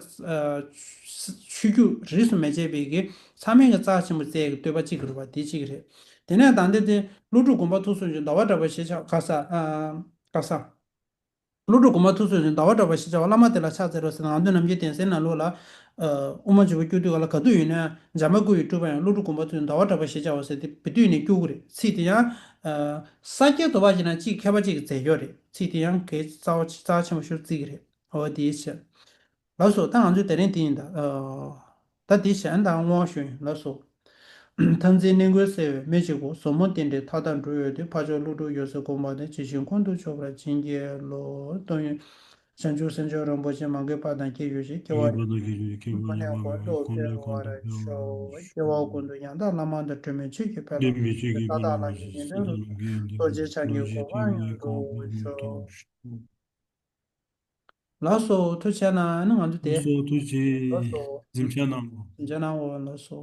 ཆོས་བརྒྱུད་རིས་སུ་མ་ཆད་པའི་གི་ཚང་མས་གི་རྩ་ཆེན་པོ་བརྩི་ཡ་གི་བསྟོད་པ་གཅིག་གི་རེད་བ། དེ་གཅིག་གི་རེད། དེ་ནས་ད་འདི་དེ་ཀླུ་སྒྲུབ་དགོངས་པ་ཐུགས་སུ་ཆུད་ཟླ་བ་གྲགས་པ་ཞེས་བྱ་བ། ག་ས་ཨ་ག་ས། ཀླུ་སྒྲུབ་དགོངས་པ་ཐུགས་སུ་ཆུད་ཟླ་བ་གྲགས་པ་ཞེས་བྱ་བ། བླ་མ་དེ་ལ་ཕྱག་འཚལ་ལོ་ཟེར་ན་ང་ཚོ་ནམ་རྒྱུན་གདན་སའི་ནང་ལོགས་ལ། ཨ་དབུ་མ་འཇུག་པ་སྐྱོར་དུས་ག་ལ་ག་དུས་ཡིན་ན་འཇམ་དཔལ་སྐུ་ཡི་སྤྲུལ་པ་ཡང་ཀླུ་སྒྲུབ་དགོངས་པ་ཐུགས་སུ་ཆུད་ཟླ་བ་གྲགས་པ་ཞེས་བྱ་བ་ཟེར་དེ་བོད་ཡིག་ནས་བསྒྱུར་གི་རེད། ཚིག་དེ་ཡང་། ཨ་ས་སྐྱའི་དོགས་པ་ཞིག་ན་གཅིག་མཁས་པ་གཅིག་གིས་མཛད་ཡོད་རེད། ཚིག་དེ་ཡང་གལ་རྩ་བ་རྩ་ཆེན་པོ་ཞིག་བརྩི་གི་རེད། འོ་དེའི་ཕྱིར། ལགས་སོ། ད་ང་ཚོའི་དེ་རིང་དེ་ཡིན་ད། ཨ་ད་དེ་གཞན་དང་བསྔོ་བ་ཞུ་ཡིན། ལགས་སོ། མཐར་འཛིན་ནད་ཀུན་སེལ་བའི་སྨན་གཅིག་པུ། ཟབ་མོ་རྟེན་འབྲེལ་མཐའ་དག་འགྲུབ་འོས་ཏེ། འཕགས་མཆོག་ཀླུ་སྒྲུབ་འོད་གསལ་དགོངས་པ་དེ། ཇི་བཞིན་ཀུན་ཏུ་མཆོག་པར་བྱིན་གྱིས་རློབས། དོན་ཡོད་བྱང་ཆུབ་སེམས་མཆོག་རིན་པོ་ཆེ། མ་འགགས་པ་དང་ཁྱད་གཡོ་ཞིང་། སྐྱེ་བ་ཀུན་ཏུ་ཁྱད་གཡོ་ཞིང་། སྐྱེ་བ་ཀུན་ལས་མ་འགགས་པའི་གོ་འཕང་ཐོབ་པར་ཤོག། སྐྱེ་བ་ཀུན་ཏུ་ཡང་དག་བླ་མ་དང་གྲོལ་མའི་ཆོས་ཀྱི་དཔལ་ལ་འགོད་པའི་མཐའ་དག་ལམ་གྱི་ཉི་སྦྱིན་དུ། རྡོ་རྗེ་འཆང་གི་གོ་འཕང་ཡང་འགྲུབ་པར་ཤོག། ལགས་སོ། ཐུགས་རྗེ་གནང་། ཨ་ནི་ང་ཚོ་དེ། ལགས་སོ། ཐུགས་རྗེ་ཆེ། ལགས་སོ། གཟིམ་འཇག་གནང་དགོ། གཟིམ་འཇག་གནང་དགོ། ལགས་སོ།